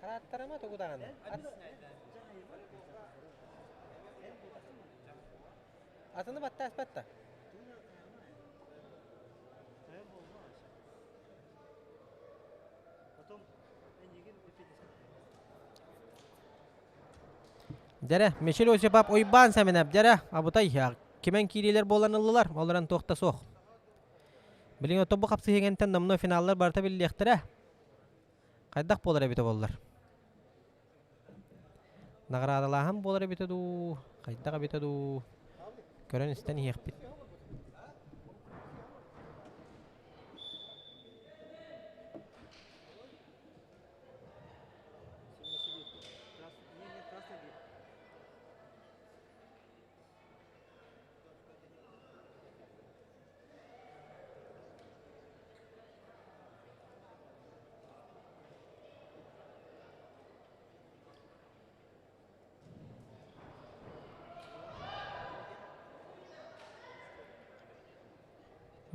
Харааттарама тугу даҕаны. Атыны баттааспат да. Дьэрэ, Мичил Осипов Уйбаан Сэмэнэп, дьэрэ, абытай кимэн киириилэр буолан ыллылар, ол эрэн туох да суох. Билигин оттон бу хапсыһыыгантан номнуо финаллар барыта биллиэхтэрэ. Хайдах буолар эбитэ буоллар? Наҕараадалааһын буолар эбитэ дуу, хайдах эбитэ дуу, көрөн-истэн иһиэхпит.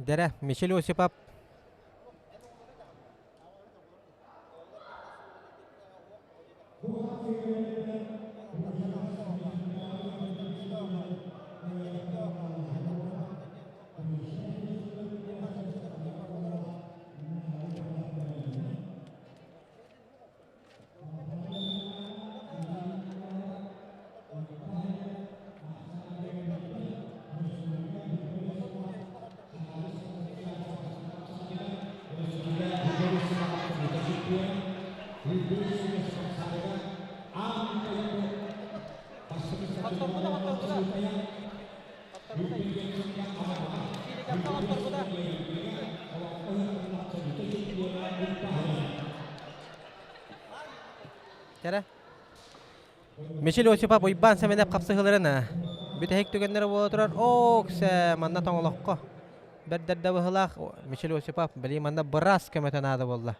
Дэрэ, Мичил Осипов Кэрэ. Мичил Осипов Уйбаан Сэмэнэп хапсыһыыларын бүтэһик түгэннэрэ буола турар. Ооксэ, манна тоҥолоххо. Бэрдэрдэ быһылаах Мичил Осипов, били манна быраас көмөтө наада буолла.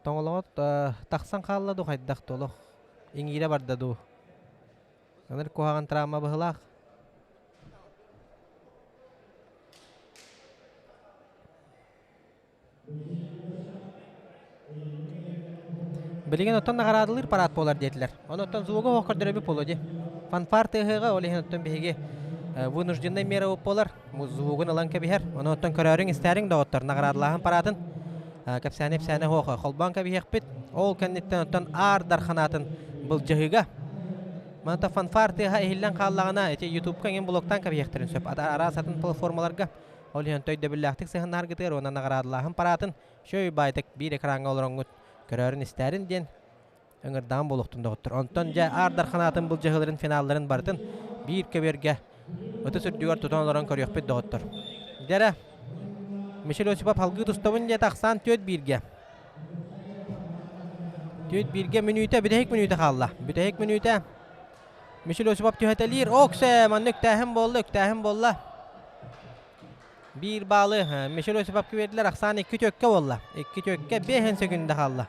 Тоҥолоҕо тахсан хаалла дуу хайдах дуу олох иҥиирэ барда дуу? Ынырык куһаҕан травма быһыылаах. Билигин оттон наҕараадалыыр парад буолар диэтилэр. Онон звуга оһох көрдөрөбүт буолуо дии. Фанфар тыаһыаҕа, ол иһин оттон биһиги вынужденный мера буолар. Звугун ылан кэбиһэр. Ону оттон көрөөрүҥ, истээриҥ доҕоттор, наҕараадалааһын параатын кэпсээни-ипсээни оһох холбоон кэбиһиэхпит. Ол кэнниттэн оттон Аар Дарханаатын былдьаһыыга Маната фанфар тыаһа иһиллэн хааллаҕына, ити Ютубка эҥин блоктаан кэбиһиэхтэрин сөп. Араас атын платформаларга Ол иһин өйдөбүллээхтик сыһыннааргытыгар уонна наҕараадалааһын параатын шөй баайтык биир экраҥҥа олороҥҥут көрөөрүн-истээрин диэн ыҥырдаан буолуохтун доҕоттор. Онтон дьэ Аар Дарханаатын былдьаһыыларын финалларын барытын биир көбүөргэ ытыс үрдүгэр тутан олорон көрүөхпүт доҕоттор. Дьэрэ, Мишель Осипов алгыы тустабын диэтэ ахсаан 4-1-гэ. 4-1-гэ мүнүүтэ, бүтэһик мүнүүтэ хаалла. Бүтэһик мүнүүтэ Мишель Осипов түһэтэлиир. Оксе, манна үктээһин буолла, үктээһин буолла. Биир баалы Мишель Осиповка биэрдилэр. Ахсаан икки түөккэ буолла. Икки түөккэ биэһин секунда хаалла.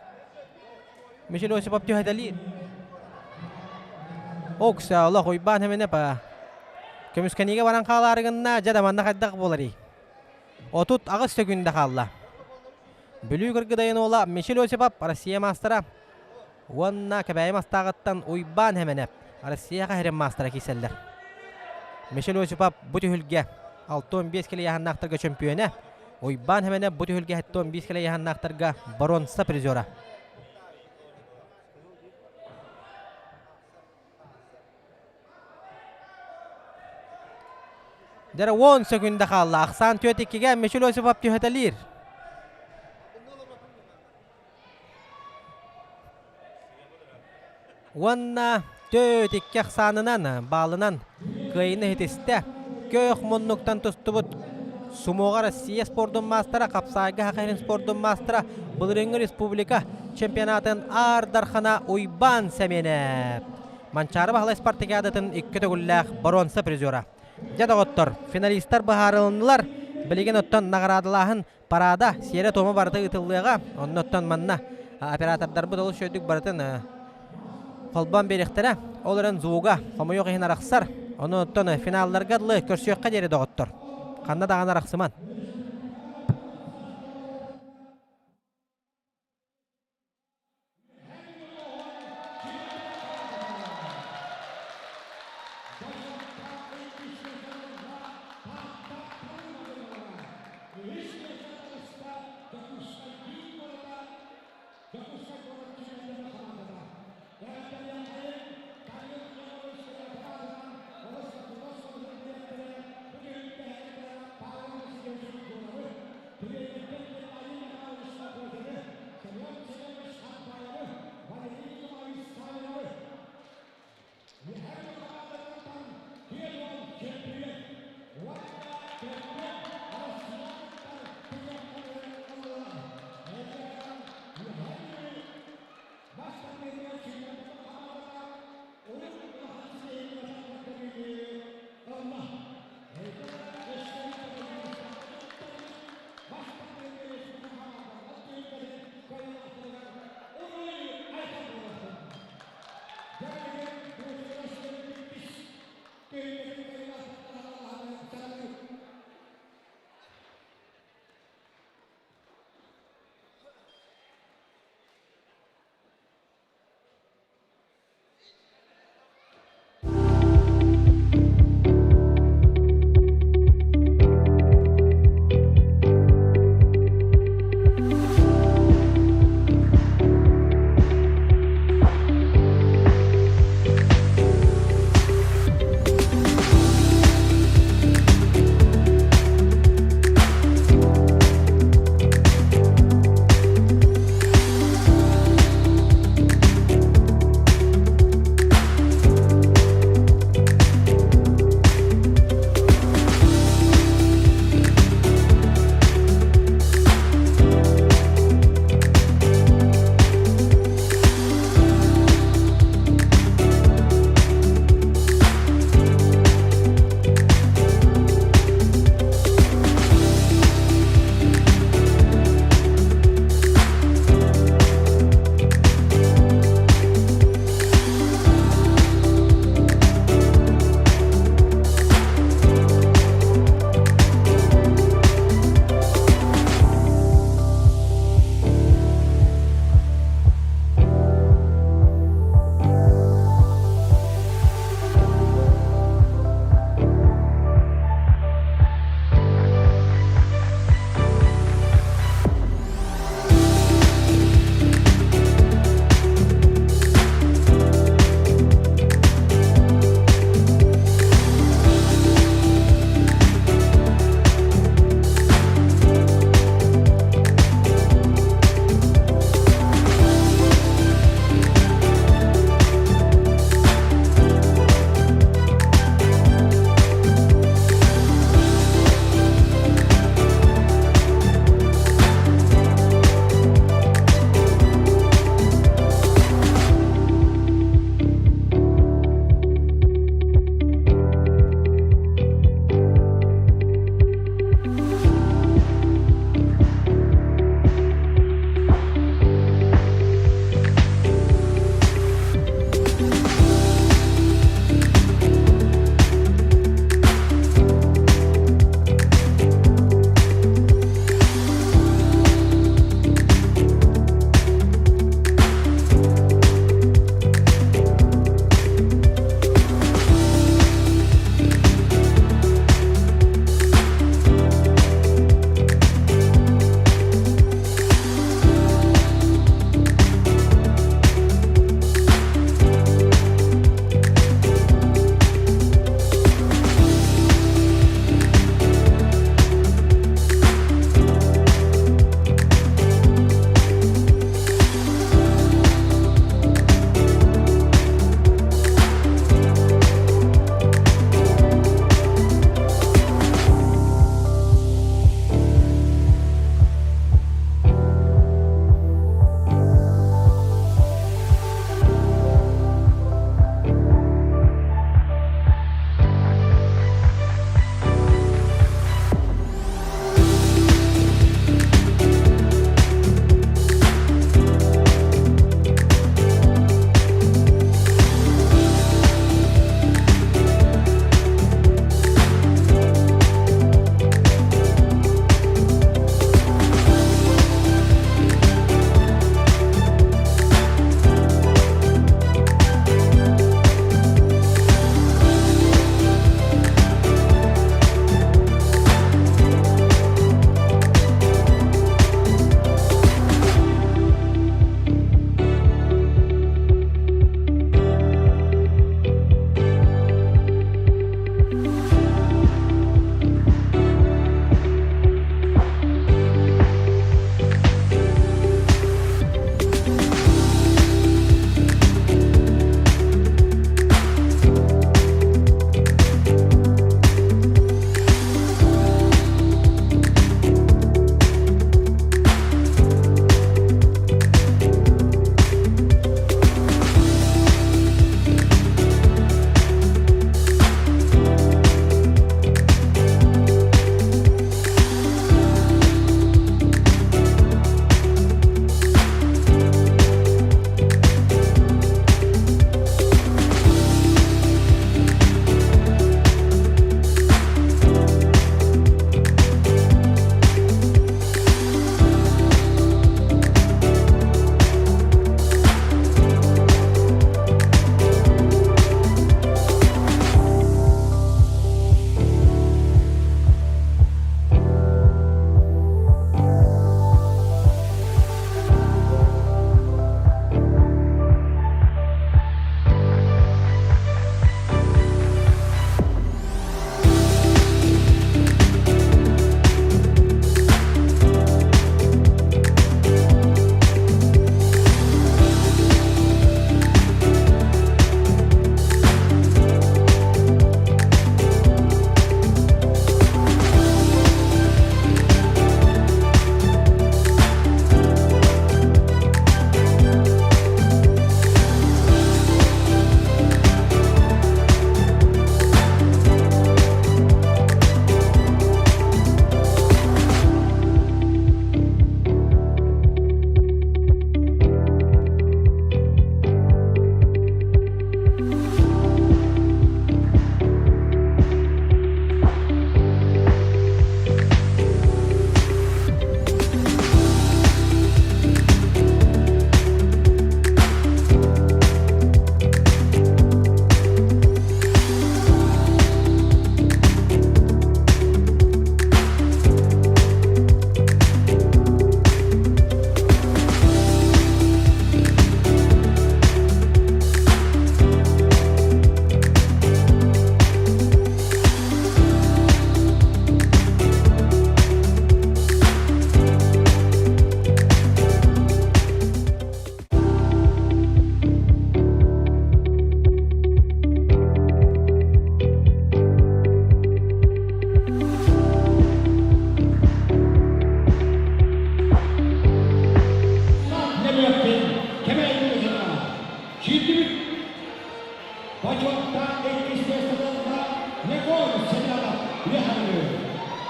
Мишель Осипов түһэтэлиир. Оксе, олох Уйбаан Хэмэнэп көмүскэниигэ баран хаалаары гынна. Дьэ да манна хайдах буоларый? 38 секунда хаалла. Бүлүү кыргыдайын уола Мишель Осипов Россия маастара. Уонна Кэбээйи Мастааҕыттан Уйбаан Хэмэнэп Россия хаһырын маастара киирсэллэр. Мишель Осипов бу түһүлгэ 65 килэ ыйааһыннаахтарга чөмпүйүөнэ, Уйбаан Хэмэнэп бу түһүлгэ 75 килэ ыйааһыннаахтарга боруонса призера. Дьэ 10 секунда хаалла. Ахсаан 4-2-гэ Мишель Осипов түһэтэлиир. Уонна 4-2 ахсаанынан, баалынан кыайыыны иһитистэ. Көөх муннуктан тустубут Сумоҕа Россия спордун маастара, Хапсаайга Саха спордун маастара, былырыыҥҥы республика чемпионатын Аар Дархана Уйбаан Сэмиэнэп. Манчаары Баһылай спартакиадатын икки төгүллээх боруонса призера. Дьэ доҕоттор, финалистар быһаарылыннылар. Билигин оттон наҕараадалааһын парада сиэрэ-туома барыта ыытыллыаҕа. Оннуттан манна оператордарбыт олус үчүгэйдик барытын холбоон биэриэхтэрэ. Ол эрэн звуга хомойуох иһин арахсар. Онуттан финалларга дылы көрсүөххэ диэри доҕоттор. Ханна даҕаны арахсыман.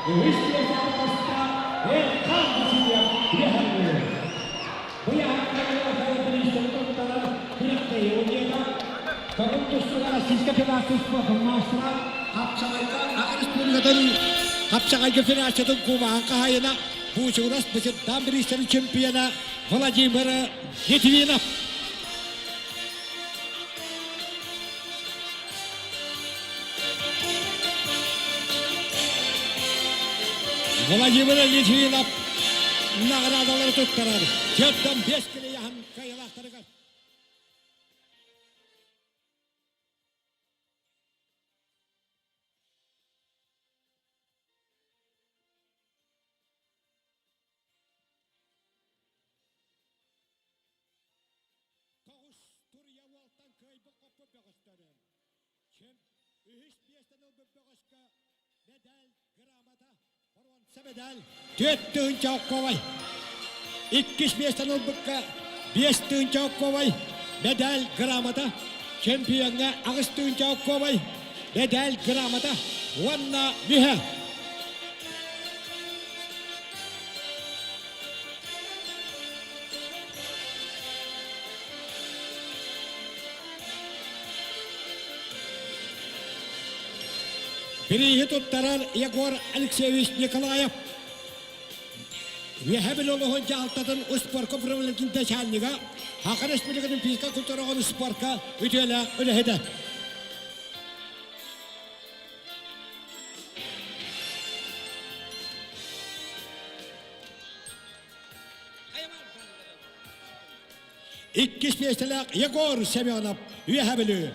Үһүс миэстэҕэ таҕыста Эрхан Васильев Үөһээ Бу яһаҥҥа бириистэри туттарар күрэхтэһии удьуота Көҥүл тустууга Российскай Федерация спордун маастара Хапсаҕайга Аҕа Республикатын Хапсаҕайга Федерациятын кубогын хаһаайына Буучугурас Бычырдаан бириистэрин чемпиона Владимир Литвинов. Владимир Литвинов наҕараадалары туттарар. Төрдөн бес килийаһын кыайылаахтарыгар. Тоҕус туруйа уолтан кыайбыт-хоппут бөҕөстөрү. Чем үһүс миэстэни ылбыт бөҕөскө медаль грамота, боруонса медаль 4 тыһыынча окковай. Иккис миэстэни ылбыкка 5 тыһыынча окковай медаль грамота, чемпиоҥҥа 8 тыһыынча окковай медаль грамота уонна мүһэ. Бирииһи туттарар Егор Алексеевич Николаев. Үөһэ Бүлүү улууһун дьаһалтатын успуорка управлениетын начальнига, Саха Республикатын физика культураҕа успуорка үтүөлээх үлэһитэ. Иккис миэстэлээх Егор Семенов, Үөһэ Бүлүү.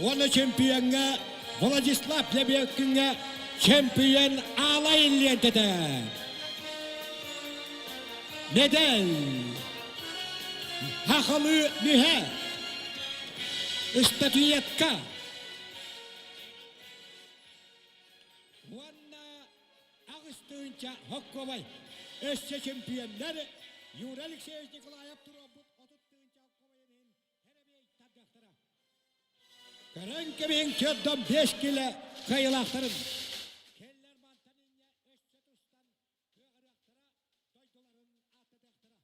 Уонна чемпиоҥҥа Владислав Лебедкиҥҥа чемпион аалай лиэнтэтэ. Медаль. Хахалы мүһэ. Статуэтка. Уонна 8 тыһыынча хоккобай. Өссө чемпионнар Юрий Алексеевич Николаев туруорбут 30 тыһыынча хоккобайын иһин сэрэбиэй тардыахтара. Көрөн кэбиһиҥ төрдөн 5 килэ кыайыылаахтарын. Келлер мантан инньэ өссө тустан кыаҕырыахтара, дойдуларын ааттатыахтара.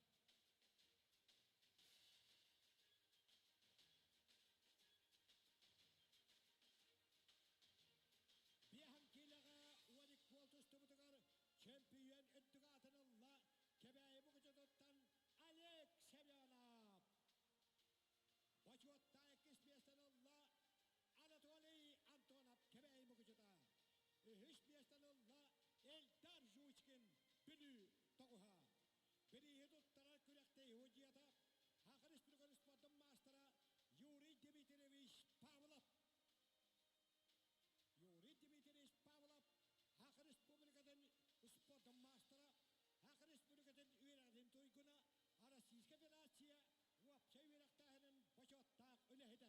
Биэһэн киилэҕэ 12 гол тустубутугар чөмпүйүөн үрдүк аатын ылла Кэбээйи Мукучутуттан Олег Семенов. Бочуоттаах иккис миэстэни ылла Анатолий Антонов Кэбээйи Мукучута. Үһүс миэстэни ылла Эльдар Жучкин Бүлүү тоҕуһа. Бирииһи туттарар күрэхтэһии судьуйата Саха Республикатын спордун маастара Юрий Дмитриевич Павлов. Юрий Дмитриевич Павлов Саха Республикатын спордун маастара, Саха Республикатын үөрэҕин туйгуна, Российскай Федерация уопсай үөрэхтээһинин бочуоттаах үлэһитэ.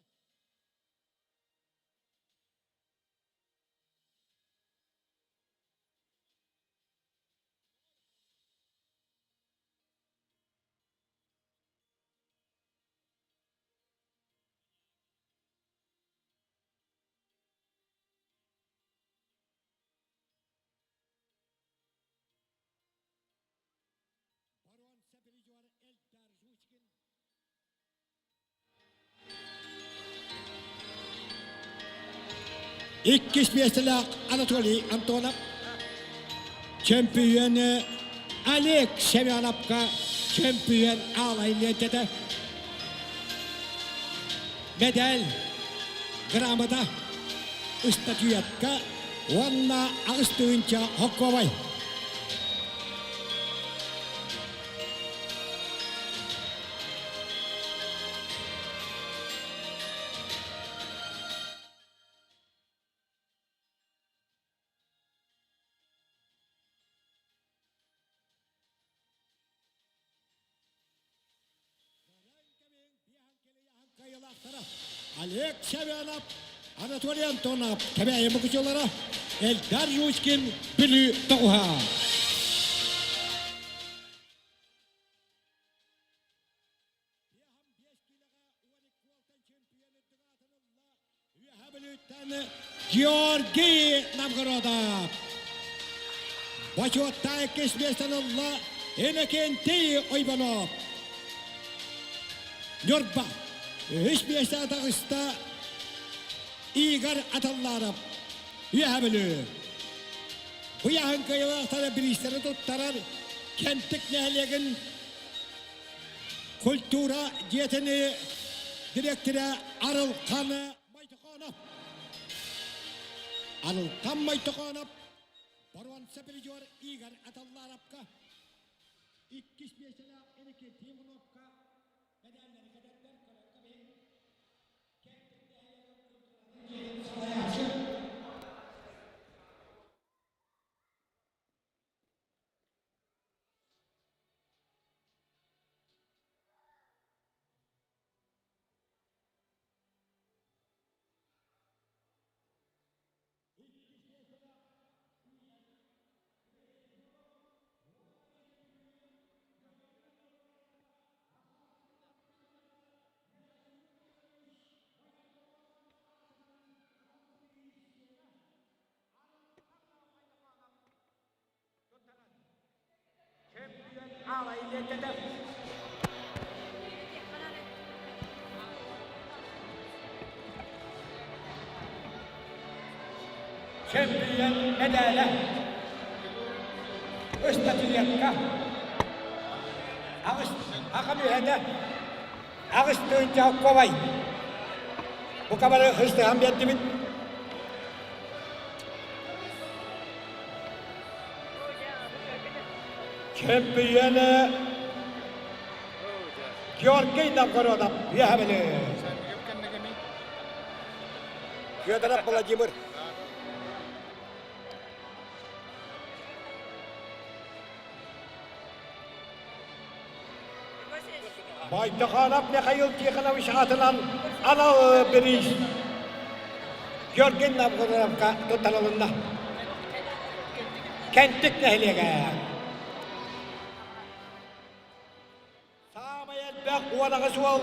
Боруонса призер Эльдар Жучкин. Иккис миэстэлээх Анатолий Антонов. Чемпион Олег Семеновка чемпион аалай лиэнтэтэ. Медаль, грамота, ыстатыйатка уонна 8 тыһыынча хоккуобай. Олег Семенов, Анатолий Антонов, Кэбээйи мукучулара, Эльдар Жучкин, Бүлүү тоҕуһа. Георгий Новгородов. Бочуоттай иккис миэстэни ылла Иннокентий Ойбонов. Ньурба. Үһүс миэстэ таҕыста Игорь Аталларов. Үөһэ Бүлүү. Бу кыайыылаахтара бириистэри туттарар Кэнтик нэһилиэгин культура дьиэтин дириэктэрэ Арылхан Майтохонов. Арылхан Майтохонов боруонса призер Игорь Аталларовка иккис миэстэлээх Иннокентий Ивановка мэдээллэри кэтэрдэр көрөн кэбиһин. Кэнтик нэһилиэгин культуратын дьиэтин салайааччы. Чемпион медаля ыстатыйакка аҕыс аҕам үһэтэ 8 тыһыынча кубай. Бука бары хыстыһан биэрдибит. Чемпионы Георгий Новгородов үөһэ Федоров Владимир. Байтаханов Михаил Тихонович аатынан анал бириис Георгий Новгородовка туттарылынна. Кэнтик нэһилиэгэ. Саамай элбэх 18 уол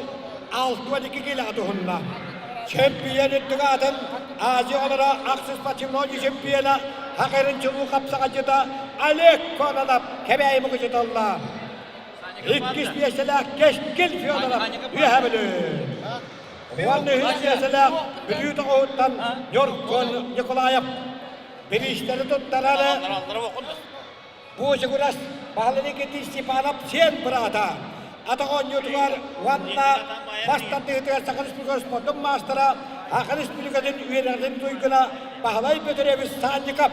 62 киилэҕэ туһунна. Чемпион үрдүк аатын Азия оҕолоро ахсыс спортивной чемпиона Хахырын чулуу хапсаҕайдьыта Олег Кононов Кэбээйи мукучуталла. Иккис миэстэлээх Кэскил Федоров Үөһээ Бүлүү. Уонна үһүс миэстэлээх Бүлүү тоҕуһуттан Ньургун Николаев бириистэри туттарар Буучугурас Баһылай Никитич Степанов сиэн быраата атах оонньуутугар уонна бас тардыһыытыгар Саха Республикатын спордун маастара, Саха Республикатын үөрэҕин туйгуна Баһылай Бөтүрүөбүс Санников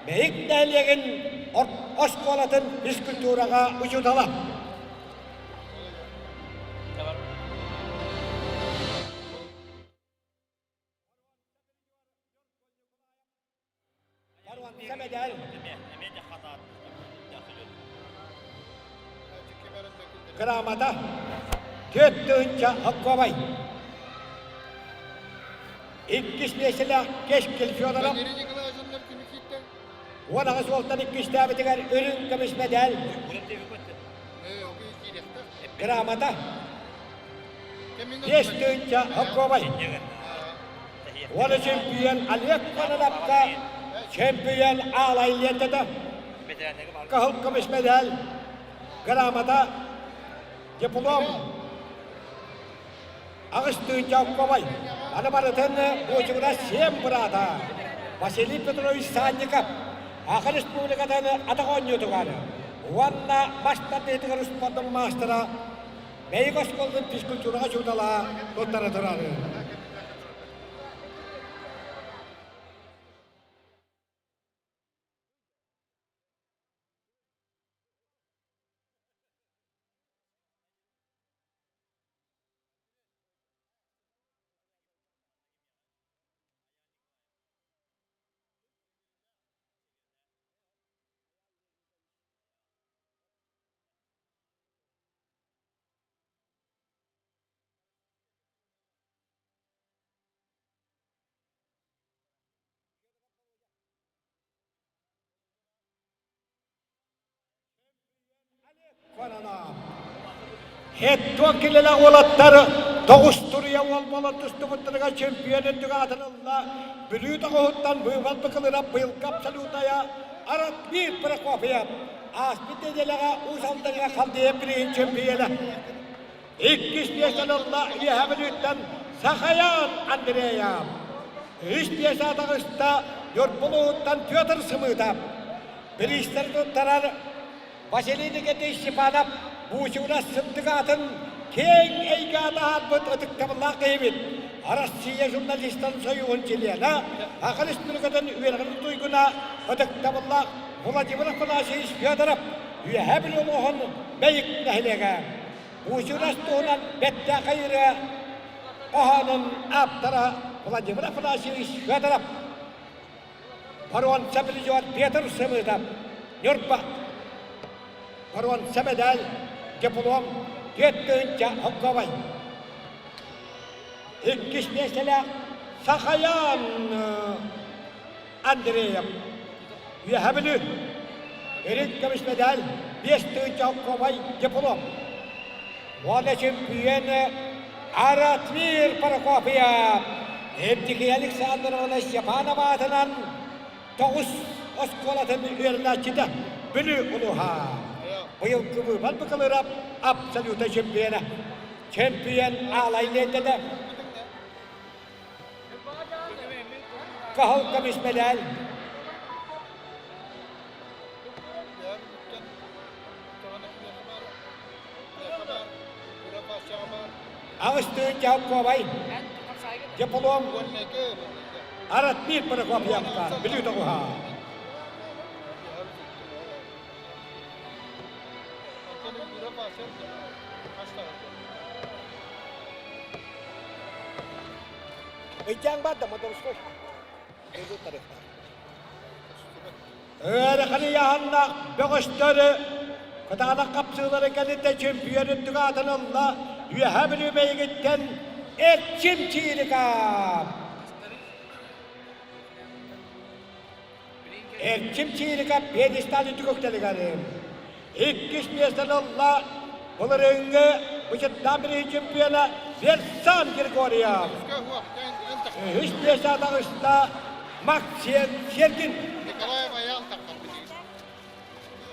Мэйик нэһилиэгин оскуолатын физкультураҕа учуутала. Грамота 4 тыһыынча оккуобай. Иккис миэстэлээх Кэскил Федоров 18 уолтан иккистээбитигэр үрүҥ көмүс мэдээл. Грамота 5 тыһыынча оккуобай. Уола чемпион Олег Кононовка чемпион Аалай лентата, кыһыл көмүс медаль, грамота, диплом, 8 тыһыынча оккуобай. Аны барытын Буочугуна сиэн быраата Василий Петрович Санников Саха Республикатын атах оонньуутугар уонна мас тардыытыгар спордун маастара Мэйик оскуолатын физкультураҕа учуутала туттара турар. Хеттуон килэлээх уолаттар. Тоҕус туруйа уол буолан тустубуттарыгар чемпион үрдүк аатын ылла Бүлүү тоҕуһуттан быыбал быкылыра быйылгы абсолютная Аратмир Прокопьев. Ааспыт нэдиэлэҕэ Уус Алдаҥҥа Халдея бирииһин чемпиона. Иккис миэстэни ылла Үөһээ Бүлүүттэн Сахаян Андреев. Үһүс миэстэ таҕыста Ньурба улууһуттан Петр Сымыытап. Бириистэри туттарар Василий Никитич Степанов Буучугунас сырдык аатын киэҥ эйгэҕэ таһаарбыт ытыктабыллаах киһибит, Россия журналистарын сойууһун чилиэнэ, Саха Республикатын үөрэҕин туйгуна, ытыктабыллаах Владимир Афанасьевич Федоров Үөһээ Бүлүү улууһун Мэйик нэһилиэгэ. Буучугунас туһунан бэртээхэй ырыа хоһоонун ааптара Владимир Афанасьевич Федоров. Боруонса призер Петр Сымытов, Ньурба. Боруонса медаль, диплом 4000 холкуобай. Иккис миэстэлээх Сахаян Андреев. Үөһэ Бүлүү. Үрүҥ көмүс медаль, 5000 холкуобай диплом. Уонна чемпион Аратмир Прокопьев Евдокия Александровна Степанова аатынан тоҕус оскуолатын үөрэнээччитэ Бүлүү улууһа. Быйылгы быыбар Быкылырап абсолюта чемпиона. Чемпион Аалай лиэнтэтэ. Кыһыл көмүс медаль. Аҕыстыы Дьалкуобай диплом Аратмир Прокопьевка Бүлүү тоҕуһа. Ыйдьаҥ бар да моторской. Ыарахан ыйааһыннаах бөҕөстөрү кытаанах хапсыылары кэнниттэн чемпион үрдүк аатын ылла Үөһээ Бүлүү Мэйигиттэн Эрчим Чиирикап. Эрчим Чиирикап пьедестал үрдүк үктэлигэр иккис миэстэни ылла былырыыҥҥы Бычыттаан бирииһин чемпиона Версан Григорьев. Үһүс миэстэ таҕыста Максим Сергин.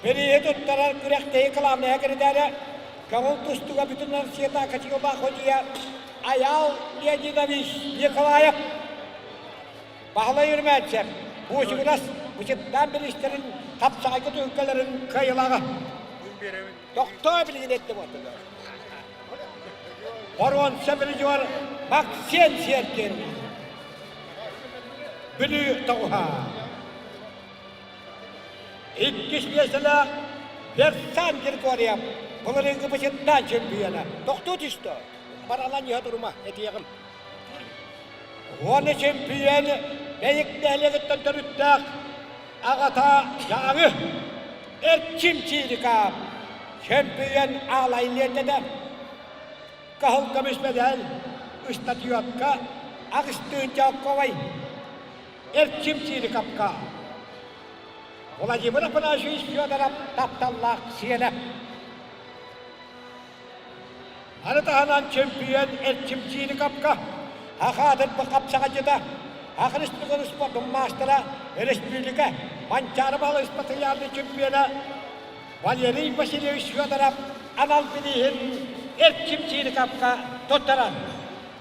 Бирииһи туттарар күрэхтэһии кылаабынайа киритээрэ көҥүл тустууга бүтүн Россията Качеголаах судьуйа Айаал Леонидович Николаев Баһылай Үрмээччэп Буучугунас Бычыттаан бириистэрин хапсаҕайга түһүлгэлэрин кыайыылааҕа. Тохтоо билигин эттим ортодор. Боруонса призер Максим Сергин. Бүлүү тоҕуһа. Иккис миэстэлээх Версан Григорьев былырыыҥҥы Бычыттаан чемпиона. Тохтуу түстэ. Баралан иһэ турума этиэҕим. Уонна чемпион Мэйик нэһилиэгиттэн төрүттээх аҕата Дьааҥы Эрчим Чиирикаап чемпион аалай лиэнтэтэ Кыһыл көмүс медаль ыстатыйатка аҕыстыынча ковай Эрчим Чиирикапка Владимир Афанасьевич Федоров тапталлаах сиэнэ Аны таһынан чемпион Эрчим Чиирикапка Саха хапсаҕайдьыта, Саха Республикатын спордун маастара, республика Манчаары баһылай спартакиадатын чемпиона Валерий Васильевич Федоров анал бирииһин Эрчим Чиирикапка туттарар.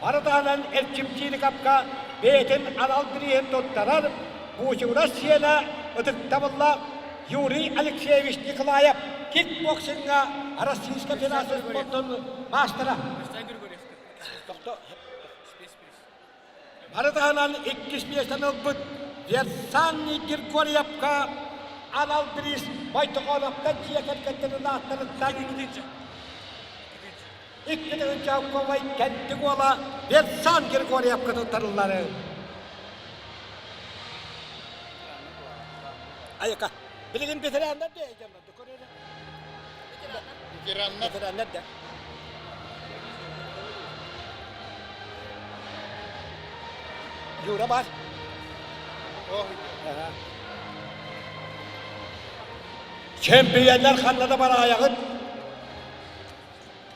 Аны таһынан Эрчим Чиирикапка бэйэтин анал бирииһин туттарар Буучугурас сиэнэ ытыктабыллаах Юрий Алексеевич Николаев кикбоксиҥҥа Российскай Федерация спордун маастара. Бары таһынан иккис миэстэни ылбыт Версан Григорьевка анал бириис Бойтохоновтар дьиэ кэргэттэрин ааттарыттан 2 тыһыынча кэнтик уола Версан Григорьевка туттарыллары. Айака. Билигин ветераннар да Ветераннар. Ветераннар да. Юра бар. Чемпионнар ханна да бараайаҕыт.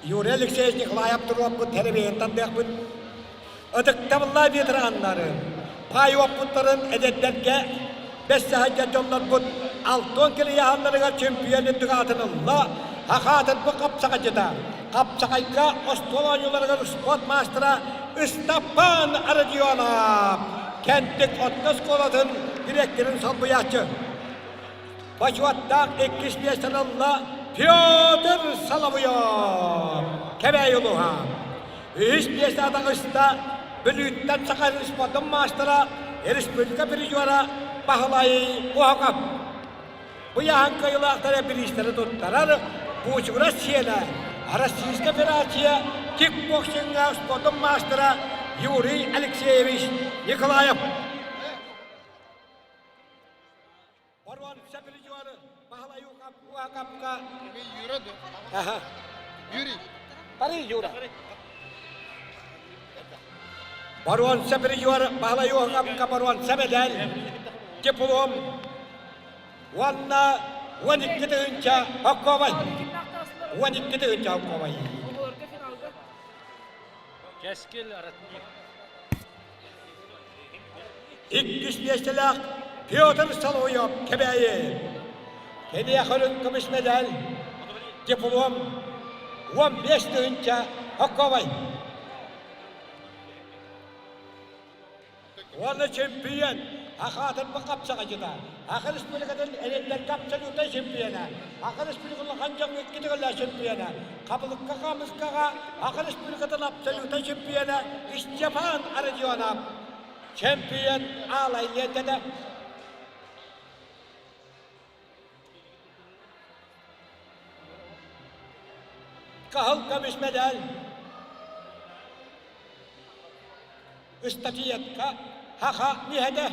Юрий Алексеевич Николаев туруорбут тэлэбиэһин тардыахпыт. Ытыктабыллаах ветераннары, паай уоппуттарын эдэрдэргэ бэс саһайдьа дьоннорбут Алтон килийааннарыгар чемпион үрдүк аатын ылла, хахаатырбыт хапсаҕайдьыта, хапсаҕайга остуол оонньууларыгар спорт маастара Ыстапаан Родионов, Кэнтик орто оскуолатын дириэктэрин солбуйааччы. Бочуоттаах иккис миэстэни ылла Петр Соловьев, Кэбээйи улууһа. Үһүс миэстэ таҕыста Бүлүүттэн Саха спордун маастара, республика призера Баһылай Уһаков. Бу ыйааһын кыайыылаахтара бириистэри туттарар Буучугурас сиэнэ, Российская Федерация кикбоксиҥҥа спордун маастара Юрий Алексеевич Николаев. Боруонса призеры Баһылай Уһакапка Юра Аха. Юрий. Бары Юра. Боруонса призеры Баһылай Уһакапка боруонса медаль, диплом уонна 12 тыһыынча хоккобай. 12 тыһыынча хоккобай. Кэскил Ратник. Иккис миэстэлээх Петр Соловьев Кэбээйи. Киниэхэ үрүҥ көмүс медаль, диплом, 15 тыһыынча хоккобай. Уонна чемпион, Ахаатырбы хапсаҕайдьыта, Аха Республикатын эрэллэргэ абсолютнай чемпиона, Аха Республикатын улахан дьоҥҥо икки төгүллээх чемпиона, Хабылыкка хаамыскаҕа Аха Республикатын абсолютнай чемпиона Степан Родионов чемпион аалай лиэнтэтэ. Кыһыл көмүс медаль ыстатыйатка Хаха миһэтэ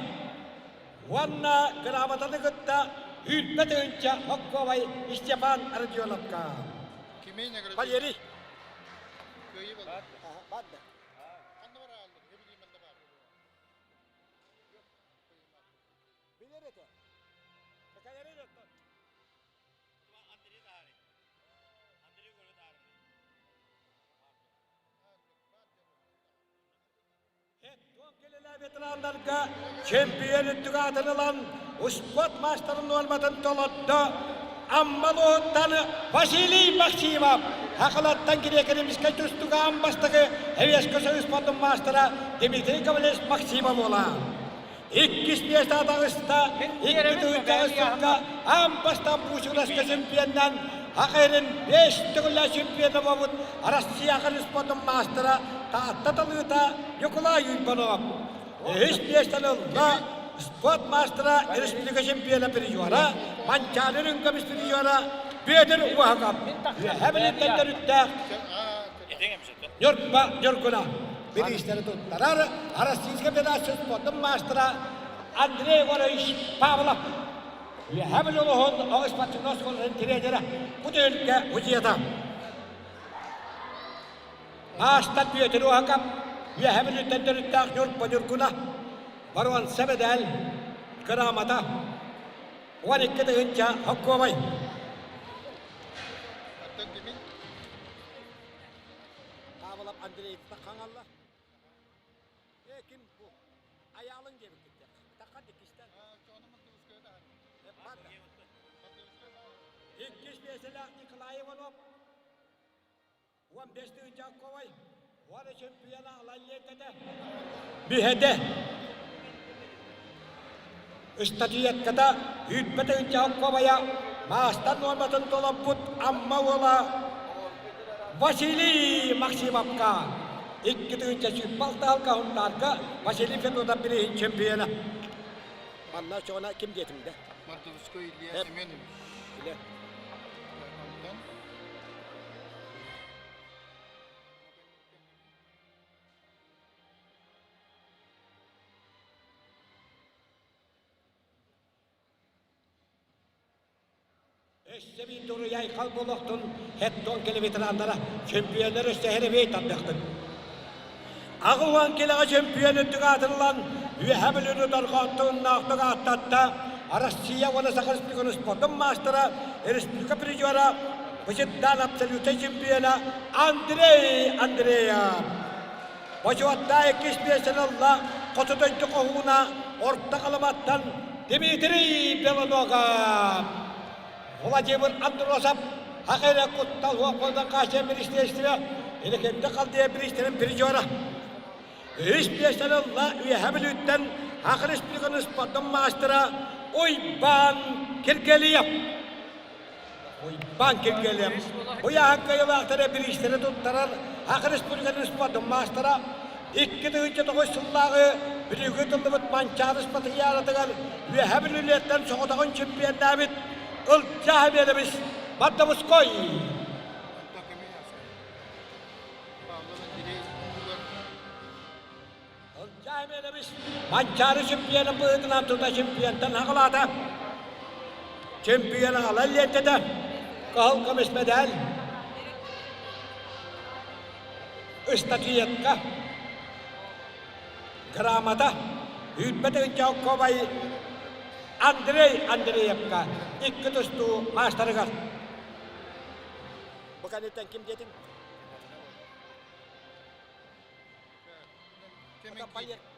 уонна грамотаны кытта үүрбэ тыһыынча хоккуобай Степан Родионовка. Валерий. Ветераннарга чемпион үрдүк аатын ылан, успуорт маастарын нуорматын толордо Амма улууһуттан Василий Максимов, Хахалаттан грек-римскэй тустууга аан бастакы Эвеско Союз спордун маастара Дмитрий Ковалевич Максимов буола. Иккис миэстэ таҕыста, икки тыһыынчаҕа сылга аан бастаан Пуучунаска чемпионынан Хахайрын бэс төгүллээх чемпиона буолбут Россия спордун маастара Таатта талыыта Ньукулай Уйбанов. Үһүс миэстэни ылла спорт маастара республика чемпиона призера Манчаары үрүҥ призера Петр Уһаков. Үөһэ Бүлүүттэн төрүттээх Ньурба Ньургуна бириистэри туттарар Российскай Федерация спордун маастара Андрей Егорович Павлов. Үөһэ Бүлүү улууһун оҕо спортивнай оскуолатын тренерэ бу түһүлгэ судьуйата. Маастар Петр Уһаков Үөһэ Бүлүүттэн төрүттээх Ньурба Ньургуна боруонса медаль грамота 12 тыһыынча хоккуобай. Павлов Андрей Хаҥалла. Э, ким бу? Айаалын диэбиккиттэр. Таха диккистэн. Иккис миэстэлээх Николай Иванов 15 тыһыынча ковай уонна чемпиона Алаллетата Биһэдэ Ыстатыйатката үүрбэ тыһыынча ковая маастар нуорматын толорбут Амма уола Василий Максимовка 2026 алка Һунтаарга Василий Федотов бирииһин чемпиона. Манна чоҕуна ким диэтим да? Мартовской Илья Семенович. Илья. Онтон Өссө биир дуруйайхал буолуохтун хеттон кэлэ ветераннара чемпионнар өссө эрэбиэй тардыахтын. Аҕыуан килэҕэ чемпион үрдүк аатырылан Үөһэ Бүлүүнү дорҕоонтууннаахтык ааттатта Россия уонна Саха Республикатын спордун маастара, республика призера. Бычытдаан абсолютнай чемпиона Андрей Андреев. Бочуоттаах иккис миэстэни ылла Хоту дойду хоһууна Орто Халыматтан Дмитрий Белоногов. Владимир Андросов Хахыра куттал суох хаачча министерство Инекенде Халдея бириистэрин призера. Үһүс миэстэни ылла Үөһэ Бүлүүттэн Саха Республикатын спордун маастара Уйбаан Киргелиев. Уйбаан Киргелиев бу ыйааһын кыайыылаахтара бириистэри туттарар Саха Республикатын спордун маастара 2009 сыллааҕы Бүлүүгэ ыытыллыбыт Манчаары спартакиадатыгар Үөһэ Бүлүүлэртэн соҕотоҕун чемпионнаабыт Ылдьаа Биэлэбис Бардамуской. Ылдьаа Биэлэбис Манчаары чемпионун быһыытынан тута чемпионтан хаҕылаата. Чемпион аҕала лиэнтэтэ кыһыл көмүс мэдээл ыстатыйатка грамота үүрбэт Ынчауккобай Андрей Андреевка икки тустуу маастарыгар. Бу кэнниттэн ким диэтиҥ?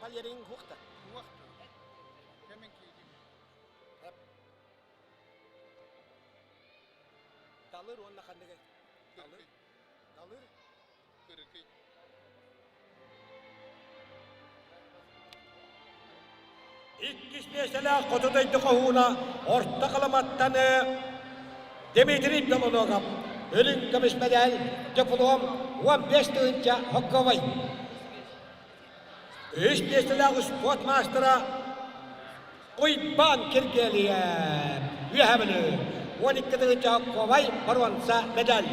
Валерий Хухта. Далыр уонна ханныгай? Далыр. Далыр. Кырыкый. Иккис миэстэлээх Хоту дойду хоһууна Орто Халыматтан Дмитрий Белоногов үрүҥ көмүс мэдээл диплом 15 тыһыынча хокковай. Үһүс миэстэлээх успуорт маастара Уйбаан Киргиэлийэп Үөһээ Бүлүү 12 тыһыынча хокковай боруонса медаль.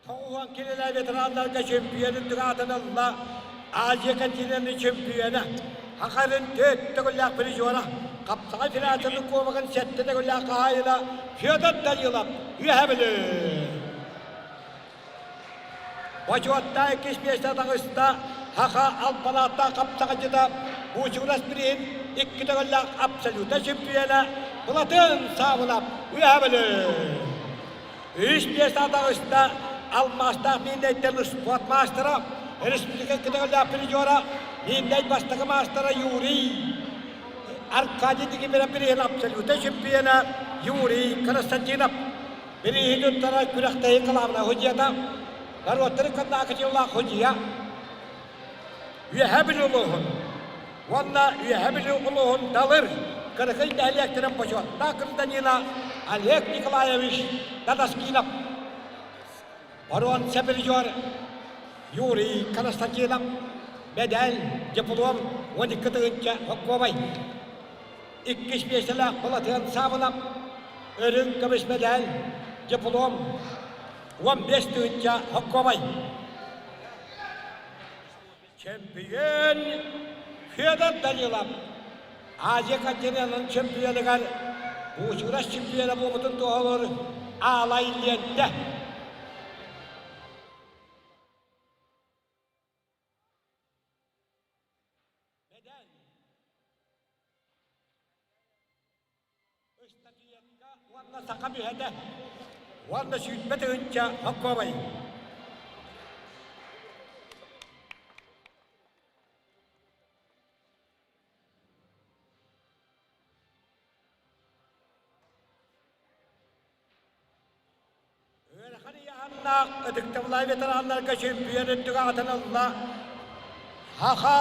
Тоҕуһуон кинилэр ветераннарга чемпион үрдүк аатын ылла Азия континенын чемпиона, Хахарын төрт төгүллээх призера, Хапсаҕай федерациятын кубогын сэттэ төгүллээх хаһаайына Федор Данилов Үөһээ Бүлүү. Бочуоттаах иккис миэстэ таҕыста Хаха албанааттаах хапсаҕайдьыта Буучугурас бирииһин икки төгүллээх абсолютнай чемпиона Былатын Саабылап Үөһээ Бүлүү. Үһүс миэстэ таҕыста алмаастаах Мииннэйтэн успуорт маастара, республика кытыгылаах призера, Мииннэй бастакы маастара Юрий Аркадий Дигимиров бирииһин абсолютнай чемпиона Юрий Константинов. Бирииһин туттара күрэхтэһии кылаабынай судьуйата, норуоттарын кытта судьуйа Үөһээ Бүлүү улууһун уонна Үөһээ Бүлүү улууһун Далыр Кырыкый нэһилиэктэрин бочуоттаах гражданина Олег Николаевич Тадаскинов, боруонса призер Юрий Константинов, медаль, диплом 12 тыһыынча хоккуобай. Иккис миэстэлээх Былатыан Саабынап, үрүҥ көмүс медаль, диплом 15 тыһыынча хоккуобай. Чемпион Федор Данилов Азия континенын чемпионыгар Буучугурас чемпиона буолбутун туоһулуур аалай лиэнтэ. Медаль. Ыстатыйатка уонна саха мүһэтэ уонна 20 тыһыынча хоккуобай. Ыарахан ыйааһыннаах ытыктабыллаах ветераннарга чемпион үрдүк аатын ылла Саха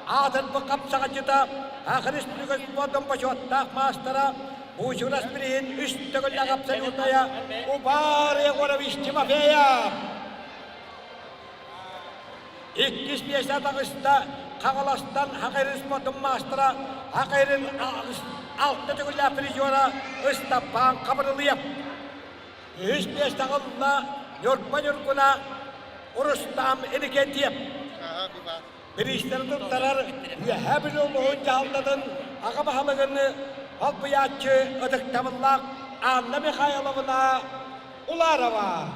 аатырбыт хапсаҕайдьыта Саха Республикатын спордун бочуоттаах маастара Буучурас бирииһин үс төгүллээх абсолютная Убар Егорович Тимофеев. Иккис миэстэ таҕыста Хаҥаластан Хакайрын спордун маастара Хакайрын алта төгүллээх призера Ыстапаан Хабырылыев. Үһүс миэстэҕэ ылла Ньурба Ньургуна Рустам Иннокентьев. Бириистэри туттарар Үөһээ Бүлүү улууһун дьаһалтатын аҕа баһылыгын солбуйааччы ытыктабыллаах. Анна Михайловна Уларова.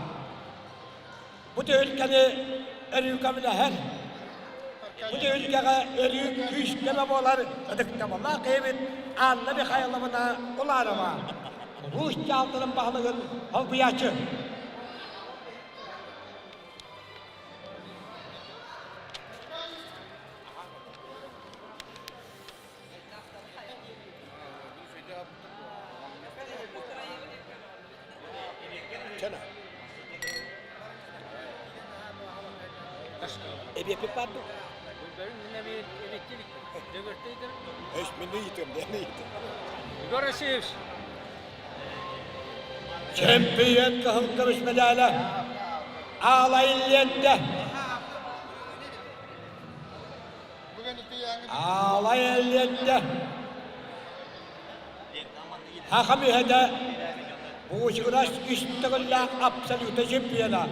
Бу түһүлгэни өрүү көмөлөһөр, бу түһүлгэҕэ өрүү күүс-көмө буолар ытыктабыллаах киһибит Анна Михайловна Уларова, улуус дьаһалтатын баһылыгын солбуйааччы. Эбиэппит баар дуо? Егор Васильевич. Чемпион кыһыл көмүс медалэ Аалай лиэнтэ. Аалай лиэнтэ. Саха мүһэтэ Буучугурас үс төгүллээх абсолюта чемпиона,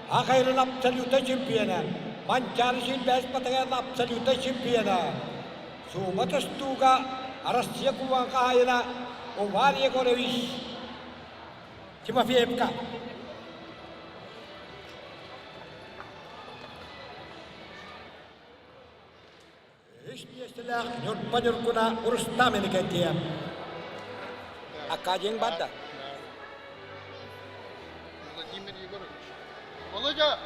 Ахайрын абсолюта чемпиона, Манчаары сүүрбэһис батареян абсолюта чемпиона, Суума тустууга Россия кубогын хаһаайына Увар Егорович Тимофеевка. Үс миэстэлээх Ньурба Ньургуна Рустам Иннокентьев. Акадиң бар да? Владимир Егорович. Володя!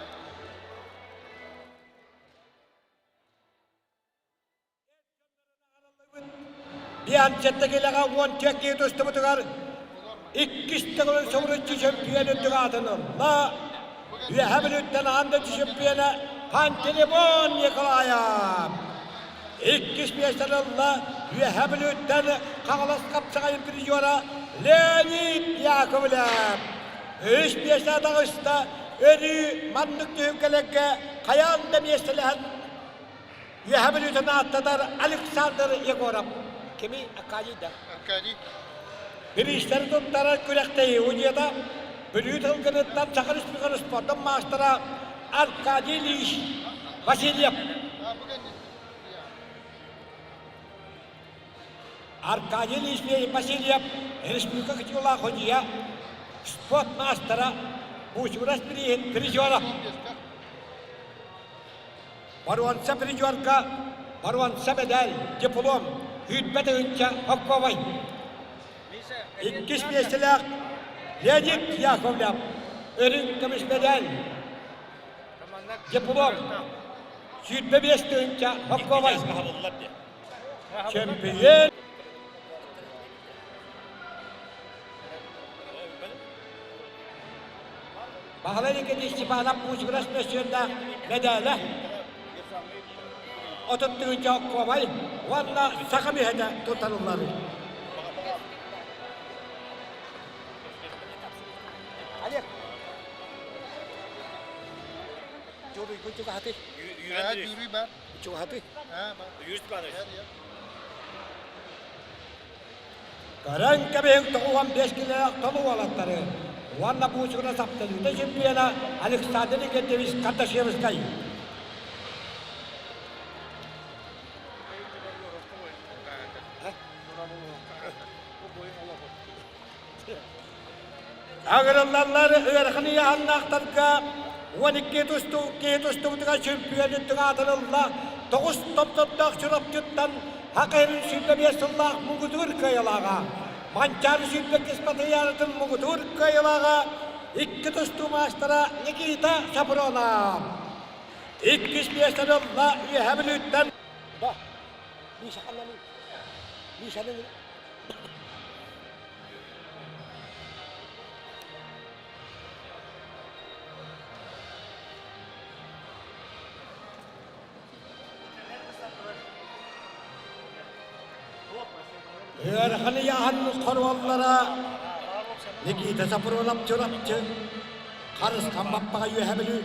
Биан сэттэ килэҕэ 14 киһи тустубутугар иккис төгүлүн соҕуруччу чөмпүйүөн үрдүк аатын ылла. Үөһэ Бүлүүттэн аан дойду чөмпүйүөнэ Пантелеймон Николаев. Иккис миэстэни ылла Үөһэ Бүлүүттэн Хаҥалас хапсаҕайын призера Леонид Яковлев. Үс миэстэ таҕыста өрүү маннык түһүлгэлэргэ хайаан да миэстэлэһэн Үөһэ Бүлүүтэн ааттатар Александр Егоров. Кими Аркадий да? Аркадий. Бириистэри туттарар күрэхтэһии удьуота Бүлүү тылгыныттан Саха Республикатын спордун маастара Аркадий Ильич Васильев. Аркадий Ильич Васильев республика кытыылаах судьуйа, спорт маастара, Буучугурас бирииһин призера. Боруонса призерга боруонса медаль, диплом, 20 тыһыынча хокковай. Иккис миэстэлээх Леонид Яковлев үрүҥ көмүс медаль, диплом, 25 тыһыынча хокковай. Чемпион Баһылай Никитич Степанов Пучгурас мөссүөннээх мэдээлэ 30 тыһыынча оккуобай уонна саха мүһэтэ туттарыллар. Олег, Жолуйгун чугаһатый? Юрий бар. Чугаһатый? Юрий Степанович. Көрөн кэбиһиҥ 95 килэлээх толуу уолаттары уонна Буучугуна сапталыыта чемпиона Александр Никитевич Кардашевскай. Агырыллаллар ыарахан ыйааһыннаахтарга 12 тустуу киһи тустубутугар чемпионун аатырылла тоҕус томтордоох Чурапчыттан Хакайрын 25 сыллаах муҥутуур кыайылааҕа, Манчаары 22 спартакиадатын муҥутуур кыайылааҕа, икки тустуу маастара Никита Сапронов. Иккис миэстэни ылла Үөһээ Бүлүүттэн Да, Миша ханнаный? Мишаны Ыарахан ыйааһын хоруоллара Никита Сапронов Чурапчы, Харысхан Баппаҕа Үөһэ Бүлүү.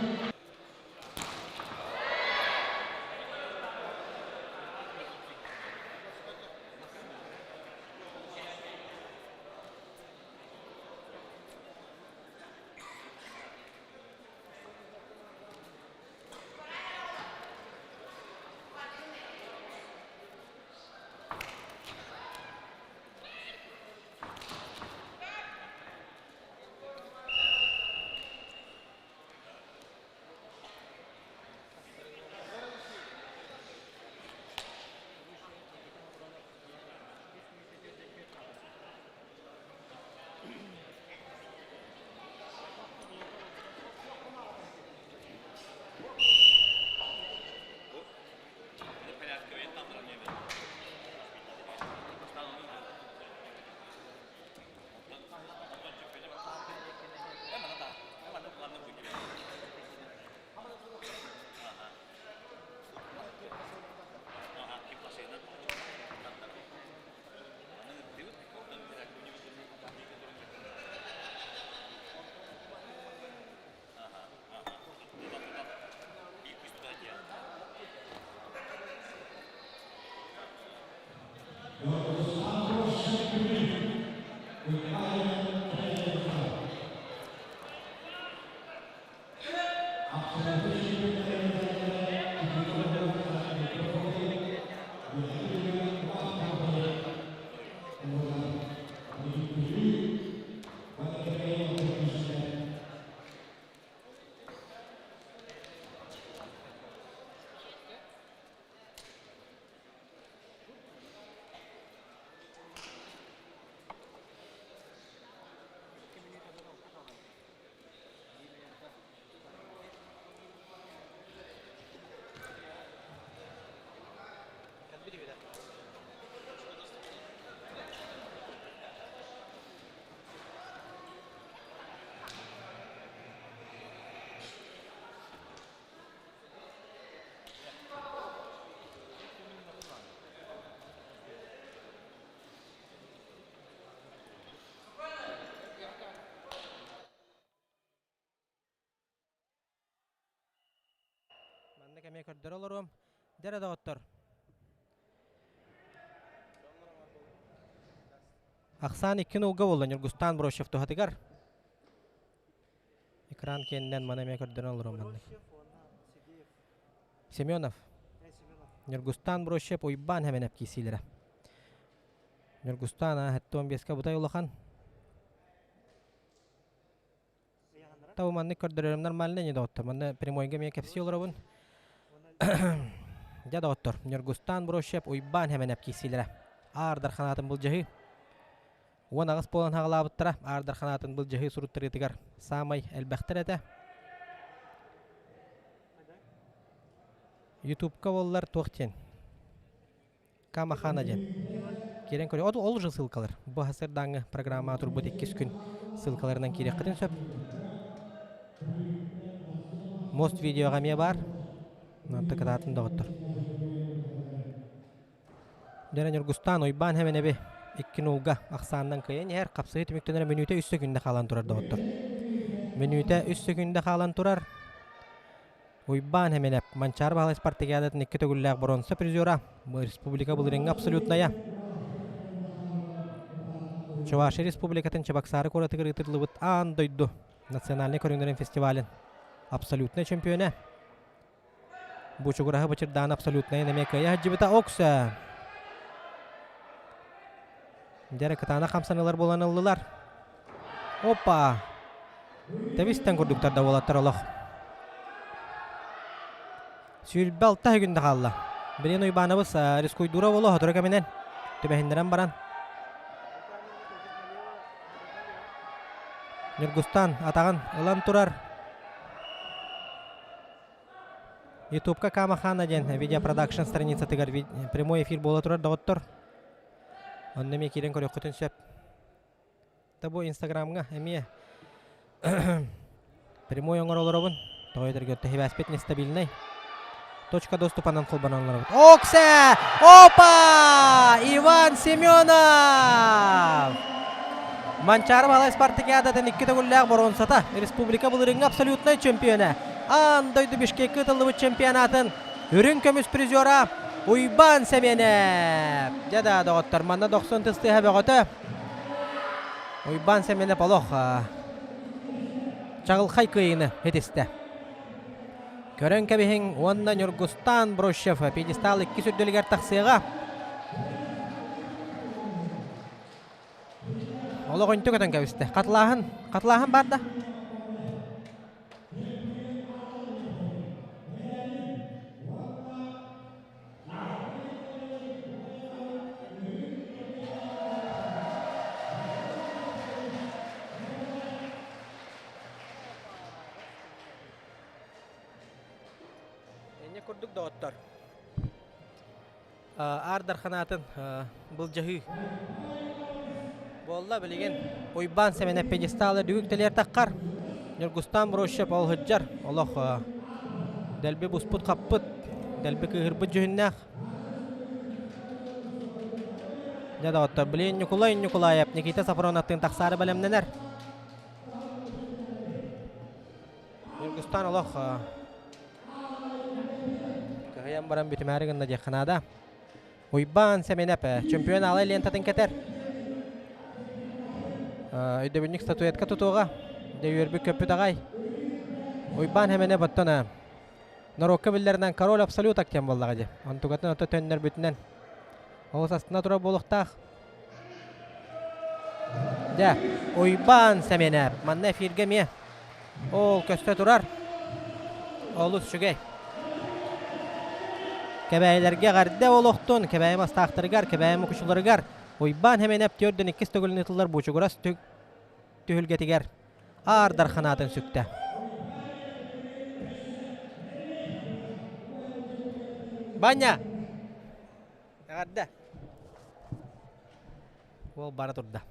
эмиэ көрдөрө олоруом. Дьэ доҕоттор. Ахсаан икки нулга буолла Ньургустаан Брощев туһатыгар. Экран киэнинэн маны эмиэ көрдөрөн олоруом маннык. Семенов. Ньургустаан Брощев Уйбаан Хэмэнэп киирсиилэрэ. Ньургустаан 75-ка бутай улахан. Табы маннык көрдөрөрүм нормально не доҕоттор. Манна прямойга эмиэ кэпсии олоробун. Дьэ доҕоттор, Ньургустаан Брощев Уйбаан Хэмэнэп киирсиилэрэ. Аар Дарханаатын былдьаһыы. 18 буолан хаҕалаабыттара. Аар Дарханаатын былдьаһыы суруттарыытыгар саамай элбэхтэр этэ. Ютубка буоллар туох диэн? Камахана диэн. Киирэн көрүө. Ол, ол уже ссылкалар. Бу сарсыардааҥҥы программаҕа турбут иккис күн ссылкаларынан киириэххитин сөп. Мост видеоҕа эмиэ баар. Онто кытаатын доҕоттор. Дьэ Ньургустаан Уйбаан Хэмэнэби икки нулга ахсаанынан кыайан иһэр. Хапсыһыы түмүктэнэрэ мүнүүтэ үс сөкүндэ хаалан турар доҕоттор. Мүнүүтэ үс сөкүндэ хаалан турар. Уйбаан Хэмэнэп Манчаары Баһылай спартакиадатын икки төгүллээх боруонса призера, республика былырыыҥҥы абсолютная. Чувашия Республикатын Чебоксары куоратыгар ыытыллыбыт аан дойду национальнай көрүҥнэрин фестивалын абсолютнай чемпиона. Бучугураһы бычырдаан абсолютнайын эмиэ кыайа сылдьыбыта Окса. Дьэрэ кытаанах хамсаныылар буолан ыллылар. Опа! Тэбистэн курдуктар да уолаттар олох. 26 күндэ хаалла. Билин Уйбаанабыс рискуйдуура буолуо сотору кэминэн түбэһиннэрэн баран Ньургустан атаҕын ылан турар. Ютубка Камахана диэн видеопродакшн страницатыгар прямой эфир буола турар доҕоттор. Онно эмиэ киирэн көрүөххүтүн сөп. Да бу Инстаграмҥа эмиэ прямой оҥоро олоробун. Тоҕо этэргэ сибээспит нестабильнай. Точка доступанан холбонон олоробут. Оксе! Опа! Иван Семенов! Манчаары Баһылай спартакиадатын икки төгүллээх боруонсата республика былырыыҥҥы абсолютнай чемпиона аан дойду Бишкеккэ ыытыллыбыт чемпионатын үрүҥ көмүс призера Уйбаан Сэмиэнэп. Дьэ да, доҕоттор, манна дохсун тыстыһа бөҕөтө. Уйбаан Сэмиэнэп олох чаҕылхай кыайыыны ситистэ. Көрөн кэбиһиҥ уонна Ньургустаан Брущев пьедестал иккис үрдэлигэр тахсыаҕа. Олох үнтү көтөн кэбистэ. Хатылааһын, хатылааһын баар да? Инньэ курдук доҕоттор. Аар Дарханаатын былдьаһыы буолла билигин Уйбаан Сэмэнэп пьедесталы дүгүк тэлиэр таххар Ньургустаан Брощев ол сылдьар олох дэлби буспут-хаппыт дэлби кыыһырбыт дьүһүннээх Дьэ доҕоттор билигин Ньукулай Ньукулаев Никита Сафроновтыын тахсаары бэлэмнэнэр Ньургустаан олох Кыһыйан баран бүтүмээри гынна диэххэ наада. Уйбаан Сэмэнэп чемпион аалай лентатын кэтэр. Өйдөбүнньүк статуэтка тутуоҕа. Дьэ үөрбүт көппүт аҕай. Уйбаан Сэмэнэп оттон норуокка биллэринэн король абсолюток диэн буоллаҕа дии. Онтугатын ото төннөрбүтүнэн олус астына турар буолуохтаах. Дьэ, Уйбаан Сэмэнэп манна эфиргэ эмиэ ол көстө турар. Олус үчүгэй. Кэбээйилэргэ эҕэрдэ олохтун, Кэбээйи мастаахтарыгар, Кэбээйи мукучуларыгар Уйбаан Сэмэнэп төрдүн иккис төгүлүн ыытыллар Бучугурас түһүлгэтигэр Аар Дарханаатын сүктэ. Баня! Эҕэрдэ! Уол бара турда.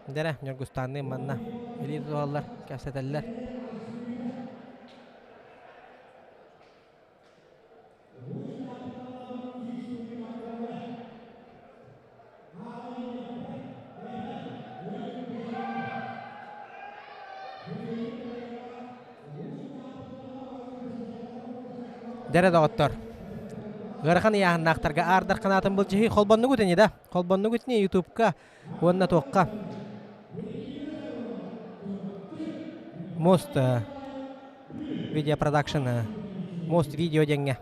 Дэрэ, Ньургустаанныын манна илии тутуһаллар, кэпсэтэллэр. Дэрэ доҕоттор, ыарахан ыйааһыннаахтарга аардар ханаатын былдьаһыы холбоннугут ини да? Холбоннугут ини ютубка уонна туохха? Мост видеопродакшн Мост видео диэҥҥэ.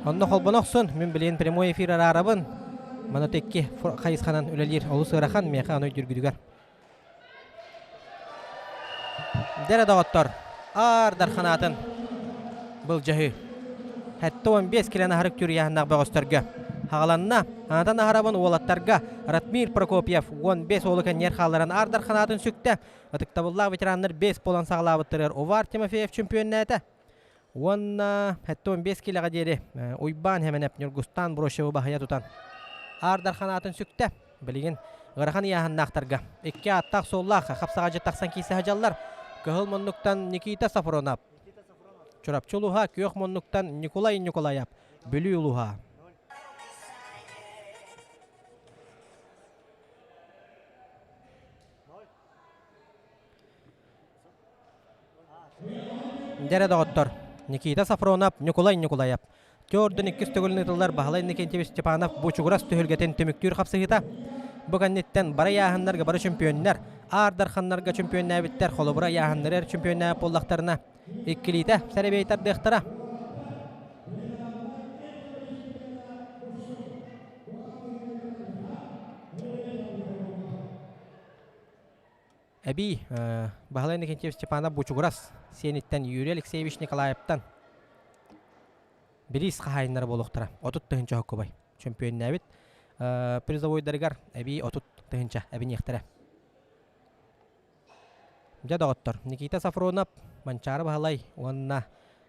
Онно холбоно охсун, мин билигин прямой эфир араарабын. Маны икки хайысханан үлэлиир олус ыарахан, миэхэ ону өйдүүргүтүгэр. Дэрэ доҕоттор, аар дарханаатын былдьаһыы. 75 килэн аһарык түрүйэһиннэх бөҕөстөргө. Хаҕаланна, аатан аһарабын уолаттарга Ратмир Прокопьев 15 уолу кэнниэр хаалларан аар дарханаатын сүктэ. Ытыктабыллаах ветераннар 5 буолан саҕалаабыттарыгар Увар Тимофеев чемпионнээтэ. Уонна 75 килэҕэ диэри Уйбаан Хэмэнэп Ньургустаан Брощевы баһыйа тутан Аар Дархан аатын сүктэ. Билигин ыарахан ыйааһыннаахтарга икки ааттаах-суоллаах хапсаҕадьы тахсан киирсэ сылдьаллар. Кыһыл муннуктан Никита Сафронов, Чурапчы улууһа, күөх муннуктан Николай Николаев, Бүлүү улууһа. Дьэрэ доҕоттор, Никита Сафронов, Ньукулай Ньукулаев. Төрдүн иккис төгүлүн ыытыллар Баһылай Иннокентьевич Степанов Бучугурас түһүлгэтин түмүктүүр хапсыһыыта. Бу кэнниттэн бары ыйааһыннарга бары чөмпүйүөннэр, Аар Дарханнарга чөмпүйүөннээбиттэр, холобура ыйааһыннары эр чөмпүйүөннээбит буоллахтарына, иккилиитэ сэрэбиэй тардыахтара. Эбии Баһылай Иннокентьевич Степанов Бучугурас сиэниттэн Юрий Алексеевич Николаевтан бириис хаһаайыннара буолуохтара. 30 тыһыынча хоккубай. Чөмпүйүөннээбит призовойдарыгар эбии 30 тыһыынча эбиниэхтэрэ. Дьэ доҕоттор, Никита Сафронов, Манчаары Баһылай уонна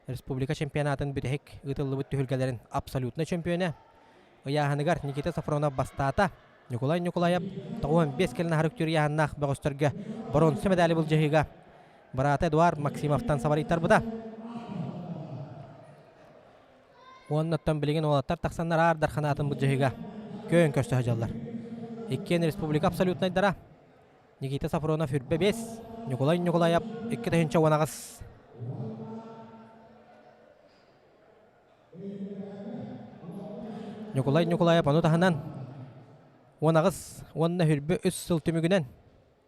республика чемпионатын бүтэһик ыытыллыбыт түһүлгэлэрин абсолютнай чөмпүйүөнэ ыйааһыныгар Никита Сафронов бастаата. Ньукулай Ньукулаев 95 кэлин аһары үктүүр ыйааһыннаах бөҕөстөргө боруонса медали былдьаһыыга быраата Эдуард Максимовтан сабарыйтарбыта. Уоннаттан билигин уолаттар тахсаннар аар дарханаатын былдьаһыыга көөн көрсө сылдьаллар. Иккиэн республика абсолютнайдара Никита Сафронов үрбэ 5, Ньукулай Ньукулаев 2018. Ньукулай Ньукулаев ону таһынан 18 уонна хүрбэ үс сыл түмүгүнэн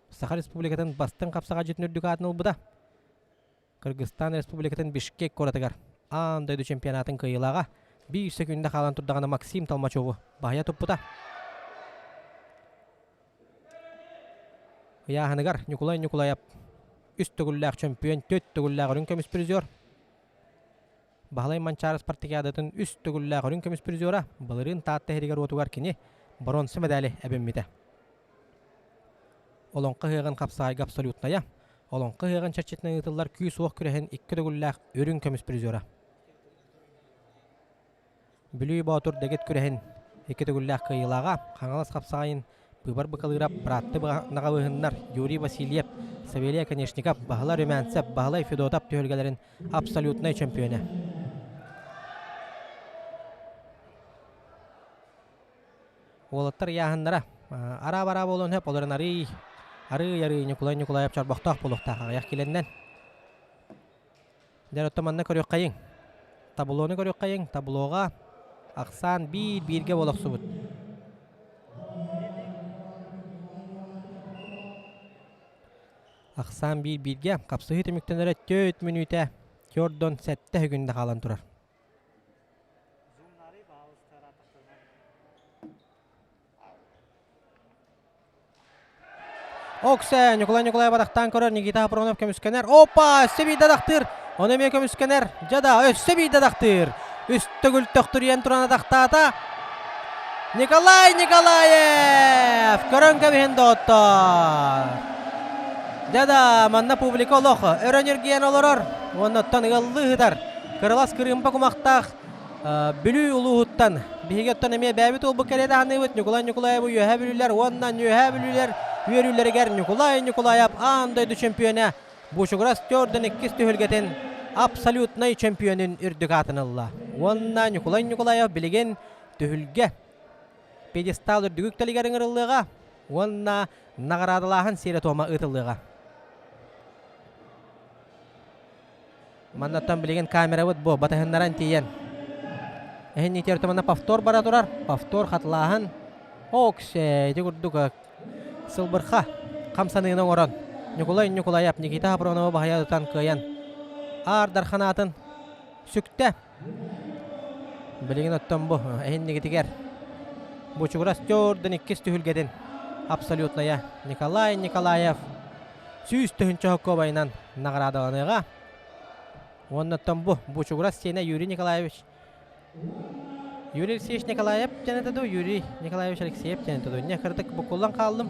Саха Республикатын бастыҥ хапсаҕайдьытын үрдүк аатын ылбыта. Кыргызстан Республикатын Бишкек куоратыгар аан дойду чемпионатын кыайыылааҕа биир сөкүүндэ хаалан турдаҕына Максим Толмачеву баһыйа туппута. Ыйааһыныгар Ньукулай Ньукулаев үс төгүллээх чөмпүйүөн, түөрт төгүллээх үрүҥ көмүс призер. Баһылай Манчаары спартакиадатын үс төгүллээх үрүҥ көмүс призера, былырыын Таатта иһигэр-уотугар кини боруонса медали эбиммитэ. Олоҥхо ыһыаҕын хапсаҕайга абсолютнайа, Олоҥхо ыһыаҕын чэрчитинэн ыытыллар күүс-уох күрэһин икки төгүллээх үрүҥ көмүс призера. Бүлүү Боотур дэгит күрэһин икки төгүллээх кыайыылааҕа Хаҥалас хапсаҕайын быыбар быкалыыра быраатты наҕабыһыннар Юрий Васильев, Савелий Оконешников, Баһылай Румянцев, Баһылай Федотов түһүлгэлэрин абсолютнай чөмпүйүөнэ. Уолаттар ыйааһыннара араа-бараа буолуон сөп, олорон арыый, арыый-арыый Ньукулай Ньукулаев чорбохтоох буолуохтаах аҕыйах килэннэн. Дьэ, оттон манна көрүөххэйиҥ. Таблону көрүөххэйиҥ. Таблоҕа ахсаан биир-бииргэ буола охсубут. Ахсаан биир-бииргэ хапсыһыы түмүктэнэрэ 4 мүнүүтэ Тёрдон сэттэ үгүндэ хаалан турар. Оксе, Ньукулай Ньукулаев атахтаан көрөр, Никита Хапронов көмүскэнэр. Опа, өссө биирдэ атахтыыр. Ону эмиэ көмүскэнэр. Дьэ да, өссө биирдэ атахтыыр. Үс төгүл төхтүрүйэн туран атахтаата. Николай Николаев! Көрөн кэбиһин доҕоттоор. Дьэ да, манна публика олох өрө ньиргийэн олорор. Уонна оттон ыаллыы ыһытар. Кырылас кырыымпа кумахтаах Бүлүү улууһуттан биһиги оттон эмиэ бэйэбит уолбут кэлиэ саныыбыт Ньукулай Ньукулаевы Үөһээ Бүлүүлэр уонна Үөһээ Бүлүүлэр үөрүүлэригэр Ньукулай Ньукулаев аан дойду чөмпүйүөнэ Бучугурас Төрдөн иккис түһүлгэтин абсолютнай чөмпүйүөнүн үрдүк аатын ылла. Уонна Ньукулай Ньукулаев билигин түһүлгэ пьедестал үрдүк үктэлигэр ыҥырыллыаҕа уонна наҕараадалааһын сиэрэ-туома ыытыллыаҕа. Маннаттан билигин камерабыт бу батыһыннаран тиийэн. Эһин итиэртэ манна повтор бара турар. Повтор хатылааһын. Оксе ити курдук сылбырха хамсаныыны оҥорон Ньукулай Ньукулайап Никита Хапронова баһыйа тутан кыайан Аар Дархан сүктэ. Билигин оттон бу эһиннигитигэр Бучугурас төрдүн иккис түһүлгэтин абсолютная Николай Николаев 100 000 сокуобайынан наҕараадаланыаҕа. Уонна оттон бу Бучугурас сиэнэ Юрий Николаевич Юрий Алексеевич Николаев диэн этэ дуу, Юрий Николаевич Алексеев диэн этэ дуу. Не кырдык буккуллан хааллым.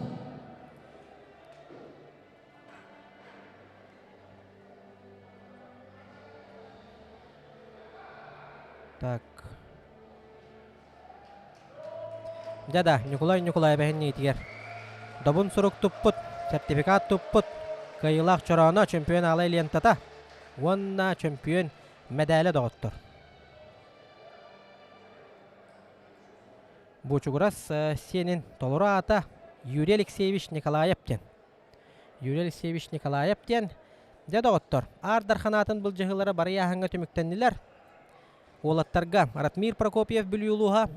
Так. Дьэ да, Ньукулай Ньукулаев эһинниитигэр добун сурук туппут, сертификат туппут, кыайыылаах чорооно чөмпүйүөн аалай лентата уонна чөмпүйүөн мэдээлэ доҕоттор. Бучугурас сиэнин толору аата Юрий Алексеевич Николаев диэн. Юрий Алексеевич Николаев диэн дьэ доҕоттор, Аар Дархан аатын былдьаһыылара барыйааһыҥҥа түмүктэннилэр. Уолаттарга Ратмир Прокопьев Бүлүү улууһа,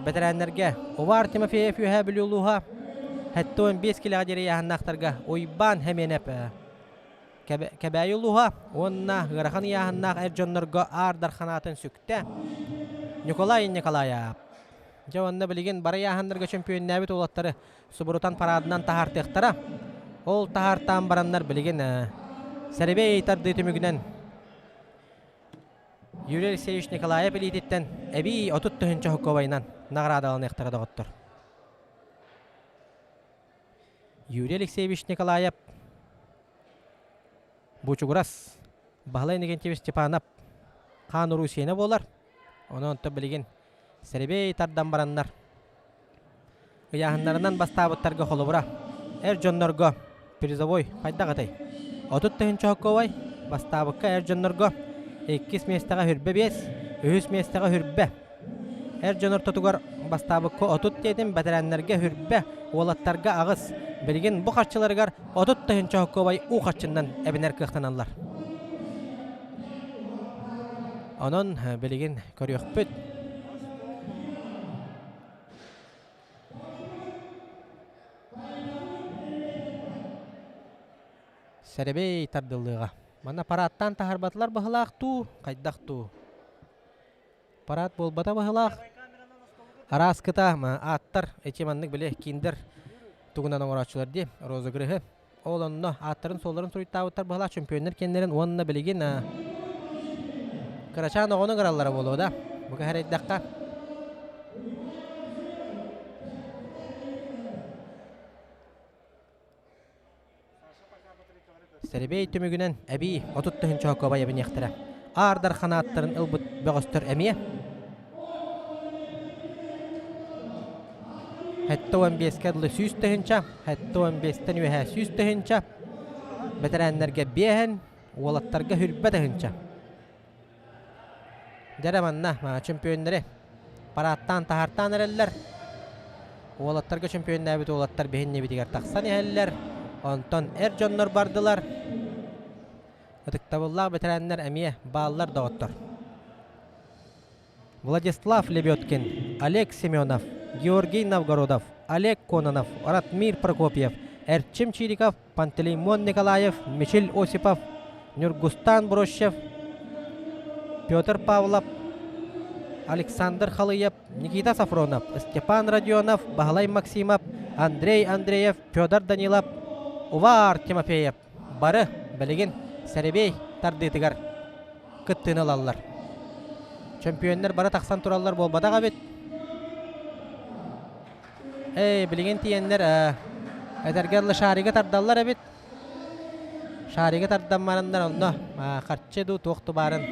бэтэрээннэргэ Увар Тимофеев Үөһээ Бүлүү улууһа, 75 килэҕэ диэри ыйааһыннаахтарга Уйбаан Хэмиэнэп Кэбээйи улууһа уонна ыарахан ыйааһыннаах эр дьоннорго Аар Дархан аатын сүктэ Николай Николаев. Дьэ уонна билигин бары ыйааһыннарга чөмпүйүннээбит уолаттары субурутан параадынан таһаартыахтара. Ол таһаартаан бараннар билигин сэрэбиэй тардыы түмүгүнэн Юрий Алексеевич Николаев илиититтэн эбии 30 тыһыынча сокуобайынан наҕараадаланыахтара доҕоттор. Юрий Алексеевич Николаев Бучугурас Баһылай Иннокентьевич Степанов хаан уруу сиэнэ буолар. Онон онтон билигин сэрэбиэй тардан бараннар ыйааһыннарынан бастаабыттарга холобура эр дьоннорго призовой хайдах этэй? 30 тыһыынча сокуобай бастаабыкка эр дьоннорго иккис миэстэҕэ хүрбэ биэс, үһүс миэстэҕэ хүрбэ. Эр дьон ортотугар бастаабыкка 30 диэтим, бэтэрээннэргэ хүрбэ, уолаттарга аҕыс. Билигин бу харчыларыгар 30 тыһыынча сокуобай уу харчыннан эбинэр кыахтаналлар. Онон билигин көрүөхпүт. Сэрэбэй тардыллыаҕа. Манна парааттаан таһарбатылар быһылаах дуу, хайдах дуу? Парад буолбата быһылаах. Арааскыта ааттар эти маннык били киндер тугунан оҥорооччулар дии розыгрыһы. Ол онно ааттарын-суолларын суруйтаабыттар быһалаах чөмпүйүөннэр кэннэрин уонна билигин кырачаан оҕону ыҥыраллара буолуо да. Бу кэһэрэйдэххэ Сэрэбиэй түмүгүнэн эбии 30 тыһыынча сокуобай эбиниэхтэрэ. Аар Дархан ааттарын ылбыт бөҕөстөр эмиэ 75-кэ дылы 100 тыһыынча, 75-тэн үөһээ 100 тыһыынча, бэтэрээннэргэ биэһэн, уолаттарга хүрбэ тыһыынча. Дьэрэ манна чөмпүйүөннэри парааттаан таһаартаан эрэллэр. Уолаттарга чөмпүйүөннээбит уолаттар биһиннибитигэр тахсан иһэллэр. Онтон эр дьоннор бардылар. Ытыктабыллаах бэтэрээннэр эмиэ бааллар доҕоттор. Владислав Лебедкин, Олег Семенов, Георгий Новгородов, Олег Кононов, Ратмир Прокопьев, Эрчим Чириков, Пантелеймон Николаев, Мичил Осипов, Ньургустан Брощев, Петр Павлов, Александр Халыев, Никита Сафронов, Степан Родионов, Баһылай Максимов, Андрей Андреев, Федор Данилов, Увар Тимофеев бары билигин сэрэбиэй тардыытыгар кыттыыны ылаллар. Чөмпүйүөннэр бары тахсан тураллар буолбатах эбит. Эй, билигин тиийэннэр этэргэ дылы шарига тардаллар эбит. Шарига тардан бараннар онно харчы дуу туох тубаарын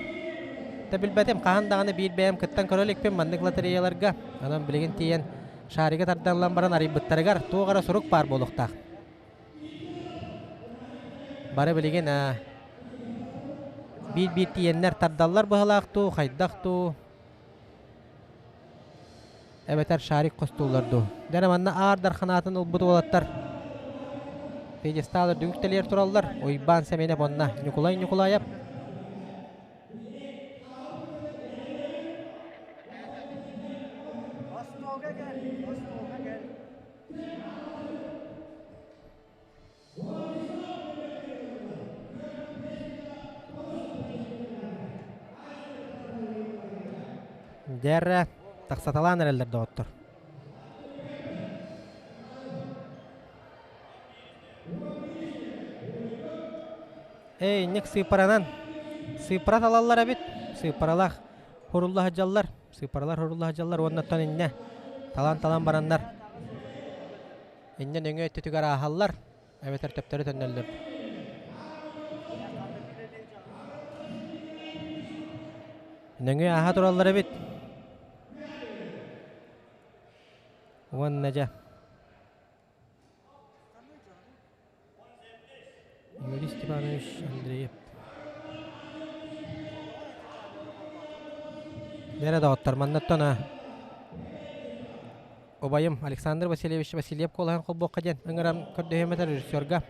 да билбэтим. Хаһан даҕаны биир бэйэм кыттан көрө иликпин маннык лотереяларга. Онон билигин тиийэн шарига тардаллан баран арыйбыттарыгар туох эрэ сурук баар буолуохтаах. Бары билигин биир-биир тиийэннэр тардаллар быһалаах дуу, хайдах дуу эбэтэр шарик хостууллар дуу. Дьэ манна Аар Дархан аатын ылбыт уолаттар пьедестал үрдүгүк тэлиэр тураллар. Уйбаан Сэмэнэп уонна Ньукулай Ньукулаайап. Дьэ тахсаталаан эрэллэр доҕоттор. Эй, инник сыыппаранан. Сыыппара талаллар эбит. Сыыппаралаах хурулла сылдьаллар. Сыыппаралар хурулла сылдьаллар уонна оттон иннэ талан-талан бараннар. Иннэ нөҥүө өттүтүгэр ааһаллар. Эбэтэр төптөрү төннөллөр. Нөҥүө ааһа тураллар эбит. Уонна дьэ Юрий Степанович Андреев. Дьэ доҕоттор, маннаттан убайым Александр Васильевич Васильев куолаһын холбуохха диэн ыҥыран көрдөһүөм этэ режиссерга.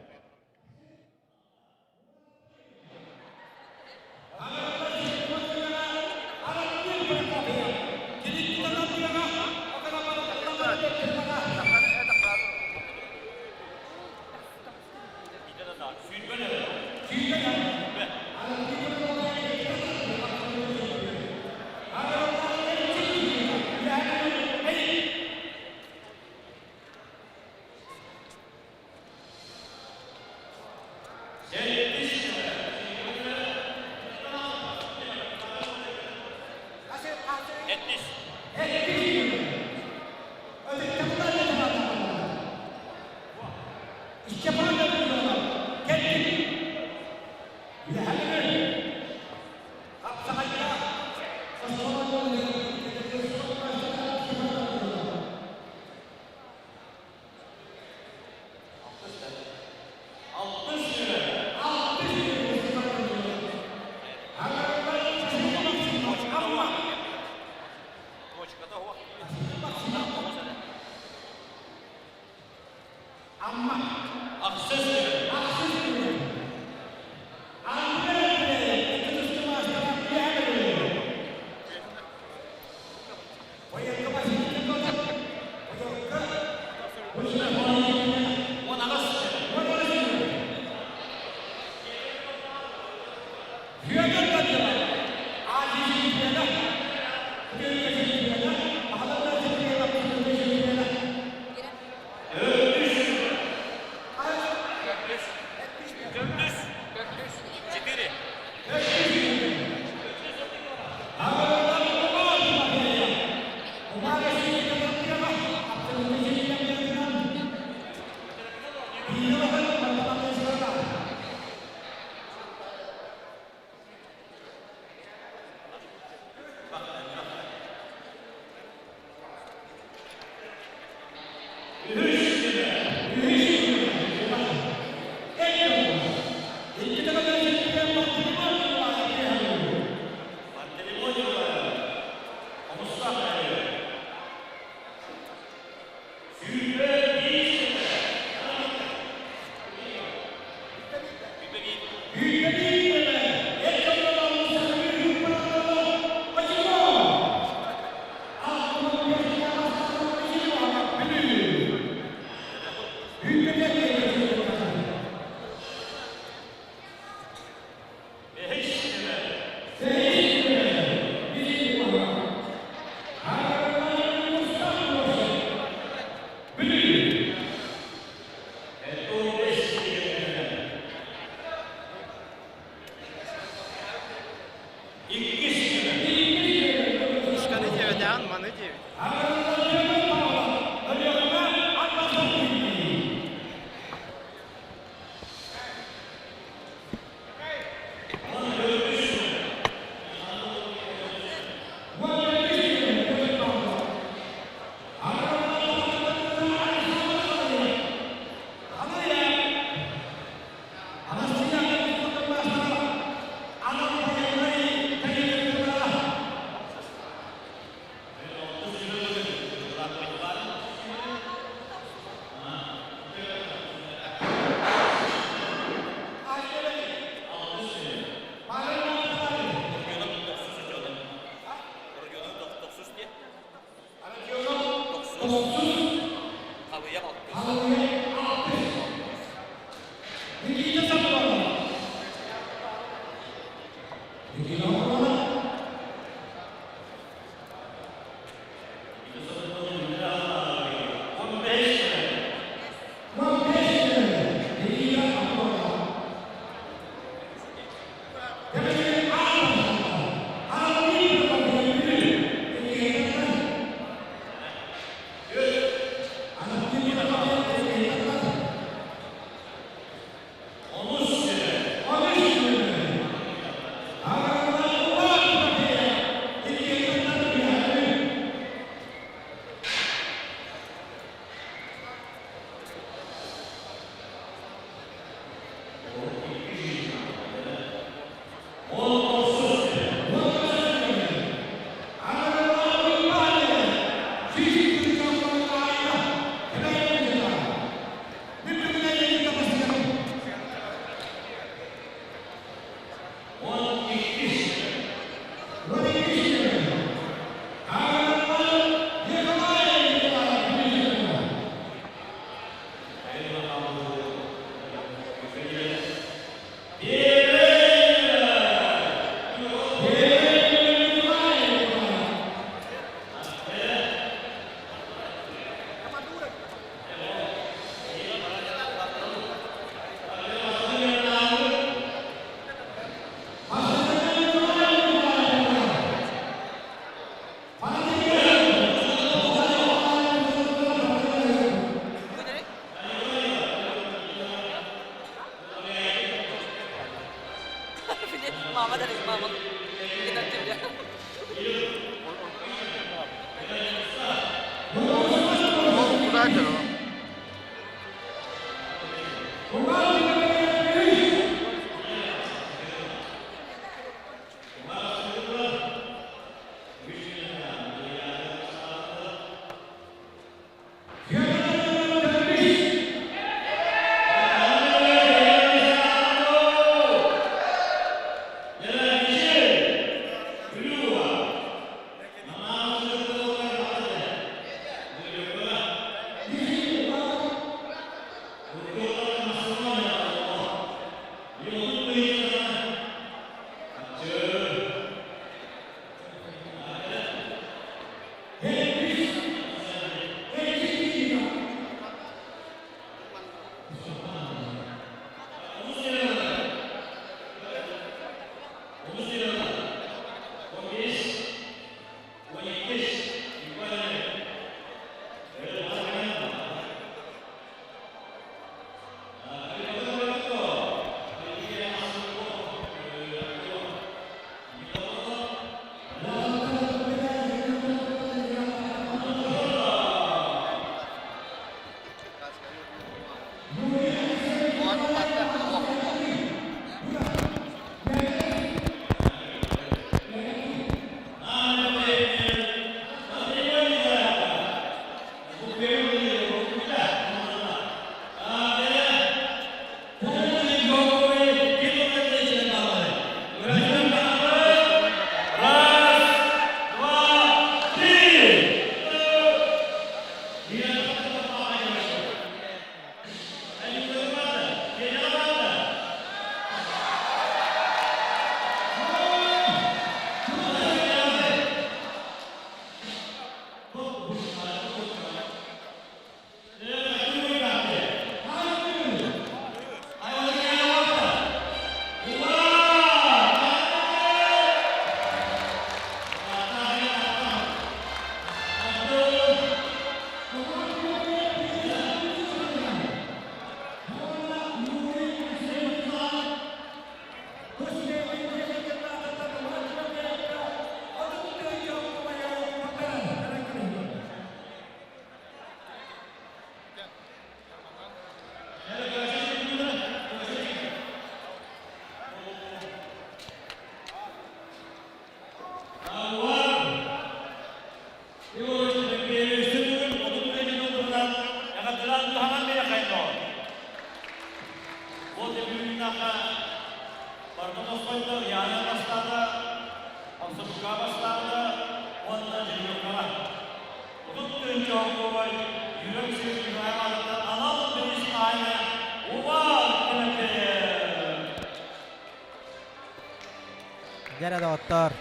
Дьэрэ доҕоттоор,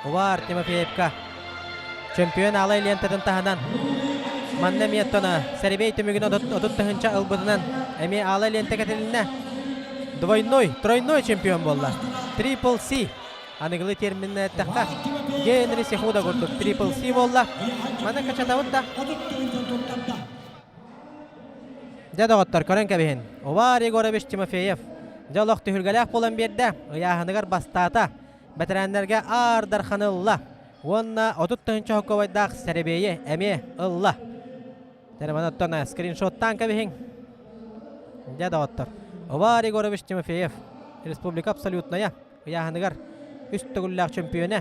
Увар Тимофеевка чөмпүйүөн аалай лентатын таһынан манна эмиэ оттон сэрибэй түмүгүн 30 тыһыынча ылбытынан эмиэ аалай лента кэтилиннэ. Двойной, тройной чемпион буолла. Triple C аныгылыы терминнэ эттэххэ Генри Сехуда курдук Triple C буолла. Маны качатабыт да. Дьэ доҕоттор, көрөн кэбиһин. Увар Егорович Тимофеев дьэ олох түһүлгэлээх буолан биэрдэ, ыйааһыныгар бастаата. Бэтэрээннэргэ аар дарханы ылла. Уонна 30 тыһыынча хоккобайдаах сэрэбиэйи эмиэ ылла. Терманоттон скриншоттаан кэбиһиҥ. Дьэ доҕоттор, Увар Егорович Тимофеев, республика абсолютная ыйааһыныгар үс төгүллээх чөмпүйүөнэ.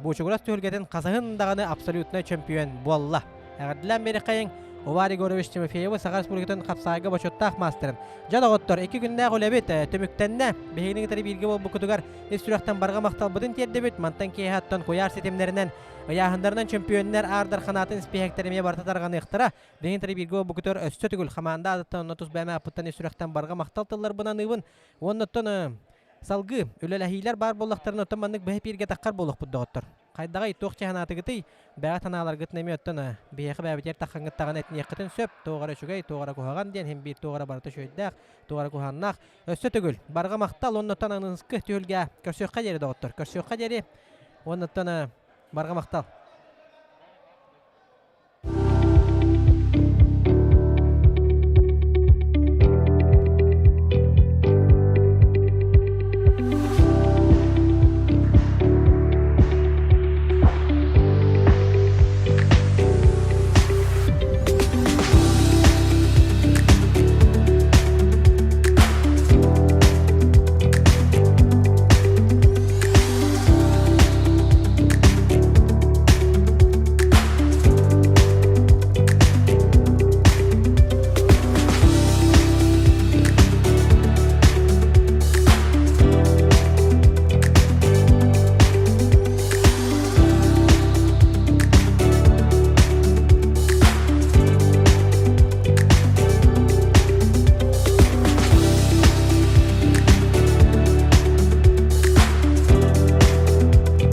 Буучугурас түһүлгэтин хасыһын даҕаны абсолютнай чөмпүйүөн буолла. Эҕэрдэлээн биэриэххэйиҥ Увар Егорович Тимофеевы Саха Республикатын хапсаайга бочуоттаах маастарын. Дьэ доҕоттор, икки күннээх үлэбит түмүктэннэ. Биһигини кытары бииргэ буолбуккутугар ис сүрэхтэн барҕа махталбытын тиэрдэбит. Мантан киэһэ оттон куйаар ситимнэринэн, ыйааһыннарынан чөмпүйүөннэр Аар Дархан аатын испииһэктэрэ эмиэ барыта тарҕаныахтара. Биһигини кытары бииргэ буолбуккутугар өссө төгүл хамаанда аатыттан онно тус бэйэм ааппыттан ис сүрэхтэн барҕа махтал тылларбын аныыбын. Уонна оттон салгыы үлэлэһиилэр баар буоллахтарына, оттон маннык бэһи пииргэ таххар буолуохпут доҕоттор. Хайдаҕый, туох чаһанаатыгытый? Бэҕэ санааларгытын эмиэ оттон биһиэхэ бэйэбитигэр таххаҥҥыт даҕаны этиниэххитин сөп. Туох эрэ үчүгэй, туох эрэ куһаҕан диэн иһин биир туох эрэ барыта үчүгэйдээх, туох эрэ куһаҕаннаах. Өссө төгүл барҕа махтал уонна оттон аныгыскы түһүлгэ көрсүөххэ диэри доҕоттор. Көрсүөххэ диэри уонна оттон барҕа махтал.